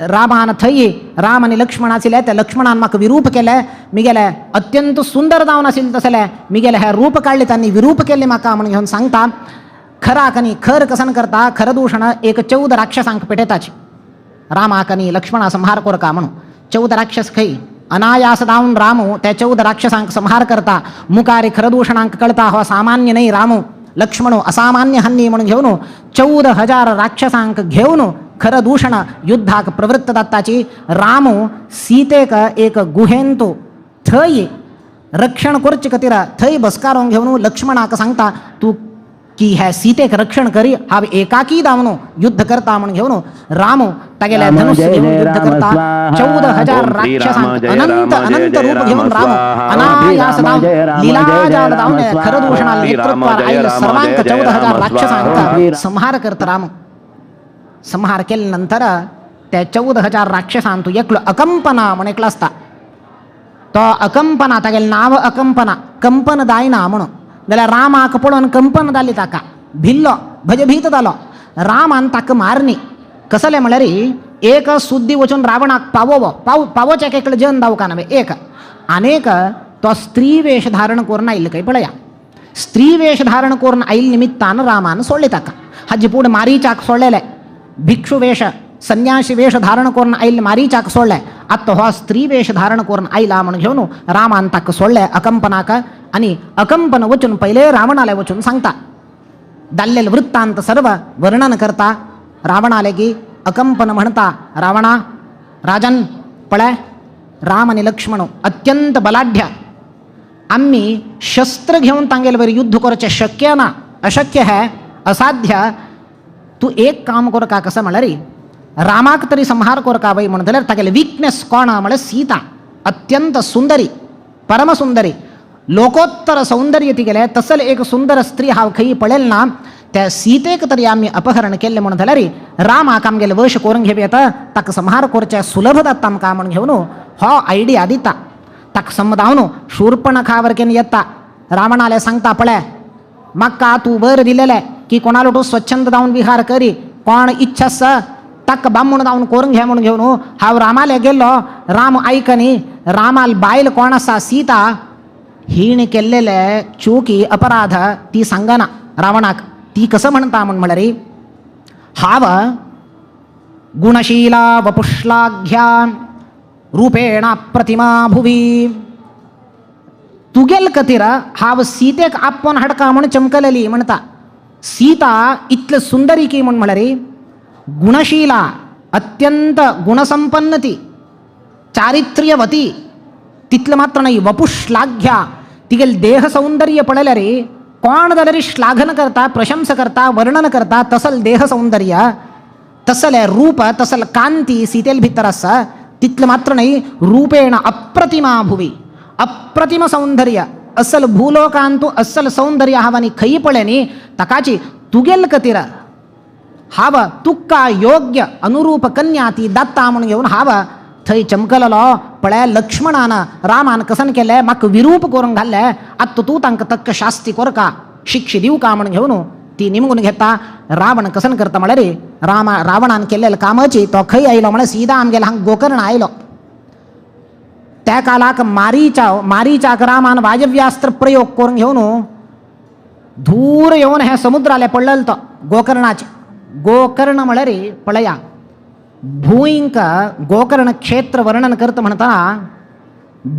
रामान थंय राम आनी लक्ष्मण आशिल्ले त्या लक्ष्मणान म्हाका विरूप केले, मिगेले अत्यंत सुंदर जावन आशिल्ले तसले मिगेले हे रूप काडले तांणी विरूप केल्ले म्हाका म्हणून घेवन सांगता. खराक आनी खर कसन करता, खरदूषण एक 14 राक्षसांक पेटयताची रामाक आनी लक्ष्मणा संहार करका म्हणून. 14 राक्षस खंय अनायास जावन रामू त्या 14 राक्षसांक संहार करता. मुखारी खरदूषणांक कळता हो सामान्य न्हय रामू लक्ष्मणो असामान्य हन्नी म्हणून घेवन 14,000 राक्षसांक घेवन खरदूषण युद्धाक प्रवृत्त जाताची. रामू सीतेक एक गुहेंतु थंय रक्षण करचे खातीर थंय बसकारोन घेवन लक्ष्मणाक सांगता तूं की ह्या सीतेक रक्षण करी, हांव एकाकी जावन युद्ध करता म्हूण घेवन रामू तागेले धनुष्य घेवन युद्ध करता. 14,000 राक्षसांक अनंत अनंत रूप घेवन रामू अनायास जावन लीलाजाल जावन खरदूषणा नेतृत्वार आयिल्ले सर्वांक 14,000 राक्षसांक संहार करता रामू. संहार केले नंतर त्या 14,000 राक्षसांतू एकलो अकंपना म्हण एकलो आसता. तो अकंपना तागेलें नांव अकंपना, कंपन जायना म्हणून. जाल्यार रामाक पळोवन कंपन जाली ताका, भिल्लो भजभीत जालो. रामान ताका मारनी कसलें म्हळ्यार एक सुद्दी वचून रावणाक पावोवो पाव पावोवच्याक एकलो जन दावका न्हय एक आनेक तो स्त्री वेश धारण करून आयिल्लो खंय पळया. स्त्री वेश धारण करून आयिल्ले निमित्तान रामान सोडले ताका. हाजे पूण मारीचाक सोडलेले, भिक्षु वेश संन्यासी वेश धारण करून आयिल्ले मारीचाक सोडले. आतां हो स्त्री वेश धारण करून आयला म्हूण घेवन रामान ताका सोडले अकंपनाक. आनी अकंपन वचून पयले रावणाले वचून सांगता, जाल्लेले वृत्तांत सर्व वर्णन करता रावणाले की. अकंपन म्हणता रावणा राजन पळय राम आनी लक्ष्मण अत्यंत बलाढ्य, आमी शस्त्र घेवन तांगेले बरें युद्ध करचें शक्य ना, अशक्य है, असाध्य. तूं एक काम करका कसं म्हळ्यार रामाक तरी संहार करका वय म्हणून जाल्यार तागेले विकनेस कोण म्हळ्यार सीता अत्यंत सुंदरी परमसुंदरी लोकोत्तर सौंदर्य तिगेले तसल एक सुंदर स्त्री हांव खंय पळयल ना, त्या सीतेक तरी आमी अपहरण केल्लें म्हणून जाल्यार रामाक आमगेले वश करून घेवं येता, ताका संहार करचें सुलभ जाता आमकां म्हूण घेवन हो आयडिया दिता. ताका समजावन शूर्पणखा वरकेन येता रावणाले सांगता पळय म्हाका तूं वर दिलेलें की कोणालो तूं स्वच्छंद जावन विहार करी, कोण इच्छा आसा ताका बामूण जावन करून घे म्हूण घेवन हांव रामाले गेल्लो. राम आयकनी, रामाल बायल कोण आसा सीता, हिणे केल्लेले चुकी अपराध ती सांगना रावणाक. ती कसं म्हणता म्हूण म्हळ्यार हांव गुणशीला वपुश्लाघ्या रूपेण प्रतिमा भुवी, तुगेल खातीर हांव सीतेक आपोवन हाडका म्हूण चमकलेली म्हणता. सीता इतले सुंदरी की म्हूण म्हळ्यार गुणशीला अत्यंत गुणसंपन्न ती चारित्र्यवती, तितलें मात्र न्हय वपुश्लाघ्या तिगेल देह सौंदर्य पळयल्यार कोण जाल्यार श्लाघन करता, प्रशंसा करता, वर्णन करता तसल देह सौंदर्य तसलें रूप तसल कांती सीतेल भितर आसा. तितलें मात्र न्हय रूपेण अप्रतिमा भुवी अप्रतिम सौंदर्य असल भूलोकांतु असल सौंदर्य हांव आनी खंय पळय न्ही ताकाची तुगेल खातीर हांव तुका योग्य अनुरूप कन्या ती दात्ता म्हूण घेवन हांव थंय चमकललो. पळय लक्ष्मणान रामान कसन केलें म्हाका विरूप करून घाल्लें, आतां तूं तांकां तक्क शास्ती करका शिक्षा दिवका म्हूण घेवन ती निमगून घेता. रावण कसन करता म्हळ्यार रामा रावणान केल्लें कामाची तो खंय आयलो म्हळ्यार सीधा आमगेलो हांगा गोकर्ण आयलो. त्या कालाक मारीचा मारीचाक रामान वायव्यास्त्र प्रयोग करून घेवन धूर येवन हें समुद्राले पडलेलो तो गोकर्णाचे. गोकर्ण म्हळ्यार पळया भूंयक गोकर्ण क्षेत्र वर्णन करता म्हणटा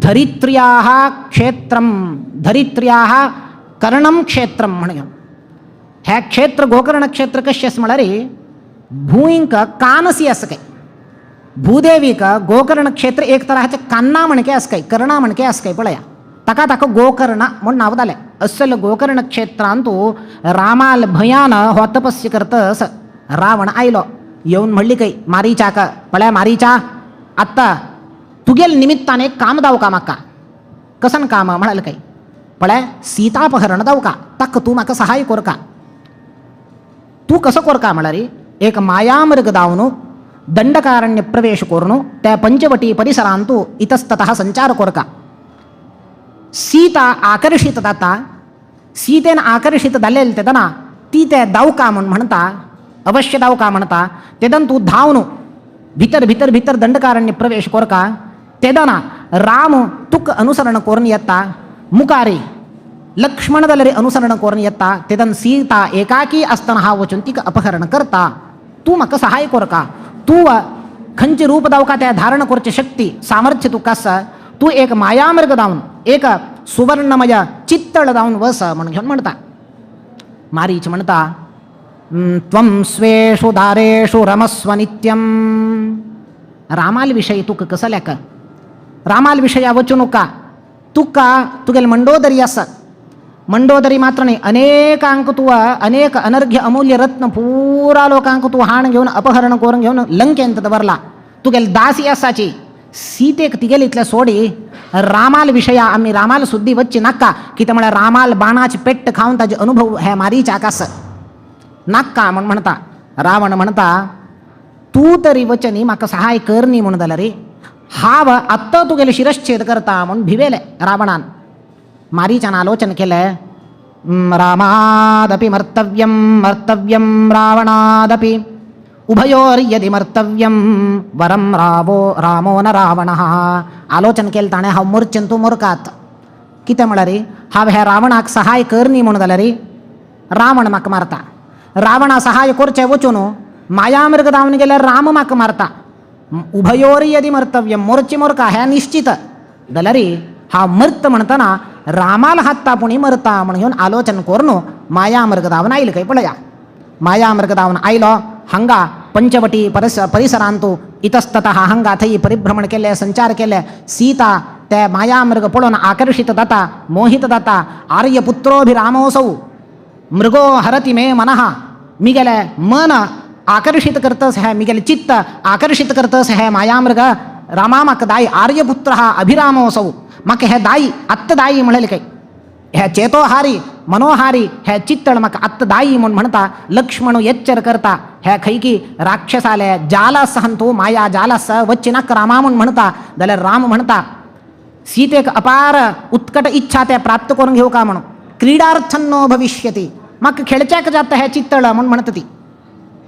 धरित्र्याः क्षेत्रं धरित्र्याः कर्णं क्षेत्रं म्हणून. हे क्षेत्र गोकर्ण क्षेत्र कशें आसा म्हळ्यार भूंयक कानसी आसा काय भूदेवीक गोकर्ण क्षेत्र एक तराचे कान्ना म्हणके आसा काय कर्णा म्हणके आसा काय पळया ताका ताका गोकर्ण म्हूण नांव जालें. अस्सल गोकर्ण क्षेत्रांतू रामाल भंयान हो तपस्य करतस रावण आयलो. येवन म्हणली काय मारीचाक पळया मारीचा आत्ता तुगेल निमित्तान एक काम दावका म्हाका. कसन काम म्हणाल काय पळय सीतापहरण दावका ताका तूं म्हाका सहाय कोरका. तूं कसो कोरका म्हळ्यार एक मायामृग दावन दंडकारण्य प्रवेश करून त्या पंचवटी परिसरांतू इतस्ततः संचार कोरका. सीता आकर्षित जाता सीतेन आकर्षित जालेल तेदना ती ते दावका म्हूण म्हणटा अवश्य दावका म्हणटा तेदन तूं धांवन भितर भितर भितर दंडकारण्य प्रवेश कोरका. तेदना राम तुक अनुसरण करून येता मुखारी लक्ष्मण जाल्यार अनुसरण करून येता तेदन सीता एकाकी आसतना हा वचून तिका अपहरण करता. तूं म्हाका सहाय कोरका तूं खंयचें रूप दावका त्या धारण करची शक्ती सामर्थ्य तुका आसा. तूं एक मायामृग दावन एक सुवर्णमय चित्तळ दावन वस म्हूण घेवन म्हणटा. मारीच म्हणटा त्वं स्वेषु दारेषु रमस्व नित्यं. रामाल विशय तुका कसल्याक रामाल विशया वचूं नका तुका तुगेले मंडोदरी आसा मंडोदरी मात्र न्ही अनेकांक तूं अनेक अनर्घ्य अमूल्य रत्न पुरा लोकांक तूं हाण घेवन अपहरण करून घेवन लंकेंत दवरला. तुगेले दासी आसाची सीतेक तिगेले इतले सोडी रामाल विशया आमी रामाल सुद्दी वच्ची नाका कितें म्हळ्यार रामाल बाणाचे पेट्ट खावन ताजे अनुभव हे मारीचाक आसा नाका म्हूण म्हणटा. रावण म्हणटा तूं तरी वचनी म्हाका सहाय कर न्ही म्हूण जाल्यार हांव आत्तां तुगेले शिरश्छेद करता म्हूण भिवेले रावणान. मारीचान आलोचन केलें रामादपि मर्तव्यं मर्तव्यं रावणादपि उभयोर्यदि मर्तव्यं वरं रावो रामो न रावणः. आलोचन केलें ताणें हांव मोरचें तूं मोरकात कितें म्हळ्यार हांव ह्या रावणाक सहाय कर न्ही म्हूण जाल्यार रावण म्हाका मारता. रावणा सहाय करचें वचून मायामृग धांवन गेल्यार राम म्हाका मारता. उभयोर यदि मर्तव्यं मोरची मोरका हें निश्चित जाल्यार हांव मर्त म्हणटना रामाल हात्ता पुणी मरता म्हण घेवन आलोचन करून मायामृग धांवन आयलो खंय पळया. मायामृग धांवन आयलो हांगा पंचवटी परिसरांतू इतस्ततः हांगा थंय परिभ्रमण केलें संचार केलें. सीता ते मायामृग पळोवन आकर्षित जाता मोहित जाता. आर्यपुत्रोभिरामोसौ मृगो हरति मे मनः मिगेले मन आकर्षित करतस है मिगेले चित्त आकर्षित करतस है मायामृग रामा म्हाका दाई आर्यपुत्र अभिरामोसौ म्हाका हे दाई आत्त दाई म्हणलें काय हे चेतोहारी मनोहारी हे चित्तळ म्हाका आत्त दाई म्हूण म्हणटा. लक्ष्मण एच्चर करता हे खंयकी राक्षसाले जाल आसा तूं माया जाल आसा वच्ची नाका रामा म्हूण म्हणटा. जाल्यार राम म्हणटा सीतेक अपार उत्कट इच्छा ते प्राप्त करून घेवका म्हणून क्रीडार्थन्नो भविष्यति म्हाका खेळच्याक जाता हें चित्तळ म्हूण म्हणटा ती.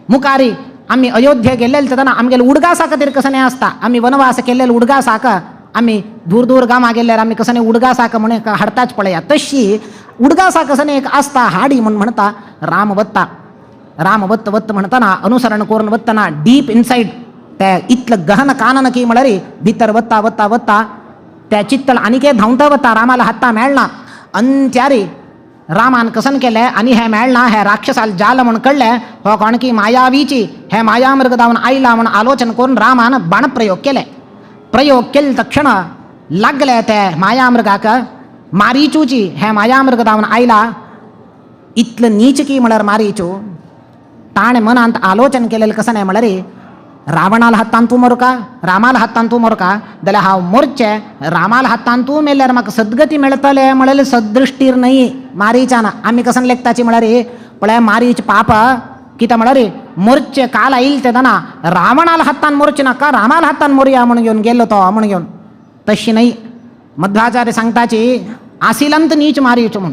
मुखारी आमी अयोध्ये गेल्ले तेन्ना आमगेले उडगासा खातीर कसलें आसता आमी वनवास केल्ले उडगासाक आमी दूर दूर गांवां गेल्यार आमी कसलें उडगासाक म्हूण हाडताच पळया तशी उडगासा कसलें एक आसता हाडी म्हूण म्हणटा. राम वत्ता राम वत्त वत्त म्हणटना अनुसरण करून वतना डीप इनसायड ते इतलें गहन कानन की म्हळ्यार भितर वत्ता वत्ता वत्ता त्या चित्तळ आनीक धांवता वता रामाला हात्ता मेळना. अंत्यारी रामान कसन केलें आनी हें मेळना हें राक्षसाल जाल म्हूण कळ्ळें हो कोण की मायावीची हें मायामृग धांवन आयला म्हूण आलोचन करून रामान बाण प्रयोग केले. प्रयोग केले तक्षण लागले ते मायामृगाक मारीचूची हें मायामृग धांवन आयला. इतलें नीच की म्हळ्यार मारीचू ताणें मनांत आलोचन केलेलें कशें न्हय म्हळ्यार रावणाल हातान तूं मोरका रामाल हातान तूं मोरका जाल्यार हांव मोरचें रामाल हातान तूं मेल्यार म्हाका सद्गती मेळटलें म्हणलें सद्दृश्टीर न्हय मारीचान. आमी कसन लेखताची म्हळ्यार पळय मारीच पाप कितें म्हळ्यार मोरचें काल आयिल्लें तेन्ना रावणाल हातान मोरचें नाका रामाल हातान मोरया म्हूण घेवन गेलो तो म्हूण घेवन तशी न्हय. मध्वाचार्य सांगताची आसिलंत नीच मारीच म्हूण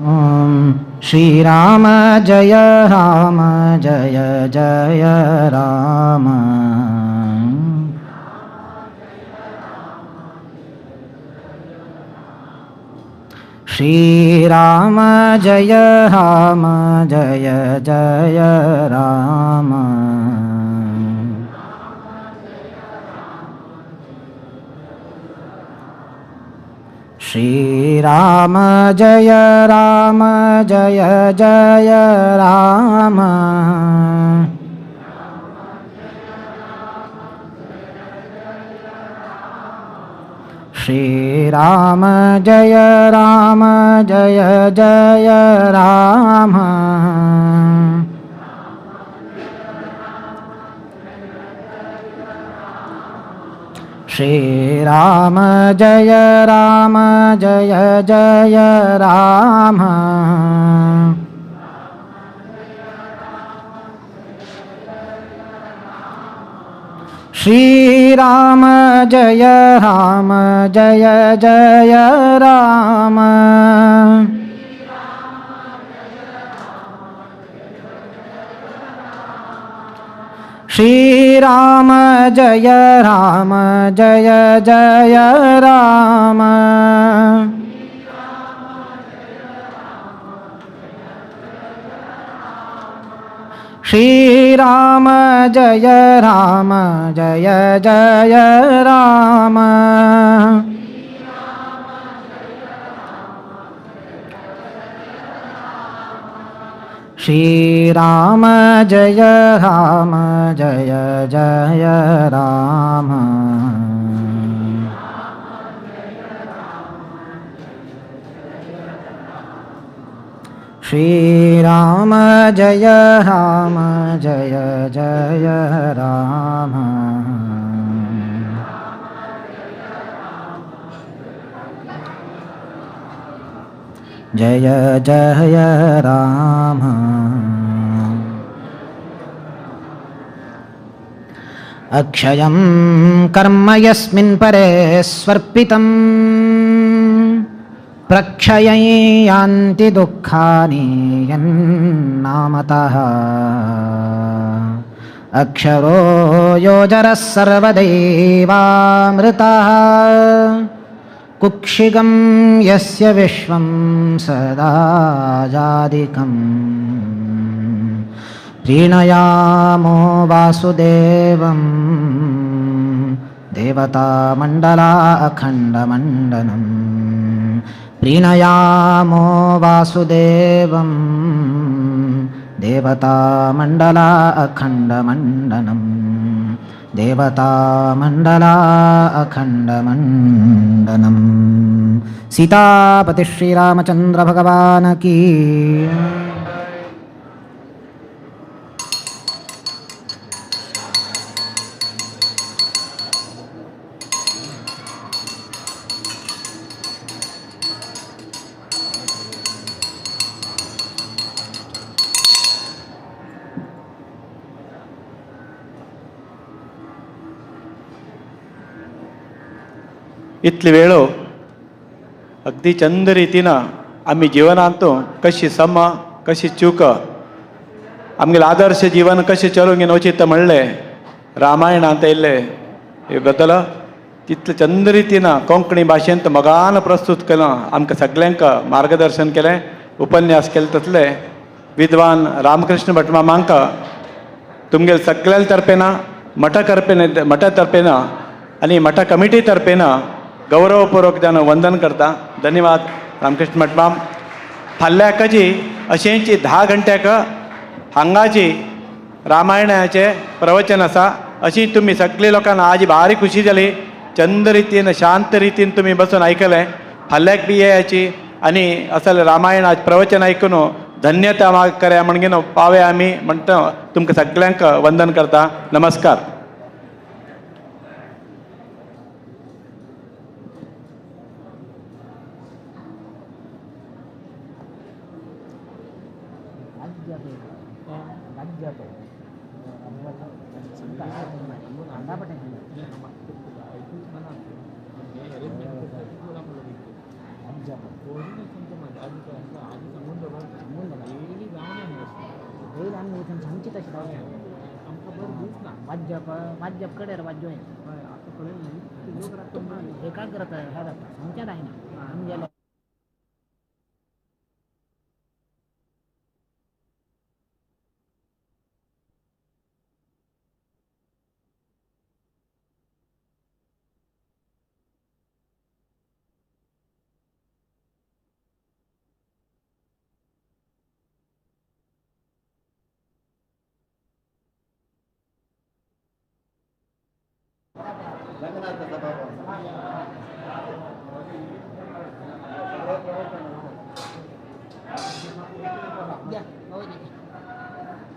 ॐ श्रीराम जय राम जय जय राम। श्रीराम जय राम जय जय राम। श्रीराम जय राम जय जय राम। श्रीराम जय राम जय जय राम। श्रीराम जय राम जय जय राम। श्रीराम जय राम जय जय राम। श्रीराम जय राम जय जय राम। श्रीराम जय राम जय जय राम। श्रीराम जय राम जय जय राम। श्रीराम जय राम जय जय राम। जय जय राम। अक्षयं कर्म यस्मिन् परे स्वर्पितं प्रक्षयं यान्ति दुःखानि यन्नामतः। अक्षरो योजरः सर्वदैवामृतः कुक्षिगं यस्य विश्वं सदा जादिकम्। प्रीणयामो वासुदेवं देवतामण्डला अखण्डमण्डनम्। प्रीणयामो वासुदेवं देवतामण्डला अखण्डमण्डनम्। देवतामण्डला अखण्डमण्डनम्। सीतापति श्रीरामचंद्र भगवान की। इतली वेळो अगदी चंद रितीन आमी जिवनांत कशी सम कशी चूक आमगेलें आदर्श जीवन कशें चलोवंक नोचित म्हणलें रामायणांत येयल्लें हे बद्दल तितले चंद रितीन कोंकणी भाशेंत मोगान प्रस्तुत केलां, आमकां सगल्यांक मार्गदर्शन केलें, उपन्यास केले तसले विद्वान रामकृष्ण भटमामांक तुमगेले सगळ्या तर्फेन मठा तर्फेन मठा तर्फेन आनी मठा कमिटी तर्फेन गौरवपूर्वक जावन वंदन करता. धन्यवाद रामकृष्ण भटमाम. फाल्याकची अशेंची 10 घंट्याक हांगाची रामायणाचें प्रवचन आसा. अशी तुमी सगळी लोकांक आज भारी खुशी जाली. चंद रितीन शांत रितीन तुमी बसून आयकलें. फाल्याक बी येयाची आनी असल रामायणाचें प्रवचन आयकून धन्यता माग करया म्हणून पावया आमी म्हणटा तुमकां सगळ्यांक वंदन करता. नमस्कार. वाद्यप कडेर वाद्यो एकाग्रता ह्या जाता सामकें जायना आमगेलें.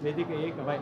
वेदिका एक भाई.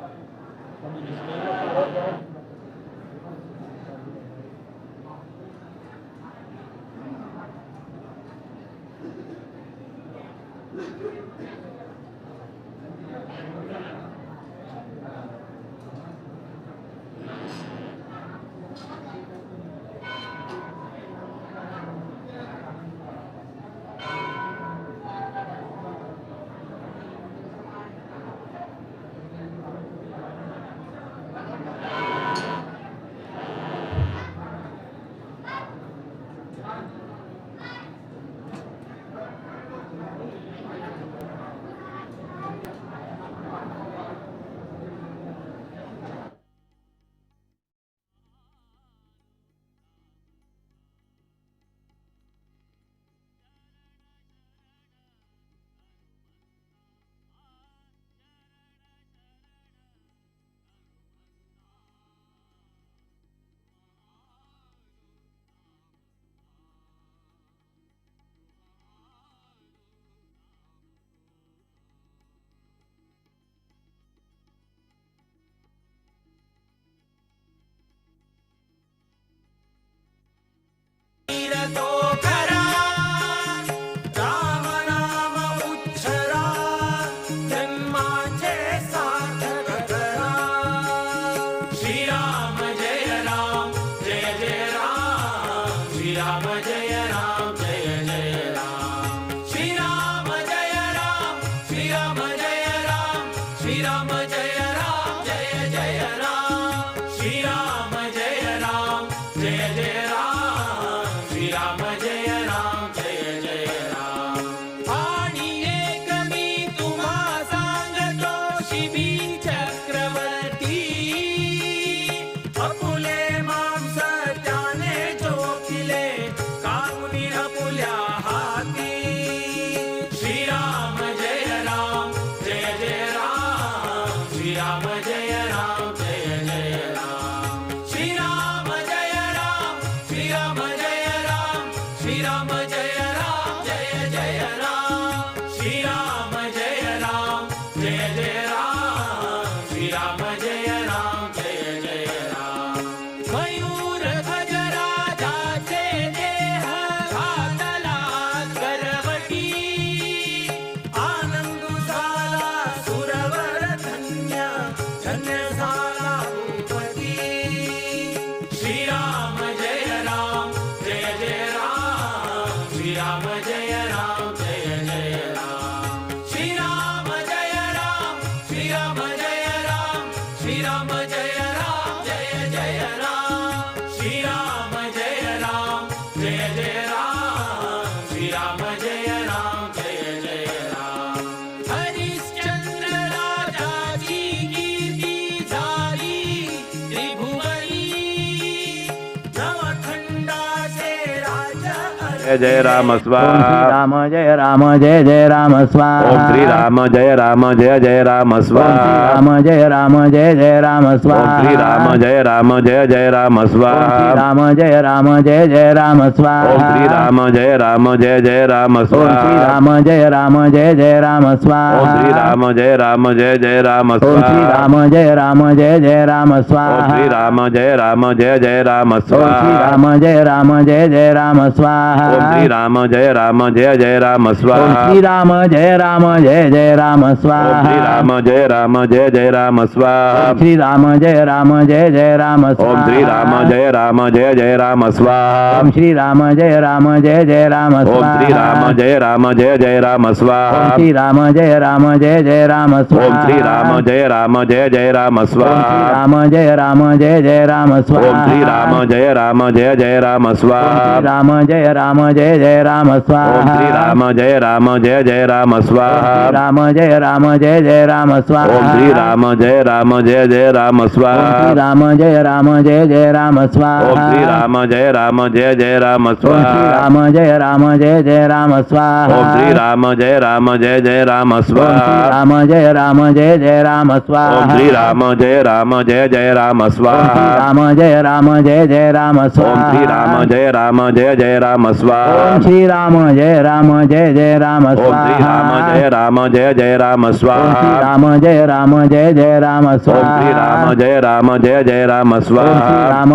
जय जय राम स्वाहा। राम जय राम जय जय राम स्वाहा। ओम श्री राम जय राम जय जय राम स्वाहा। राम जय राम जय जय राम स्वाहा। ओम श्री राम जय राम जय जय राम स्वाहा। राम जय राम जय जय राम स्वाहा। ओम श्री राम जय राम जय जय राम स्वाहा। ओम श्री राम जय राम जय जय राम स्वाहा। ओम श्री राम जय राम जय जय राम स्वाहा। ओम श्री राम जय राम जय जय राम स्वाहा। ओम श्री राम जय राम जय जय राम स्वाहा। ओम श्री राम जय राम जय जय राम स्वाहा। ओम श्री राम जय राम जय जय राम स्वाहा। ओम श्री राम जय राम जय जय राम स्वाहा। ओम श्री राम जय राम जय जय राम स्वाहा। श्री राम जय राम जय जय राम स्वाहा। ओम श्री राम जय राम जय जय राम स्वाहा। ओम श्री राम जय राम जय जय राम स्वाहा। ओम श्री राम जय राम जय जय राम स्वाहा। श्री राम जय राम जय जय राम स्वाहा। ओम श्री राम जय राम जय जय राम स्वाहा। राम जय राम जय जय राम स्वाहा। ओम श्री राम जय राम जय जय राम स्वाहा। राम जय राम जय जय राम स्वाहा। ओम श्री राम जय राम जय जय राम स्वाहा। राम जय राम जय जय राम स्वाहा। ओम श्री राम जय राम जय जय राम स्वाहा। राम जय राम जय जय राम स्वाहा। ओम श्री राम जय राम जय जय राम स्वाहा। राम जय राम जय जय राम स्वाहा। ओम श्री राम जय राम जय जय राम स्वाहा। राम जय राम जय जय राम स्वाहा। ओम श्री राम जय राम जय जय राम स्वाहा। राम जय राम जय जय राम स्वाहा। ओम श्री राम जय राम जय जय राम स्वाहा। ओम श्री राम जय राम जय जय राम स्वाहा। ओम श्री राम जय राम जय जय राम स्वाहा। राम जय राम जय जय राम स्वाहा। ओम श्री राम जय राम जय जय राम स्वाहा। राम जय राम जय जय राम स्वाहा। ओम श्री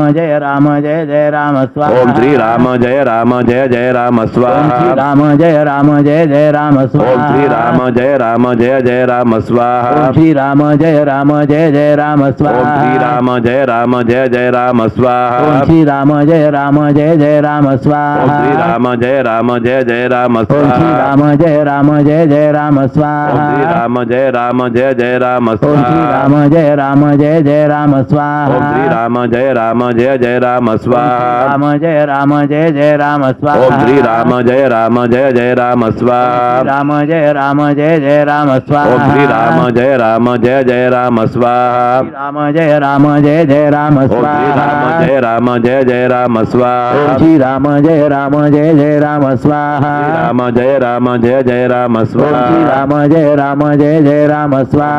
राम जय राम जय जय राम स्वाहा। राम जय राम जय जय राम स्वाहा। ओम श्री राम जय राम जय जय राम स्वाहा। ओम श्री राम जय राम जय जय राम स्वाहा। ओम श्री राम जय राम जय जय राम स्वाहा। ओम श्री राम जय राम जय जय राम स्वाहा। ओम श्री राम जय राम जय जय राम स्वाहा। ओम श्री राम जय राम जय जय राम स्वाहा। ओम श्री राम जय राम जय जय राम स्वाहा। ओम श्री राम जय राम जय जय राम स्वाहा। ओम श्री राम जय राम जय जय राम स्वाहा। राम जय राम जय जय राम स्वाहा। ओम श्री राम जय राम जय जय राम स्वाहा। राम जय राम जय जय राम स्वाहा। ओम श्री राम जय राम जय जय राम स्वाहा। राम जय राम जय जय राम स्वाहा। ओम श्री राम जय राम जय जय राम स्वाहा। ओम श्री राम जय राम जय जय राम स्वाहा। राम जय राम जय जय राम स्वाहा। श्री राम जय राम जय जय राम स्वाहा। श्री राम जय राम जय जय राम स्वाहा। राम जय राम जय जय राम स्वाहा।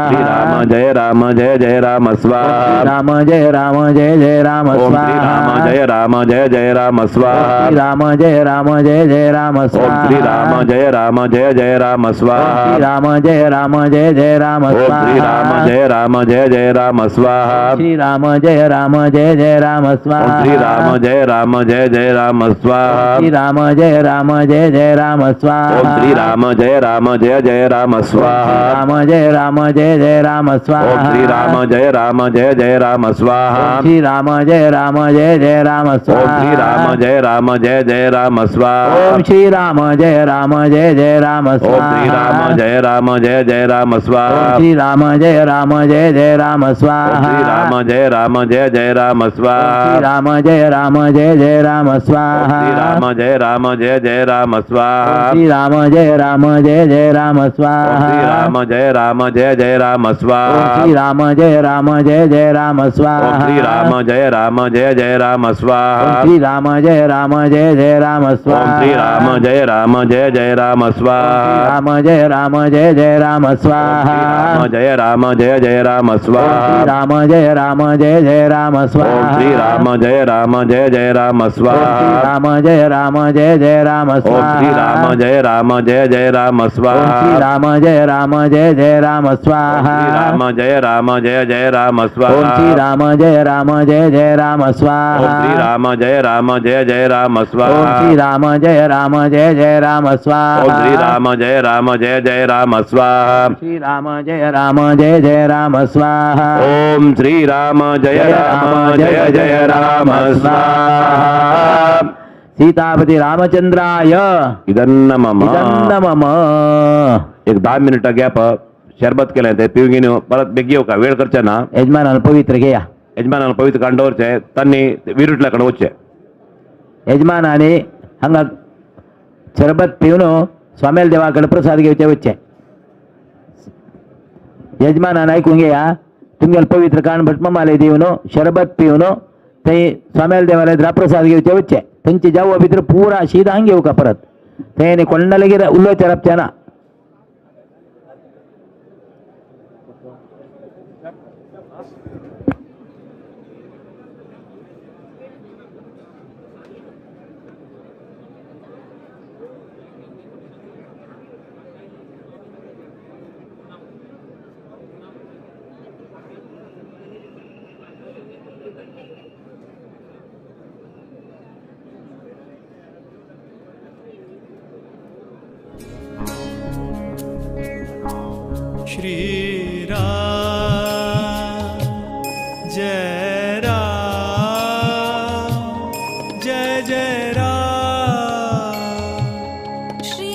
श्री राम जय राम जय जय राम स्वाहा। राम जय राम जय जय राम स्वाहा। श्री राम जय राम जय जय राम स्वाहा। राम जय राम जय जय राम स्वाहा। श्री राम जय राम जय जय राम स्वाहा। श्री राम जय राम जय जय राम स्वाहा। श्री राम जय राम जय जय राम स्वाहा। श्री राम जय राम जय जय राम स्वाहा। श्री राम जय राम जय जय राम स्वाहा। राम जय राम जय जय राम स्वाहा। श्री राम जय राम जय जय राम स्वाहा। श्री राम जय राम जय जय राम स्वाहा। श्री राम जय राम जय जय राम स्वाहा। ओम श्री राम जय राम जय जय राम स्वाहा। श्री राम जय राम जय जय राम स्वाहा। श्री राम जय राम जय जय राम स्वाहा। श्री राम जय राम जय जय राम स्वाहा। राम जय राम जय जय राम स्वाहा। श्री राम जय राम जय जय राम स्वाहा। श्री राम जय राम जय जय राम स्वाहा। श्री राम जय राम जय जय राम स्वाहा। श्री राम जय राम जय जय राम स्वाहा। श्री राम जय राम जय जय राम स्वाहा। श्री राम जय राम जय जय राम स्वाहा। श्री राम जय राम जय जय राम स्वाहा। राम जय राम जय जय राम स्वाहा। राम जय राम जय जय राम स्वाहा। राम जय राम जय जय राम स्वाहा। श्री राम जय राम जय जय राम स्वाहा। राम जय राम जय जय राम स्वाहा। श्री राम जय राम जय जय राम स्वाहा। श्री राम जय राम जय जय राम स्वाहा। राम जय राम जय जय राम स्वाहा। श्री राम जय राम जय जय राम स्वाहा। श्री राम जय राम जय जय राम स्वाहा। श्री राम जय राम जय जय राम स्वाहा। श्री राम जय राम जय जय राम स्वाहा। श्री राम जय राम जय जय राम स्वाहा। ओम श्री राम जय राम जय जय राम स्वाहा। सीतापति रामचंद्राय इदन्न मम इदन्न मम। एक 10 मिनिटां गॅप शरबत केलें ते पिवन घेवन परत बेगी येवका, वेळ करचे ना। यजमानान पवित्र घेया, यजमानान पवित्र काडून दवरचें, तांणी विरुटल्या कडेन वचचें। यजमानांनी हांगा शरबत पिवन स्वामेल देवा कडेन प्रसाद घेवचे वचचें। यजमानान आयकून घेया, तुमगेले पवित्र काण भटमामाले दिवन शरबत पिवन थंय स्वामेल देवाले प्रसाद घेवचे वचचें। थंयचे जावो भितर पुरा शीत हांग घेवका परत थंय आनी कोण्णा लेगीत उलोवचें राबचें ना। श्री राम जय राम जय जय राम। श्री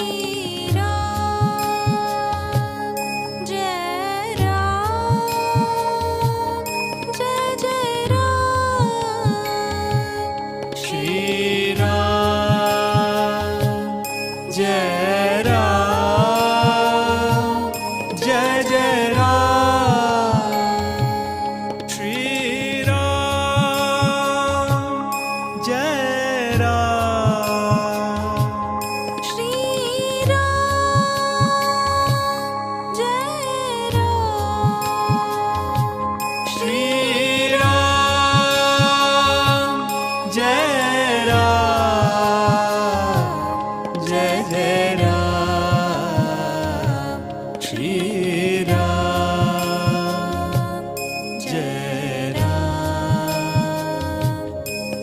राम जय राम जय जय राम। श्री राम जय राम जय जय राम। श्री राम जय राम। श्री राम जय राम। श्री राम जय राम जय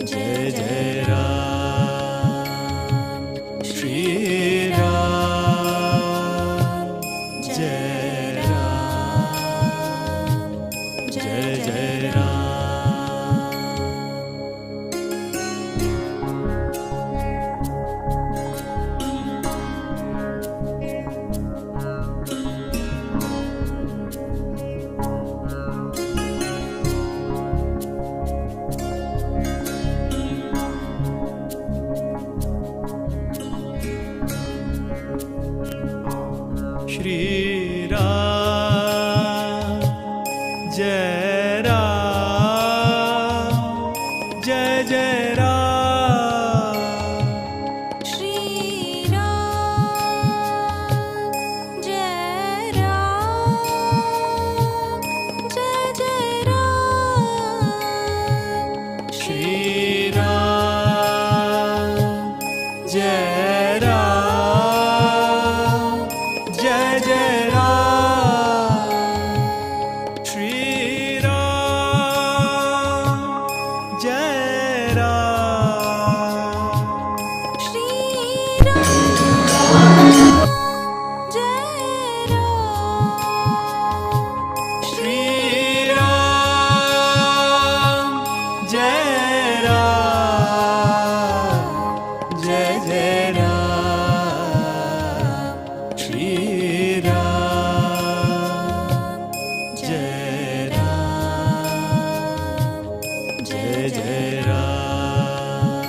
जय राम। श्री राम जय राम जय जय राम। श्री राम जय राम जय जय राम। श्री राम जय राम जय जय राम। श्री राम जय राम जय जय राम। श्री राम जय राम जय जय राम। श्री राम जय राम। श्री राम जय राम। श्री राम जय राम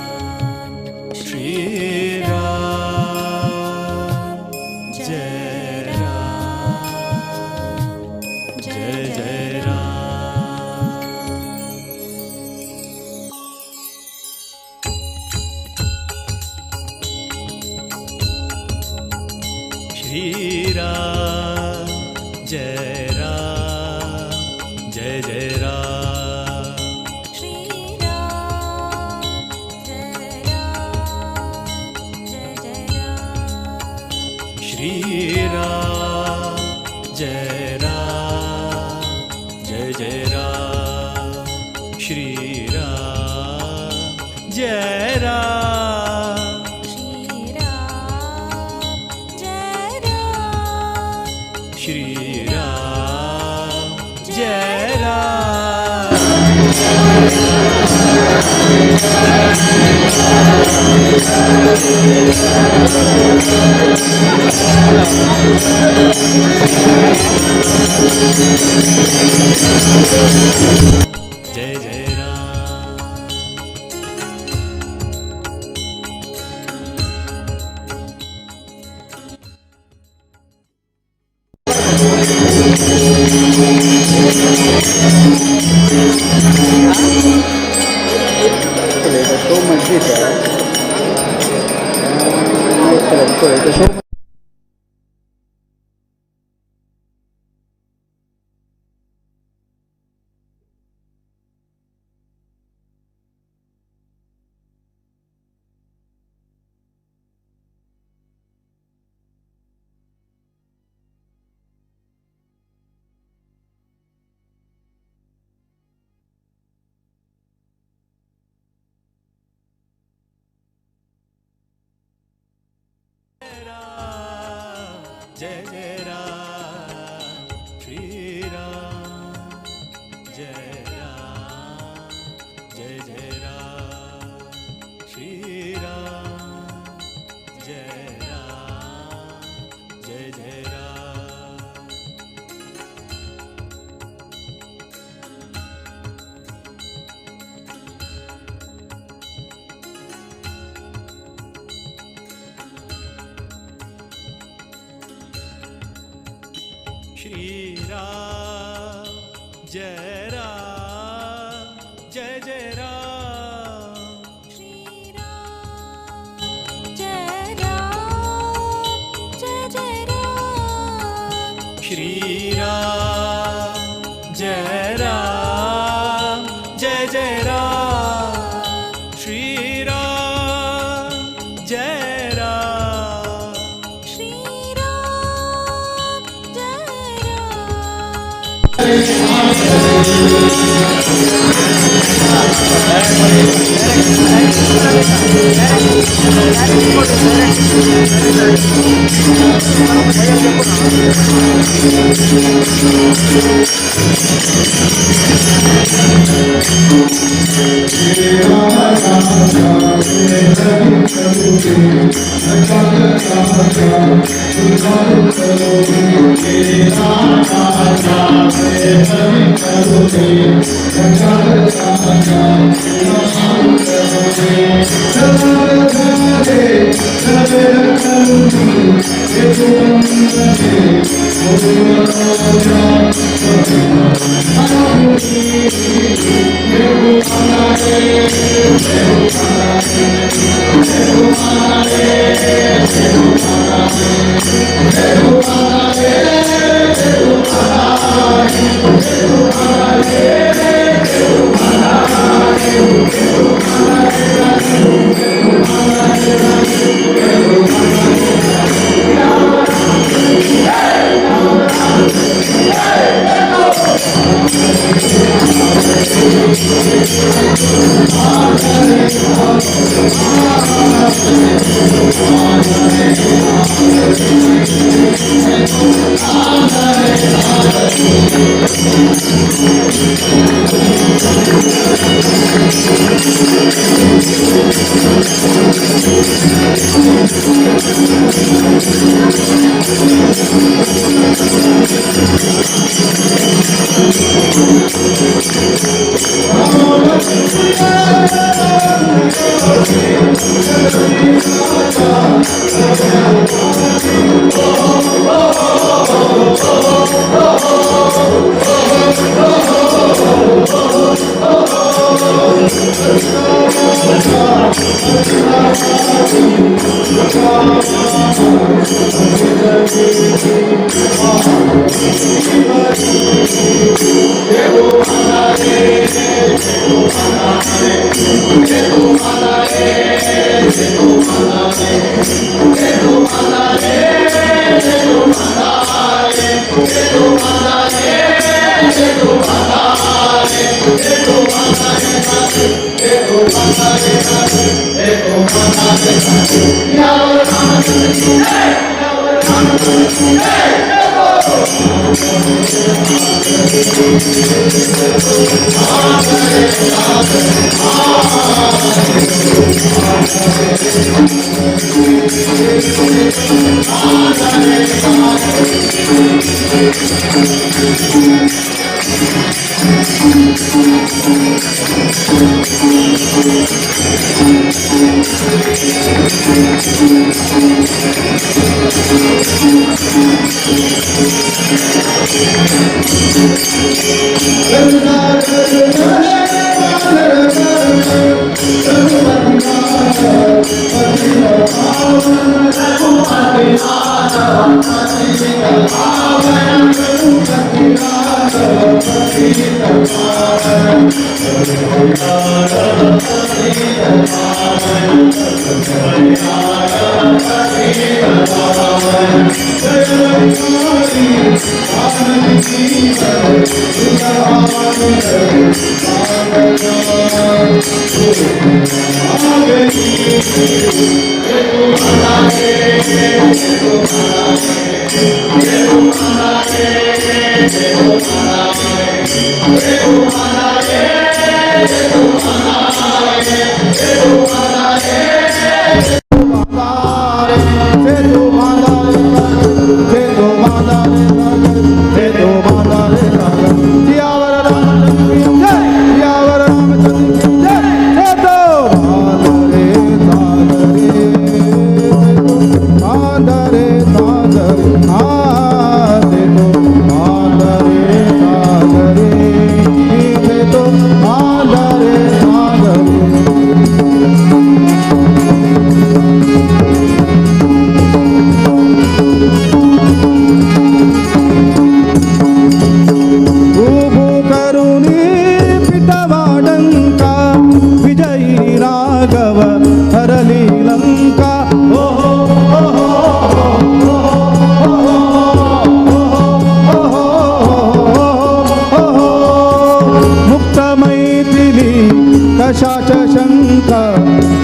जय जय राम। श्री राम जय राम जय जय राम। श्री राम जय राम जय जय राम। श्री राम जय राम जय जय राम। श्री राम जय राम जय जय राम। श्री राम जय राम जय जय राम। श्री राम जय राम। श्री राम जय राम। श्री राम जय राम। जय जय राम। जय जय राम। श्री राम जय राम जय जय राम। श्री राम जय राम जय जय राम। श्री राम जय राम जय जय राम। श्री राम जय राम। श्री राम जय राम। Thank you.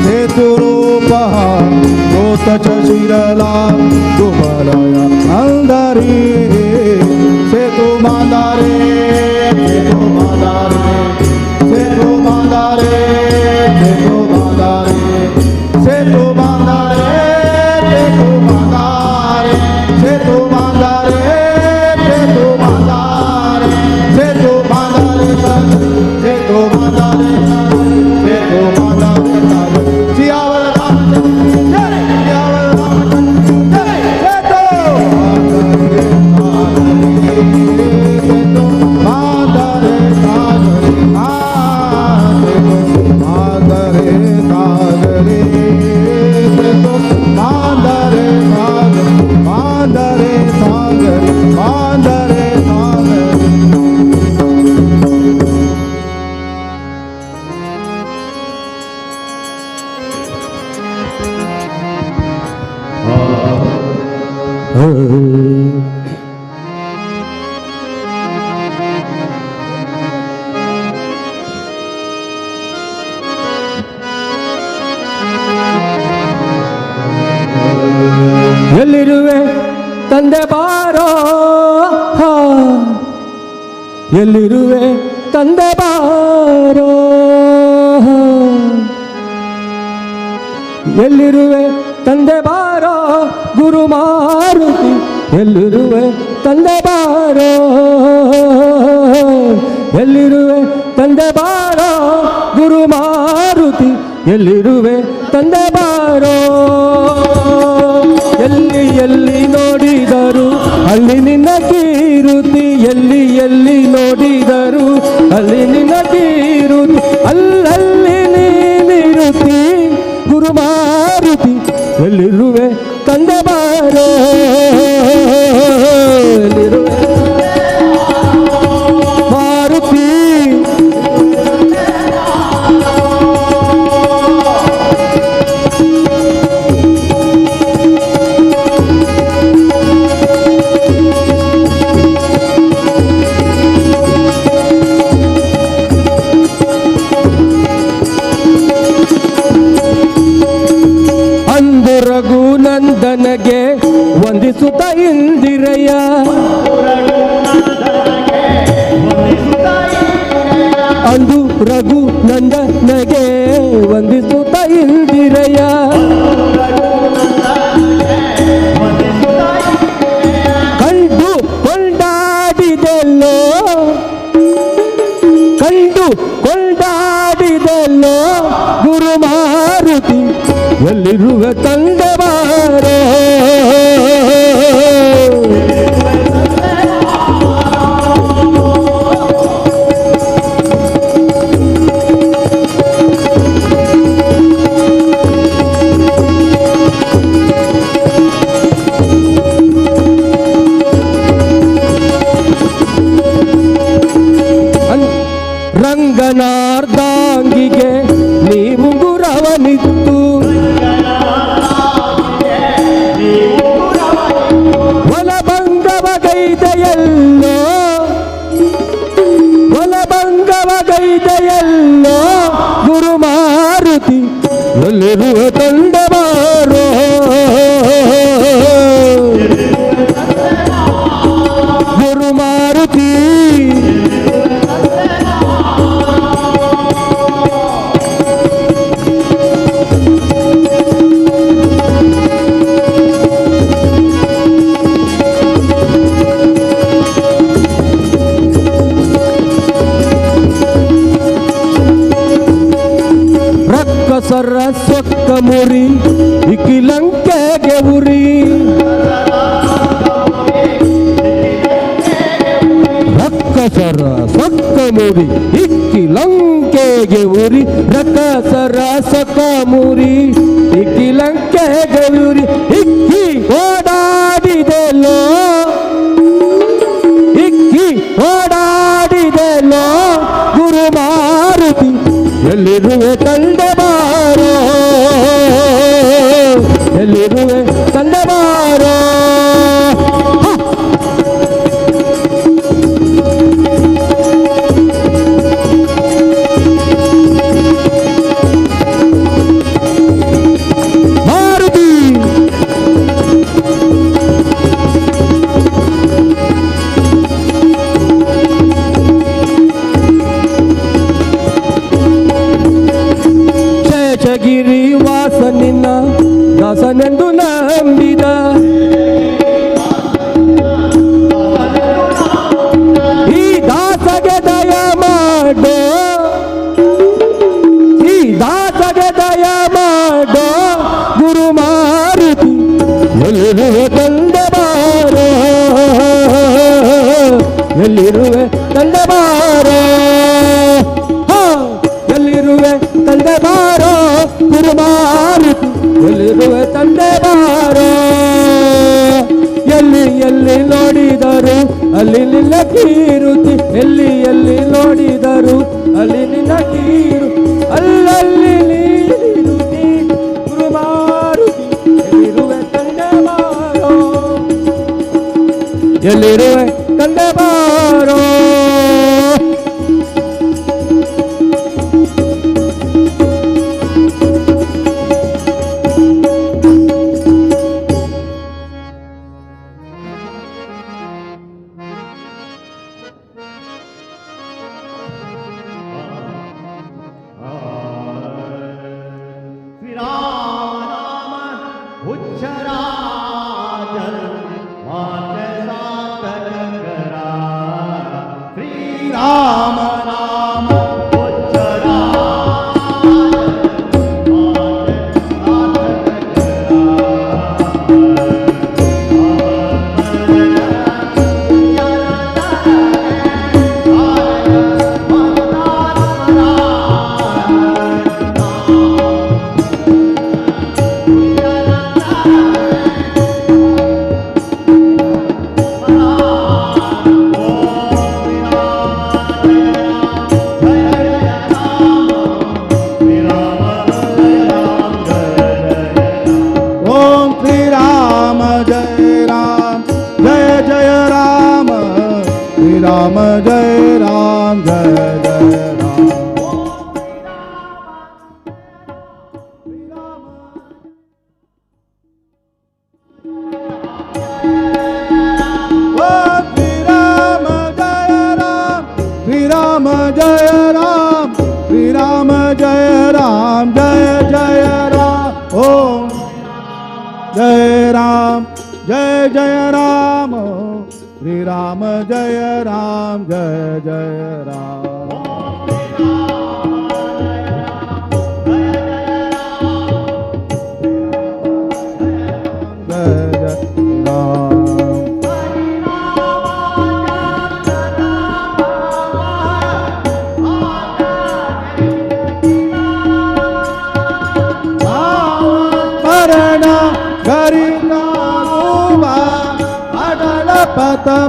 सेतुरूप तोतच शिरला दुबलया अंधारी सेतु बांधारे सेतु बांधारे सेतु बांधारे सेतु बांधारे सेतु बांधारे सेतु बांधारे सेतु बांधारे सेतु बांधारे सेतु बांधारे सेतु बांधारे सेतु बांधारे सियावर रामचंद्र जय सियावर रामचंद्र जय सेतु सेतु बांधारे सागरे सेतु बांधारे सागरे सेतु बांधारे सागरे बांधारे सागरे बांधारे सागरे। ಎಲ್ಲಿರುವೆ ತಂದೆ ಬಾರೋ, ಎಲ್ಲಿರುವೆ ತಂದೆ ಬಾರೋ, ಎಲ್ಲಿರುವೆ ತಂದೆ ಬಾರೋ ಗುರು ಮಾರುತಿ, ಎಲ್ಲಿರುವೆ ತಂದೆ ಬಾರೋ, ಎಲ್ಲಿರುವೆ ತಂದೆ ಬಾರೋ ಗುರು ಮಾರುತಿ, ಎಲ್ಲಿರುವೆ ತಂದೆ ಬಾರೋ. ಎಲ್ಲಿ ಎಲ್ಲಿ ನೋಡಿದರು ಅಲ್ಲಿ ನಿನ್ನ ಕೀರುತಿ, ಎಲ್ಲಿ ಎಲ್ಲಿ ನೋಡಿದರು ಅಲ್ಲಿ ನಿನ್ನ ಕೀರುತಿ, ಅಲ್ಲಲ್ಲಿ ನೀನಿರುತ್ತಿ ಗುರು ಮಾರುತಿ, ಎಲ್ಲಿರುವೆ ತಂದೆ ಬಾರೋ, ಎಲ್ಲಿರುವೆ ಮಾರುತಿ. ಅಂದು ರಘುನಂದನಗೆ ವಂದಿಸುತ್ತ ಇಂದಿರಯ್ಯ, ಅಂದು ರಘುನಂದನಗೆ ವಂದಿಸುತ್ತ ಇಂದಿರಯ್ಯ, ಕಂಡು ಕೊಂಡಾಡಿದೆಲ್ಲೋ, ಕಂಡು ಕೊಂಡಾಡಿದೆಲ್ಲೋ ಗುರು ಮಾರುತಿ, ಎಲ್ಲಿರುವ ತಂದೆ ಬಾರೋ. ರಂಗನಾರ್ಧಾಂಗಿಗೆ ನೀ ಮುಂಗುರವನಿತ್ತು, ಒಲಭಂಗವಗೈದೆಯಲ್ಲೋ, ಒಲಭಂಗವಗೈದೆಯಲ್ಲೋ ಗುರು ಮಾರುತಿ, ಎಲ್ಲಿರುವ ತಂದೆ ಬಾರೋ. ಗುರು ಮಾರುತಿ. ರಕ್ಕಸರ ಸೊಕ್ಕ ಮುರಿ ಇಕ್ಕಿಲಂಕೆಗೆ ಉರಿ, ರಕ್ಕಸರ ಸೊಕ್ಕ ಮುರಿ ಇಕ್ಕಿಲಂಕೆಗೆ ಉರಿ, ರಕ್ಕಸರ ಸೊಕ್ಕ ಮುರಿ ಇಕ್ಕಿಲಂಕೆಗೆ ಉರಿ, ಇಕ್ಕಿ ಓಡಾಡಿದೆಲ್ಲೋ, ಇಕ್ಕಿ ಓಡಾಡಿದೆಲ್ಲೋ ಗುರು ಮಾರುತಿ, ಎಲ್ಲಿರುವೆ ತಂದೆ ಬಾರೋ, ಎಲ್ಲಿರುವೆ ತಂದೆ ಬಾರೋ. ತಂದೆ ಬಾರೋ, ಹಾ ಎಲ್ಲಿರುವೆ ತಂದೆ ಬಾರೋ ಗುರುಮಾರುತಿ, ಎಲ್ಲಿರುವೆ ತಂದೆ ಬಾರೋ. ಎಲ್ಲಿ ಎಲ್ಲಿ ನೋಡಿದರು ಅಲ್ಲಿ ನಿನ್ನ ಕೀರುತಿ, ಎಲ್ಲಿ ಎಲ್ಲಿ ನೋಡಿದರು ಅಲ್ಲಿ ನಿನ್ನ ಕೀರು, ಅಲ್ಲಲ್ಲಿ ನೀರುತಿ ಗುರುಮಾರುತಿ, ಎಲ್ಲಿರುವೆ ತಂದೆ ಬಾರೋ, ಎಲ್ಲಿರುವೆ ತಂದೆ ಬಾರೋ.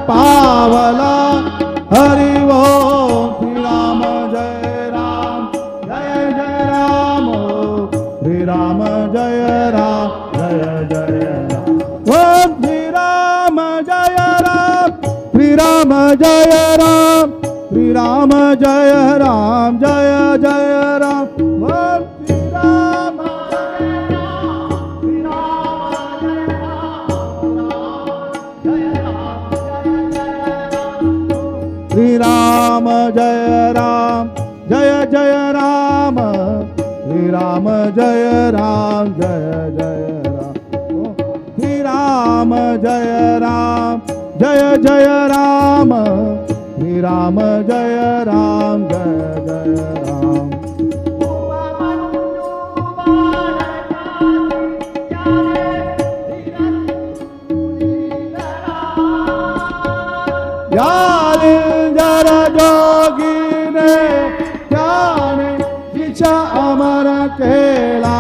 पावला हरि ओम श्री राम जय राम जय जय राम श्री राम जय राम जय जय राम ओम श्री राम जय राम श्री राम जय राम श्री राम जय राम जय जय राम ओम श्री राम श्री राम जय राम जय जय राम श्री राम जय राम जय जय राम श्री राम जय राम जय जय राम श्री राम जय राम जय जय राम। जोगीने जाने दिशा अमर केला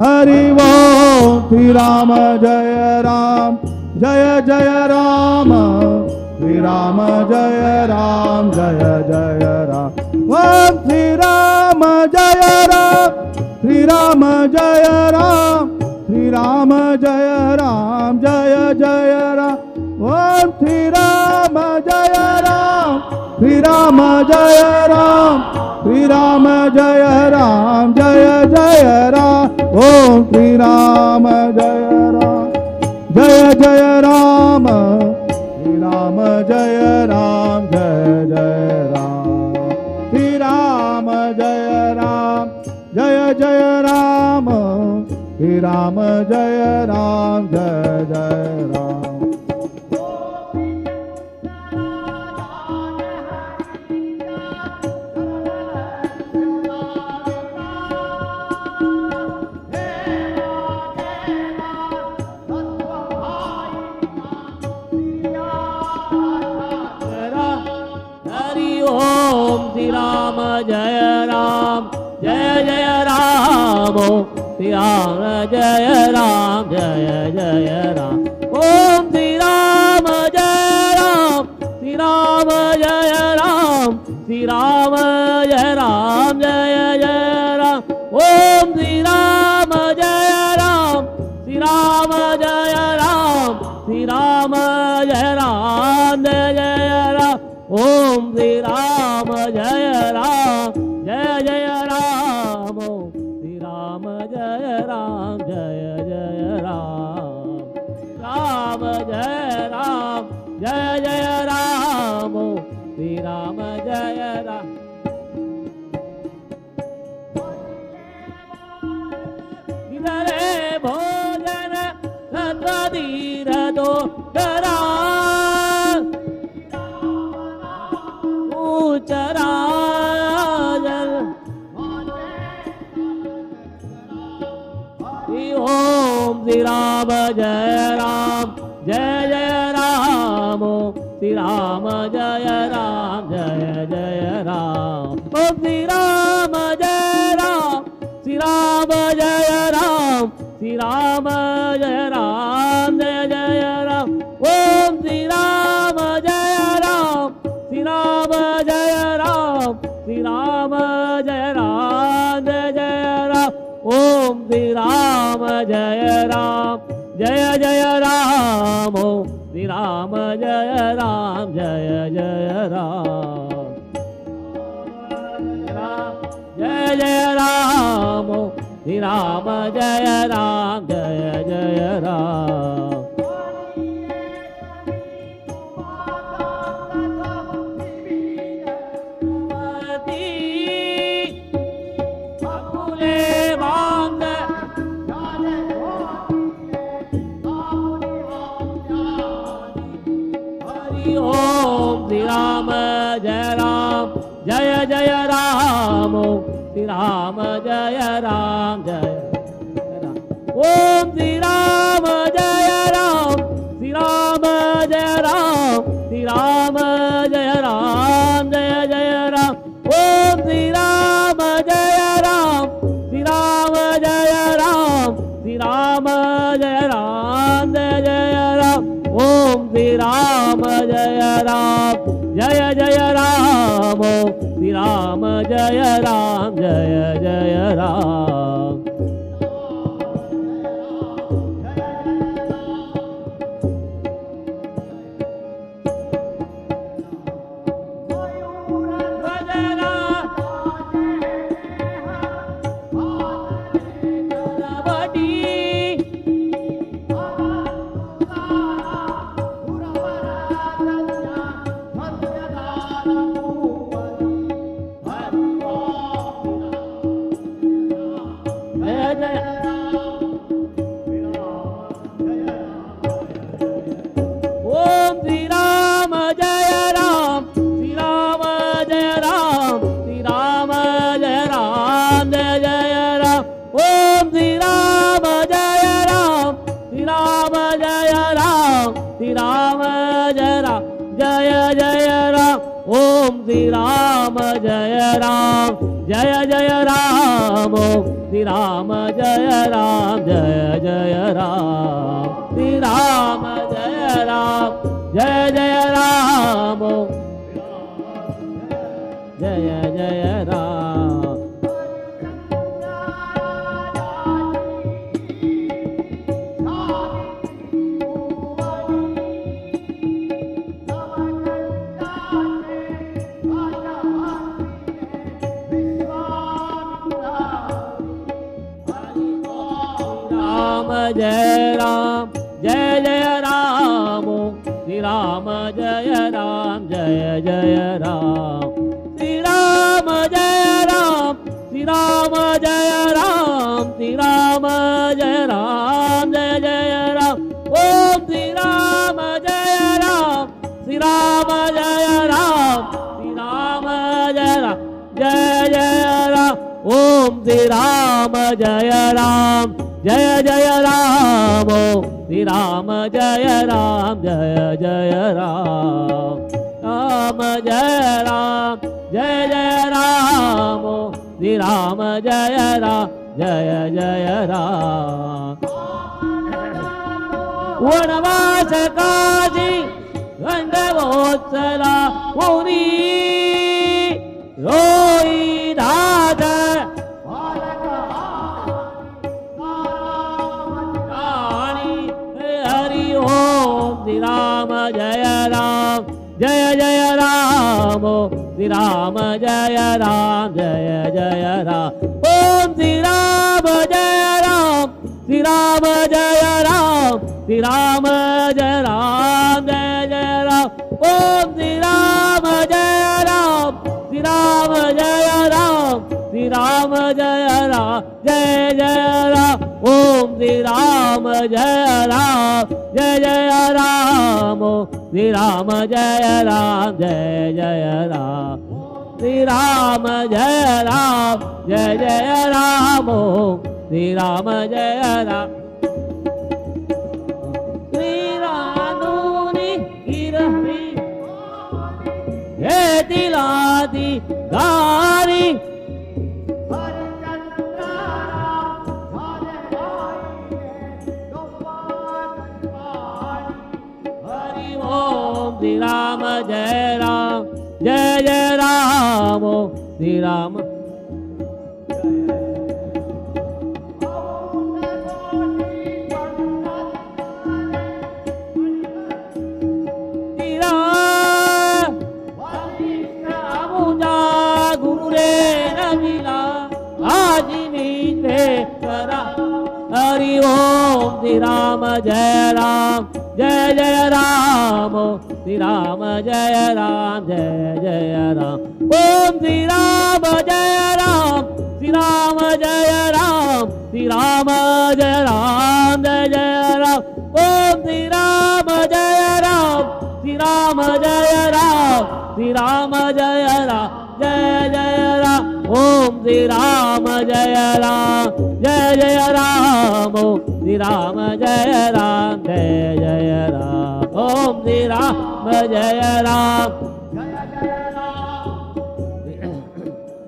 हरि ओम श्री राम जय राम जय जय राम श्री राम जय राम जय जय राम ओम श्री राम जय राम श्री राम जय राम श्री राम जय राम जय जय राम ओम श्री राम जय राम श्री राम जय राम श्री राम जय राम जय जय राम ओम श्री राम जय राम जय जय राम श्री राम जय राम जय जय राम श्री राम जय राम जय जय राम श्री राम जय राम जय जय राम। ओम श्री राम जय राम जय जय राम ओम श्री राम जय राम जय जय राम ओम श्री राम जय राम श्री राम जय राम श्री राम जय राम जय जय राम ओम श्री राम जय राम श्री राम जय राम श्री राम जय राम जय जय राम ओम श्री राम जय राम जय जय राम ओम श्री राम जय राम जय जय राम राम जय राम जय जय राम ओम श्री राम जय राम रे भोजन सत्वधीर दो डरा उचराजल ओम श्री राम जय राम जय जय राम ओम श्री राम जय राम जय जय राम ओम श्री राम जय राम श्री राम जय राम श्री राम जय राम जय जय राम ओम श्री राम जय राम श्री राम जय राम श्री राम जय राम जय जय राम ओम श्री राम जय राम जय जय राम ओम श्री राम जय राम जय जय राम जय जय राम ओम श्री राम जय राम जय जय राम ओम श्री राम जय राम जय जय राम ओम श्री राम जय राम जय राम ओम श्री राम जय राम श्री राम जय राम श्री राम जय राम जय जय राम ओम श्री राम जय राम श्री राम जय राम श्री राम जय राम जय जय राम ओम श्री राम जय राम जय जय राम ओम श्री राम जय राम जय जय राम ओम श्री राम जय राम श्री राम जय राम श्री राम जय राम जय जय राम ओम श्री राम जय राम श्री राम जय राम श्री राम जय राम जय जय राम ओम श्री राम जय राम जय जय राम ओम श्री राम जय राम जय जय राम श्री राम जय राम जय जय राम ओम जय जय राम राम जय राम जय जय राम श्री राम जय राम जय जय राम श्री राम जय राम श्री राम जय राम श्री राम जय राम जय जय राम ओम श्री राम जय राम श्री राम जय राम श्री राम जय राम जय जय राम ओम श्री राम जय राम जय जय राम ओम श्री राम जय राम जय जय राम। राम जय राम जय जय राम श्री राम जय राम जय जय राम। वनवास काजी गंधवोत्सला मुनी रोई दाद हरि ओम श्री राम जय राम जय जय राम श्री राम जय राम जय जय राम ओम श्री राम जय राम श्री राम जय राम श्री राम जय राम जय जय राम ओम श्री राम जय राम श्री राम जय राम श्री राम जय राम जय जय राम ओम श्री राम जय राम जय जय राम श्री राम जय राम जय जय राम श्री राम जय राम जय जय राम श्री राम जय राम। श्री रानुनी गिरवी घेतिलादी गारी ओम श्री राम जय राम जय जय राम श्री राम गुरु रे नमिला आजी करा हरि ओम श्री राम जय राम जय जय राम श्री राम जय राम जय जय राम ओम श्री राम जय राम श्री राम जय राम श्री राम जय राम जय जय राम ओम श्री राम जय राम श्री राम जय राम श्री राम जय राम जय जय राम ओम श्री राम जय राम जय जय राम श्री राम जय राम जय जय राम ओम श्री राम जय राम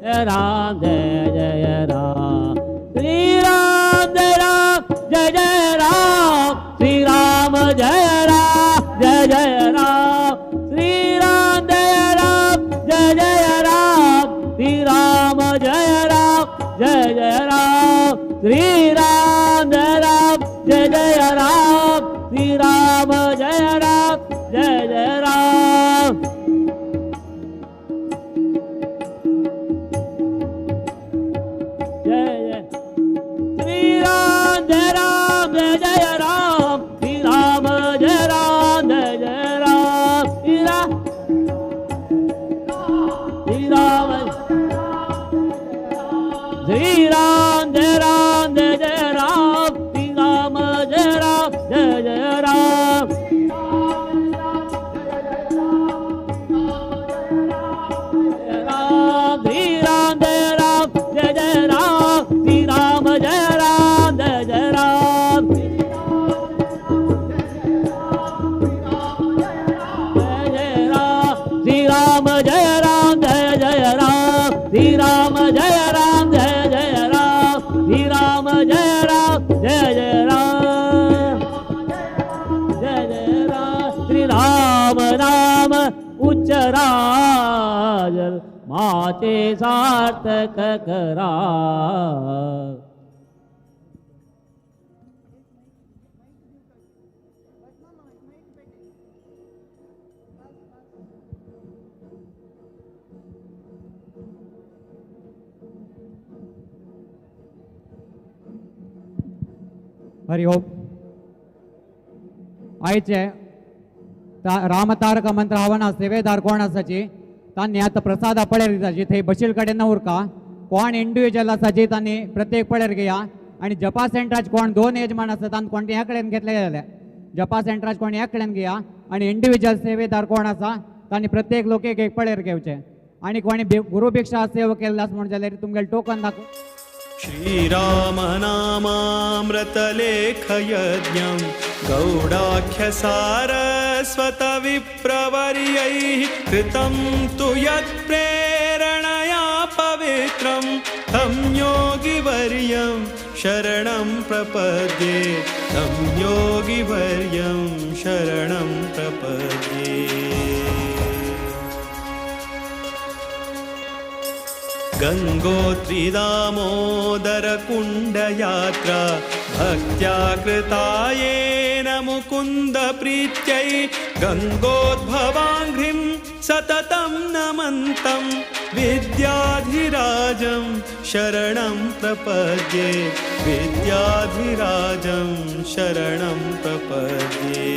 जय राम जय जय राम श्री राम जय राम जय जय राम श्री राम जय राम जय जय राम श्री राम जय राम जय जय राम श्री राम जय राम जय जय राम श्री राम जय राम जय जय राम श्री राम जय राम जय जय राम। जय जय श्री राम जय राम जय जय राम श्री राम जय राम जय जय राम श्री राम श्री राम श्री राम जय राम जय जय राम श्री राम जय राम जय जय राम श्री राम जय राम जय जय राम श्री राम जय राम जय जय राम जय जय राम श्री राम जय राम जय जय राम श्री राम जय राम जय जय राम श्री राम जय राम जय जय राम जय जय राम श्री राम नाम उच्चराज माते सार्थक करा। हरि ओम। आयचे रामतारक मंत्र हवन सेवेदार कोण आसाची तांणी आतां प्रसादा पळेर दिताची थंय बशील कडेन न उरका कोण इंडिविज्युअल आसाची तांणी प्रत्येक पळेर घेया आनी जपा सेंटराचे कोण दोन येजमान आसा तांकां कोण ह्या कडेन घेतले जाल्यार जपा सेंटराचे कोण ह्या कडेन घेया आनी इंडिविज्युअल सेवेदार कोण आसा तांणी प्रत्येक लोक एक एक पळेर घेवचे आनी कोणी गुरुभिक्षा सेवा केल्लो आसा म्हण जाल्यार तुमगेलें टोकन दाखो। श्रीराम नामामृतलेखयज्ञं गौडाख्यसारस्वत सारस्वतविप्रवर्यैः कृतं तु यत्प्रेरणया पवित्रं तं योगिवर्यं शरणं प्रपद्ये, तं योगिवर्यं शरणं प्रपद्ये। गङ्गोत्रिदामोदरकुण्डयात्रा भक्त्या कृता येन मुकुन्दप्रीत्यै गङ्गोद्भवाङ्घ्रिं सततं नमन्तं विद्याधिराजं शरणं प्रपद्ये, विद्याधिराजं शरणं प्रपद्ये।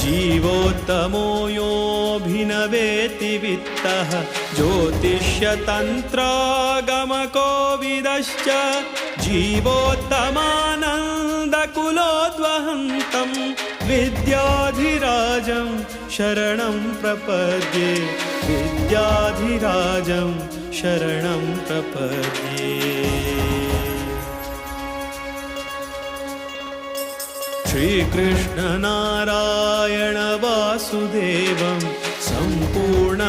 जीवोत्तमो योऽभिनवेति वित्तः ज्योतिष्यतन्त्रागमकोविदश्च जीवोत्तमानन्दकुलोद्वहन्तं विद्याधिराजं शरणं प्रपद्ये, विद्याधिराजं शरणं प्रपद्ये। श्रीकृष्णनारायण वासुदेवं सम्पूर्ण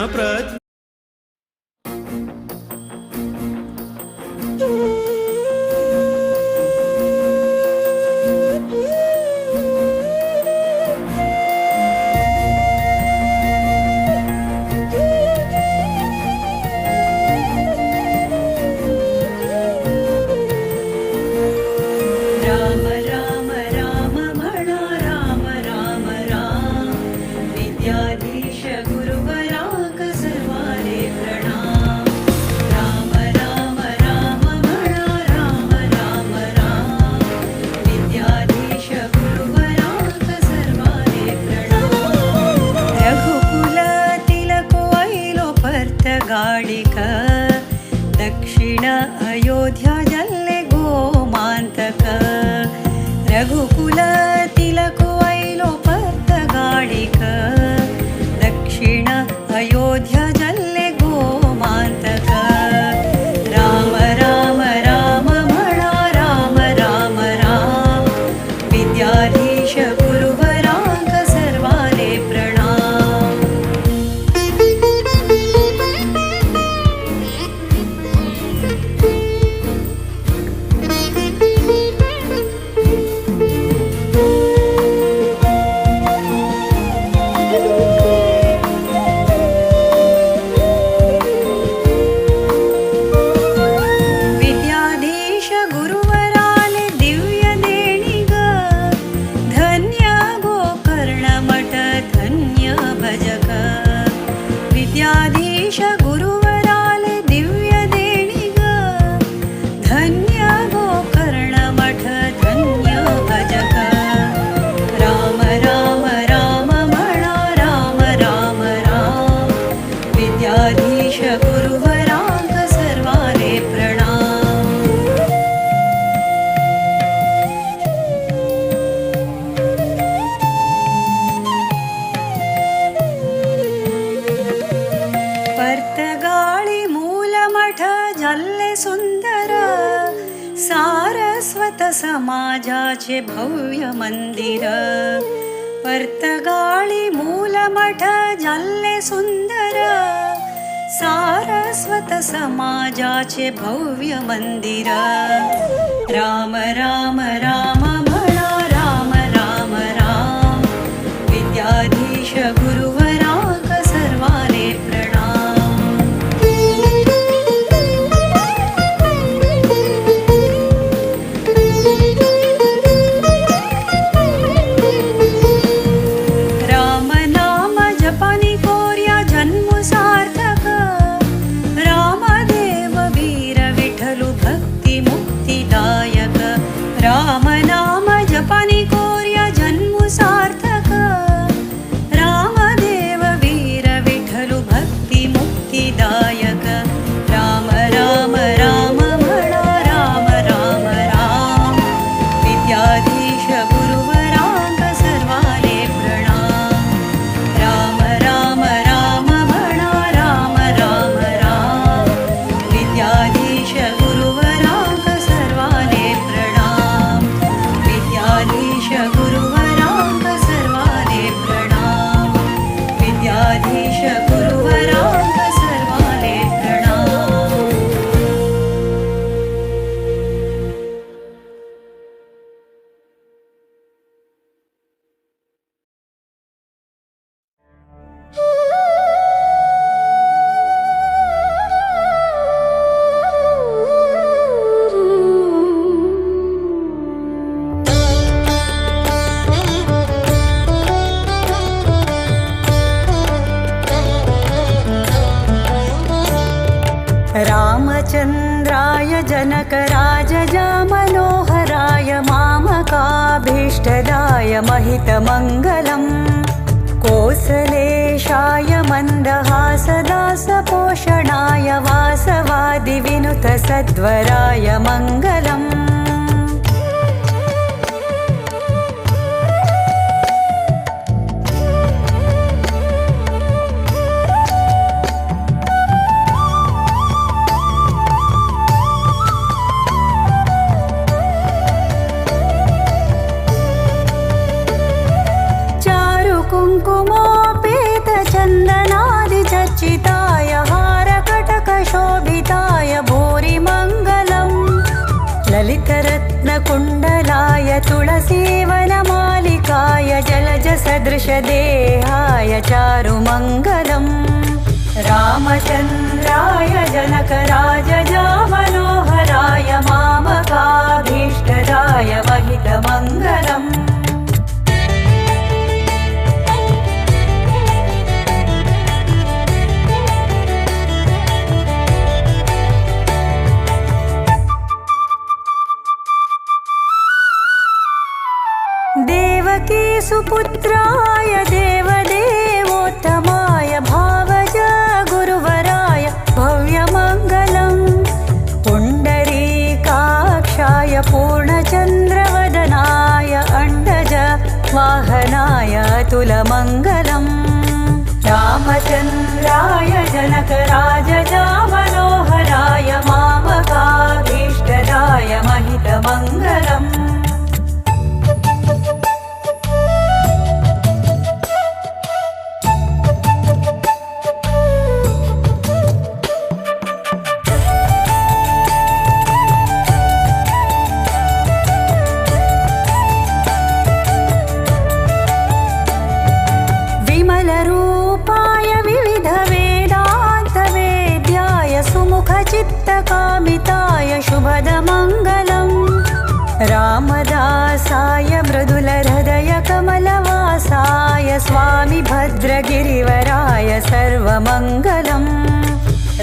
दक्षिण अयोध्या जल्ले गोमान्तक रघुकुल तिलको ऐलो पर्तगाळिक दक्षिण अयोध्या जल्ले गोमान्तक राम राम राम म्हणा राम राम राम विद्याधीश गुरुवरांक सर्वाले प्रणाम। समाजाचे भव्य मंदिर पर्तगाळी मूलमठ जाल्ले सुंदर सारस्वत समाजाचे भव्य मंदिर राम राम राम म्हणा राम राम राम विद्याधीश गुरुवरांक सर्वाले प्रणाम। राम नाम जपनि कोर्या जन्म सार्थक रामदेव। जनकराजजामनोहराय मामकाभीष्टदाय महितमङ्गलम् कोसलेशाय मन्दहासदासपोषणाय वासवादिविनुतसद्वराय मङ्गलम्। कुङ्कुमोपेतचन्दनादिचर्चिताय हारकटकशोभिताय भूरिमङ्गलम् ललितरत्नकुण्डलाय तुलसीवनमालिकाय जलजसदृशदेहाय चारुमङ्गलम्। रामचन्द्राय जनकराजजामनोहराय मामकाभीष्टदाय महितमङ्गलम्। देवकी सुपुत्राय देवदेवोत्तमाय भावज गुरुवराय भव्यमङ्गलम् पुण्डरीकाक्षाय पूर्णचन्द्रवदनाय अण्डज वाहनाय अतुलमङ्गलम्। रामचन्द्राय जनकराजजामनोहराय मामकाभीष्टदाय महितमङ्गलम्। विमलरूपाय विविधवेदान्तवेद्याय सुमुखचित्तकामिताय शुभदमङ्गलम् रामदासाय मृदुलहृदयकमलवासाय स्वामि भद्रगिरिवराय सर्वमङ्गलम्।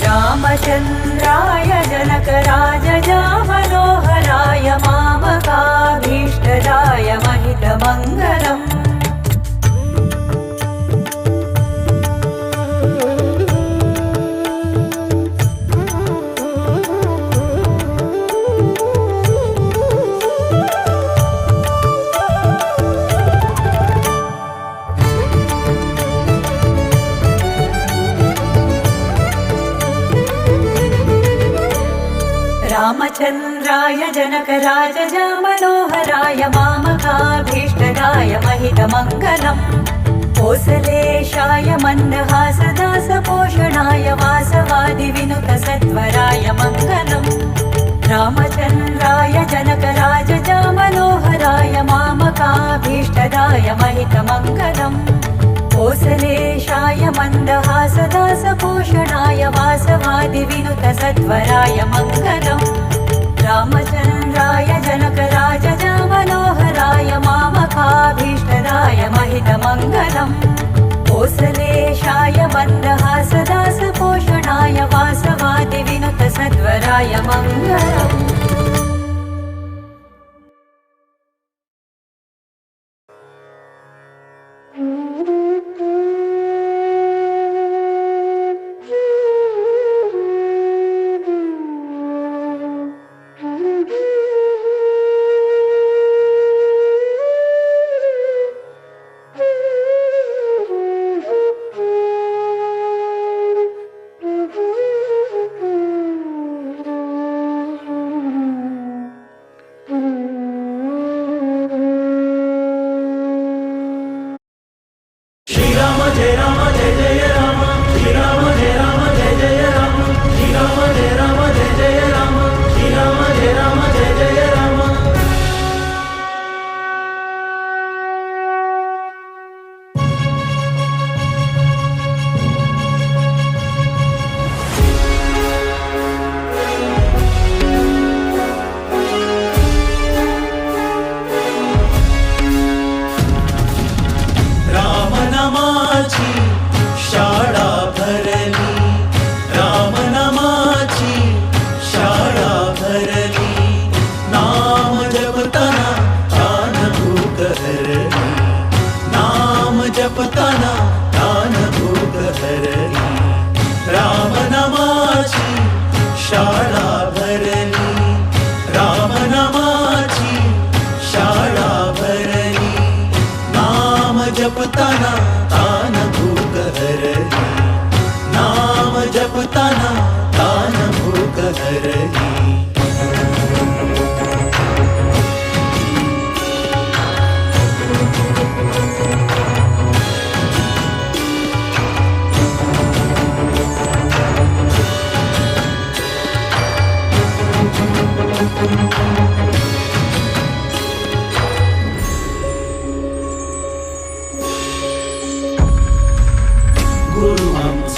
रामचन्द्राय जनकराजजामनोहराय मामकाभीष्टदाय महितमङ्गलम्। रामचन्द्राय जनकराजजामनोहराय मामकाभीष्टदाय महितमङ्गलम् कोसलेशाय मन्दहासदासपोषणाय वासवादिविनुतसत्वराय मङ्गलम्। रामचन्द्राय जनकराजजामनोहराय मामकाभीष्टदाय महितमङ्गलम् कोसलेशाय मन्दहासदासपोषणाय वासवादिविनुतसत्वराय मङ्गलम्। रामचन्द्राय जनकराजजामनोहराय मामकाभीष्टदाय महितमङ्गलम् कोसलेशाय मन्दहासदासपोषणाय वासवादिविनुतसद्वराय मङ्गलम्।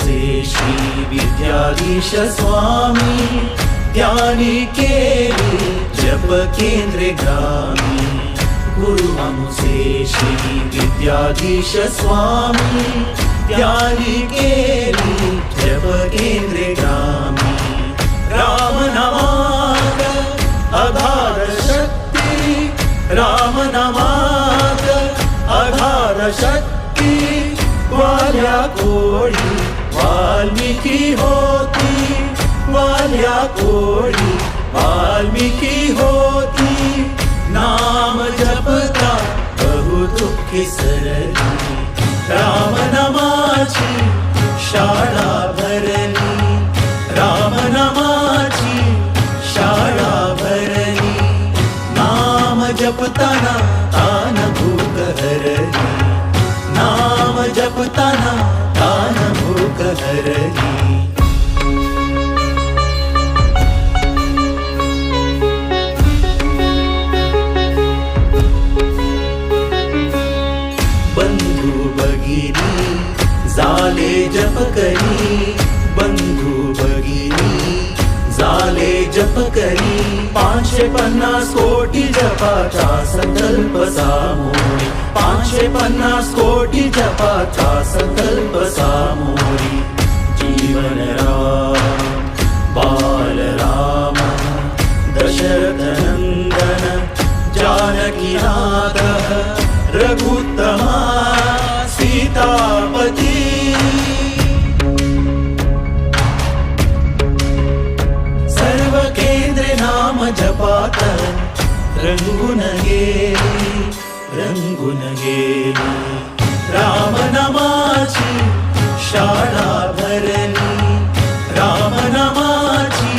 अमुसे श्री विद्याधीश स्वामी ध्यानी केली जप केंद्रे ग्रामी। गुरु अमुसे श्री विद्याधीश स्वामी ध्यानी केली जप केंद्रे ग्रामी। राम नामाक आधार शक्ती, राम नामाक आधार शक्ती। वाल्या कोळी वाल्मीकी होती, वाल्या कोळी वाल्मीकी होती। नाम जपता बहु दुःखी सरली, राम नामाची शाळा भरली, राम नामाची शाळा भरली। नाम जपताना तान भूक हरली, नाम जपताना तान भूक हरली। बंधु भगिनी झाले जप करी, बंधु भगिनी झाले जप करी। 550 कोटी जपाचा संकल्प सामोरी, 550 कोटी जपाचा संकल्प सामोरी। जीवन राम बाल राम दशरथ नंदन जानकी नाथ रघुत्तमा सीतापती। सर्व केंद्रे नाम जपात रंगून गेली, रंगून गेली। राम नामाची शाळा भरली, राम नामाची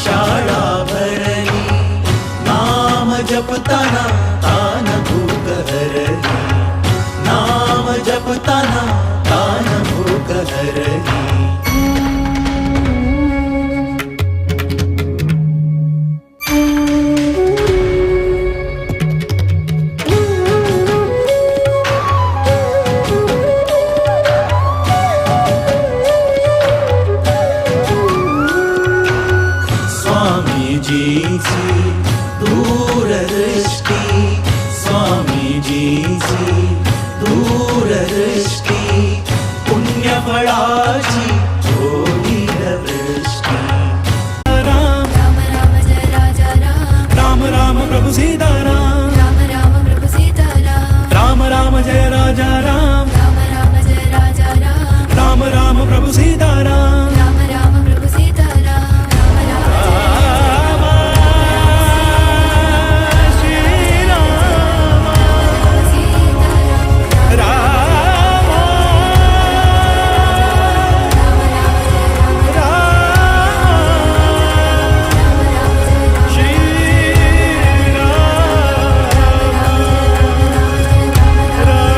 शाळा भरली। नाम जपताना तान भूक हरली, नाम जपताना तान भूक हरली। स्वामीजींची दूरदृष्टी, स्वामीजींची दूरदृष्टी। पुण्यफळाची होईल वृष्टी। राम राम राम जय राजा राम, राम राम प्रभु सीताराम, राम राम प्रभु सीताराम, राम राम जय राजा राम, राम राम जय राजा राम, राम राम प्रभु सीताराम, राम राम प्रभु सीताराम, राम राम जय श्री राम सीताराम, राम राम श्री राम राम।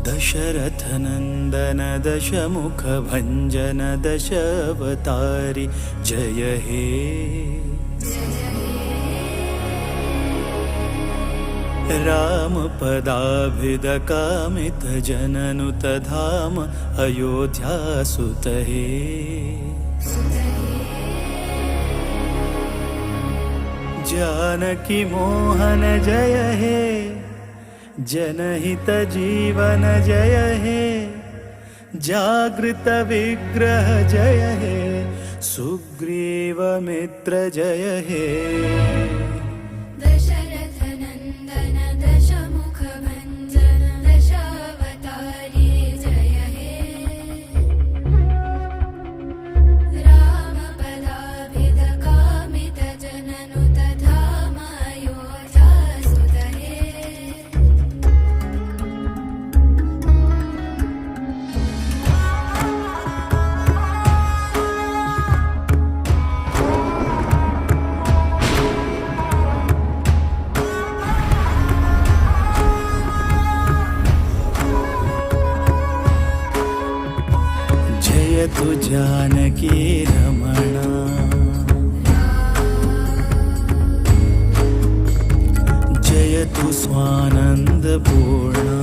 दशरथ नंदन दशमुख भंजन दशावतारी जय हे। राम पदाभिद कामित जननुत धाम अयोध्या सुत हे। जानकी मोहन जय हे, जनहित जीवन जय हे, जागृत विग्रह जय हे, सुग्रीव मित्र जय हे। दशरथ नंदन दशमुख भंजन दशावतारी जय हे। राम पदाभिद कामित जननुत धाम अयोध्या सुत हे। जयतु जानकी रमणा। जयतु स्वानंद पूर्णा।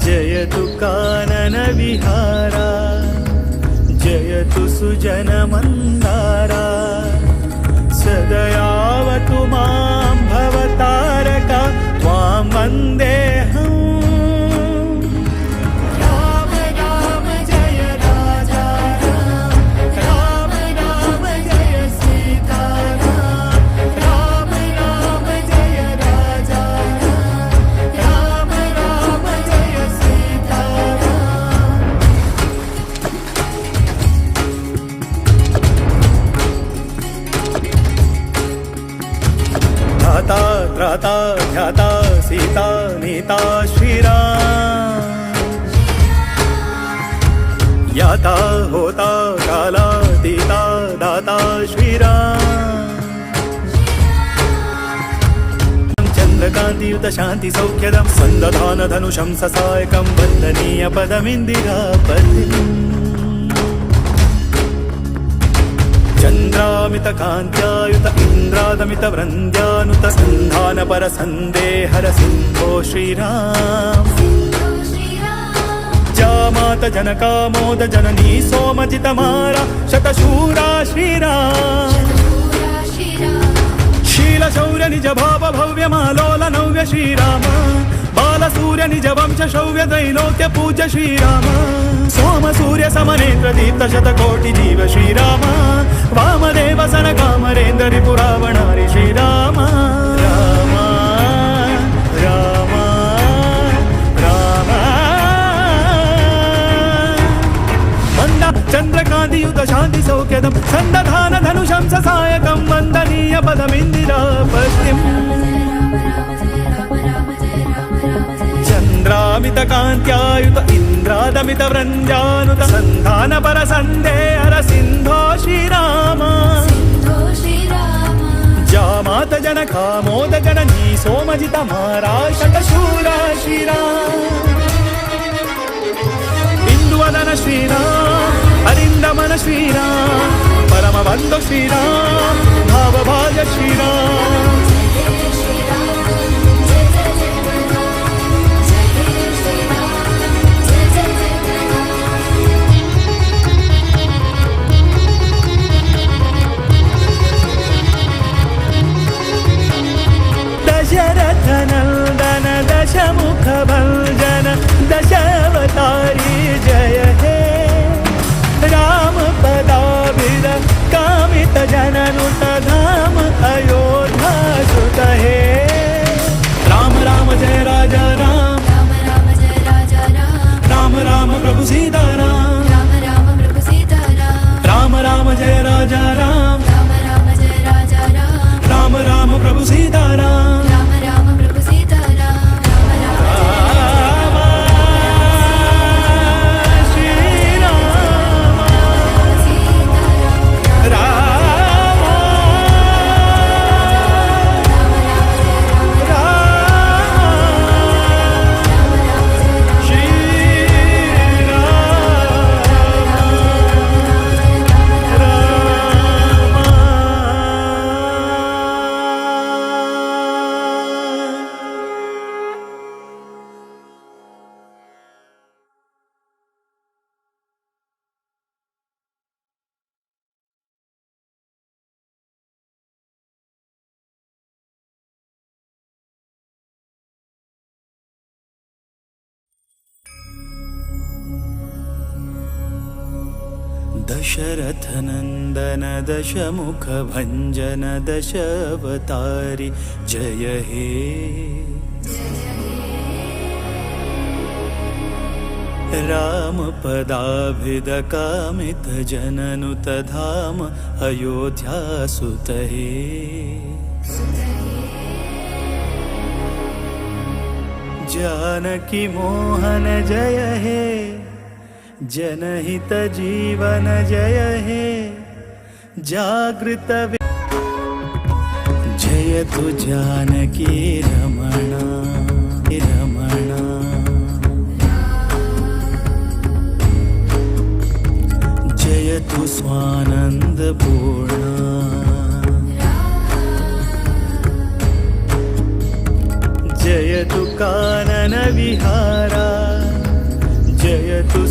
जयतु कानन विहारा। जयतु सुजन मंदारा। सदयावतु मां भवतारका त्वां वन्देऽहम्। राम राम जय राजा राम, राम राम जय सीता राम, राम राम जय राजा राम, राम राम जय सीता राम। धाता त्राता ध्याता सीता नीता श्रीराम। याता होता काला तीता दाता श्रीराम। चंद्रकांतियुत शांति सौख्यदं सन्दधान धनुषं ससायकं वन्दनीय पदमिन्दिरापतिम्। चंद्रामित कांत्यायुत इंद्रादमित वृंद्यानुत संधान पर संदेहर सिंधो श्रीराम। जामात जनकामोद जननी सोमजित मारा शतशूरा श्रीराम। शील शौर्य निज भाव भव्य मालोल नव्य श्रीराम। बाल सूर्य निज वंश शौर्य त्रैलोक्य पूज्य श्रीराम। सोम सूर्य समनेत्र दीप्त शतकोटि जीव श्रीराम। वामदेव सन कामरेन्द्र रिपुरावणारि श्रीराम। राम राम राम। मंद चंद्रकांतियुत शांति सौख्यदं सन्दधान धनुषं ससायकं वन्दनीय पदमिन्दिरापतिम्। चंद्रामित कांत्यायुत इंद्रादमित वृंद्यानुत संधान पर संदेहर सिंधो श्रीराम। जामात जनकामोद जननी सोमजित मारा शतशूरा श्रीराम। इंदुवदन श्रीराम अरिंदमन श्रीराम परम बंधु श्रीराम भावभाज श्रीराम। दशरथ नंदन दशमुख भंजन दशावतारी जय हे। राम पदाभिद कामित जननुत धाम अयोध्या सुत हे। राम राम जय राजा राम, राम राम जय राजा राम, राम राम प्रभु सीता राम, राम राम प्रभु सीता राम, राम राम जय राजा राम, राम राम जय राजा राम, राम राम प्रभु सीता राम, राम राम प्रभु सीता राम, राम राम श्री राम राम राम श्री राम राम। दशरथ नंदन दशमुख भंजन दशावतारी जय हे। राम पदाभिद कामित जननुत धाम अयोध्या सुत हे। जानकी मोहन जय हे, जनहित जीवन जय हे, जागृत जयतु जानकी रमणा रमणा।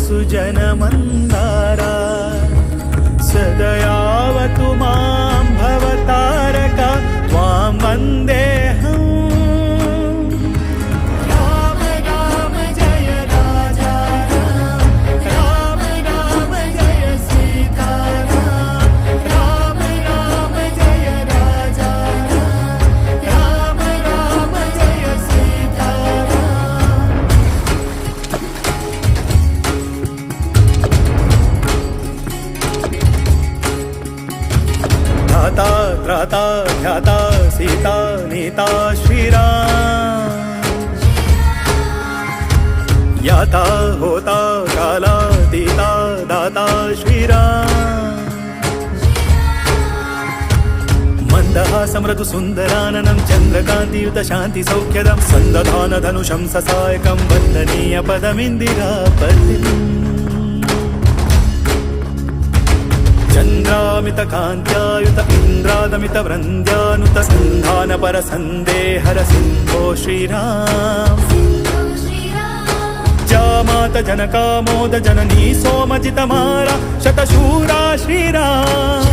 सुजन मंदारा सदयावतु मां भवतारका त्वां वन्देऽहम्। राम राम जय राजा राम, राम राम जय सीता राम, राम राम जय राजा राम, राम राम जय सीता राम। धाता त्राता ध्याता सीता नीता श्रीराम, याता होता काला तीता दाता श्रीराम। मंदहासमृदु सुन्दराननं चन्द्रकान्तियुत शान्ति सौख्यदं सन्दधान धनुषं ससायकं वन्दनीय पदमिन्दिरापतिम्। चन्द्रामित कान्त्यायुत इन्द्रादमित वृन्द्यानुत सन्धान पर सन्देहर सिन्धो श्रीराम। जामात जनकामोद जननी सोमजितमारा शतशूरा श्रीराम।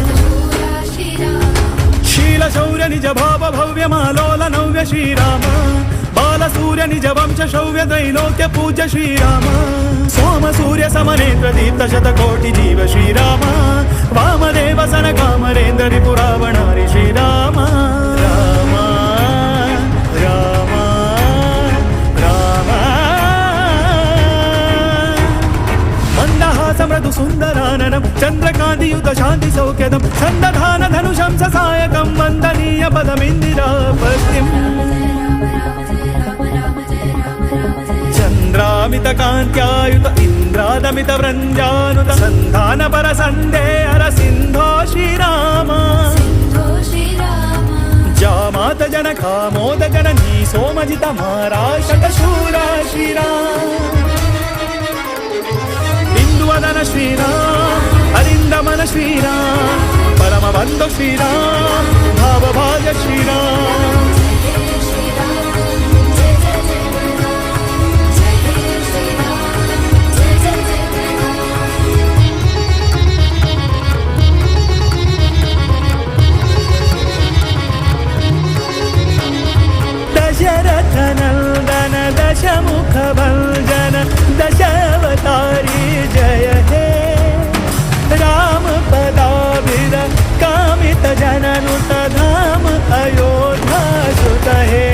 शील शौर्य निज भाव भव्य मालोल नव्य श्रीराम, बाल सूर्य निज वंश शौर्य त्रैलोक्य पूज्य श्रीराम। सोम सूर्य समनेत्र दीप्त शतकोटि जीव श्रीराम, वामदेव सन कामरेन्द्र रिपुरावणारि श्रीराम। राम राम राम। मंदहासमृदु सुन्दराननं चन्द्रकान्तियुत शान्ति सौख्यदं सन्दधान धनुषं ससायकं वन्दनीय पदमिन्दिरापतिम्। चन्द्रामित कान्त्यायुत इन्द्रादमित वृन्द्यानुत सन्धान पर सन्देहर सिन्धो श्रीराम। जामात जनकामोद जननी सोमजित मारा शतशूरा श्रीराम। बिन्दुवदन श्रीराम अरिन्दमन श्रीराम परमबन्धु श्रीराम भावभाज श्रीराम। दशरथ नंदन दशमुख भंजन दशावतारी जय हे। राम पदाभिद कामित जननुत धाम अयोध्या सुत हे।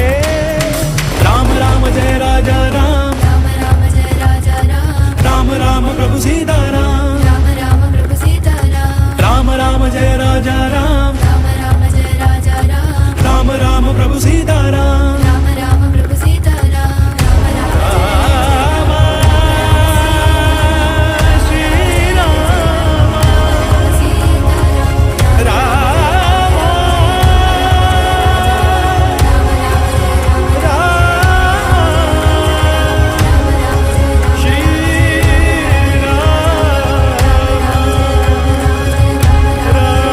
राम राम जय राजा राम, राम राम जय राजा राम, राम राम प्रभु सीता राम, राम राम प्रभु सीता राम, राम राम जय राजा राम, राम राम जय राजा राम, राम राम प्रभु सीता राम, राम राम प्रभु सीता राम, राम राम श्री राम सीता राम राम राम श्री राम राम।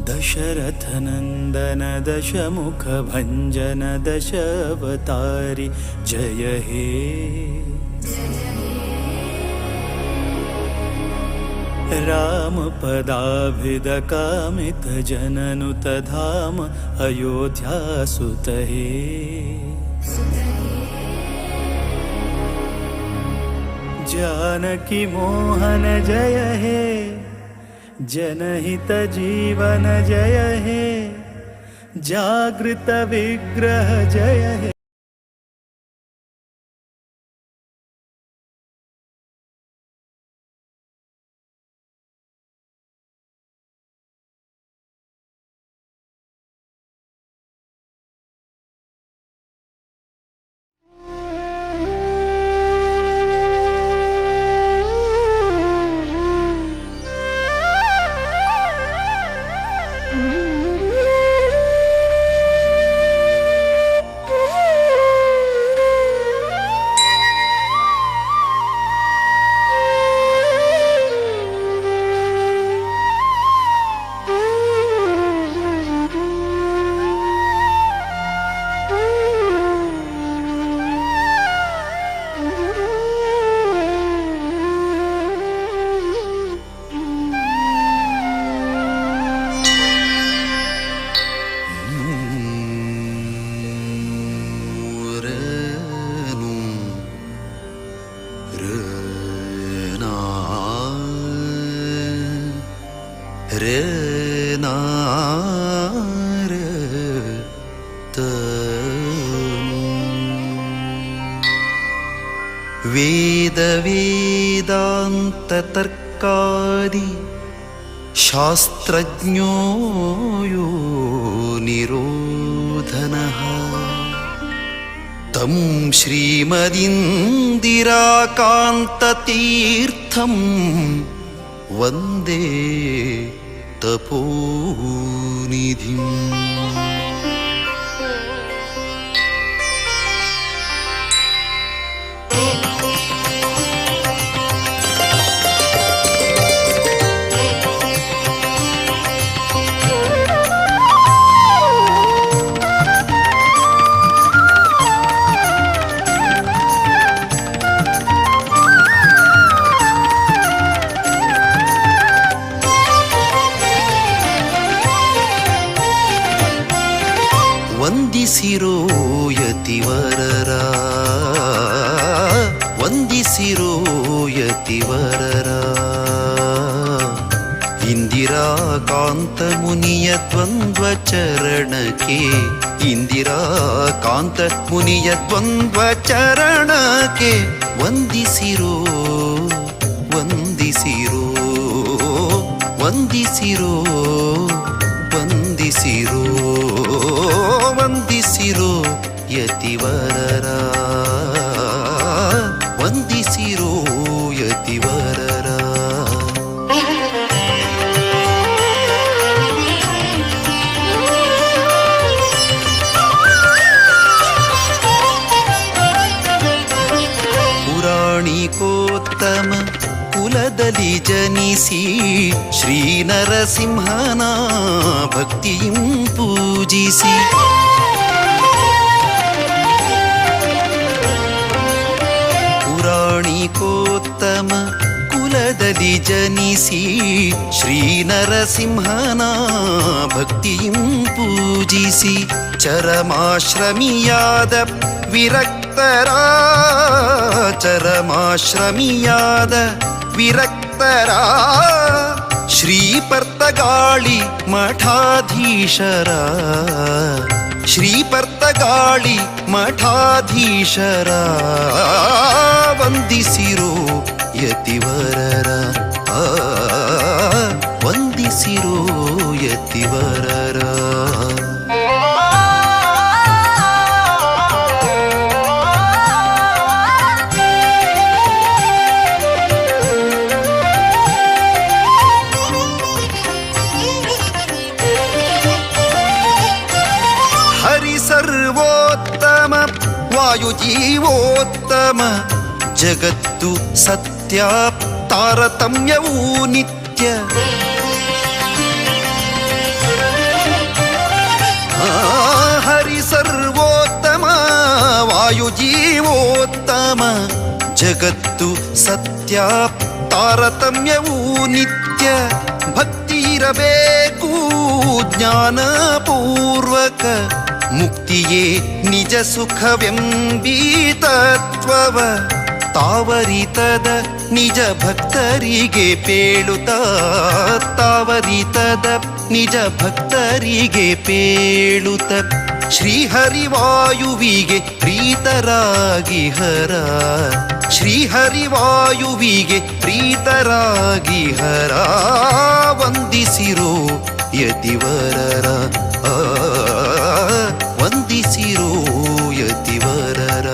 दशरथ नंदन दशमुख भंजन दशावतारी जय हे। राम पदाभिद कामित जननुत धाम अयोध्या सुत हे। जानकी मोहन जय हे, जनहित जीवन जय हे, जागृत विग्रह जय हे। रे नार वेद वेदांत तर्कादि शास्त्रज्ञो यो निरोधनः तं श्रीमदिन्दिराकान्ततीर्थं वन्दे तपोनिधिम्। ವಂದಿಸಿರೋ ಯತಿವರರ, ವಂದಿಸಿರೋ ಯತಿವರರ, ಇಂದಿರಾಕಾಂತ ಮುನಿಯ ದ್ವಂದ್ವ ಚರಣಕ್ಕೆ, ಇಂದಿರಾಕಾಂತ ಮುನಿಯ ದ್ವಂದ್ವ ಚರಣಕ್ಕೆ ವಂದಿಸಿರೋ, ವಂದಿಸಿರೋ, ವಂದಿಸಿರೋ, ವಂದಿಸಿರೋ, ವಂದಿಸಿರೋ ಯತಿವರರ, ವಂದಿಸಿರೋ ಯತಿವರರ. ಪುರಾಣಿಕೋತ್ತಮ ಕುಲದಲ್ಲಿ ಜನಿಸಿ ಶ್ರೀ ನರಸಿಂಹನ ಭಕ್ತಿಯಂ ಪೂಜಿಸಿ, ಪುರಾಣಿಕೋತ್ತಮ ಕುಲದಲ್ಲಿ ಜನಿಸಿ ಶ್ರೀ ನರಸಿಂಹನ ಭಕ್ತಿಯಂ ಪೂಜಿಸಿ, ಚರಮಾಶ್ರಮಿಯಾದ ವಿರಕ್ತರ, ಚರಮಾಶ್ರಮಿಯಾದ ವಿರಕ್ತರ, ಶ್ರೀಪರ್ತಗಾಳಿ ಮಠಾಧೀಶರ, ಶ್ರೀಪರ್ತಗಾಳಿ ಮಠಾಧೀಶರ, ವಂದಿಸಿರೋ ಯತಿವರರ, ವಂದಿಸಿರೋ ಯತಿವರರ. ಸರ್ವೋತ್ತಮ ವಾಯುಜೀವೋತ್ತಮ ಜಗತ್ತು ಸತ್ಯ ತಾರತಮ್ಯವೂ ನಿತ್ಯ, ಹರಿ ಸರ್ವೋತ್ತಮ ವಾಯುಜೀವೋತ್ತಮ ಜಗತ್ತು ಸತ್ಯ ತಾರತಮ್ಯವೂ ನಿತ್ಯ, ಭಕ್ತಿ ಇರಬೇಕು ಜ್ಞಾನಪೂರ್ವಕ ಮುಕ್ತಿಯೇ ನಿಜ ಸುಖವೆಂಬೀ ತತ್ವವ ತಾವರಿತದ ನಿಜ ಭಕ್ತರಿಗೆ ಪೇಳುತ್ತ, ತಾವರಿತದ ನಿಜ ಭಕ್ತರಿಗೆ ಪೇಳುತ್ತ, ಶ್ರೀಹರಿವಾಯುವಿಗೆ ಪ್ರೀತರಾಗಿ ಹರ, ಶ್ರೀಹರಿವಾಯುವಿಗೆ ಪ್ರೀತರಾಗಿ ಹರ, ವಂದಿಸಿರೋ ಯತಿವರರ, ವಂದಿಸಿರೋ ಯತಿವರರ.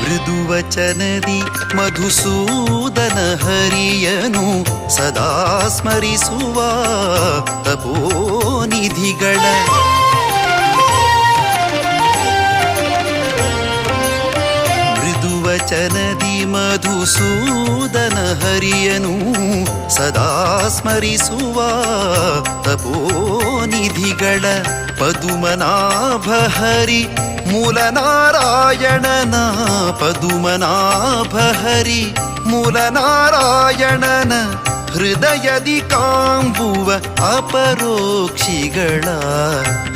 ಮೃದುವಚನದಿ ಮಧುಸೂದನ ಹರಿಯನು ಸದಾ ಸ್ಮರಿಸುವ ತಪೋನಿಧಿಗಳ, ಮೃದುವಚನದಿ ಮಧುಸೂದನ ಹರಿಯನು ಸದಾ ಸ್ಮರಿಸುವ ತಪೋನಿಧಿಗಳ, ಪದುಮನಾಭ ಹರಿ ಮೂಲನಾರಾಯಣನ, ಪದುಮನಾಭ ಹರಿ ಮೂಲನಾರಾಯಣನ ಹೃದಯದಿ ಕಾಂಬುವ ಅಪರೋಕ್ಷಿಗಳ,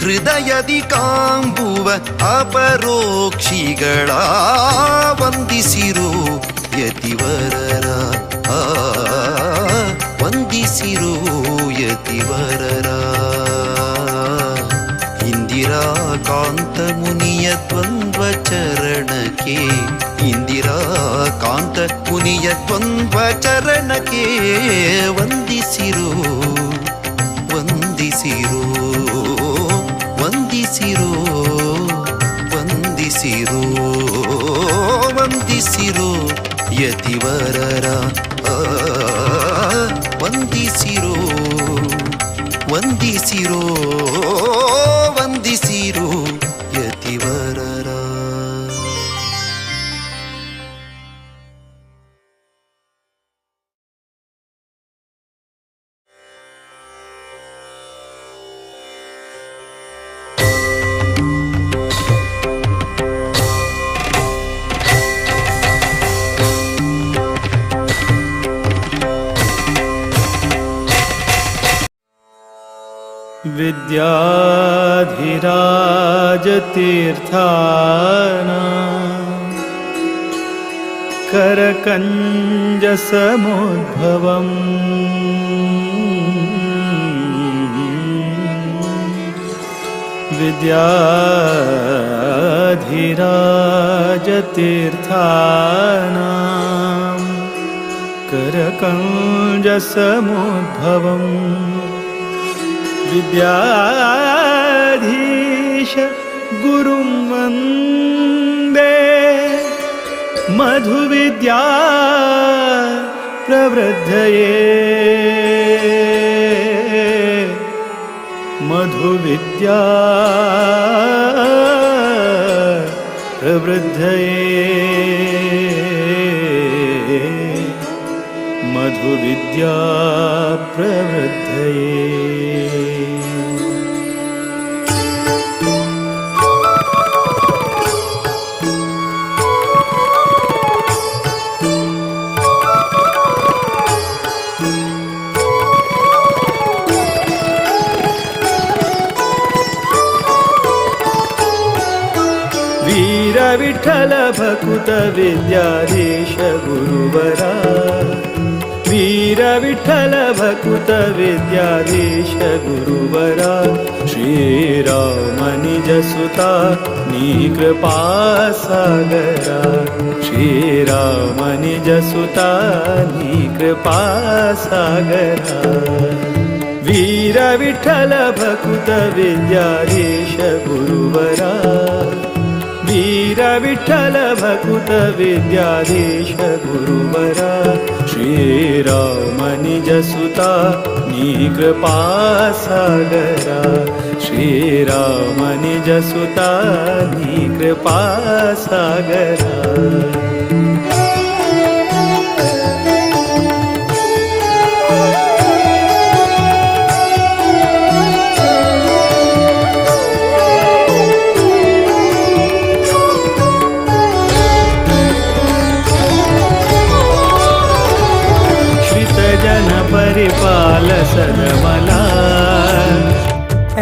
ಹೃದಯದಿ ಕಾಂಬುವ ಅಪರೋಕ್ಷಿಗಳ ವಂದಿಸಿರೋ ಯತಿವರರ, ವಂದಿಸಿರೋ ಯತಿವರರ. ಇಂದಿರಾ ಕಾಂತ ಮುನಿಯ ದ್ವಂದ್ವ ಚರಣಕ್ಕೆ, ಇಂದಿರಾ ಕಾಂತ ಮುನಿಯ ದ್ವಂದ್ವ ಚರಣಕ್ಕೆ ವಂದಿಸಿರೋ ವಂದಿಸಿರೋ ವಂದಿಸಿರೋ ವಂದಿಸಿರೋ ವಂದಿಸಿರೋ ಯತಿವರರ, ವಂದಿಸಿರೋ ವಂದಿಸಿರೋ ವಂದಿಸಿರೋ ಯತಿವರರ. विद्याधिराजतीर्थाना करकञ्जसमुद्भवम् विद्याधिराजतीर्थाना करकञ्जसमुद्भवम् विद्याधीश गुरुं वन्दे मधुविद्या प्रवृद्धये, मधुविद्या प्रवृद्धये, मधुविद्या प्रवृद्धये. विठ्ठल भकुत विद्याधीश गुरुवरा, वीर विठ्ठल भकुत विद्याधीश गुरुवरा, श्रीराम निज सुता नी कृपा सागरा, श्रीराम निज सुता नी कृपा सागरा. वीर विठ्ठल भकुत विद्याधीश गुरुवरा, वीर विठ्ठल भकुत विद्याधीश गुरुवरा, श्रीराम निज सुता नी कृपा सागरा, श्रीराम निज सुता नी कृपा सागरा. परिपाल सदमला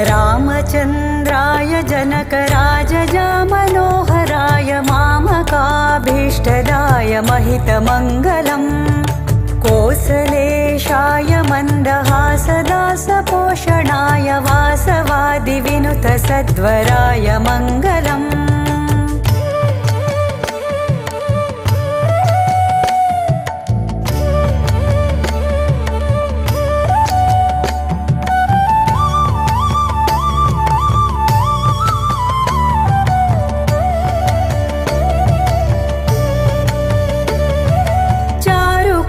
रामचन्द्राय जनकराजजा मनोहराय मामकाभीष्टदाय महितमङ्गलम् कोसलेशाय मन्दहासदासपोषणाय वासवादिविनुतसद्वराय मङ्गलम्.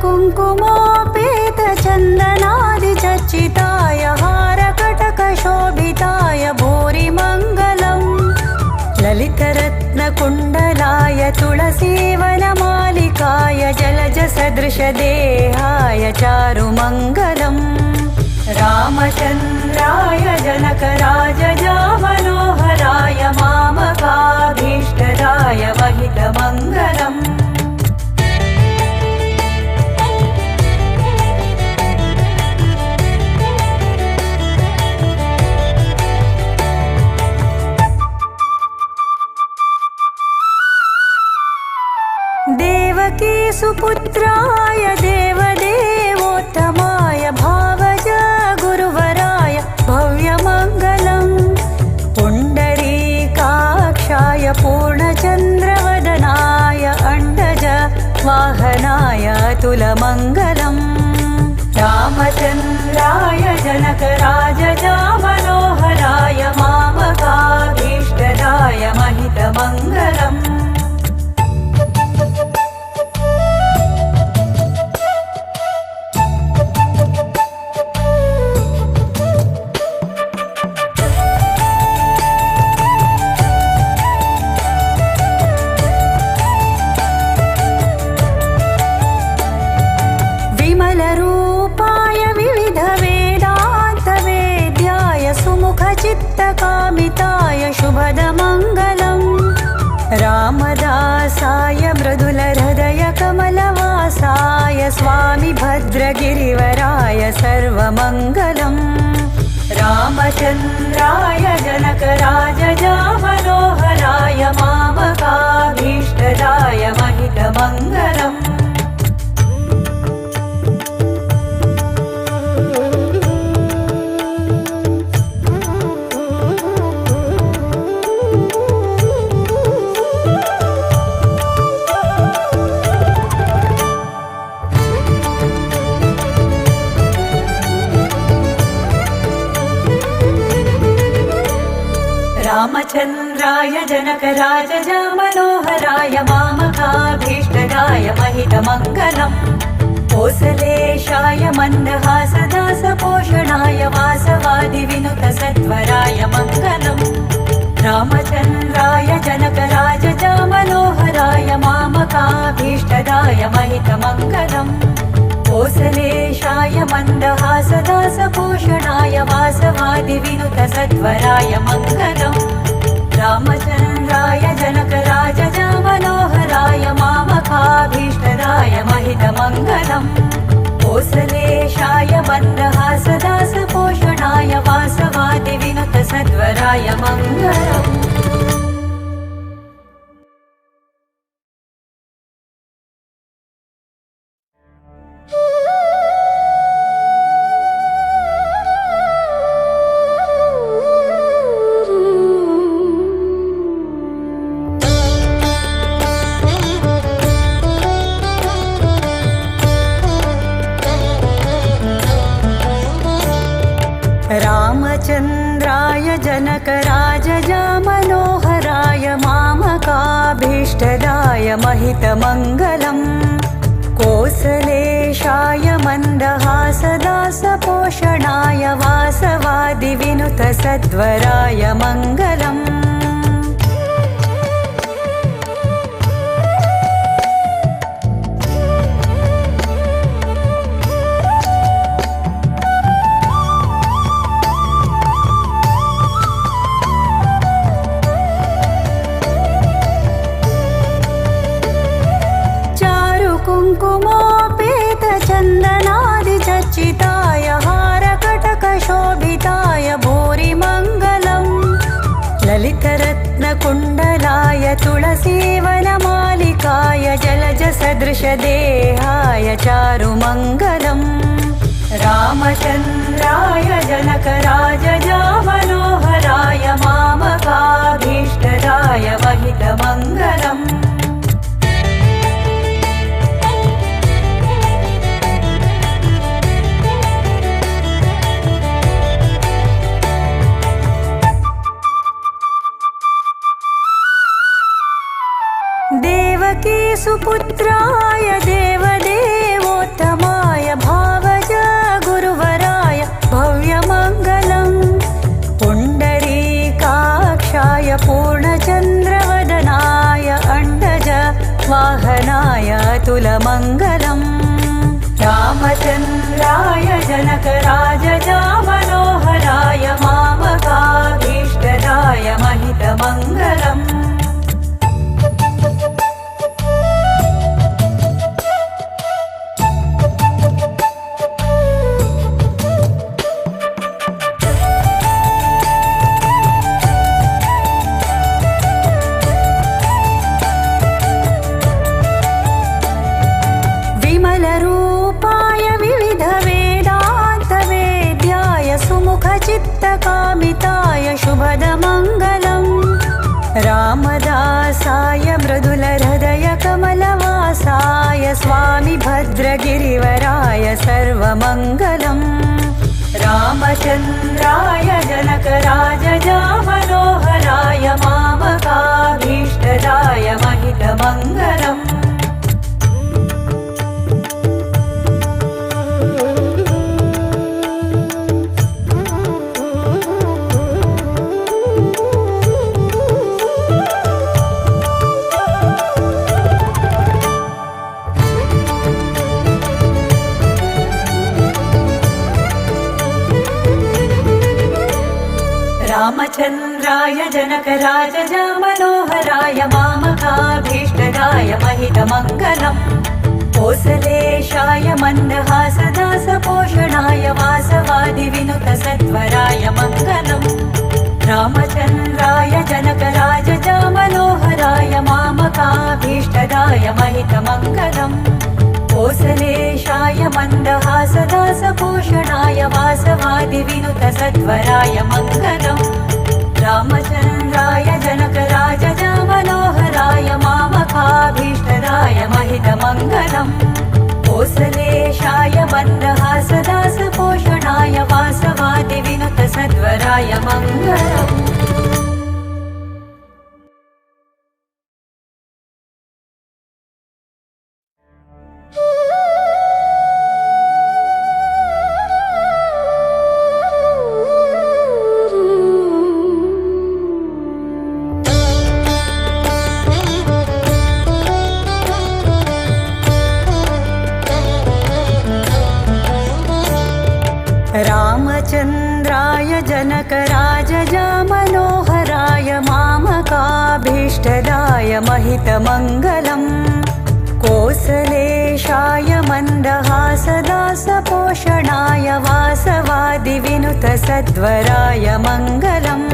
कुङ्कुमोपेतचन्दनादिचर्चिताय हारकटकशोभिताय भूरिमङ्गलम् ललितरत्नकुण्डलाय तुलसीवनमालिकाय जलजसदृशदेहाय चारुमङ्गलम्. रामचन्द्राय जनकराजजा मनोहराय मामकाभीष्टदाय महितमङ्गलम्. जनकराजजामनोहराय मामकाभीष्टदाय महितमङ्गलम्। विमलरूपाय विविधवेदान्तवेद्याय सुमुखचित्तकामिताय शुभदमङ्गलम्। रामदासाय मृदुलहृदयकमलवासाय स्वामि भद्रगिरिवराय सर्वमङ्गलम्। रामचन्द्राय जनकराजजामनोहराय मामकाभीष्टदाय महितमङ्गलम्। रामचन्द्राय जनकराजजामनोहराय मामकाभीष्टदाय महितमङ्गलम्। कोसलेशाय मन्दहासदासपोषणाय वासवादिविनुतसत्वराय मङ्गलम्। रामचन्द्राय जनकराजजामनोहराय मामकाभीष्टदाय महितमङ्गलम्। कोसलेशाय मन्दहासदासपोषणाय वासवादिविनुतसत्वराय मङ्गलम्। रामचन्द्राय जनकराजजामनोहराय मामकाभीष्टदाय महितमङ्गलम्। कोसलेशाय मन्दहासदासपोषणाय वासवादिविनुतसद्वराय मङ्गलम्। रामचन्द्राय जनकराजजामनोहराय मामकाभीष्टदाय महितमङ्गलम्। कोसलेशाय मन्दहासदासपोषणाय वासवादिविनुतसद्वराय मङ्गलम्। कुङ्कुमोपेतचन्दनादिचर्चिताय हारकटकशोभिताय भूरिमङ्गलम्। ललितरत्नकुण्डलाय तुलसीवनमालिकाय जलजसदृशदेहाय चारुमङ्गलम्। रामचन्द्राय जनकराजजामनोहराय मामकाभीष्टदाय महितमङ्गलम्। देवकी सुपुत्राय देवदेवोत्तमाय भावज गुरुवराय भव्यमङ्गलम्। पुण्डरीकाक्षाय पूर्णचन्द्रवदनाय अण्डज वाहनाय अतुलमङ्गलम्। रामचन्द्राय जनकराजजामनोहराय मामकाभीष्टदाय महितमङ्गलम्। विमलरूपाय विविधवेदान्तवेद्याय सुमुखचित्तकामिताय शुभदमङ्गलम्। रामदासाय मृदुलहृदयकमलवासाय स्वामि भद्रगिरिवराय सर्वमङ्गलम्। रामचन्द्राय जनकराजजामनोहराय मामकाभीष्टदाय महितमङ्गलम्। रामचन्द्राय जनकराजजामनोहराय मामकाभीष्टदाय महितमङ्गलम्। कोसलेशाय मन्दहासदासपोषणाय वासवादिविनुतसत्वराय मङ्गलम्। रामचन्द्राय जनकराजजामनोहराय मामकाभीष्टदाय महितमङ्गलम्। कोसलेशाय मन्दहासदासपोषणाय वासवादिविनुतसत्वराय मङ्गलम्। रामचन्द्राय जनकराजजामनोहराय मामकाभीष्टदाय महितमङ्गलम्। कोसलेशाय मन्दहासदासपोषणाय वासवादिविनुतसद्वराय मङ्गलम्। रामचन्द्राय जनकराजजामनोहराय मामकाभीष्टदाय महितमङ्गलम्। कोसलेशाय मन्दहासदासपोषणाय वासवादिविनुतसद्वराय मङ्गलम्।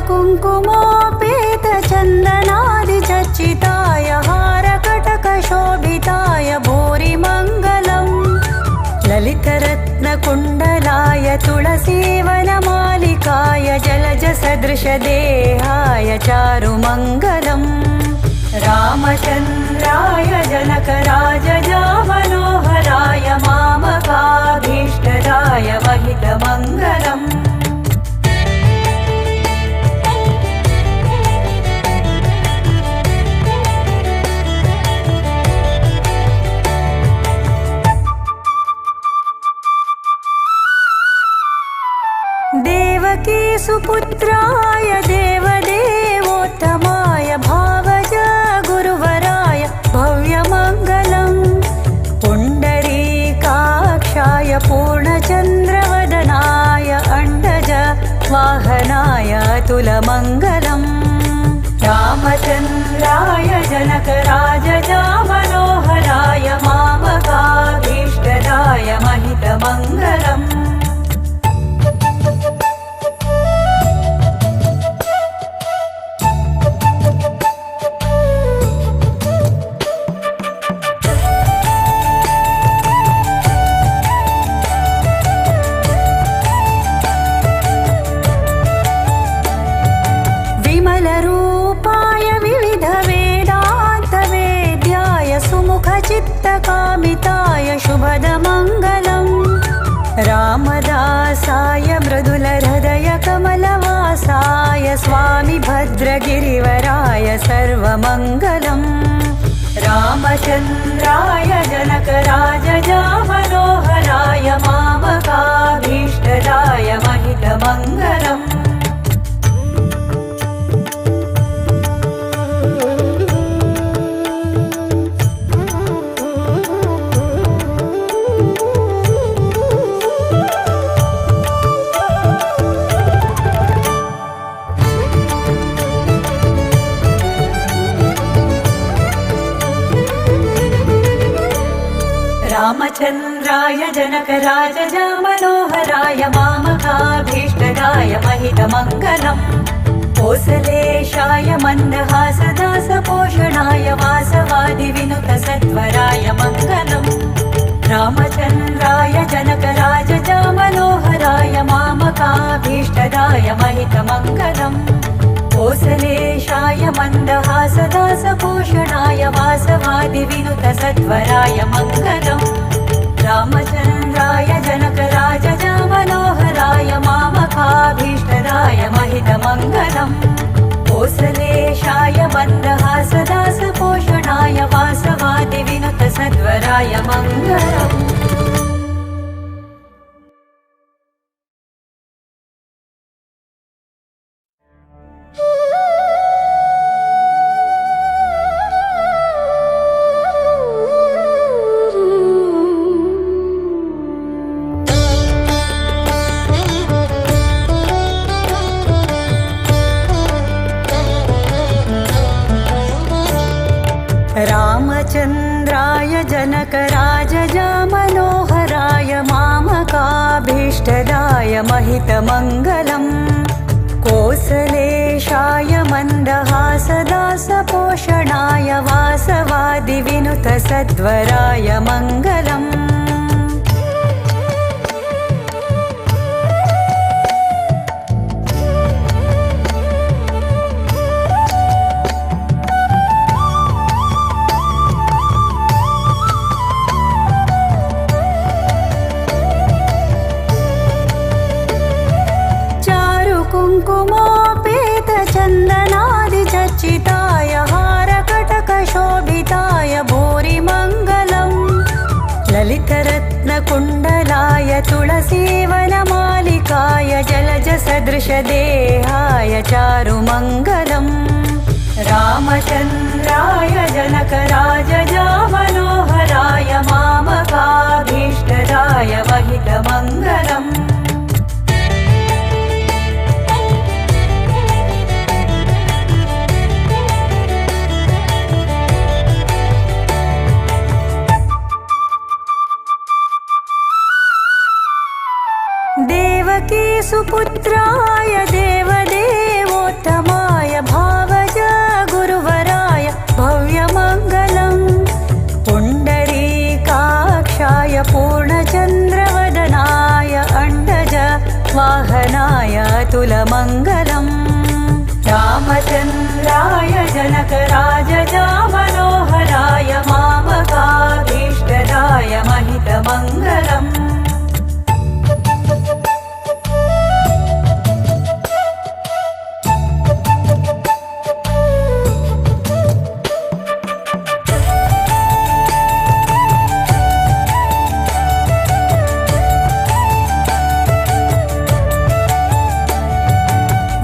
कुङ्कुमोपेतचन्दनादिचर्चिताय हारकटकशोभिताय भूरिमङ्गलम्। ललितरत्नकुण्डलाय तुलसीवनमालिकाय जलजसदृशदेहाय चारुमङ्गलम्। रामचन्द्राय जनकराजजामनोहराय मामकाभीष्टदाय महितमङ्गलम्। देवकी सुपुत्राय देवदेवोत्तमाय भावज गुरुवराय भव्यमङ्गलम्। पुण्डरीकाक्षाय पूर्णचन्द्रवदनाय अण्डज वाहनाय अतुलमङ्गलम्। रामचन्द्राय जनकराजजामनोहराय मामकाभीष्टदाय महितमङ्गलम्। विमलरूपाय विविधवेदान्तवेद्याय सुमुखचित्तकामिताय शुभदमङ्गलम्। रामदासाय मृदुलहृदयकमलवासाय स्वामि भद्रगिरिवराय सर्वमङ्गलम्। रामचन्द्राय जनकराजजामनोहराय मामकाभीष्टदाय महितमङ्गलम्। रामचन्द्राय जनकराजजामनोहराय मामकाभीष्टदाय महितमङ्गलम्। कोसलेशाय मन्दहासदासपोषणाय वासवादिविनुतसत्वराय मङ्गलम्। रामचन्द्राय जनकराजजामनोहराय मामकाभीष्टदाय महितमङ्गलम्। कोसलेशाय मन्दहासदासपोषणाय वासवादिविनुतसत्वराय मङ्गलम्। रामचन्द्राय जनकराजजामनोहराय मामकाभीष्टदाय महितमङ्गलम्। कोसलेशाय मन्दहासदासपोषणाय वासवादिविनुतसद्वराय मङ्गलम्। रामचन्द्राय जनकराजजामनोहराय मामकाभीष्टदाय महितमङ्गलम्। कोसलेशाय मन्दहासदासपोषणाय वासवादिविनुतसद्वराय मङ्गलम्। कुङ्कुमोपेतचन्दनादिचर्चिताय हारकटकशोभिताय भूरिमङ्गलम्। ललितरत्नकुण्डलाय तुलसीवनमालिकाय जलजसदृशदेहाय चारुमङ्गलम्। रामचन्द्राय जनकराजजामनोहराय मामकाभीष्टदाय महितमङ्गलम्। देवकी सुपुत्राय देवदेवोत्तमाय भावज गुरुवराय भव्यमङ्गलम्। पुण्डरीकाक्षाय पूर्णचन्द्रवदनाय अण्डज वाहनाय अतुलमङ्गलम्। रामचन्द्राय जनकराजजामनोहराय मामकाभीष्टदाय महितमङ्गलम्।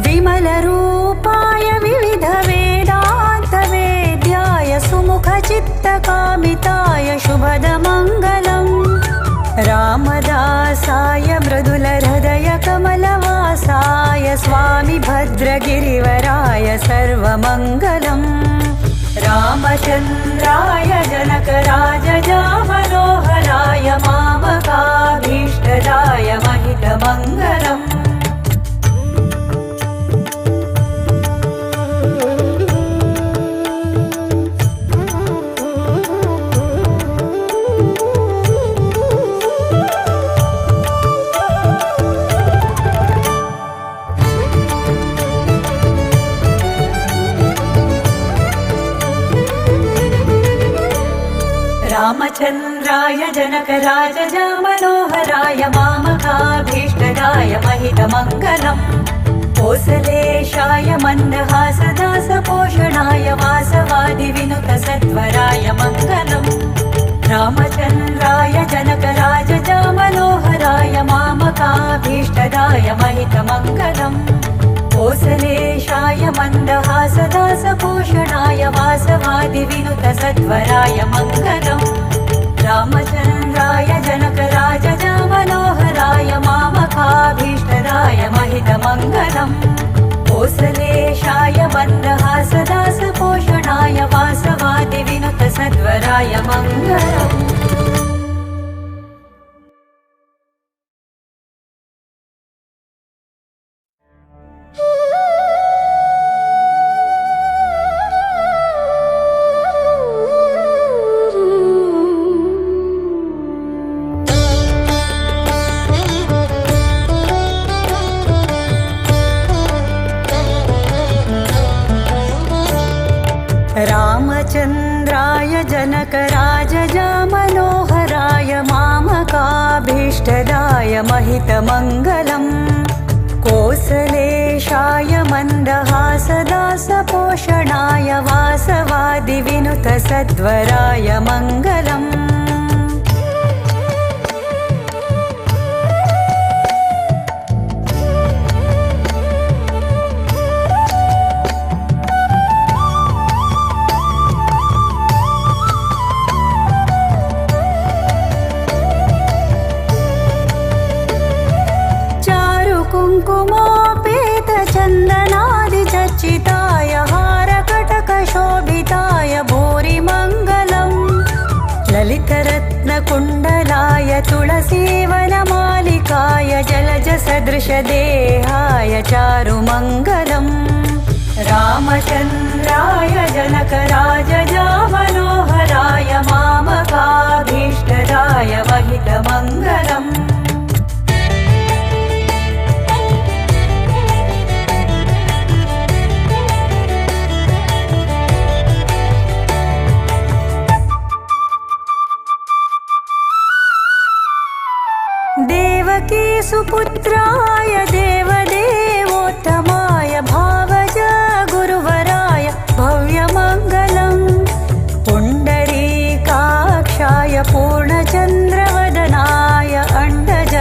विमलरूपाय विविधवेदान्तवेद्याय सुमुखचित्तकामिताय शुभदमङ्गलम्। रामदासाय मृदुलहृदयकमलवासाय स्वामि भद्रगिरिवराय सर्वमङ्गलम्। रामचन्द्राय जनकराजजामनोहराय मामकाभीष्टदाय महितमङ्गलम्। रामचन्द्राय जनकराजजामनोहराय मामकाभीष्टदाय महितमङ्गलम्। कोसलेशाय मन्दहासदासपोषणाय वासवादिविनुतसत्वराय मङ्गलम्। रामचन्द्राय जनकराजजामनोहराय मामकाभीष्टदाय महितमङ्गलम्। कोसलेशाय मन्दहासदासपोषणाय वासवादिविनुतसत्वराय मङ्गलम्। रामचन्द्राय जनकराजजामनोहराय मामकाभीष्टदाय महितमङ्गलम्। कोसलेशाय मन्दहासदासपोषणाय वासवादिविनुतसद्वराय मङ्गलम्। रामचन्द्राय जनकराजजामनोहराय मामकाभीष्टदाय महितमङ्गलम् कोसलेशाय मन्दहासदासपोषणाय वासवादिविनुतसद्वराय मङ्गलम्। कुङ्कुमोपेतचन्दनादिचर्चिताय हारकटकशोभिताय भूरिमङ्गलम् ललितरत्नकुण्डलाय तुलसीवनमालिकाय जलजसदृशदेहाय चारुमङ्गलम्। रामचन्द्राय जनकराजजामनोहराय मामकाभीष्टदाय महितमङ्गलम्। देवकी सुपुत्राय देवदेवोत्तमाय भावज गुरुवराय भव्यमङ्गलम् पुण्डरीकाक्षाय पूर्णचन्द्रवदनाय अण्डज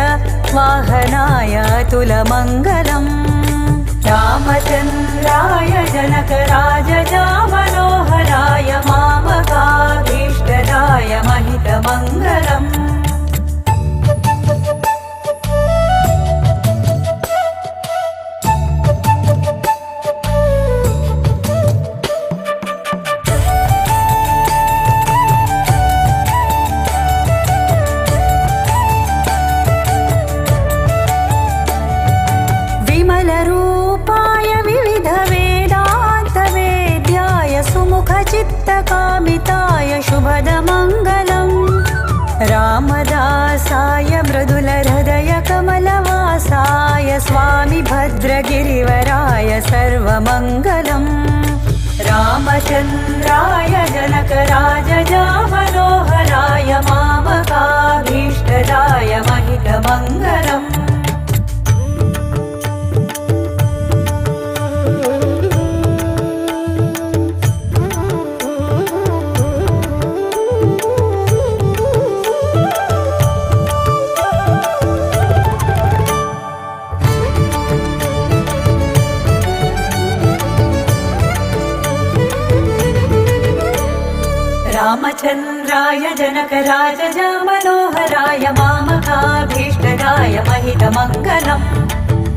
वाहनाय अतुलमङ्गलम्। रामचन्द्राय जनकराजजामनोहराय मामकाभीष्टदाय महितमङ्गलम्। विमलरूपाय विविधवेदान्तवेद्याय सुमुखचित्तकामिताय शुभदमङ्गलम् रामदासाय मृदुलहृदयकमलवासाय स्वामि भद्रगिरिवराय सर्वमङ्गलम्। रामचन्द्राय जनकराजजामनोहराय मामकाभीष्टदाय महितमङ्गलम्। रामचन्द्राय जनकराजजामनोहराय मामकाभीष्टदाय महितमङ्गलम्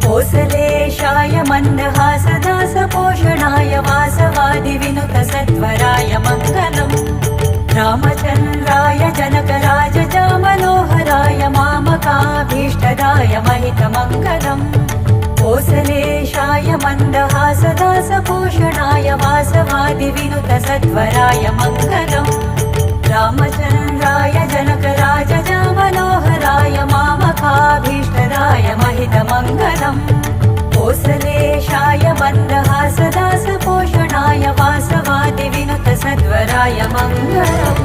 कोसलेशाय मन्दहासदासपोषणाय वासवादिविनुतसत्वराय मङ्गलम्। रामचन्द्राय जनकराजजामनोहराय मामकाभीष्टदाय महितमङ्गलम् कोसलेशाय मन्दहासदासपोषणाय वासवादिविनुतसत्वराय मङ्गलम्। रामचन्द्राय जनकराजजामनोहराय मामकाभीष्टदाय महितमङ्गलम् कोसलेशाय मन्दहासदासपोषणाय वासवादिविनुतसद्वराय मङ्गलम्।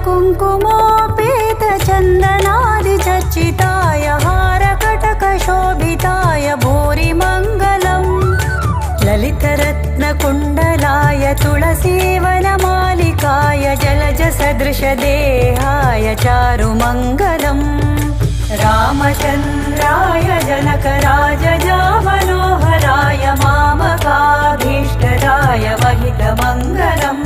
कुङ्कुमोपेतचन्दनादिचर्चिताय हारकटकशोभिताय भूरिमङ्गलम्। तुलसीवनमालिकाय जलजसदृशदेहाय चारुमङ्गलम्। रामचन्द्राय जनकराजजामनोहराय मामकाभीष्टदाय महितमङ्गलम्।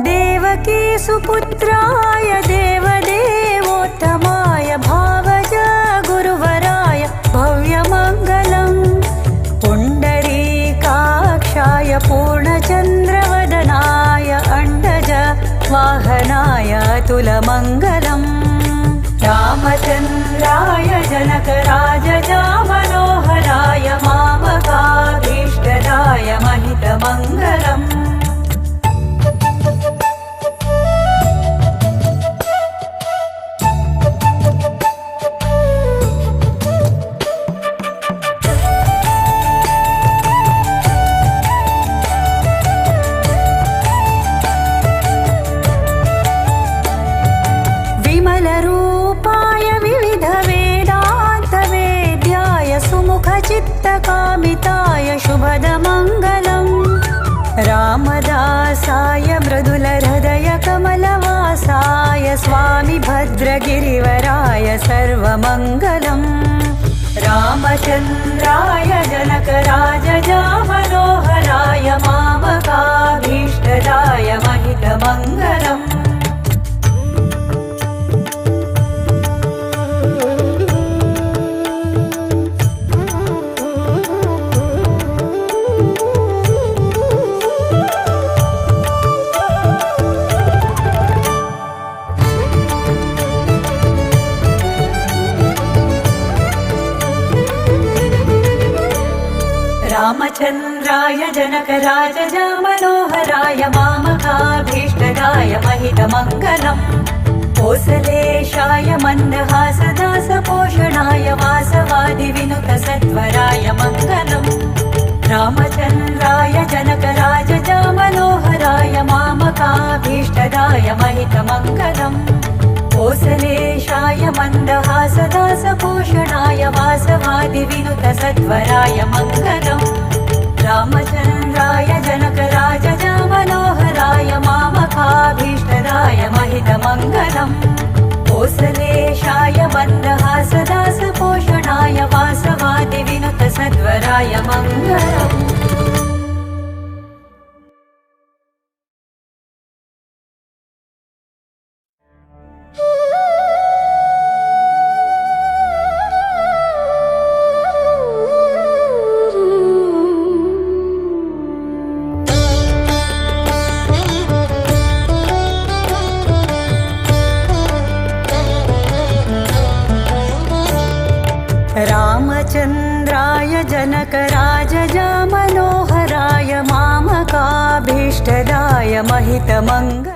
देवकी सुपुत्राय देवदेवोत्तमाय भावज गुरुवराय भव्यमङ्गलम्। पुण्डरीकाक्षाय पूर्णचन्द्रवदनाय अण्डज वाहनाय अतुलमङ्गलम्। रामचन्द्राय जनकराजजामनोहराय मामकाभीष्टदाय महितमङ्गलम्। विमलरूपाय विविधवेदान्तवेद्याय सुमुखचित्तकामिताय शुभदमङ्गलम्। रामदासाय मृदुलहृदयकमलवासाय स्वामि भद्रगिरिवराय सर्वमङ्गलम्। रामचन्द्राय जनकराजजामनोहराय मामकाभीष्टदाय महितमङ्गलम्। रामचन्द्राय जनकराजजामनोहराय मामकाभीष्टदाय महितमङ्गलम्। कोसलेशाय मन्दहासदासपोषणाय वासवादिविनुतसत्वराय मङ्गलम्। रामचन्द्राय जनकराजजामनोहराय मामकाभीष्टदाय महितमङ्गलम्। कोसलेशाय मन्दहासदासपोषणाय वासवादिविनुतसत्वराय मङ्गलम्। रामचन्द्राय जनकराजजामनोहराय मामकाभीष्टदाय महितमङ्गलम्। कोसलेशाय मन्दहासदासपोषणाय वासवादिविनुतसद्वराय मङ्गलम्। रामचन्द्राय जनकराजजामनोहराय मामकाभीष्टदाय महितमङ्गलम्।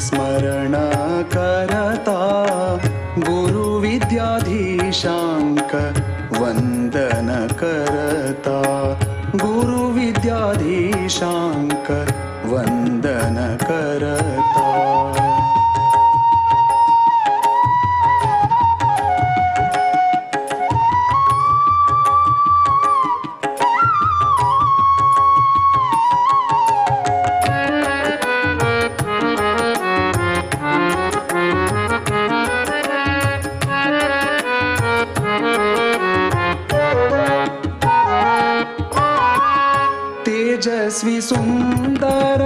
स्मरण करता गुरुविद्याधीशांक वंदन करता गुरुविद्याधीशांक वंदन करता। तेजस्वी सुंदर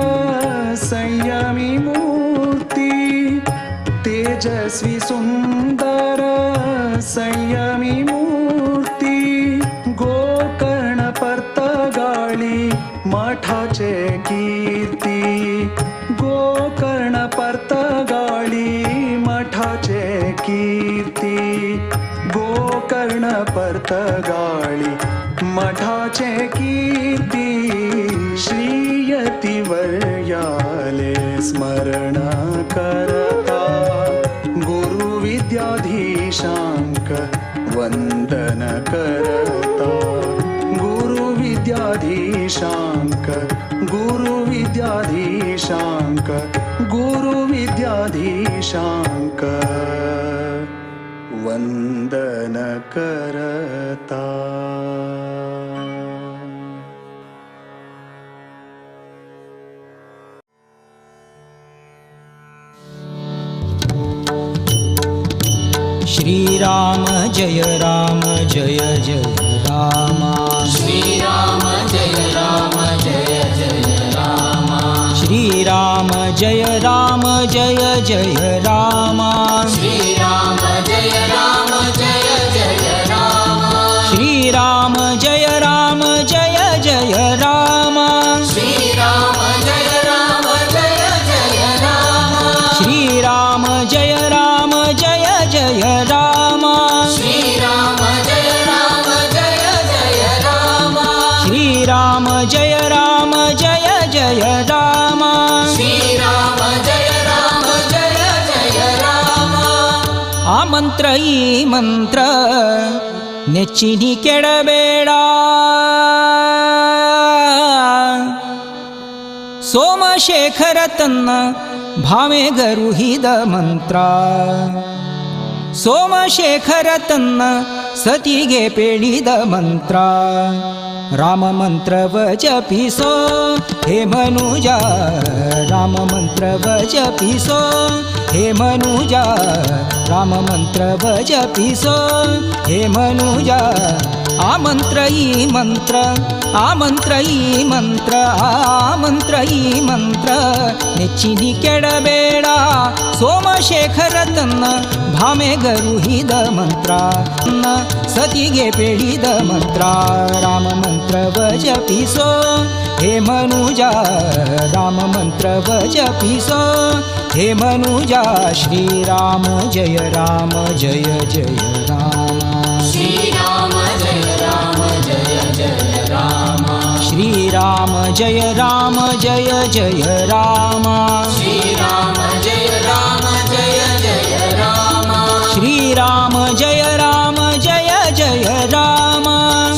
संयमी मूर्ति तेजस्वी सुंदर संयमी मूर्ति गोकर्ण पर्तगाळी मठाचे कीर्ती गोकर्ण पर्तगाळी मठाचे कीर्ती गोकर्ण पर्तगाळी मठाचे कीर्ती श्रीयतिवर्याले स्मरण करता गुरुविद्याधीशांक वंदन करता गुरु विद्याधीशांक गुरु विद्याधीशांक गुरु विद्याधीशांक वंदन करता। श्री राम जय राम जय जय राम। श्री राम जय राम जय जय राम। श्री राम जय राम जय जय राम। श्री राम जय राम जय जय राम। श्री राम जय राम जय जय राम। श्री राम जय राम जय जय राम। श्री राम जय राम जय जय राम। श्री राम जय राम जय जय राम। श्री राम जय राम जय जय राम। श्री राम जय राम जय जय राम। ಆ ಮಂತ್ರ ಈ ಮಂತ್ರ ನೆಚ್ಚಿನಿ ಕೆಡಬೇಡ, ಸೋಮಶೇಖರ ತನ್ನ ಭಾಮೆಗರುಹಿದ ಮಂತ್ರ, ಸೋಮಶೇಖರ ತನ್ನ ಸತಿಗೆ ಪೇಳಿದ ಮಂತ್ರ. ರಾಮ ಮಂತ್ರವ ಜಪಿಸೋ ಹೇ ಮನುಜ, ರಾಮ ಮಂತ್ರವ ಜಪಿಸೋ ಹೇ ಮನುಜ, ರಾಮ ಮಂತ್ರವ ಜಪಿಸೋ ಹೇ ಮನುಜ. ಆ ಮಂತ್ರ ಈ ಮಂತ್ರ, ಆ ಮಂತ್ರ ಈ ಮಂತ್ರ, ಆ ಮಂತ್ರ ಈ ಮಂತ್ರ ನೆಚ್ಚಿನಿ ಕೆಡಬೇಡ, ಸೋಮಶೇಖರ ತನ್ನ ಭಾಮೆಗರುಹಿದ ಮಂತ್ರ, ಸತಿಗೆ ಪೇಳಿದ ಮಂತ್ರ. ರಾಮ ಮಂತ್ರವ ಜಪಿಸೋ ಹೇ ಮನುಜ, ರಾಮ ಮಂತ್ರವ ಜಪಿಸೋ ಹೇ ಮನುಜ. ಶ್ರೀರಾಮ ಜಯ ರಾಮ ಜಯ ಜಯ ರಾಮ. ಶ್ರೀರಾಮ ಜಯ ರಾಮ ಜಯ ಜಯ ರಾಮ. ಶ್ರೀರಾಮ ಜಯ ರಾಮ ಜಯ ಜಯ ರಾಮ. ಶ್ರೀರಾಮ ಜಯ ರಾಮ ಜಯ ಜಯ ರಾಮ. ಶ್ರೀರಾಮ ಜಯ ರಾಮ ಜಯ ಜಯ ರಾಮ.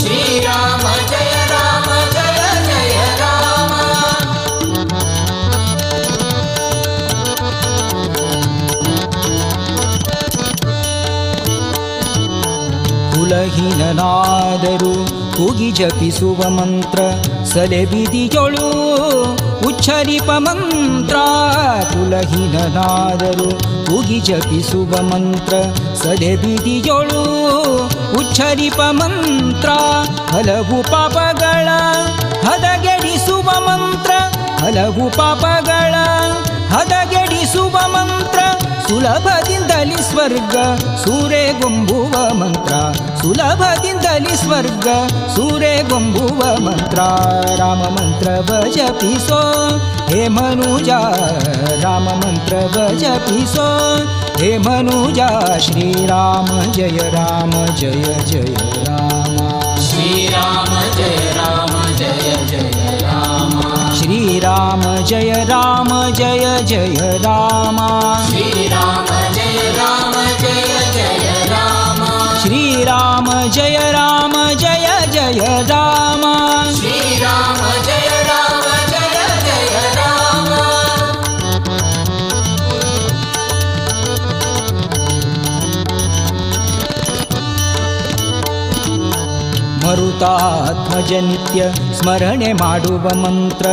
ಶ್ರೀರಾಮ ಜಯ ರಾಮ ಜಯ ಜಯ ರಾಮ. ಕುಲಹೀನನಾದರೂ ಕೂಗಿ ಜಪಿಸುವ ಮಂತ್ರ, ಸಲೆಬಿದಿಯೊಳು ಉಚ್ಚರಿಪ ಮಂತ್ರ. ಕುಲಹೀನನಾದರೂ ಕೂಗಿ ಜಪಿಸುವ ಮಂತ್ರ, ಸಲೆಬಿದಿಯೊಳು ಉಚ್ಚರಿಪ ಮಂತ್ರ. ಹಲವು ಪಾಪಗಳ ಹದಗೆಡಿಸುವ ಮಂತ್ರ, ಹಲವು ಪಾಪಗಳ ಹದಗೆಡಿಸುವ ಮಂತ್ರ. ಸುಲಭದಿಂದಲಿ ಸ್ವರ್ಗ ಸೂರೆಗೊಂಬುವ ಮಂತ್ರ, ಸುಲಭದಿಂದಲಿ ಸ್ವರ್ಗ ಸೂರೆಗೊಂಬುವ ಮಂತ್ರ. ರಾಮ ಮಂತ್ರವ ಜಪಿಸೋ ಹೇ ಮನುಜ, ರಾಮ ಮಂತ್ರವ ಜಪಿಸೋ ಹೇ ಮನುಜ. ಶ್ರೀರಾಮ ಜಯ ರಾಮ ಜಯ ಜಯ ರಾಮ. ಶ್ರೀರಾಮ ಜಯ ರಾಮ ಜಯ ಜಯ ರಾಮ. ಶ್ರೀರಾಮ ಜಯ ರಾಮ ಜಯ ಜಯ ರಾಮ. ಶ್ರೀರಾಮ ಜಯ ರಾಮ ಜಯ ಜಯ ರಾಮ. ಶ್ರೀರಾಮ ಜಯ ರಾಮ ಜಯ ಜಯ ರಾಮ. ಶ್ರೀರಾಮ ಜಯ ರಾಮ ಜಯ ಜಯ ರಾಮ. ಮರುತಾತ್ಮಜ ನಿತ್ಯ ಸ್ಮರಣೆ ಮಾಡುವ ಮಂತ್ರ,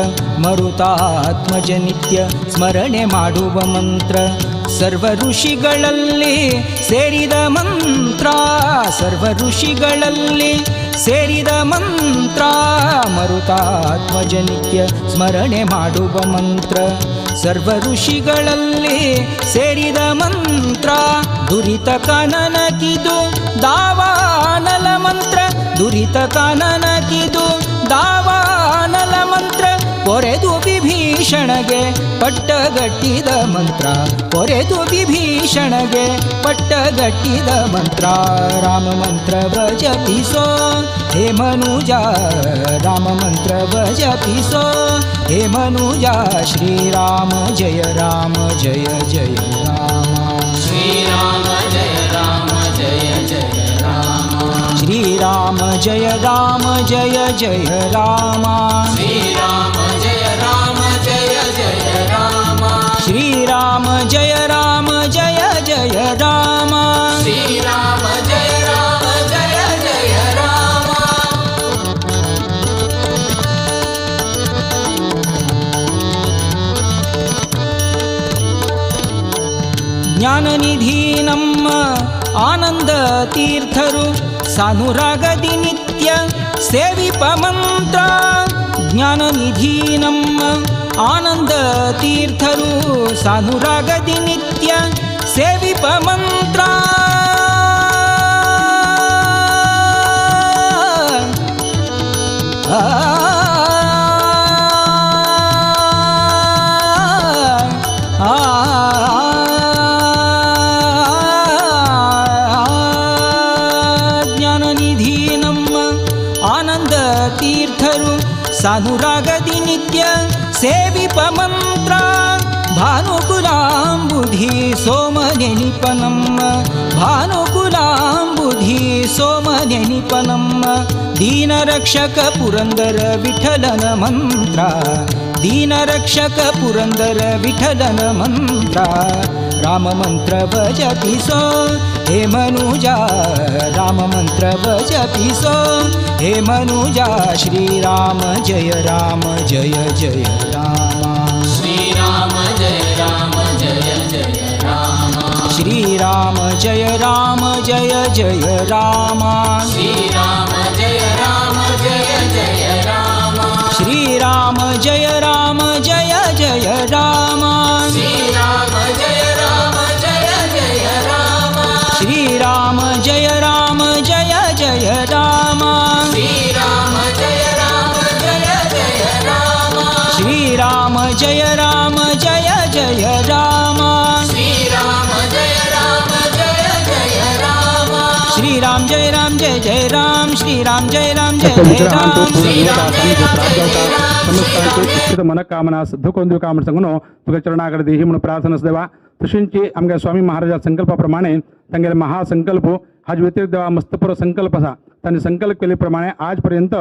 ಮರುತಾತ್ಮಜ ನಿತ್ಯ ಸ್ಮರಣೆ ಮಾಡುವ ಮಂತ್ರ. ಸರ್ವ ಋಷಿಗಳಲ್ಲಿ ಸೇರಿದ ಮಂತ್ರ, ಸರ್ವ ಋಷಿಗಳಲ್ಲಿ ಸೇರಿದ ಮಂತ್ರ. ಮರುತಾತ್ಮಜ ನಿತ್ಯ ಸ್ಮರಣೆ ಮಾಡುವ ಮಂತ್ರ, ಸರ್ವ ಋಷಿಗಳಲ್ಲಿ ಸೇರಿದ ಮಂತ್ರ. ದುರಿತ ಕಾನನಕಿದು ದಾವಾನಲ ಮಂತ್ರ, ದುರಿತ ಕಾನನಕಿದು ದಾವಾನಲ ಮಂತ್ರ. ಕೊರೆದು ವಿಭೀಷಣಗೆ ಪಟ್ಟಗಟ್ಟಿದ ಮಂತ್ರ, ಕೊರೆದು ವಿಭೀಷಣಗೆ ಪಟ್ಟಗಟ್ಟಿದ ಮಂತ್ರ. ರಾಮ ಮಂತ್ರವ ಜಪಿಸೋ ಹೇ ಮನುಜ, ರಾಮ ಮಂತ್ರವ ಜಪಿಸೋ ಹೇ ಮನುಜ. ಶ್ರೀರಾಮ ಜಯ ರಾಮ ಜಯ ಜಯ ರಾಮ. ಶ್ರೀರಾಮ ಜಯ ರಾಮ ಜಯ ಜಯ ರಾಮ. श्रीराम जय राम जय जय राम। श्रीराम जय राम जय जय राम। श्रीराम जय राम जय जय राम। श्रीराम जय राम जय जय राम। ಜ್ಞಾನನಿಧಿ ನಮ್ಮ ಆನಂದ ತೀರ್ಥರು ಸಾನುರಾಗದಿ ನಿತ್ಯ ಸೇವಿಪ ಮಂತ್ರ. ಜ್ಞಾನನಿಧಿ ನಮ್ಮ ಆನಂದ ತೀರ್ಥರು ಸಾನುರಾಗದಿ ನಿತ್ಯ ಸೇವಿಪ ಮಂತ್ರ. ಜ್ಞಾನನಿಧಿ ನಮ್ಮ ಆನಂದ ತೀರ್ಥರು ಸಾನುರಾಗದಿ ನಿತ್ಯ ಸೇವಿಪ ಮಂತ್ರ. ಭಾನುಕುಲಾಂಬುಧಿ ಸೋಮ ನೆನಿಪ ನಮ್ಮ, ಭಾನುಕುಲಾಂಬುಧಿ ಸೋಮ ನೆನಿಪ ನಮ್ಮ. ದೀನರಕ್ಷಕ ಪುರಂದರ ವಿಠಲನ ಮಂತ್ರ, ದೀನರಕ್ಷಕ ಪುರಂದರ ವಿಠಲನ ಮಂತ್ರ. ರಾಮ ಮಂತ್ರವ ಜಪಿಸೋ ಹೇ ಮನುಜ, ರಾಮ ಮಂತ್ರವ ಜಪಿಸೋ ಹೇ ಮನುಜ. ಶ್ರೀರಾಮ ಜಯ ರಾಮ ಜಯ ಜಯ ರಾಮ. ಶ್ರೀರಾಮ ಜಯ ರಾಮ ಜಯ ಜಯ ರಾಮ. ಶ್ರೀರಾಮ ಜಯ ರಾಮ ಜಯ ಜಯ ರಾಮ. ಶ್ರೀರಾಮ ಜಯ ರಾಮ ಜಯ ಜಯ ರಾಮ. ಶ್ರೀರಾಮ ಜಯ ರಾಮ ಜಯ ಜಯ ರಾಮ. ಶ್ರೀರಾಮ ಜಯ ರಾಮ ಜಯ ಜಯ ರಾಮ. ಶ್ರೀರಾಮ ಜಯ ರಾಮ ಜಯ ಜಯ ರಾಮ. ಶ್ರೀರಾಮ ಜಯ ರಾಮ ಜಯ ಜಯ ರಾಮ. ಶ್ರೀರಾಮ ಜಯ ರಾಮ ಜಯ ಜಯ ರಾಮ. ಶ್ರೀರಾಮ ಜಯ ರಾಮ ಜಯ ಜಯ ರಾಮ. ಶ್ರೀರಾಮ ಜಯ ರಾಮ ಜಯ ಜಯ ರಾಮ. ಶ್ರೀರಾಮ ಜಯ ರಾಮ ಜಯ ಜಯ ರಾಮ. ಸಮಸ್ತ मनकामना सिद्ध करून दिवका म्हण सांगून तुका चरणाकडे देही म्हणून प्रार्थना देवा. तशींची आमगे स्वामी महाराजा संकल्पा प्रमाणे तांगेले महासंकल्प हाजे व्यतिरिक्त देवा मस्तपूर संकल्प आसा. तांणी संकल्प केले प्रमाणे आजपर्यंत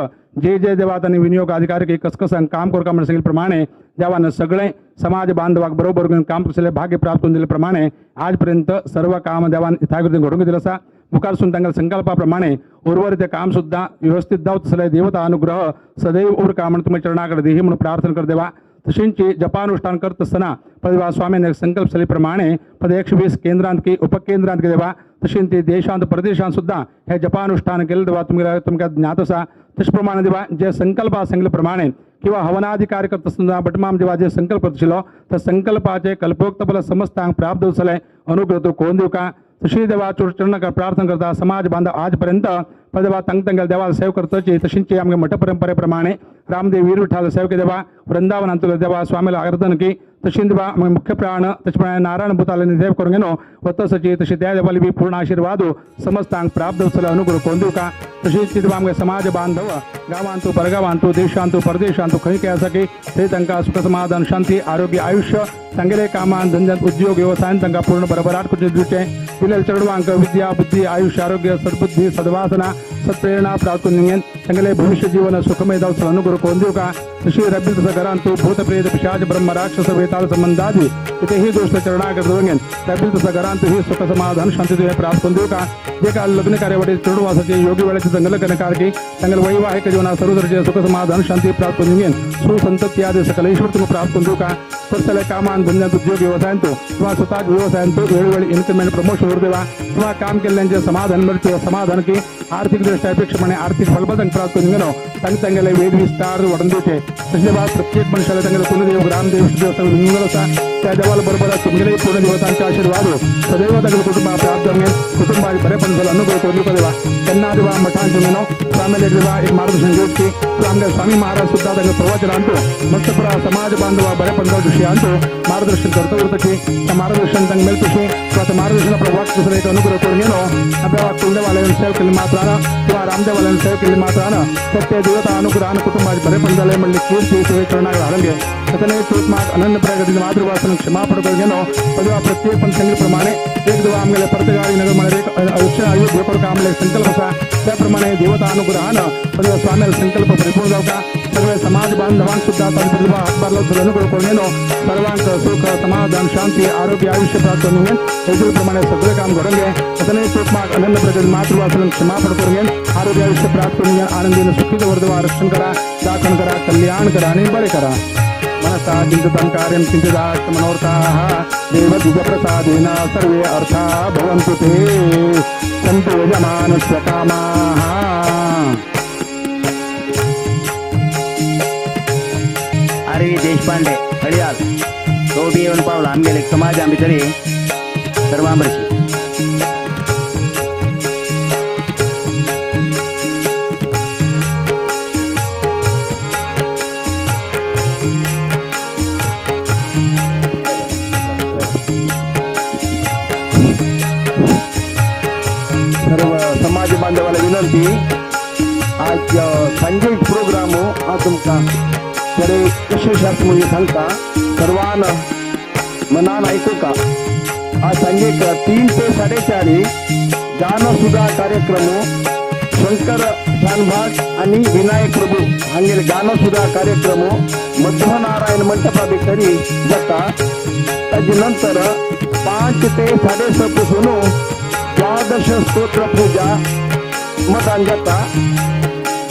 जे जे देवा तांणी विनियोग अधिकारी कसकसान काम करका म्हण सांगिल्ले प्रमाणे देवान सगळे समाज बांधवाक बरोबर घेवन काम करतले भाग्य प्राप्त करून दिले प्रमाणे आजपर्यंत सर्व काम देवान यथाकृती घडोवन दिलें आसा. मुखार सून तांगेल्या संकल्पा प्रमाणे उर्वरित काम सुद्धा व्यवस्थित जावत आसले देवता अनुग्रह सदैव उरका म्हण तुमच्या चरणाकडे देही म्हणून प्रार्थना कर देवा. तशींची जपानुष्ठान करत असताना पदवा स्वामीने संकल्प केले प्रमाणे पद 120 केंद्रांत की उपकेंद्रांत देवा तशीं ती देशांत परदेशांत सुद्धा हे जपानुष्ठान केले देवा तुमकां तुमकां ज्ञात आसा. तशे प्रमाणे देवा जे संकल्प सांगले प्रमाणे किंवा हवनादी कार्य करत आसतना भटमाम देवा जे संकल्प करतलो त्या संकल्पाचे कल्पोक्त बल समस्तांक प्राप्त जातले अनुग्रह तो कोण दिवका. तशी देवा चरण प्रार्थना करता समाज बांधव आजपर्यंत पदवा तंग तंगेल देवाला सेव करतोची तशींची आमगे मठ परंपरेप्रमाणे रामदेव वीर विठाल सेवके देवा वृंदावनांतुले देवा स्वामीला आराधन की तशी देवा मुख्य प्राण तशे नारायण भूताले सेव करून घेनो वतसची तशी त्या देवाली बी पूर्ण आशीर्वाद समस्तांक प्राप्त जातले अनुग्रह कोण दिवका. तशीच देवा आमगे समाज बांधव गावांतू परगावांतू देशांतू परदेशांतू खंय खंय आसा की थंय तांकां सुख समाधान शांती आरोग्य आयुष्य तांगेले कामान धंद्यात उद्योग व्यवसायान तांकां पूर्ण बरोबराट करून दिवचें. दिलेल्या चेडवांक विद्या बुद्धी आयुष्य आरोग्य सद्बुद्धी सद्वासना सत्प्रेरणा प्राप्त करून तांगेले भविष्य जीवन सुखमय जावचो अनुग्रह करून दिवका. तशी रब्बी तसं घरांतू भूत प्रेत पिशाच ब्रह्म राक्षस वेताळ संबंधादी इथेही दोष चरणागत रब्बी तसं घरांतू ही सुख समाधान शांती तुवें प्राप्त करून दिवका. जे काल लग्न कार्यावटी चेडूं आसा योगी वेळाचे लग्न कार्य तांगेले वैवाहिक जीवनात सर्व तरेचे सुख समाधान शांती प्राप्त करून घेवन सुसंतती आदी सकलेश्वर तुमकां प्राप्त करून दिवका. करतले कामान धंद्यांत उद्योग व्यवसायांतू किंवा स्वतःच व्यवसायांतू वेळोवेळी इन्क्रिमेंट प्रमोशन देवा किंवा काम केल्ल्यांचे समाधान मेळचे समाधान की आर्थिक दृष्ट्या अपेक्षेप्रमाणे आर्थिक फलबदन प्राप्त करून घेनो तांणी तांगेले वेद विस्तार वाडून दिवचे. तशें देवा प्रत्येक मनशाला तांगेले कुलदेव ग्रामदेव देव सगळें आसा त्या देवाला बरोबर तुमगेले पूर्ण देवतांचे आशीर्वाद सदैव तांगेले कुटुंबा प्राप्त जावन कुटुंबाक बरेपण जालो अनुग्रह करून दिवका देवा. तेन्ना देवा मठांत घेनो स्वामीले देवा एक मार्गदर्शन घेवची आमगे स्वामी महाराज सुद्धा तांगे प्रवचनांतू मस्त पुरा समाज बांधवा बरेपण जावचे विषयांतू मार्गदर्शन करता उरतची त्या मार्गदर्शन तांकां मेळतशी किंवा त्या मार्गदर्शन आपलो वाक दुसरो एक अनुग्रह करून घेनो आपल्या कुलदेवालयान सेव केल्ली मात्रान किंवा रामदेवालयान सेव केल्ली मात्रान तर ते देवता अनुग्रहान कुटुंबाक बरेपण जालें म्हणली कीर्ती तुवें चरणाक घालून घे. तसं चौथ अनंत प्रगती मातृभाषण क्षमापण करून घेणं पदवा प्रत्येक पण सांगितल्याप्रमाणे एक देवा आमगेले पर्तगाळी नगर म्हळ्यार एक अक्षय अयोध्या करूंक आमले संकल्प आसा त्याप्रमाणे देवता अनुग्रहान पदवा स्वाम्याला संकल्प परिपूर्ण जावका. सगळे समाज बांधवांक सुद्धा तांचे हातभार लावून अनुग्रह करून घेणं सर्वांक सुख समाधान शांती आरोग्य आयुष्य प्राप्त करून घेन प्रमाणे सगळे काम घडून घे. तसं चौथ अनंत प्रगती मातृभाषण क्षमापण करून घेन आरोग्य आयुष्य प्राप्त करून घेन आनंदीने सुखी दवरदवा रक्षण करा, दाखण करा, कल्याण करा आणि बरे करा. मनसा चिंतितं कार्यं चिंतितार्थ मनोर्थाः देवद्विजप्रसादेन सर्वे अर्था भवन्तु ते सन्तु यजमानस्य कामाः. आर व्ही देशपांडे हळियाल तो बी येवन पावला आमगेले समाजा भितरी सर्वांभरशी. सर्व समाज बांधवाला विनंती, आज संजय प्रोग्राम हांव तुमकां बरे कशें शास्त्र म्हणजे सांगता सर्वान मनान आयकुका. आज सांजेक 3 ते 4:30 गानसुधा कार्यक्रम शंकर शानभाग आणि विनायक प्रभू हांगेले गानसुधा कार्यक्रम मध्वनारायण मंटपा भितरी जाता. ताजे नंतर 5 ते 6:30 पासून द्वादश स्तोत्र पूजा मतदान जाता.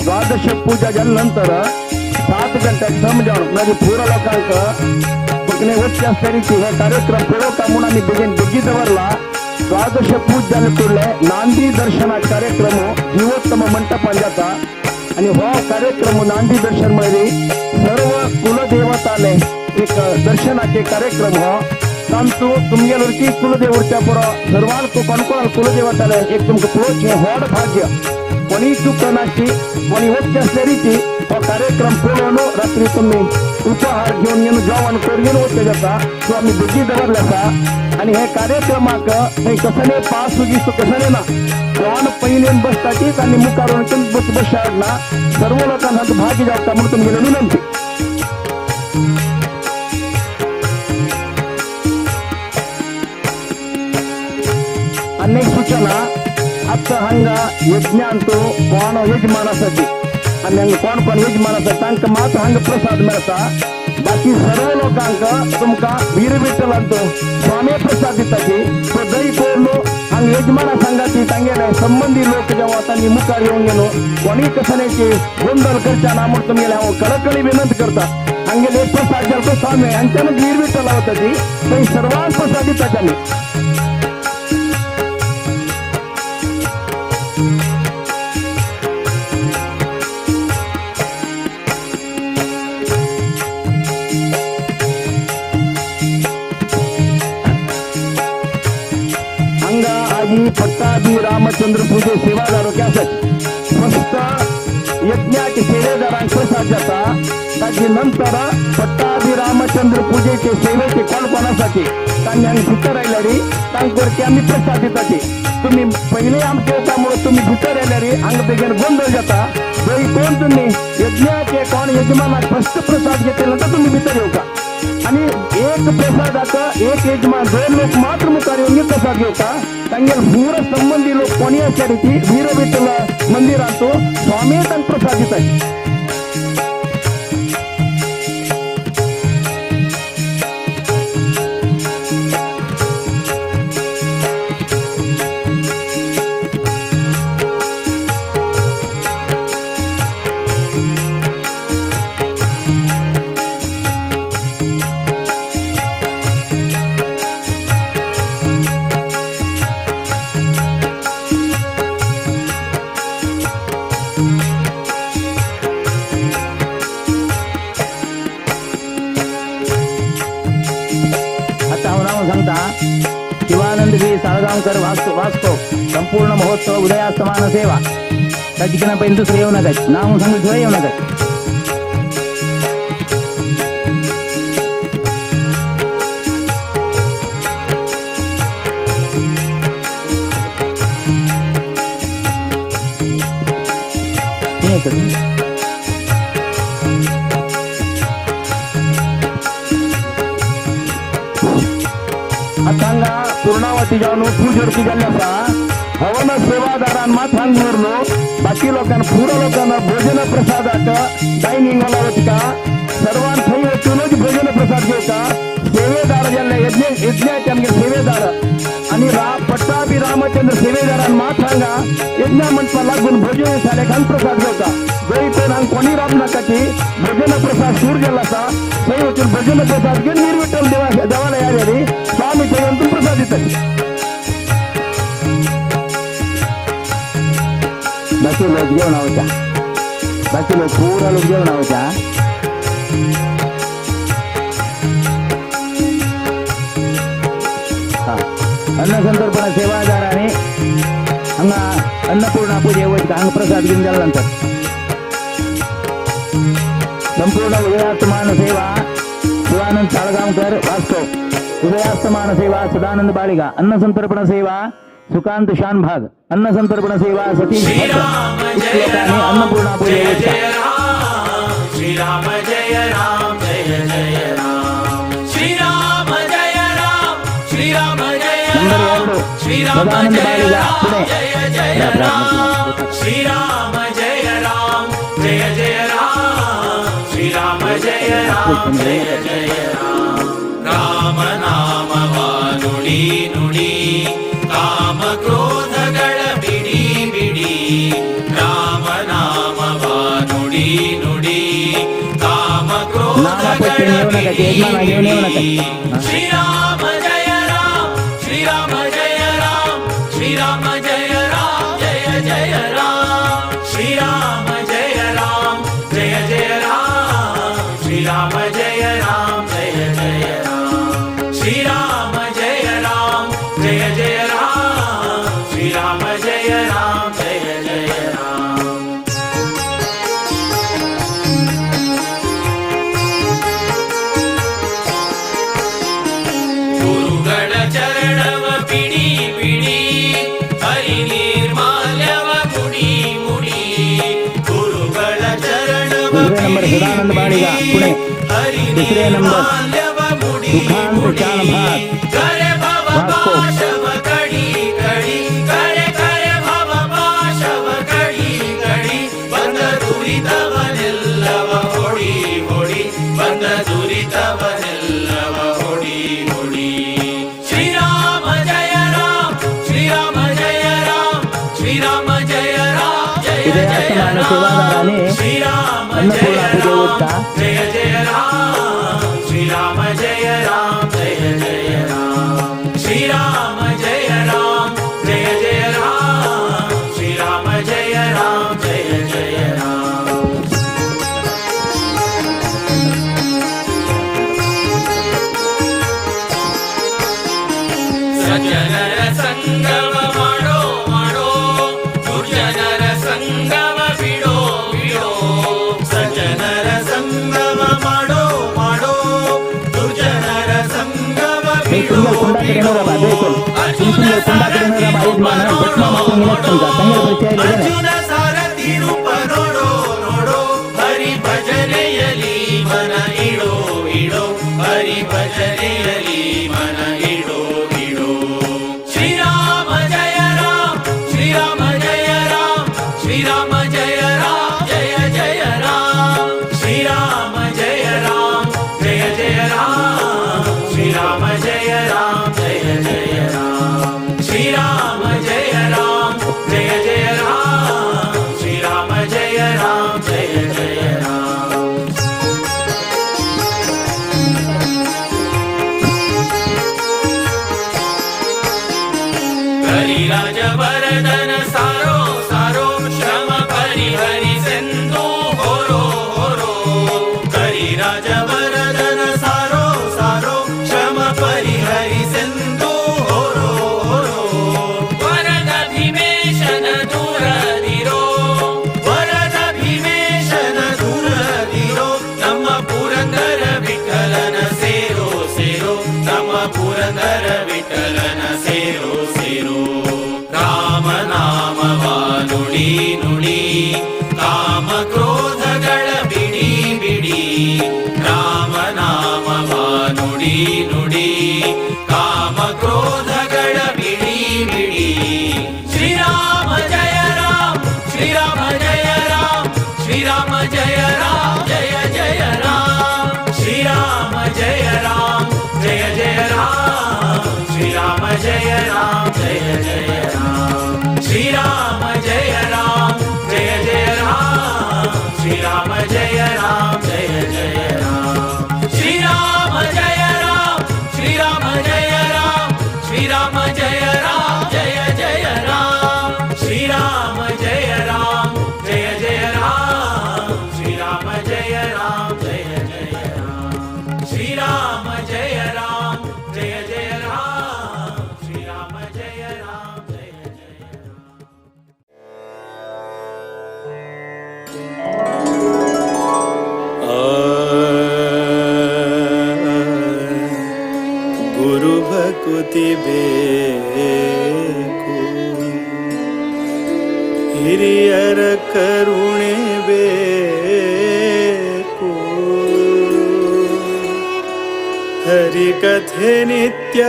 द्वादश पूजा जाल्या नंतर 7 गंट्याक समजावन मागीर पुरो लोकांक फकणे वचचे आसतरी हे कार्यक्रम पळोवता म्हूण आमी बेगीन बेगी दवरला. द्वादश पूजा जाले फुडले नांदी दर्शना कार्यक्रम जीवोत्तम मंटपान जाता आनी हो कार्यक्रम नांदी दर्शन म्हळ्यार सर्व कुलदेवताले एक दर्शनाचे कार्यक्रम हो. तांचो तुमगेलोरची कुलदेवरच्या पुरो सर्वांक कोण कोण कुलदेवताले एक तुमकां पळोवचें व्हड भाग्य. कोणी चूक नासची कोणी वचचे आसले रिती हो कार्यक्रम पळोवन रात्री तुमी उपहार घेवन घेवन जेवण करून घेवन वचचें जाता. सो आमी बेगी दवरले आसा आनी हे कार्यक्रमाक थंय कसले पास गिस कसले ना कोण पयलीं बसता तीच आनी मुखार वचून बसचे ना सर्व लोकांक हातूंत भाग जावता म्हणून तुमगेली विनंती. अनेक सूचना आतां हांगा यज्ञांत कोण यजमान आसा ती आनी हांगा कोण कोण यजमान आसा तांकां मात हांगा प्रसाद मेळटा. बाकी सर्व लोकांक तुमकां वीर विठ्ठलांत स्वामी प्रसाद दिता ती तो दही करून हांगा यजमाना सांगा ती तांगेले संबंधी लोक जेव्हा तांणी मुखार येवन गेलो कोणी कसण्याची गोंदळ करच्या ना म्हणून तुमगेले हांव कळकळी विनंती करता. हांगेले प्रसाद जालो तो स्वामी हांच्यानूच वीर विठ्ठला वता ती थंय सर्वांक प्रसाद दिता तांणी. पट्टाभी रामचंद्र पूजे सेवादार आसत फक्त यज्ञाचे सेवेदारांक प्रसाद जाता. ताजे नंतर पट्टाभी रामचंद्र पूजेचे सेवेचे कोण कोण आसा ते तांणी हांगा भितर आयल्यार तांकां आमी प्रसाद दिता. ते तुमी पयले आमचे येता म्हणून तुमी भितर आयल्यार हांगा बेगीन गोंदळ जाता. जंय कोण तुमी यज्ञाचे कोण यजमानाक फस्ट प्रसाद घेतले नंतर तुमी भितर येवका आनी एक प्रसादाक एक यजमान दोन लोक मात्र मुखार येवन प्रसाद घेवता. तांगेले पूर संबंधी लोक कोणी आसल्या ती वीर विठ्ठल मंदिरांत स्वामी तांकां प्रसाद दितात. शिवानंद श्री साळगांवकर वास्को संपूर्ण महोत्सव उदयास्तमान सेवा त्या ठिकाणी पहिले दुसरं येऊ नका नाव सांगू दुसरं येऊ नका. पूर्णावती जावन पूज जाल्ली आसा. हवन सेवादारान मात हांग दवरलो, बाकी लोकांना पुरो लोकांना भोजन प्रसादाक डायनिंग हॉला वचका, सर्वान थंय वचूनच भोजन प्रसाद घेवका. सेवेदार जाल्ले यज्ञाचे आमगे सेवेदार आनी पट्टाबी रामचंद्र सेवेदारान मात हांगा यज्ञ मंडपा लागून भोजन शाळेक हांग प्रसाद घेवका. जंय तर हांग कोणी राब नाका की भोजन प्रसाद सूर गेल्लो आसा, थंय वचून भोजन प्रसाद घेवन निर्विठ्ठल देवालया जाली स्वामी थंय वचून प्रसाद दितले. बाकी लोक जेवणा वचा, बाकी लोक पुरा लोक जेवणा वचा. अन्नसंतर्पण सेवादाराने हांगा अन्नपूर्णा पूजे वचका, हांगा प्रसाद घेवन जाल्या नंतर संपूर्ण उदयास्तमान सेवा शिवानंद साळगांवकर वास्को, उदयास्तमान सेवा सदानंद बाळिगा, अन्नसंतर्पण सेवा सुकांत शानभाग, अन्नसंतर्पण सेवा सतीश भट्ट, अन्नपूर्णा पूजे वचका. श्रीराम जय राम जय जय राम, श्रीराम जय राम, श्रीराम जय राम, श्रीराम जय राम जय जय राम, श्रीराम जय राम जय जय राम, श्रीराम जय राम जय जय राम. राम नामವ ನುಡಿ ನುಡಿ, ಕಾಮ ಕ್ರೋಧಗಳ ಬಿಡಿ ಬಿಡಿ, ರಾಮ ನಾಮವ ನುಡಿ ನುಡಿ, ಕಾಮ ಕ್ರೋಧಗಳ ಬಿಡಿ ಬಿಡಿ. ಶ್ರೀರಾಮ ಜಯ ರಾಮ, ಶ್ರೀರಾಮ ಜಯ ರಾಮ, ಶ್ರೀರಾಮ ಜಯ ರಾಮ ಜಯ ಜಯ ರಾಮ, ಶ್ರೀರಾಮ ಜಯ ರಾಮ ಜಯ ಜಯ ರಾಮ, ಶ್ರೀರಾಮ ಜಯ ರಾಮ ಜಯ ಜಯ ರಾಮ, ಶ್ರೀರಾಮ ಜಯ ರಾಮ ಜಯ ಜಯ ರಾಮ, ಶ್ರೀರಾಮ ಜಯ ರಾಮ ಜಯ ಜಯ ರಾಮ. ಗುರುಗಳ ಚರಣವ ಪಿಡಿ ಪಿಡಿ, ಹರಿ ನಿರ್ಮಾಲ್ಯವ ಮುಡಿ ಮುಡಿ, ಗುರುಗಳ ಚರಣವ ಸದಾನಂದ ಬಾಳಿಗ ಪುಣೆ, ಹರಿ दुसरे नंबर ನಿರ್ಮಾಲ್ಯವ ಮುಡಿ सुखांत शानभाग ಕರೆ ಭವ वास्को, ಪಾಶವ ಕಡಿ ಕಡಿ, ಕರೆ ಕರೆ ಭವ ಪಾಶವ ಕಡಿ ಕಡಿ, ಬಂದ ದುರಿತವನೆಲ್ಲವ ಹೊಡಿ ಹೊಡಿ, ಬಂದ ದುರಿತವನೆಲ್ಲವ ಹೊಡಿ ಹೊಡಿ. ಶ್ರೀರಾಮ ಜಯ ರಾಮ, ಶ್ರೀರಾಮ ಜಯ ರಾಮ, ಶ್ರೀರಾಮ ಜಯ ರಾಮ ಜಯ ಜಯ उदयास्तमान ರಾಮ, सेवादाराने ಶ್ರೀರಾಮ अन्नपूर्णा ಜಯ पूजे ರಾಮ वचका. ಜಯ ಜಯ ರಾಮ, ಶ್ರೀರಾಮ ಜಯ ರಾಮ ಜಯ ಜಯ ರಾಮ, ಶ್ರೀರಾಮ ಜಯ ರಾಮ ಜಯ ಜಯ ರಾಮ, ಶ್ರೀರಾಮ ಜಯ ರಾಮ ಜಯ ಜಯ ರಾಮ. ಸಜ್ಜನರ ಸಂಗಮ ಮಾಡೋ ಮಾಡೋ, ದುರ್ಜನರ ಸಂಗಮ ಬಿಡೋ ಬಿಡೋ, ಸಜ್ಜನರ ಸಂಗಮ ಮಾಡೋ ಮಾಡೋ, ದುರ್ಜನರ ಸಂಗಮ हे ಬಿಡೋ तुमच्या कुंडाकडे ಬಿಡೋ. न राबा बिलकुल तुमच्या कुंडाकडे न राबा यजमान भटमा मातून घेण्यात तुमचा संघ परिचय लगेच. ಅರ್ಜುನ ಸಾರಥಿ ರೂಪ ನೋಡೋ ನೋಡೋ, ಹರಿ ಭಜನೆಯಲಿ ಮನ ಇಡೋ ಇಡೋ, ಹರಿ ಭಜನೆಯಲಿ ಮನ ಇಡೋ ಇಡೋ. ಶ್ರೀರಾಮ ಜಯ ರಾಮ, ಶ್ರೀರಾಮ ಜಯ ರಾಮ, ಶ್ರೀರಾಮ ಜಯ ರಾಮ ಜಯ ಜಯ ರಾಮ, ಶ್ರೀರಾಮ ಜಯ ರಾಮ ಜಯ ಜಯ ರಾಮ, ಶ್ರೀರಾಮ ಜಯ ರಾಮ ಜಯ ಜಯ ರಾಮ, ಶ್ರೀರಾಮ ಜಯ ರಾಮ ಜಯ ಜಯ ರಾಮ, ಶ್ರೀರಾಮ ಜಯ ರಾಮ ಜಯ ಜಯ ರಾಮ. ಕರಿರಾಜ ವರದನ ಸಾರೋ ಸಾರೋ, ಶ್ರಮ ಪರಿಹಾರ श्रीराम जय राम श्रीराम जय राम जय जय राम श्रीराम जय राम जय जय राम श्रीराम जय राम जय जय राम श्रीराम जय राम जय जय राम श्रीराम जय राम जय जय राम श्रीराम जय राम श्रीराम जय राम श्रीराम जय राम जय जय राम श्रीराम जय राम जय जय राम श्रीराम जय राम जय जय राम श्रीराम जय राम जय जय राम श्रीराम जय राम जय जय राम. ಗುರು ಭಕುತಿ ಬೇಕು, ಹಿರಿಯರ ಕರುಣೆ ಬೇಕು, ಹರಿಕಥೆ ನಿತ್ಯ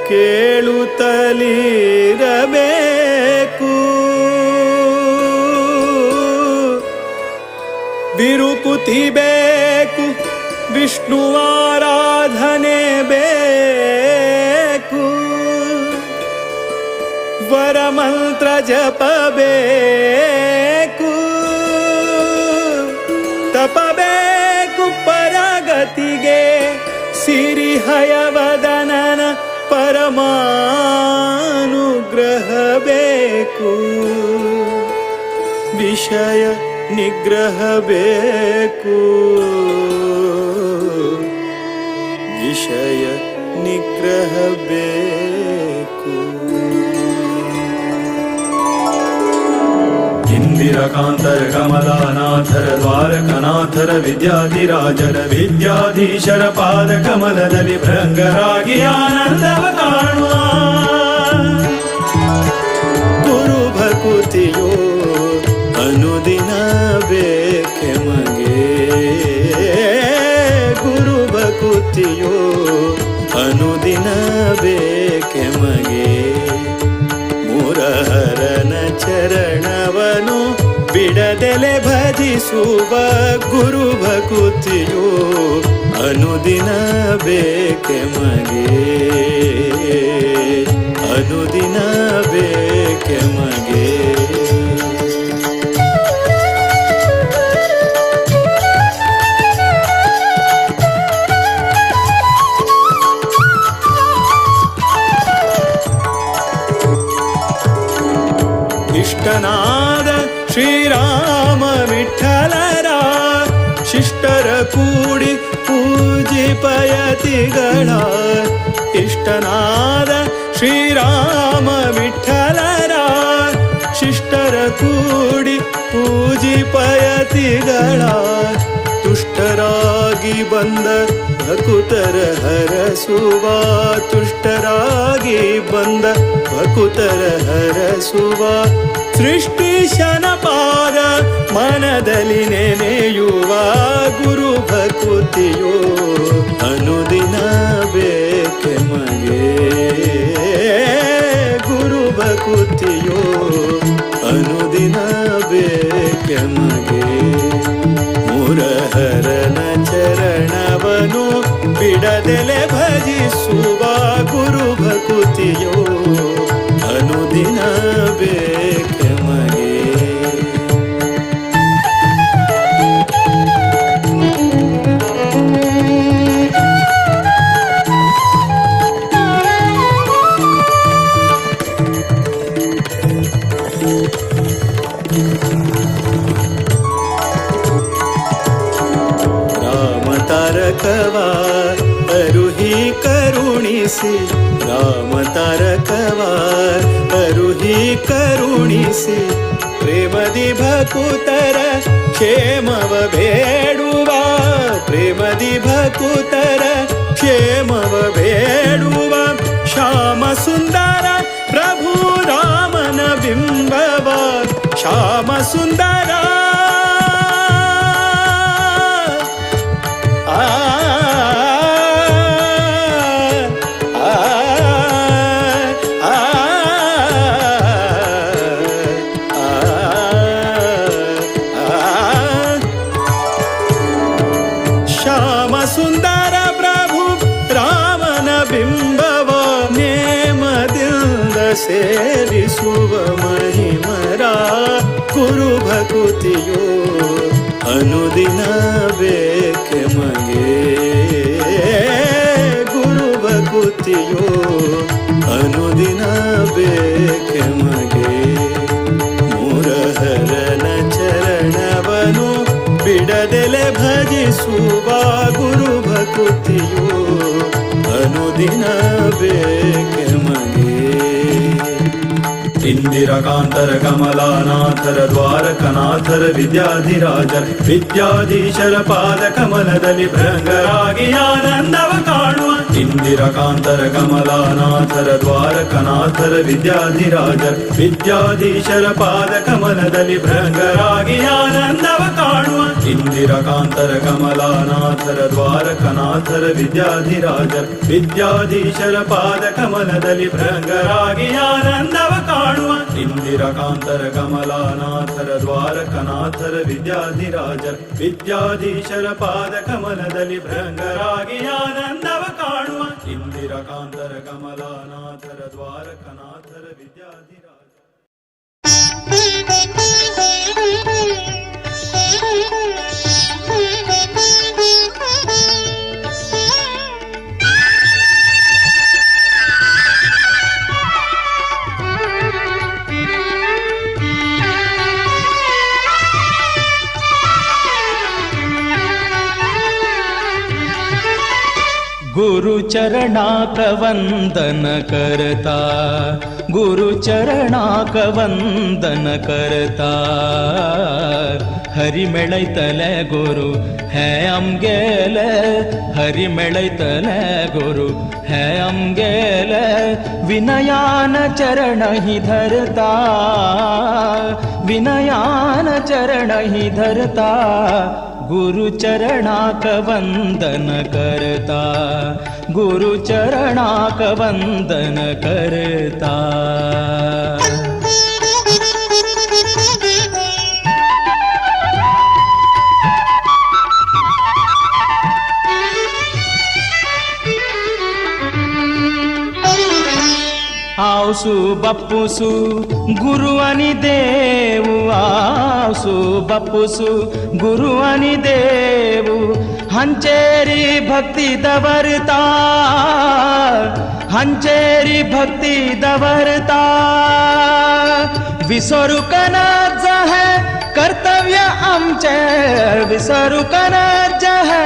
ಕೇಳುತ್ತಲಿರಬೇಕು, ಬಿರುಕುತಿ ಬೇಕು, ವಿಷ್ಣುವಾರಾಧನೆ ಬೇಕು, ವರಮಂತ್ರ ಜಪ ಬೇಕು, ತಪಬೇಕು ಪರಗತಿಗೆ ಸಿರಿಹಯವದನನ ಪರಮಾನುಗ್ರಹ ಬೇಕು, ವಿಷಯ ನಿಗ್ರಹ ಬೇಕು, ವಿಷಯ ನಿಗ್ರಹ ಬೇಕು. ಇಂದಿರಕಾಂತರ ಕಮಲಾನಾಥರ ದ್ವಾರಕನಾಥರ ವಿದ್ಯಾಧಿರಾಜರ ವಿದ್ಯಾಧೀಶರ ಪಾದ ಕಮಲದಲ್ಲಿ ಭೃಂಗರಾಗಿ ಆನಂದವ ಕಾಣುವ ಗುರು ಭಕುತಿಯೋ ಅನುದಿನ ಬೇಕೆ ಮಗೆ, ಗುರು ಭಕುತಿಯೋ ಅನುದಿನ ಬೇಕೆ ಮಗೆ, ಮುರಹರನ ಚರಣವನು ಬಿಡದೆಲೆ ಭಜಿಸುವ ಗುರು ಭಕುತಿಯೋ ಅನುದಿನ ಬೇಕೆ ಮಗೆ, ಅನುದಿನ ಬೇಕೆ ಮಗೆ. ಇಷ್ಟನಾದ ಶ್ರೀರಾಮ ವಿಠಲರ ಶಿಷ್ಟರ ಕೂಡಿ ಪೂಜಿಪಯತಿಗಳ, ಇಷ್ಟನಾದ ಶ್ರೀರಾಮ ವಿಠಲರ ಶಿಷ್ಟರ ಕೂಡಿ ಪೂಜಿಪಯತಿಗಳ, ತುಷ್ಟರಾಗಿ ಬಂದ ಭಕುತರ ಹರಸುವ, ತುಷ್ಟರಾಗಿ ಬಂದ ಭಕುತರ ಹರಸುವ, ಸೃಷ್ಟಿಶನ ಪಾದ ಮನದಲ್ಲಿ ನೆನೆಯುವ ಗುರು ಭಕುತಿಯೋ ಅನುದಿನ ಬೇಕೆ ಮಗೆ, ಗುರು ಭಕುತಿಯೋ ಅನುದಿನ ಬೇಕೆ ಮಗೆ, ಮುರಹರನ ಚರಣವನು ಬಿಡದೆಲೆ ಭಜಿಸುವ ಗುರು ಭಕುತಿಯೋ ಅನುದಿನ ಬೇಕೆ ಮಗೆ. ರಾಮ ತಾರಕವ ಅರುಹಿ ಕರುಣಿಸಿ, ರಾಮ ತಾರಕವ ಅರುಹಿ ಕರುಣಿಸಿ, ಪ್ರೇಮದಿ ಭಕುತರ ಕ್ಷೇಮವ ಬೇಡುವ, ಪ್ರೇಮದಿ ಭಕುತರ ಕ್ಷೇಮವ ಬೇಡುವ, ಶ್ಯಾಮ ಸುಂದರ ಪ್ರಭು ರಾಮನ ಬಿಂಬವ, ಶ್ಯಾಮ ಸುಂದರ ಆ ಆ ಆ ಆ ಭಜಿಸುವ ಮಹಿಮರ ಗುರು ಭಕುತಿಯೋ ಅನುದಿನ ಬೇಕೆ ಮಗೆ ಗುರು ಭಕುತಿಯೋ ಅನುದಿನ ಬೇಕೆ ಮಗೆ ಮುರಹರನ ಚರಣವನು ಬಿಡದೆಲೆ ಭಜಿಸುವ ಗುರು ಭಕುತಿಯೋ ಅನುದಿನ ಬೇಕೆ ಮಗೆ ಇಂದಿರಾಕಾಂತರ ಕಮಲಾನಾಥರ ದ್ವಾರಕನಾಥರ ವಿದ್ಯಾಧಿರಾಜರ ವಿದ್ಯಾಧೀಶರ ಪಾದ ಕಮಲದಲ್ಲಿ ಭೃಂಗರಾಗಿ ಆನಂದವ ಕಾಣುವ ಇಂದಿರಾಕಾಂತರ ಕಮಲಾನಾಥರ ದ್ವಾರಕನಾಥರ ವಿದ್ಯಾಧಿರಾಜರ ವಿದ್ಯಾಧೀಶರ ಪಾದ ಕಮಲದಲ್ಲಿ ಭೃಂಗರಾಗಿ ಆನಂದವ ಕಾಣುವ ಇಂದಿರಾಕಾಂತರ ಕಮಲಾನಾಥರ ದ್ವಾರಕನಾಥರ ವಿದ್ಯಾಧಿರಾಜರ ವಿದ್ಯಾಧೀಶರ ಪಾದ ಕಮಲದಲ್ಲಿ ಭೃಂಗರಾಗಿ ಆನಂದವ ಕಾಣುವ ಇಂದಿರಾಕಾಂತರ ಕಮಲಾನಾಥರ ದ್ವಾರಕನಾಥರ ವಿದ್ಯಾಧಿರಾಜರ ವಿದ್ಯಾಧೀಶರ ಪಾದ ಕಮಲದಲ್ಲಿ ಭೃಂಗರಾಗಿ ಆನಂದವ ಕಾಣುವ ಇಂದಿರಾಕಾಂತರ ಕಮಲಾನಾಥರ ದ್ವಾರಕನಾಥರ ವಿದ್ಯಾಧಿರಾಜ. गुरु चरणाक वंदन करता, गुरु चरणाक वंदन करता, हरि मेळयतले गुरु हे आमगेले, हरि मेळयतले गुरु हे आमगेले, विनयान चरण ही धरता, विनयान चरण ही धरता, गुरु चरणाक वंदन करता, गुरु चरणाक वंदन करता. आवसु बापूसु गुरु आनी देवू, आवसु बापूसु गुरु आनी देवू, हांचेरी भक्ती दवरता, हांचेरी भक्ती दवरता, विसरूंक नाच है कर्तव्य आमचें, विसरूंक नाच है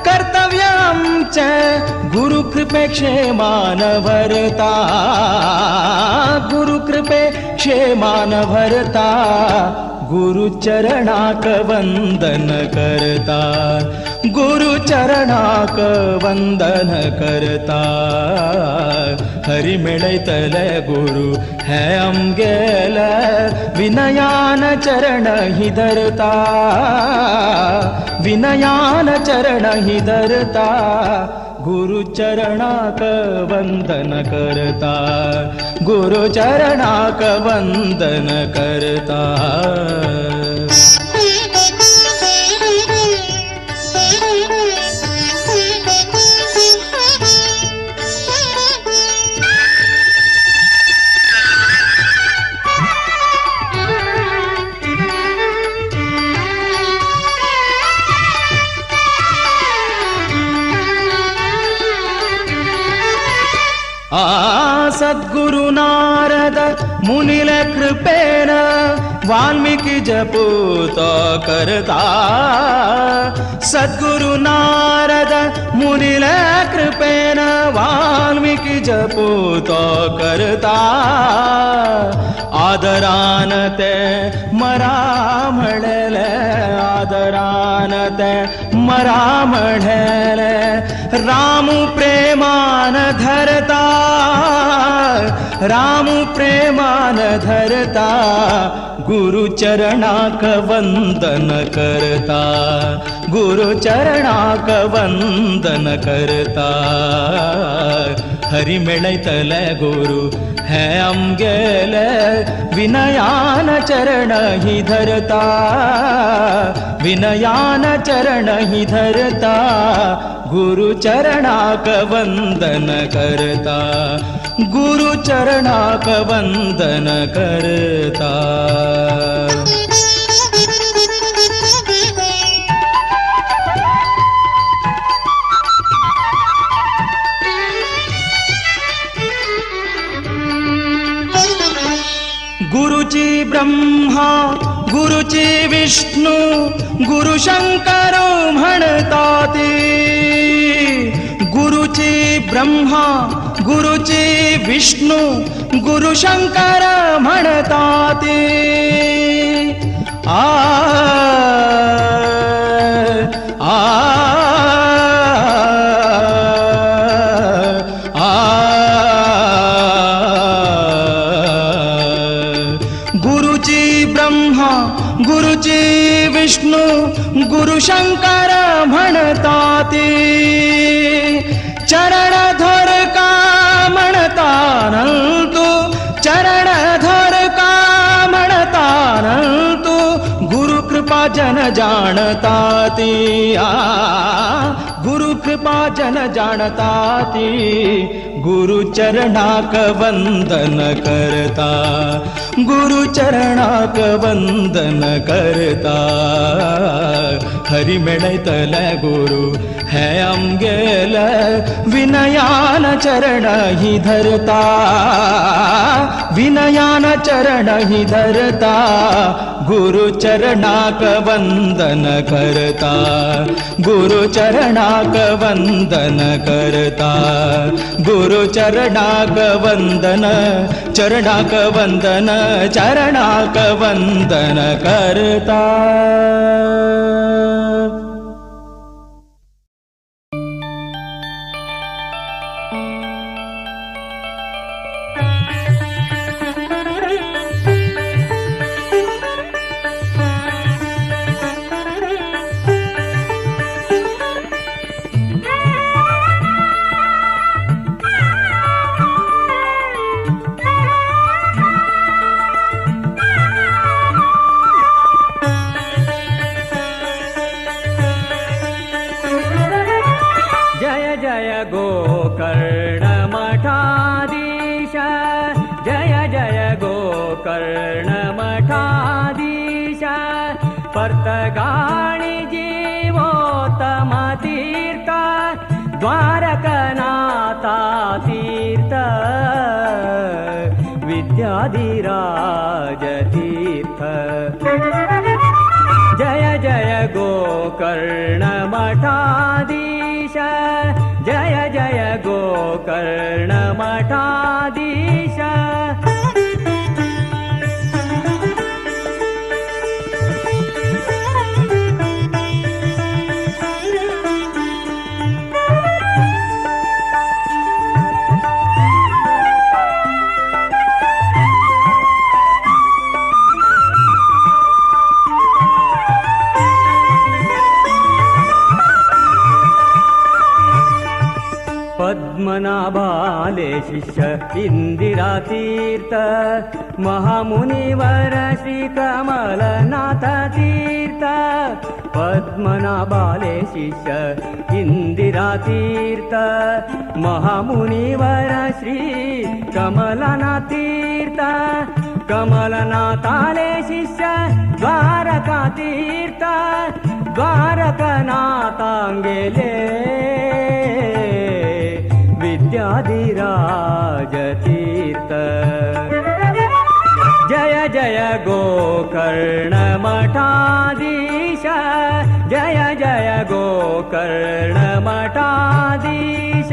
कर्तव्य आमचें, गुरु कृपे क्षेमान भरता, गुरु कृपे क्षेमान भरता, गुरु चरणाक वंदन करता, गुरु चरणाक वंदन करता, हरि मेळयतले गुरु हे आमगेले, विनयान चरण ही धरता, विनयान चरण ही धरता, गुरु चरणाक वंदन करता, गुरु चरणाक वंदन करता. आ सद्गुरु नारद मुनिले कृपेन वाल्मीकि जपूत करता, सद्गुरु नारद मुनिले कृपेन वाल्मीकि जपूत करता, आदरान ते मरा म्हणले, आदरान ते मरा म्हणले, रामू प्रेमान धरता, रामू प्रेमान धरता, गुरु चरणाक वंदन करता, गुरु चरणाक वंदन करता। हरि मेळयतले गुरु हे आमगेले, विनयान चरण ही धरता, विनयान चरण ही धरता। गुरु चरणाक वंदन करता, गुरु चरणाक वंदन करता। गुरुची ब्रह्मा गुरुची विष्णू गुरु शंकर म्हणताती, गुरुची ब्रह्मा गुरुची विष्णू गुरु शंकर म्हणताती। आ आ आ गुरुची ब्रह्मा गुरुची विष्णू गुरु शंकर म्हणताती, चरण धर का म्हणतानंतु, चरण धर का म्हणतानंतु, गुरु कृपा जन जाणताती, आ गुरु कृपा जन जाणताती। गुरु चरणाक वंदन करता, गुरु चरणाक वंदन करता। हरि मेळयतले गुरु हे आमगेले, विनयान चरण ही धरता, विनयान चरण ही धरता। गुरु चरणाक वंदन करता, गुरु चरणाक वंदन करता। गुरु चरणाक वंदन, चरणाक वंदन, चरणाक वंदन करता। पर्तगाणी जीवोत्तम तीर्थ, द्वारकनाथा तीर्थ, विद्याधिराज तीर्थ। जय जय गोकर्ण मठाधीश, जय जय गोकर्ण मठाधीश। पद्मनाभाले शिष्य इंदिरा तीर्थ, महामुनिवर श्री कमलनाथ तीर्थ। पद्मनाभाले शिष्य इंदिरा तीर्थ, महामुनिवर श्री कमलनाथ तीर्थ। कमलनाथाले शिष्य द्वारका तीर्थ, द्वारकनाथांगेले विद्याधिराज तीर्थ। जय जय गोकर्ण मठाधीश, जय जय गोकर्ण मठाधीश।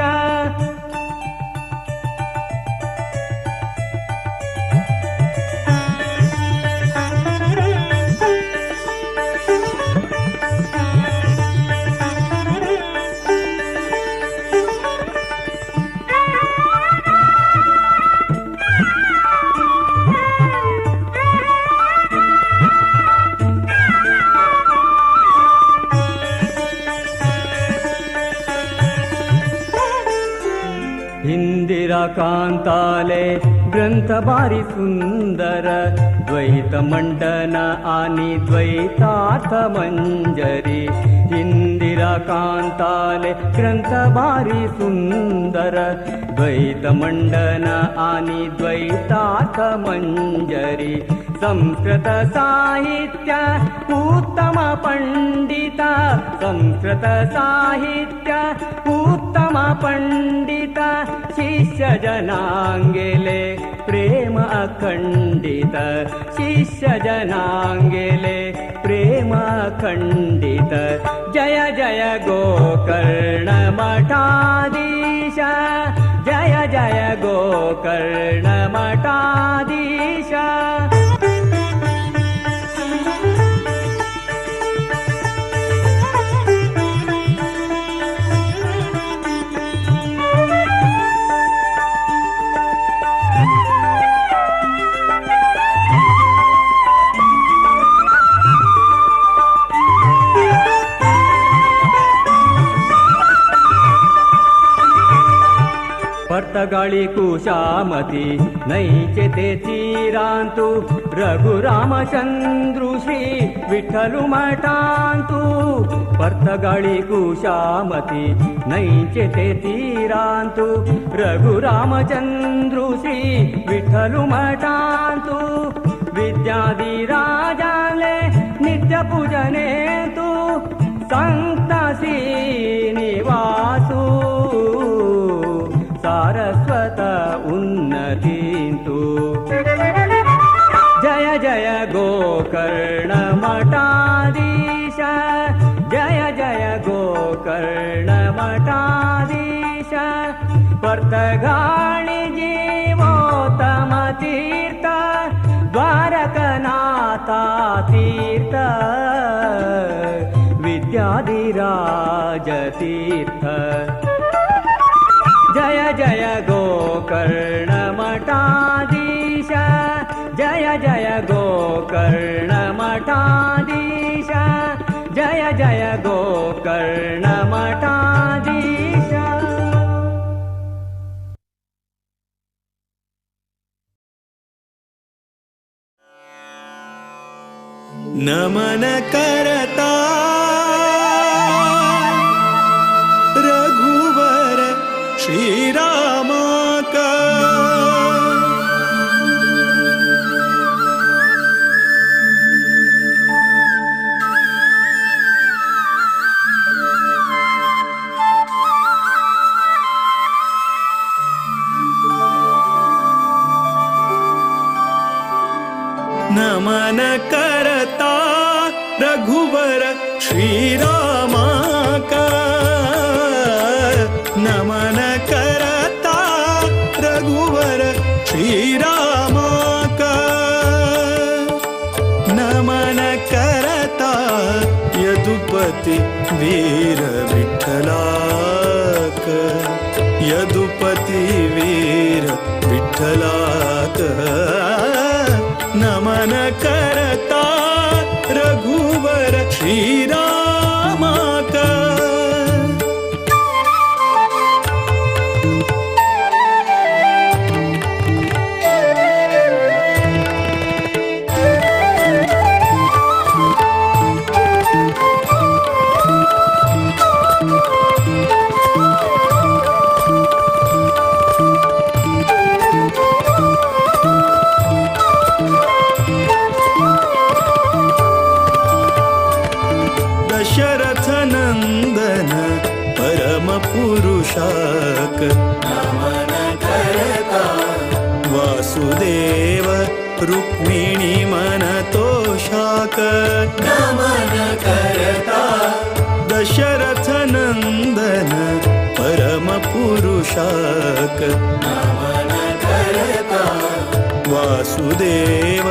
इंदिराकांताले ग्रंथ भारी सुंदर द्वैत मंडन आणि द्वैतार्थ मंजरी इंदिराकांताले ग्रंथ भारी सुंदर द्वैत मंडन आणि द्वैतार्थ मंजरी संस्कृत साहित्य उत्तम पंडित संस्कृत साहित्य उत्तम पंडित शिष्य जनांगेले प्रेम अखंडित शिष्य जनांगेले प्रेम अखंडित जय जय गोकर्ण मठाधीश जय जय गोकर्ण मठाधीश। पर्तगाळी कुशामती नैचे ते तीरांतु रघुरामचंद्रु श्री विठ्ठलु मठांतु पर्तगाळी कुशामती नैचे ते तीरांतु रघुरामचंद्रु श्री विठ्ठलु मठांतु विद्याधिराजाले नित्य पूजनेतु संत श्रीनिवासु सारस्वत उन्नतींतु जय जय गोकर्ण मठाधीश जय जय गोकर्ण मठाधीश पर्तगाळी जीवोत्तम तीर्थ द्वारकनाथा तीर्थ विद्याधिराज तीर्थ जय जय गोकर्ण मठाधीश जय जय गोकर्ण मठाधीश जय जय गोकर्ण मठाधीश। नमन करता रघुवर श्री रामा का नमन करता रघुवर श्री रामा का नमन करता रघुवर श्री रामा का नमन करता यदुपति वीर विठ्ठलाक यदुपति वीर विठ्ठलाक नमन करता रघुवर श्री रामा का। दशरथ नंदन परम पुरुषाक नमन करता वासुदेव रुक्मिणी मन तोषाक नमन करता दशरथ नंदन परम पुरुषाक नमन करता वासुदेव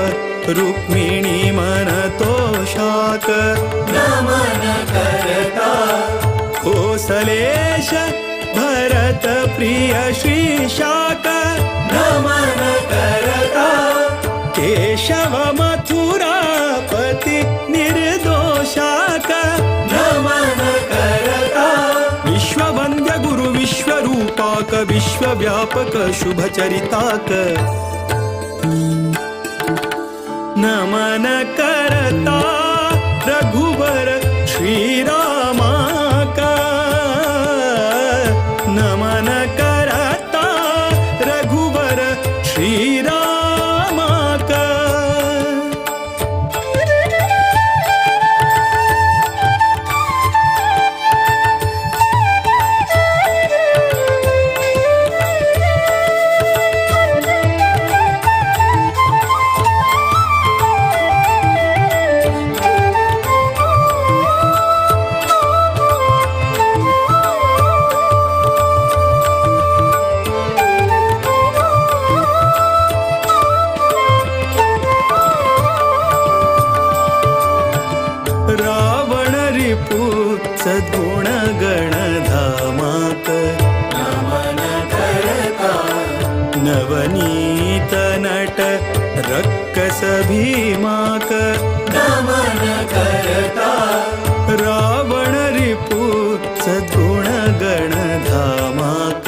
रुक्मिणी मन तोषाक नमन करता कोसलेश भरत प्रिय श्री शाक नमन करता केशव मथुरापति निर्दोषाक नमन करता विश्ववंद्य गुरु विश्वरूपाक व्यापक विश्वव्यापक शुभचरिताक नमन करता रघुवर श्रीरामाक नमन करता रघुवर श्रीरामाक। रावण रिपु सद्गुण गणधामाक नमन करता नवनीत नट रक्कस भीमाक नमन करता। रावण रिपु सद्गुण गणधामाक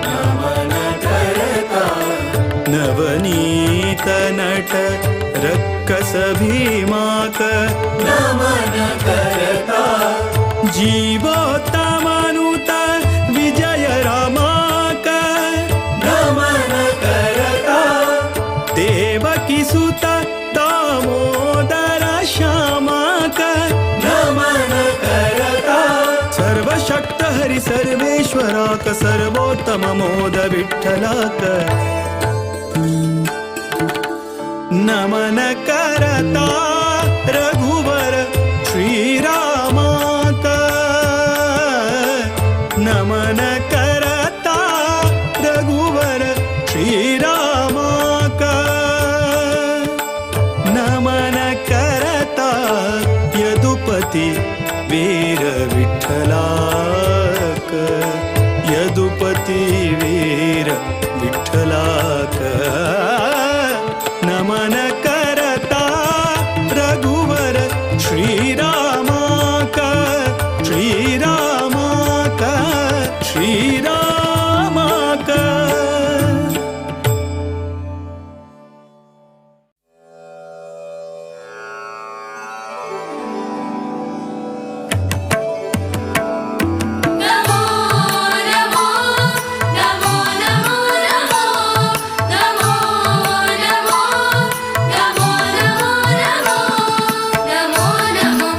नमन करता नवनीत नट रक्कस भीमाक नमन करता। जीवोत्तमानुत विजय रामाक नमन करता। देवकी सुत दामोदर श्यामाक नमन करता। सर्वशक्त हरि सर्वेश्वराक सर्वोत्तम मोद विठ्ठलाक नमन करता रघुवर श्रीरामाक नमन करता रघुवर श्रीरामाक नमन करता यदुपति वीर विठ्ठलाक यदुपति वीर विठ्ठलाक नमन करता रघुवर श्रीरामाक श्रीरामाक श्रीरामाक। नमो नमो नमो नमो नमो नमो नमो नमो नमो नमो नमो नमो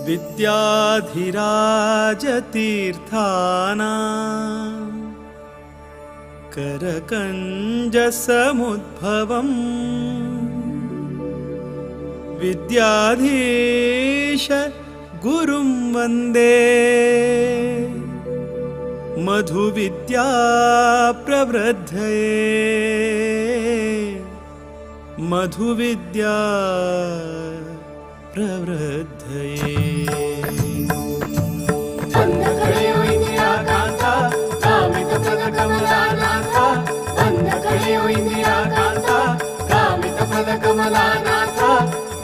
ವಿದ್ಯಾಧಿರಾಜತೀರ್ಥಾನ ಕರಕಂಜಸಮುದ್ಭವಂ ವಿದ್ಯಾಧೀಶ ಗುರುಂ ವಂದೇ ಮಧುವಿದ್ಯಾ ಪ್ರವೃದ್ಧಯೇ ಮಧುವಿದ್ಯಾ ಪ್ರವೃದ್ಧಯೇ. ಬಂದ ಕಳೆಯೋ ಇಂದಿರಾಕಾಂತ ಕಾಮಿತ ಪದ ಕಮಲಾನಾಥ, ಬಂದ ಕಳೆಯೋ ಇಂದಿರಾಕಾಂತ ಕಾಮಿತ ಪದ ಕಮಲಾನಾಥ,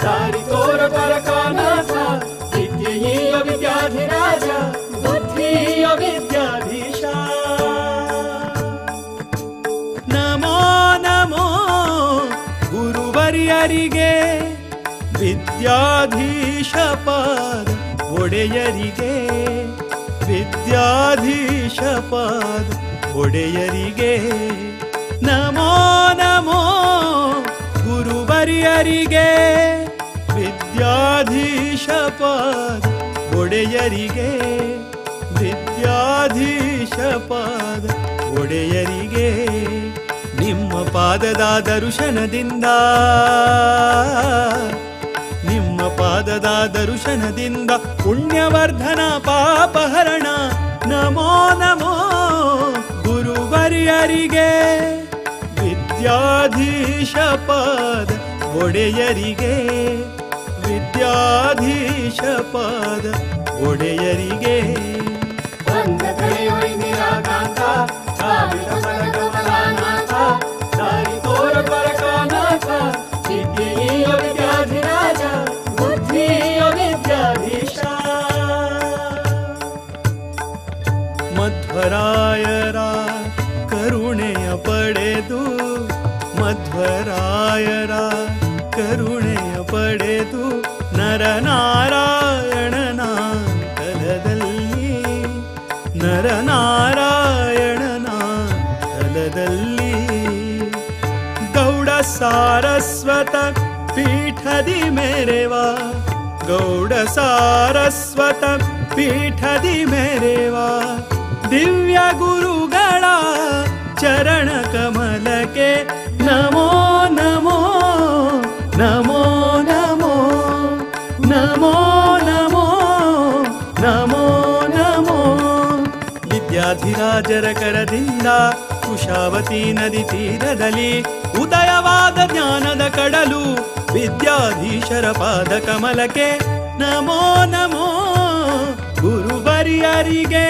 ದಾರಿ ತೋರ ಪರಕಾನಾಥ, ವಿದ್ಯೆಯ ವಿದ್ಯಾಧಿರಾಜ ಬುದ್ಧಿಯ ವಿದ್ಯಾಧೀಶ. ನಮೋ ನಮೋ ಗುರುವರ್ಯರಿಗೆ, ವಿದ್ಯಾಧೀಶ ಪಾದ ಒಡೆಯರಿಗೆ, ವಿದ್ಯಾಧೀಶ ಪಾದ ಒಡೆಯರಿಗೆ. ನಮೋ ನಮೋ ಗುರುವರ್ಯರಿಗೆ, ವಿದ್ಯಾಧೀಶ ಪಾದ ಒಡೆಯರಿಗೆ, ವಿದ್ಯಾಧೀಶ ಪಾದ ಒಡೆಯರಿಗೆ. ನಿಮ್ಮ ಪಾದದ ದರ್ಶನದಿಂದ, ನಿಮ್ಮ ಪಾದದ ದರ್ಶನದಿಂದ ಪುಣ್ಯವರ್ಧನ ಪಾಪಹರಣ. ನಮೋ ನಮೋ ಗುರುವರ್ಯರಿಗೆ, ವಿದ್ಯಾಧೀಶ ಪಾದ ಒಡೆಯರಿಗೆ, ವಿದ್ಯಾಧೀಶ ಪಾದ ಒಡೆಯರಿಗೆ. ಬಂದ ಕಳೆಯೋ ಇಂದಿರಾಕಾಂತ ಕಾಮಿತ ಪದ ಕಮಲಾನಾಥ, ದಾರಿ ತೋರ ಪರಕಾನಾಥ, ವಿದ್ಯೆಯ ವಿದ್ಯಾಧಿರಾಜ ಬುದ್ಧಿಯ ವಿದ್ಯಾಧೀಶ. ಮಧ್ವರಾಯರ ಕರುಣೆಯ ಪಡೆದು, ಮಧ್ವರಾಯರ ಕರುಣೆಯ ಪಡೆದು ನರನಾರಾಯಣನ ತಲದಲ್ಲಿ, ನರನಾರಾಯಣನ ತಲದಲ್ಲಿ. ಗೌಡ ಸಾರಸ್ವತ ಪೀಠದಿ ಮೆರೆವ, ಗೌಡ ಸಾರಸ್ವತ ಪೀಠದಿ ಮೆರೆವ ದಿವ್ಯ ಗುರುಗಳ ಚರಣ ಕಮಲಕ್ಕೆ ನಮೋ ನಮೋ ನಮೋ ನಮೋ ನಮೋ ನಮೋ ನಮೋ ನಮೋ. ವಿದ್ಯಾಧಿರಾಜರ ಕರದಿಂದ ಕುಶಾವತಿ ನದಿ ತೀರದಲ್ಲಿ ಉದಯವಾದ ಜ್ಞಾನದ ಕಡಲು ವಿದ್ಯಾಧೀಶರ ಪಾದ ಕಮಲಕ್ಕೆ ನಮೋ ನಮೋ ಗುರುವರ್ಯರಿಗೆ,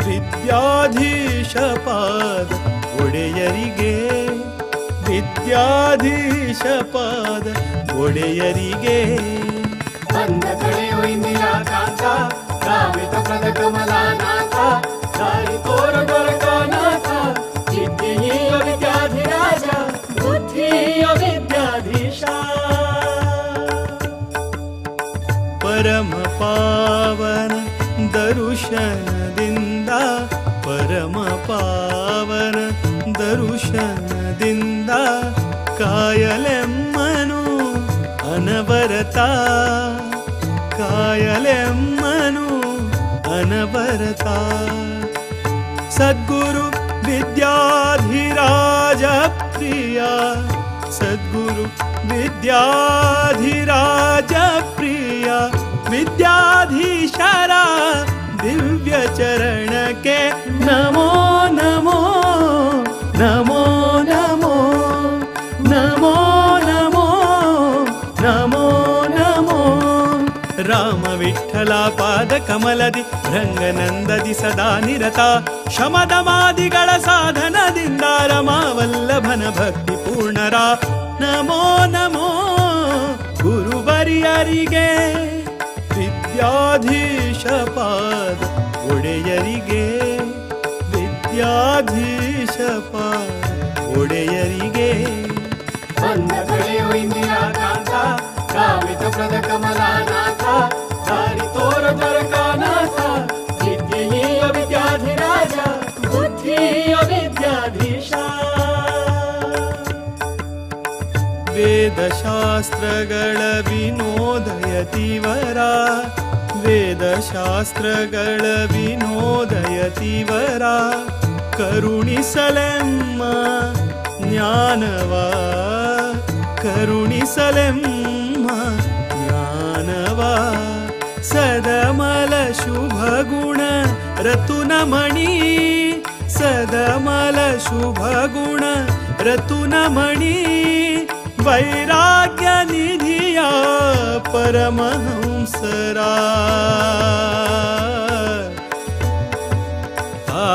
ವಿದ್ಯಾಧೀಶ ಪಾದ ಒಡೆಯರಿಗೆ, ವಿದ್ಯಾಧೀಶ ಪಾದ ಒಡೆಯರಿಗೆ. ಬಂದ ಕಳೆಯೋ ಇಂದಿರಾಕಾಂತ ಕಾಮಿತ ಪದ ಕಮಲಾನಾಥ, ದಾರಿ ತೋರ ದೊರಕಾನಾಥ, ವಿದ್ಯೆಯ ವಿದ್ಯಾಧಿರಾಜ ಬುದ್ಧಿಯ ವಿದ್ಯಾಧೀಶ. ಪರಮ ಪಾವನ ದರ್ಶನದಿಂದ, ಪರಮ ಪಾವನ ದರ್ಶನದಿಂದ ಕಾಯಲೆಮ್ಮನು ಅನವರತ, ಕಾಯಲೆಮ್ಮನು ಅನವರತ. ಸದ್ಗುರು ವಿದ್ಯಾಧಿರಾಜ ಪ್ರಿಯ, ಸದ್ಗುರು ವಿದ್ಯಾಧಿರಾಜ ಪ್ರಿಯ, ವಿದ್ಯಾಧೀಶರ ದಿವ್ಯ ಚರಣಕ್ಕೆ ನಮೋ ನಮೋ ನಮೋ ನಮೋ ನಮೋ ನಮೋ ನಮೋ ನಮೋ. ರಾಮ ವಿಠಲ ಪಾದ ಕಮಲದಿ ರಂಗನಂದದಿ ಸದಾ ನಿರತ, ಶಮದಮಾದಿಗಳ ಸಾಧನದಿಂದ ರಮಾವಲ್ಲಭನ ಭಕ್ತಿ ಪೂರ್ಣರ. ನಮೋ ನಮೋ ಗುರುವರ್ಯರಿಗೆ, ವಿದ್ಯಾಧೀಶ ಪಾದ ಒಡೆಯರಿಗೆ, ವಿದ್ಯಾಧೀಶ ಪಾದ ಒಡೆಯರಿಗೆ. ಬಂದ ಕಳೆಯೋ ಇಂದಿರಾಕಾಂತ ಕಾಮಿತ ಪದ ಕಮಲಾನಾಥ, ದಾರಿ ತೋರ ದೊರಕಾನಾಥ, ವಿದ್ಯೆಯ ವಿದ್ಯಾಧಿರಾಜ ಬುದ್ಧಿಯ ವಿದ್ಯಾಧೀಶ. ವೇದ ವೇದಶಾಸ್ತ್ರಗಳ ವಿನೋದಯತಿವರ, ವೇದಶಾಸ್ತ್ರಗಳ ವಿನೋದಯತಿವರ, ಕರುಣಿಸಲೆಮ್ಮ ಜ್ಞಾನವ, ಕರುಣಿಸಲೆಮ್ಮ ಜ್ಞಾನವ. ಸದಮಲ ಶುಭಗುಣ ರತುನಮಣಿ, ಸದಮಲ ಶುಭಗುಣ ರತುನಮಣಿ, ವೈರಾಗ್ಯ ನಿಧಿಯ ಪರಮಹಂಸರಾ. ಆ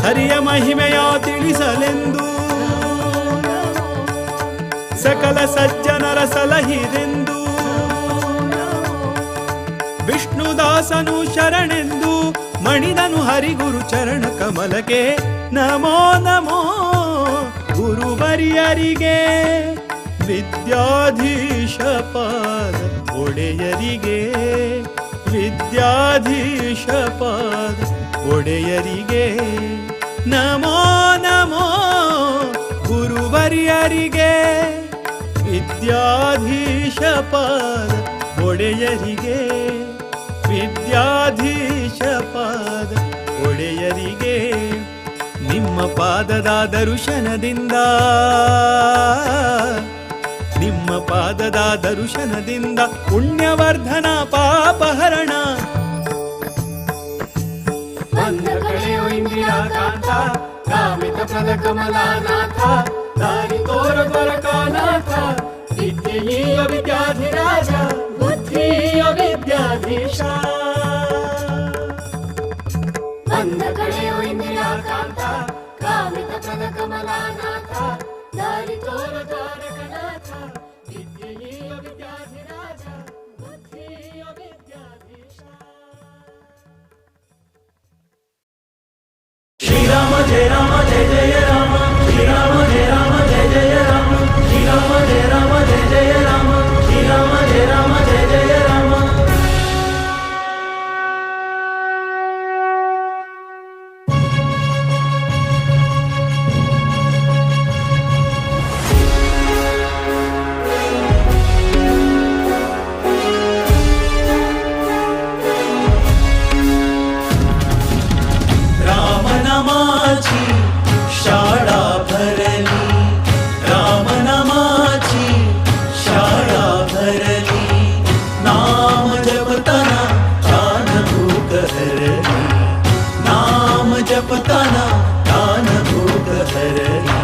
ಹರಿಯ ಮಹಿಮೆಯ ತಿಳಿಸಲೆಂದು ಸಕಲ ಸಜ್ಜನರ ಸಲಹಿರೆಂದು, ವಿಷ್ಣುದಾಸನು ಶರಣೆಂದು ಮಣಿದನು ಹರಿಗುರು ಚರಣ ಕಮಲಕ್ಕೆ. ನಮೋ ನಮೋ ಗುರುವರಿಯರಿಗೆ, ವಿದ್ಯಾಧೀಶ ಪಾದ ಒಡೆಯರಿಗೆ, ವಿದ್ಯಾಧೀಶ ಪಾದ ಒಡೆಯರಿಗೆ. ನಮೋ ನಮೋ ಗುರುವರಿಯರಿಗೆ, ವಿದ್ಯಾಧೀಶ ಪಾದ ಒಡೆಯರಿಗೆ, ವಿದ್ಯಾಧೀಶ ಪಾದ ಒಡೆಯರಿಗೆ. ನಿಮ್ಮ ಪಾದದ ದರ್ಶನದಿಂದ, ನಿಮ್ಮ ಪಾದದ ದರ್ಶನದಿಂದ ಪುಣ್ಯವರ್ಧನ ಪಾಪಹರಣ. ಬಂದ ಕಳೆಯೋ ಇಂದಿರಾಕಾಂತ, ಕಾಮಿತ ಪ್ರದ ಕಮಲಾನಾಥ, ದಾರಿ ತೋರ ದ್ವಾರಕಾನಾಥ, ವಿದ್ಯೆಯ ವಿದ್ಯಾಧಿರಾಜ, ಬುದ್ಧಿಯ ವಿದ್ಯಾಧೀಶ. ಬಂದ ಕಳೆಯೋ ಇಂದಿರಾಕಾಂತ, ಕಾಮಿತ ಪ್ರದ ಕಮಲಾನಾಥ, ದಾರಿ ತೋರ ದ್ವಾರಕನಾಥ, ವಿದ್ಯೆಯ ವಿದ್ಯಾಧಿರಾಜ, ಬುದ್ಧಿಯ ವಿದ್ಯಾಧೀಶ. ಶ್ರೀರಾಮ ಜಯ ರಾಮ ಜಯ ಜಯ ರಾಮ, ಶ್ರೀರಾಮ ಜಯ ರಾಮ ಜಯ ಜಯ ರಾಮ, ಶ್ರೀರಾಮ ಜಯ ರಾಮ ಜಯ ಜಯ ರಾಮ, ಶ್ರೀರಾಮ ಜಯ ರಾಮ ಜಯ ಜಯ ರಾಮ. रामनामाची शाळा भरली, रामनामाची शाळा भरली, नाम जपताना तान भूक हरली, नाम जपताना तान भूक हरली,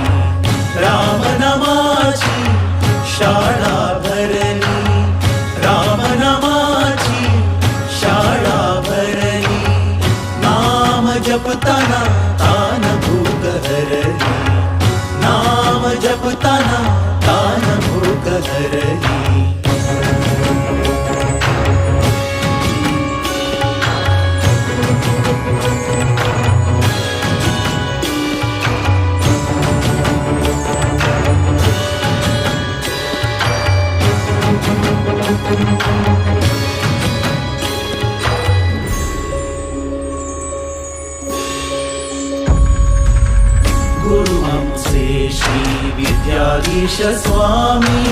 रामनामाची शाळा भरली, रामनामाची शाळा भरली, नाम जपताना तान भूक हरली, नाम जपताना तान भूक हरली. गुरुहंसे श्री विद्याधीश स्वामी,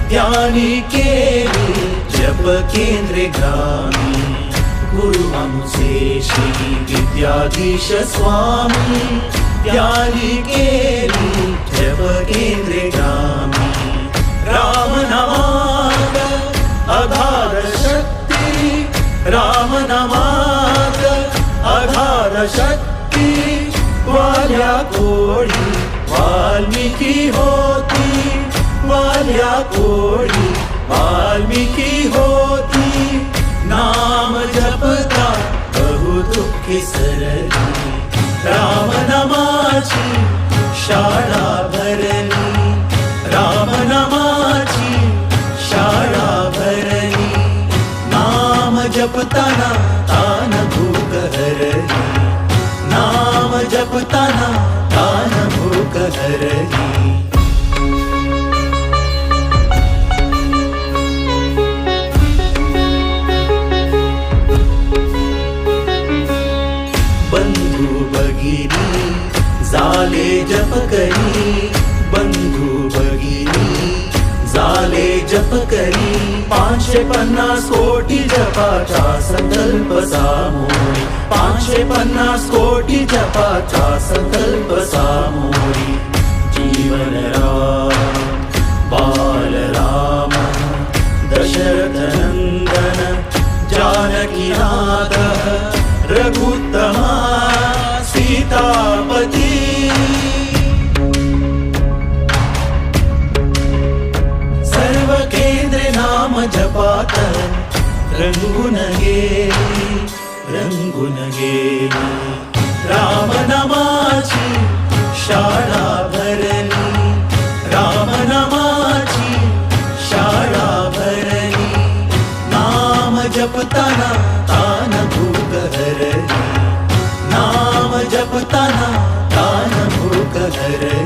ध्यानी केले जप केंद्रे ग्रामी. गुरुहंसे श्री विद्याधीश स्वामी, ध्यानी केले जप केंद्रे ग्रामी. राम नमात अगाध शक्ती, राम नमात अगाध शक्ती, वाल्या कोळी वाल्मीकी होती, वाल्या कोळी वाल्मीकी होती, नाम जपता बहु दुःखी सरली, राम नामाची शाळा भरली, राम नामाची शाळा भरली, नाम जपताना तान भूक हरली, नाम जपताना तान भूक हरली. बंधु भगिनी झाले जप करी बंधू भगिनी, झाले जप करी 550 कोटी जपाचा संकल्प सामोरी, 550 कोटी जपाचा संकल्प सामोरी। जीवन राम बाल राम दशरथ नंदन जानकी नाथ रघुत्तमा सीतापती। सर्व केंद्रे नाम जपात रंगून गेली, रंगून गेली। राम नामाची शाळा भरली, राम नामाची शाळा भरली। नाम जपताना तान भूक हरली, नाम जपताना तान भूक हरली।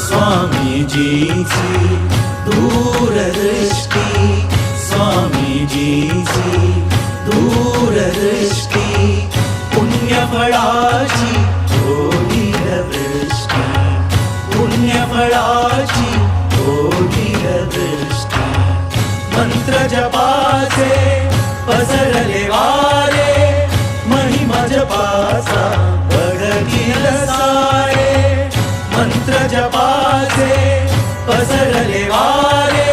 स्वामीजींची दूरदृष्टी, स्वामीजींची दूरदृष्टी, पुण्यफळाची होईल वृष्टी, पुण्यफळाची होईल वृष्टी। मंत्र जपाचे पसरले वारे, महिमा जपाचा बघतील सारे। मंत्र जपाचे पसरले वारे,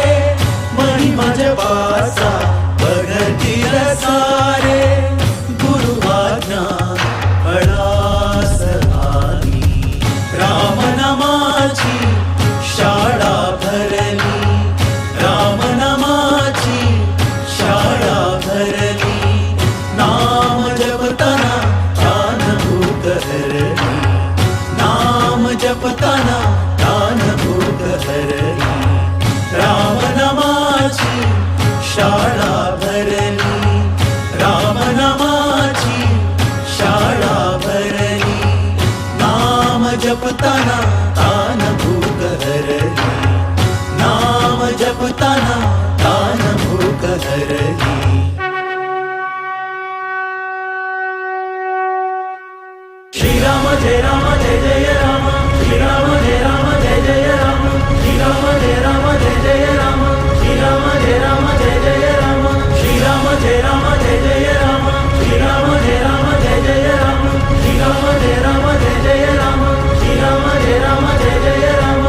महिमा जपाचा बघतील सारे। गुरु आज्ञा फळास आली, राम नामाची शाळा भरली, राम नामाची शाळा भरली। नाम जपताना तान भूक हरली, नाम जपताना तान भूक हरली। राम नामाची शाळा भरली, राम नामाची शाळा भरली। नाम जपताना तान भूक हरली, नाम जपताना तान भूक हरली। श्री राम जय राम जय जय राम, श्री राम जय राम जय जय राम, श्री राम जय राम जय जय राम, श्री राम जय राम जय जय राम, श्री राम जय राम जय जय राम, श्री राम जय राम जय जय राम, श्री राम जय राम जय जय राम, श्री राम जय राम जय जय राम।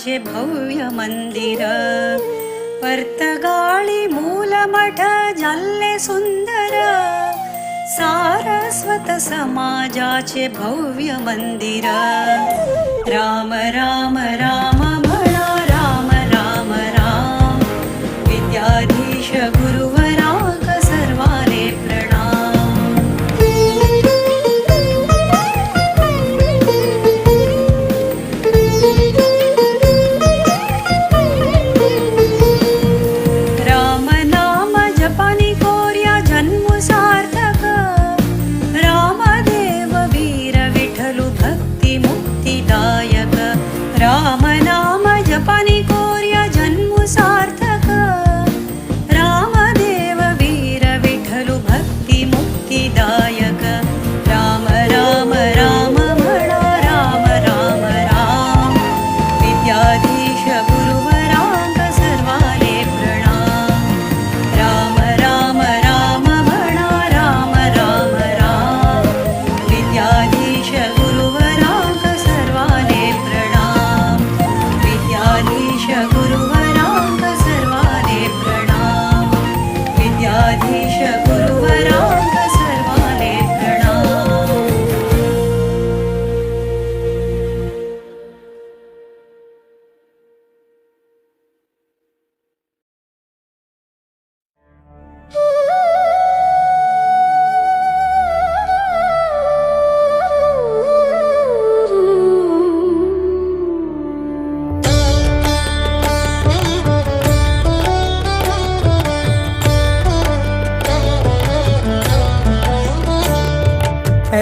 समाजाचे भव्य मंदिर पर्तगाळी मूलमठ जाल्ले सुंदर सारस्वत समाजाचे भव्य मंदिर राम राम राम म्हणा राम राम राम विद्याधीश गुरुवरांक सर्वाले प्रणाम. राम नाम जपानी कोर्या जन्म सार्थक रामदेव वीर विठ्ठलु भक्ती मुक्तिदायक राम नाम जपानी कोर्या जन्म सार्थक रामदेव वीर विठ्ठलु भक्ती मुक्तिदायक राम राम राम म्हणा राम राम राम विद्याधीश गुरुवरांक सर्वाले प्रणाम राम राम राम म्हणा राम राम राम विद्याधीश गुरुवरांक सर्वाले प्रणाम विद्याधीश गुरुवरांक सर्वाले प्रणाम विद्याधीश गुरुवरांक सर्वाले प्रणाम.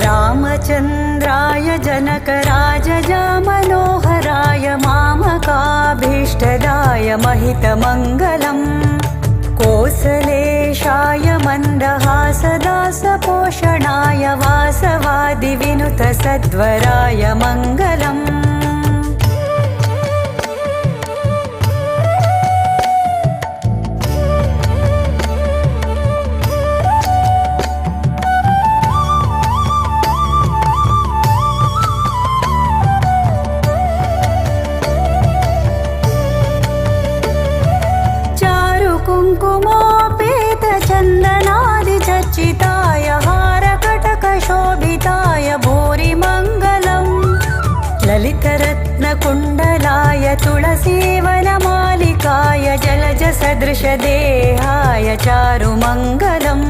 रामचन्द्राय जनकराजजा मनोहराय मामकाभीष्टदाय महितमङ्गलम् कोसलेशाय मन्दहासदासपोषणाय वासवादिविनुतसद्वराय मङ्गलम्. कुङ्कुमोपेतचन्दनादिचर्चिताय हारकटकशोभिताय भूरिमङ्गलम् ललितरत्नकुण्डलाय तुलसीवनमालिकाय जलजसदृशदेहाय चारुमङ्गलम्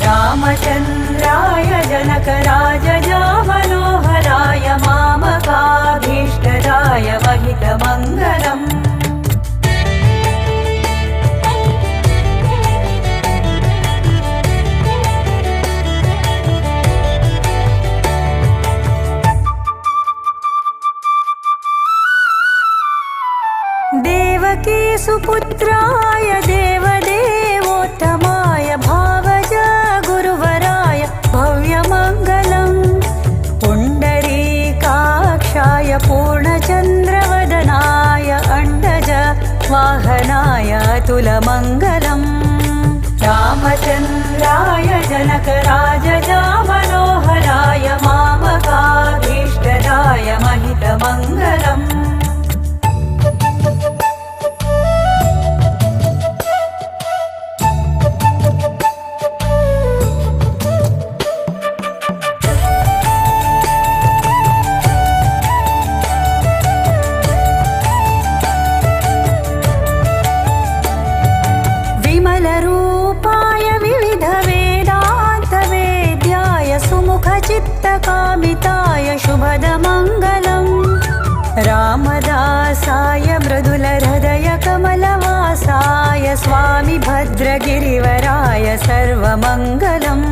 रामचन्द्राय जनकराजजा मनोहराय मामकाभीष्टदाय महितमङ्गलम्. देवकी सुपुत्राय देवदेवोत्तमाय भावज गुरुवराय भव्यमङ्गलम् पुण्डरीकाक्षाय पूर्णचन्द्रवदनाय अण्डज वाहनाय अतुलमङ्गलम् रामचन्द्राय जनकराजजा मनोहराय मामकाभीष्टदाय महितमङ्गलम्. विमलरूपाय विविधवेदान्तवेद्याय सुमुखचित्तकामिताय शुभदमङ्गलम् रामदासाय मृदुलहृदयकमलवासाय स्वामि भद्रगिरिवराय सर्वमङ्गलम्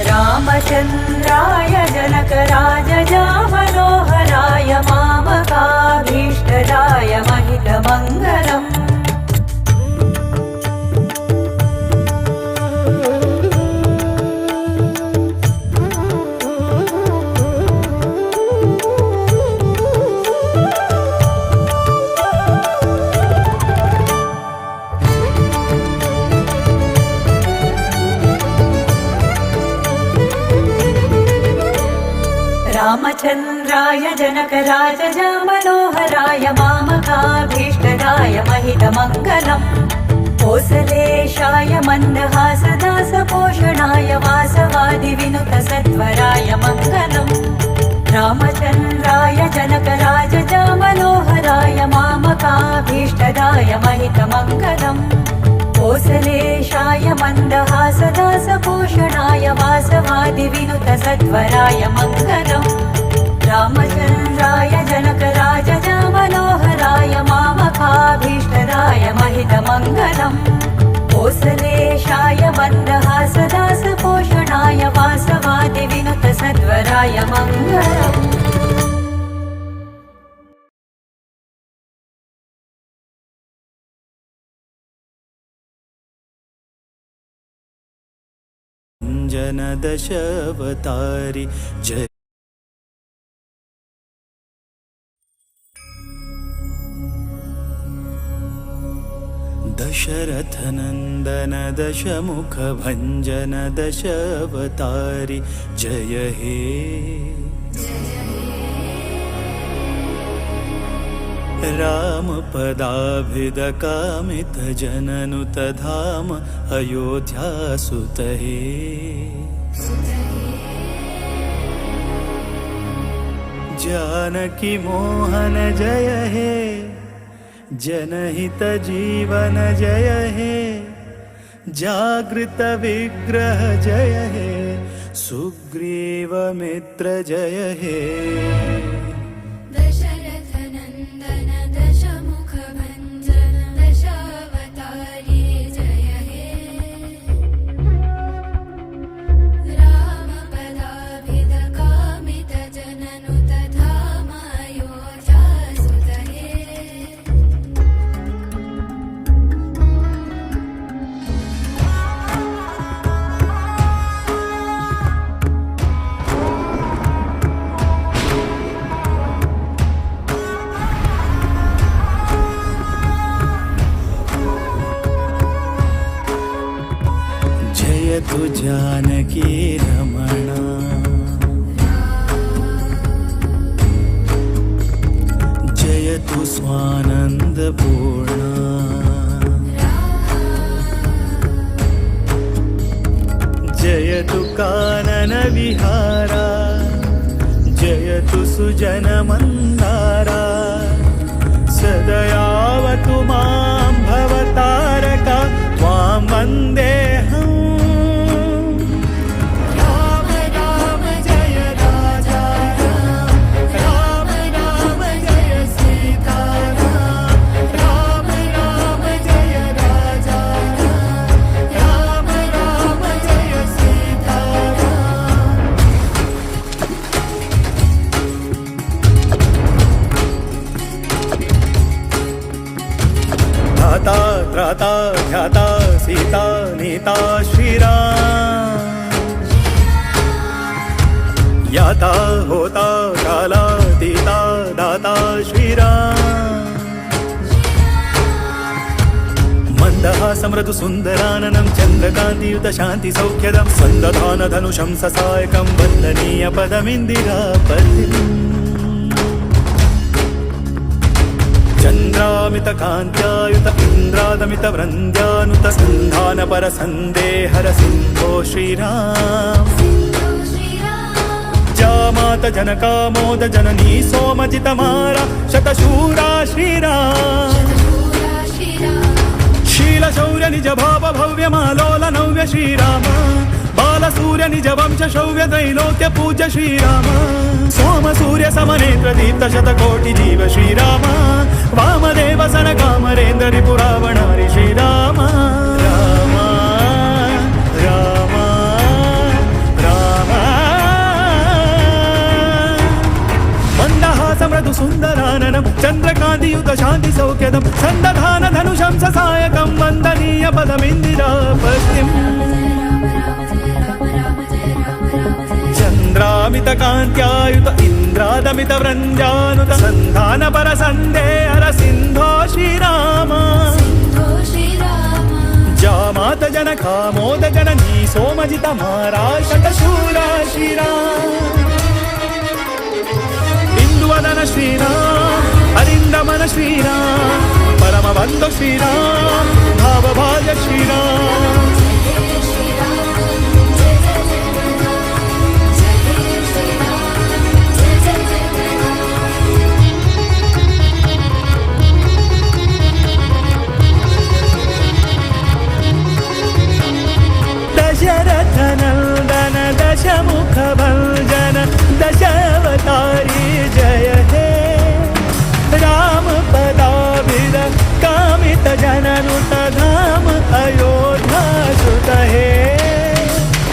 रामचन्द्राय जनकराजजा मनोहराय मामकाभीष्टदाय महितमङ्गलम्. रामचन्द्राय रामचन्द्राय जनकराज मनोहराय मामकाभीष्टदाय महितमङ्गलम् कोसलेशाय मन्दहासदासपोषणाय वासवादिविनुतसत्वराय मङ्गलम् रामचन्द्राय जनकराज मनोहराय मामकाभीष्टदाय महितमङ्गलम् कोसलेशाय मन्दहासदासपोषणाय वासवादिविनुतसत्वराय मङ्गलम् रामचन्द्राय जनकराज मनोहराय मामकाभीष्टदाय महितमङ्गलम् कोसलेशाय मन्दहासदासपोषणाय वासवादिविनुतसद्वराय मङ्गलम्। जन दशावतारी जय दशरथ नंदन दशमुख भंजन दशावतारी जय हे। राम पदाभिद कामित जननुत धाम अयोध्या सुत हे। जानकी मोहन जय हे, जनहित जीवन जय हे, जागृत विग्रह जय हे, सुग्रीव मित्र जय हे। दशरथ नंदन दशमुख भंजन दशावतारी जय हे। राम पदाभिद कामित जननुत धाम अयोध्या सुत हे। जयतु जानकी रमणा, जयतु स्वानंद पूर्णा, जयतु कानन विहारा, जयतु सुजन मंदारा, सदयावतु मां भवतारका त्वां वन्देऽहम्। राम राम जय राजा राम, राम राम जय सीता राम, राम राम जय राजा राम, राम राम जय सीता राम। धाता त्राता ध्याता सीता नीता श्रीराम, याता होता काला तीता दाता श्रीराम। मंदहासं मृदु सुन्दराननं चन्द्रकान्तियुत शान्ति सौख्यदं सन्दधान धनुषं ससायकं वन्दनीय पदमिन्दिरापतिम्। चन्द्रामित कान्त्यायुत इन्द्रादमित वृन्द्यानुत सन्धान पर सन्देहर सिन्धो श्रीराम। जामात जनकामोद जननी सोमजितमारा शतशूरा श्रीराम। शील शौर्य निज भाव भव्य मालोल नव्य श्रीराम, बाल सूर्य निज वंश शौर्य त्रैलोक्य पूज्य श्रीराम। सोम सूर्य समनेत्र दीप्त शतकोटि जीव श्रीराम, वामदेव सनकामरेन्द्र रिपुरावणारि श्रीराम। राम राम राम। मंदहास मृदु सुन्दराननं चन्द्रकान्तियुत शान्ति सौख्यदं सन्दधान धनुषं ससायकं वन्दनीय पदमिन्दिरापतिम्। चन्द्रामित कान्त्यायुत इन्द्रादमित वृन्द्यानुत सन्धान पर सन्देहर सिन्धो श्रीराम। जामात जनकामोद जननी सोमजित मारा शतशूरा श्रीराम। दशानन श्रीराम अरिन्दमन श्रीराम परमबन्धु श्रीराम भावभाज श्रीराम। दशरथ नंदन दशमुख भंजन दशावतारी जय हे राम पदाभिद कामित जननुत धाम अयोध्या सुत हे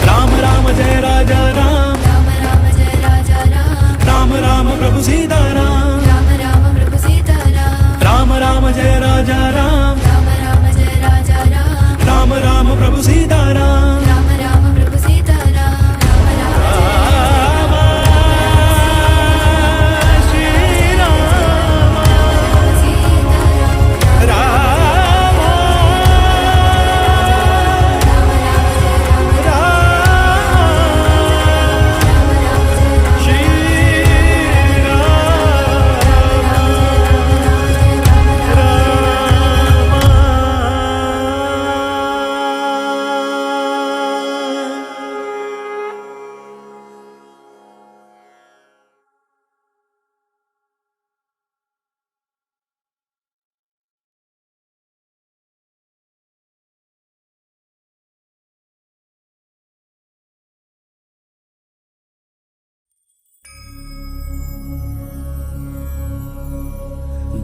राम राम जय राजा राम राम राम जय राजा राम राम राम प्रभु सीता राम राम राम प्रभु सीता राम राम राम जय राजा राम राम राम जय राजा राम राम राम प्रभु सीता राम राम राम प्रभु सीता राम राम राम श्री राम राम श्री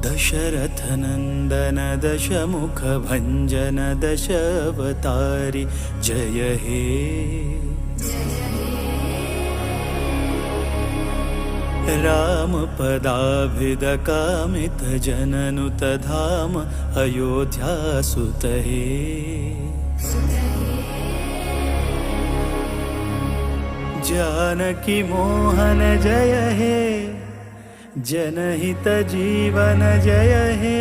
दशरथ नंदन दशमुख भंजन दशावतारी जय हे राम पदाभिद कामित जननुत धाम अयोध्या सुत हे जानकी मोहन जय हे जनहित जीवन जय हे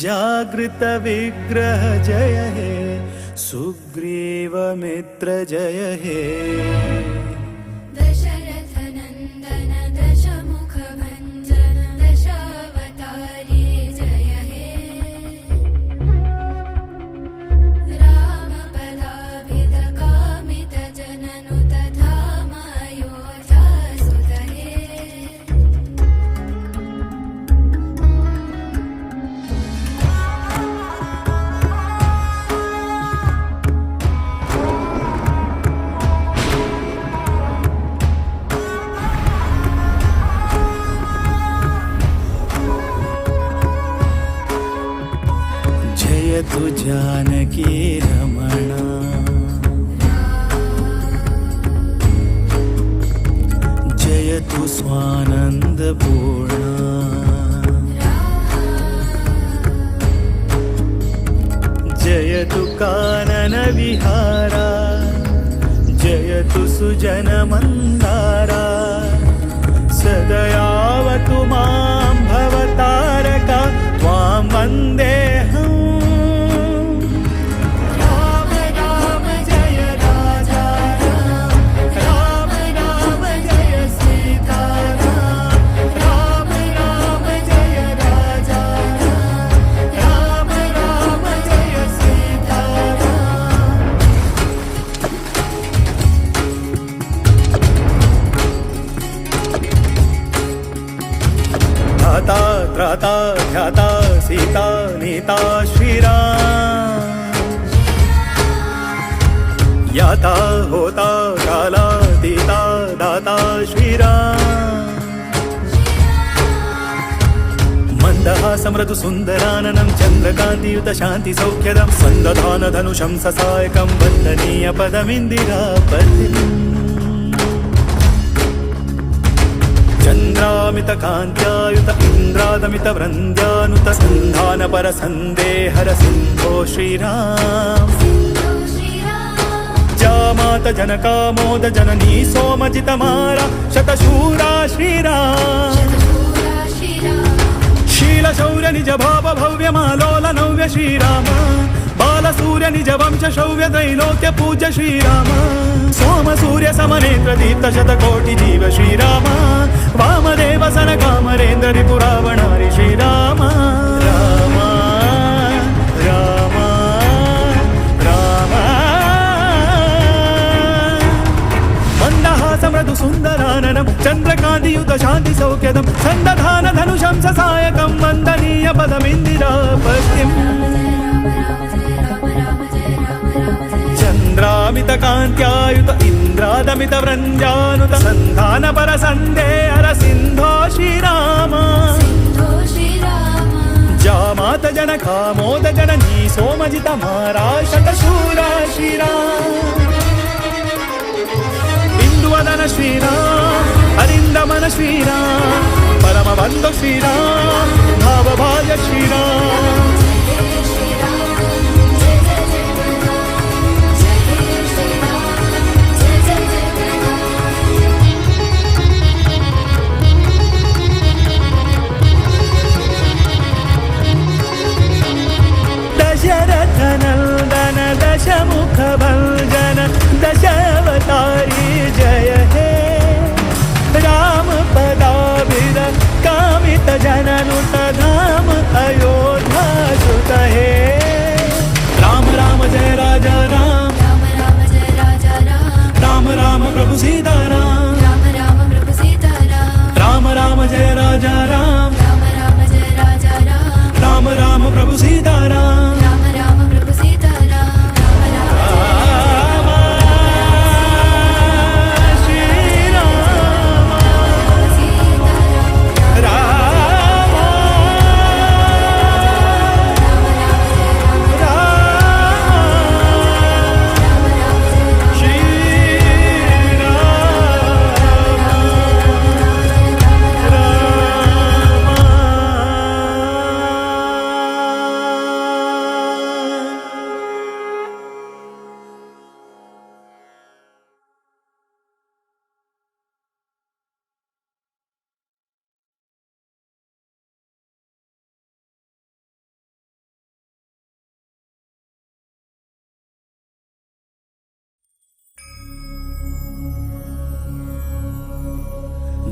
जागृत विग्रह जय हे सुग्रीव मित्र जय हे। दशरथ नंदन दशमुख भंजन दशावतारी जय हे राम पदाभिद कामित जननुत धाम अयोध्या सुत हे। जयतु जानकी रमणा जयतु स्वानंद पूर्णा जयतु कानन विहारा जयतु सुजन मंदारा सदयावतु मां भवतारका त्वां वन्देऽहम्। राम राम जय राजा राम राम राम जय सीता राम राम राम जय राजा राम राम राम जय सीता राम। धाता त्राता ध्याता सीता नीता श्रीराम याता होता काला तीता दाता श्रीराम मंदहासमृदु सुन्दराननं चन्द्रकान्तियुत शान्ति सौख्यदं सन्दधान धनुषं ससायकं वन्दनीय पदमिन्दिरापतिम्। चन्द्रामित कान्त्यायुत इन्द्रादमित वृन्द्यानुत सन्धान पर सन्देहर सिन्धो श्रीराम जामात जनकामोद जननी सोमजितमारा शतशूरा श्रीराम शील शौर्य निज भाव भव्य मालोल नव्य श्रीराम। बाल सूर्य निज वंश शौर्य त्रैलोक्य पूज्य श्रीराम सोम सूर्य समनेत्र दीप्त शतकोटि जीव श्रीराम वामदेव सन कामरेन्द्र रिपुरावणारि श्रीराम राम राम राम मंदहास मृदु सुंदराननं चंद्रकांतियुत शांति सौख्यदं संदधान धनुषं ससायकं वन्दनीय पदमिन्दिरापतिम् चंद्रामित कांत्यायुत इंद्रादमित वृंजानुत संधान पर संदेहर सिंधो श्रीराम जामात जन कामोद जननी सोमजित मारा शतशूरा श्रीराम इंदुवदन श्रीराम अरिंदमन श्रीराम परमबंधु श्रीराम भावभाय श्रीराम दशरथ नंदन दशमुख भंजन दशावतारी जय हे राम पदाभिर कामित जननुत धाम अयोध्या सुत हे राम राम जय राजा राम राम राम जय राजा राम राम राम प्रभु सीता राम राम राम प्रभु सीता राम राम राम जय राजा राम राम राम जय राजा राम राम राम प्रभु सीता राम राम राम प्रभु सीता राम राम राम श्री राम राम राम श्री राम राम।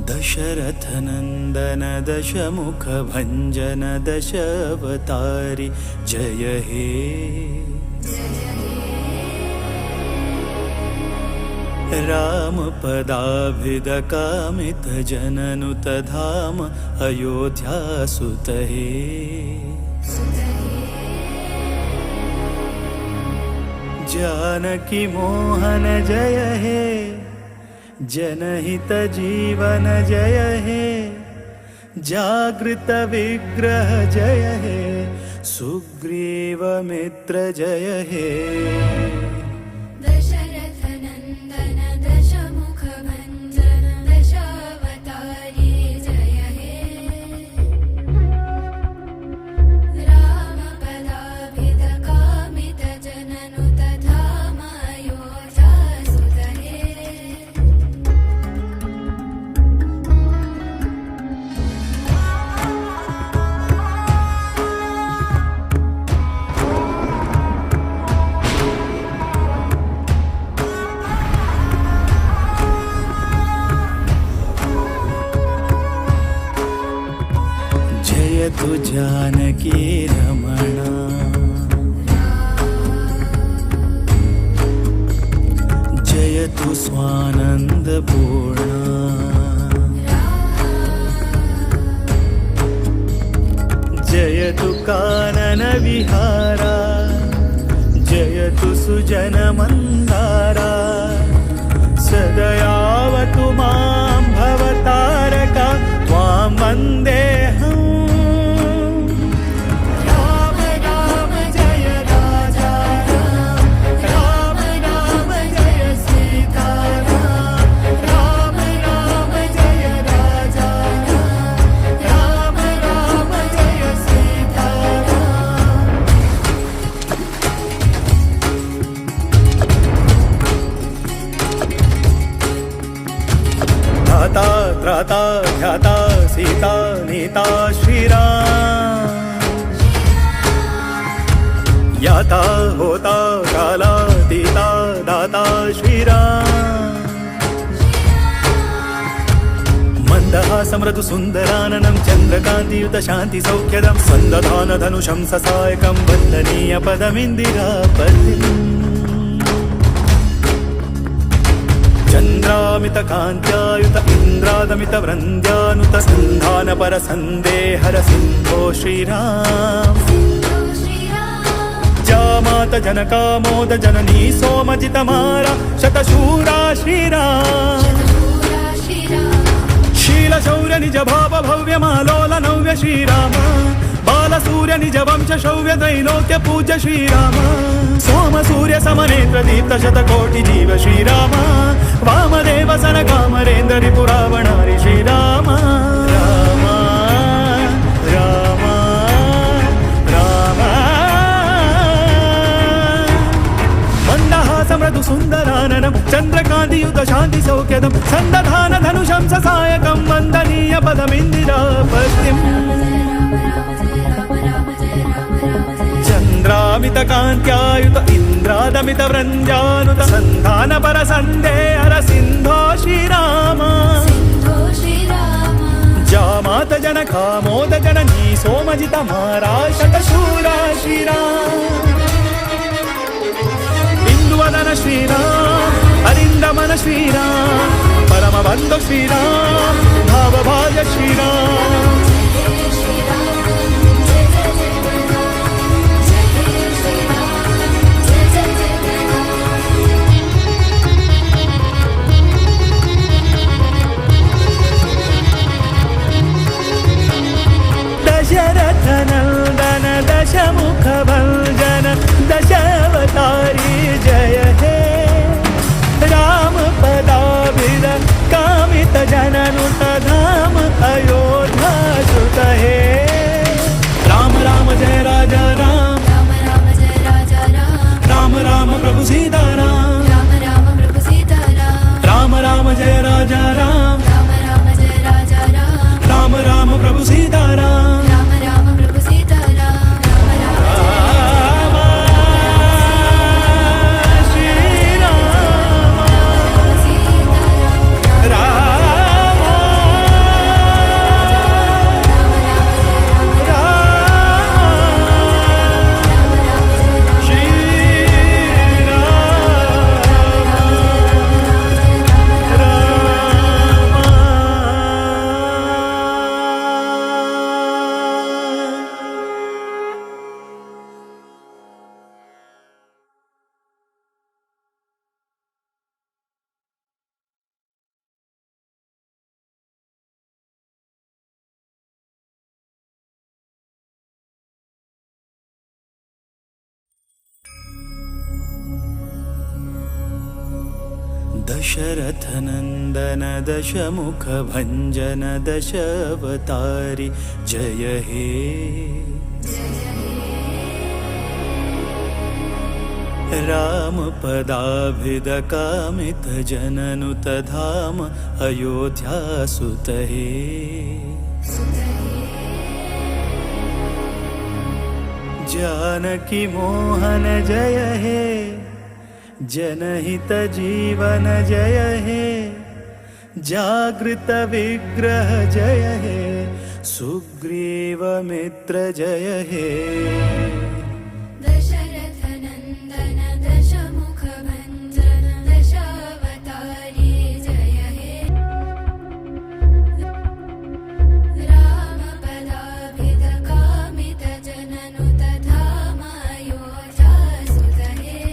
दशरथ नंदन दशमुख भंजन दशावतारी जय हे राम पदाभिद कामित जननुत धाम अयोध्या सुत हे जानकी मोहन जय हे जनहित जीवन जय हे जागृत विग्रह जय हे सुग्रीव मित्र जय हे दशरथ नंदन दशमुख भंजन दशावतारी जय हे राम पदाभिद कामित जननुत धाम अयोध्या सुत हे जयतु जानकी रमणा जयतु स्वानंद पूर्णा जयतु कानन विहारा जयतु सुजन मंदारा सदयावतु मां भवतारका त्वां वन्देऽहम्। राम राम जय राजा राम राम राम जय सीता राम राम राम जय राजा राम राम राम जय सीता राम। धाता त्राता ध्याता सीता नीता श्रीराम। याता होता कालातीता दाता श्रीराम। मन्दहासमृदु सुन्दराननं चन्द्रकान्तियुत शान्ति सौख्यदं सन्दधान धनुषं ससायकं वन्दनीय पदमिन्दिरापतिम्। चन्द्रामित कान्त्यायुत इन्द्रादमित वृन्द्यानुत सन्धान परसन्देहर सिन्धो श्रीराम। जामात जनकामोद जननी सोमजितमारा शतशूरा श्रीराम। शीलशौर्य निज भाव भव्यमालोल नव्य श्रीराम। बालसूर्य निज वंश शौर्य त्रैलोक्य पूज्य श्रीराम। सोम सूर्य समनेत्र दीप्त शतकोटि जीव श्रीराम। वामदेव सन कामरेन्द्र रिपुरावणारि श्रीराम। राम राम राम। मन्दहास मृदु सुन्दराननं चन्द्रकान्तियुत शान्ति सौख्यदं सन्दधान धनुषं ससायकं वन्दनीय पदमिन्दिरापतिम्। चन्द्रामित कान्त्यायुत इन्द्रादमित वृन्द्यानुत सन्धान परसन्देहर सिन्धो श्रीराम। जामात जनकामोद जननी सोमजित मारा शतशूरा श्रीराम। इन्दुवदन श्रीराम अरिन्दमन श्रीराम परमबन्धु श्रीराम भावभाज श्रीराम। दशरथ नंदन दशमुख भंजन दशावतारी जय हे। राम पदाभिद कामित जननुत धाम अयोध्या सुत हे। राम राम जय राजा राम, राम राम जय राजा राम, राम राम प्रभु सीता राम, राम राम प्रभु सीता राम, राम राम जय राजा राम, राम राम जय राजा राम, राम राम प्रभु सीता राम, राम राम प्रभु सीता राम, राम राम श्री राम राम श्री राम राम। दशरथ नंदन दशमुख भंजन दशावतारी जय हे। राम पदाभिद कामित जननुत धाम अयोध्या सुत हे। जानकी मोहन जय हे, जनहित जीवन जय हे, जागृत विग्रह जय हे, सुग्रीव मित्र जय हे। दशरथ नंदन दशमुख भंजन दशावतारी जय हे। राम पदाभिद कामित जननुत धाम अयोध्या सुत हे।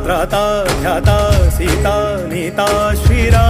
त्राता ध्याता सीता नीता श्रीराम।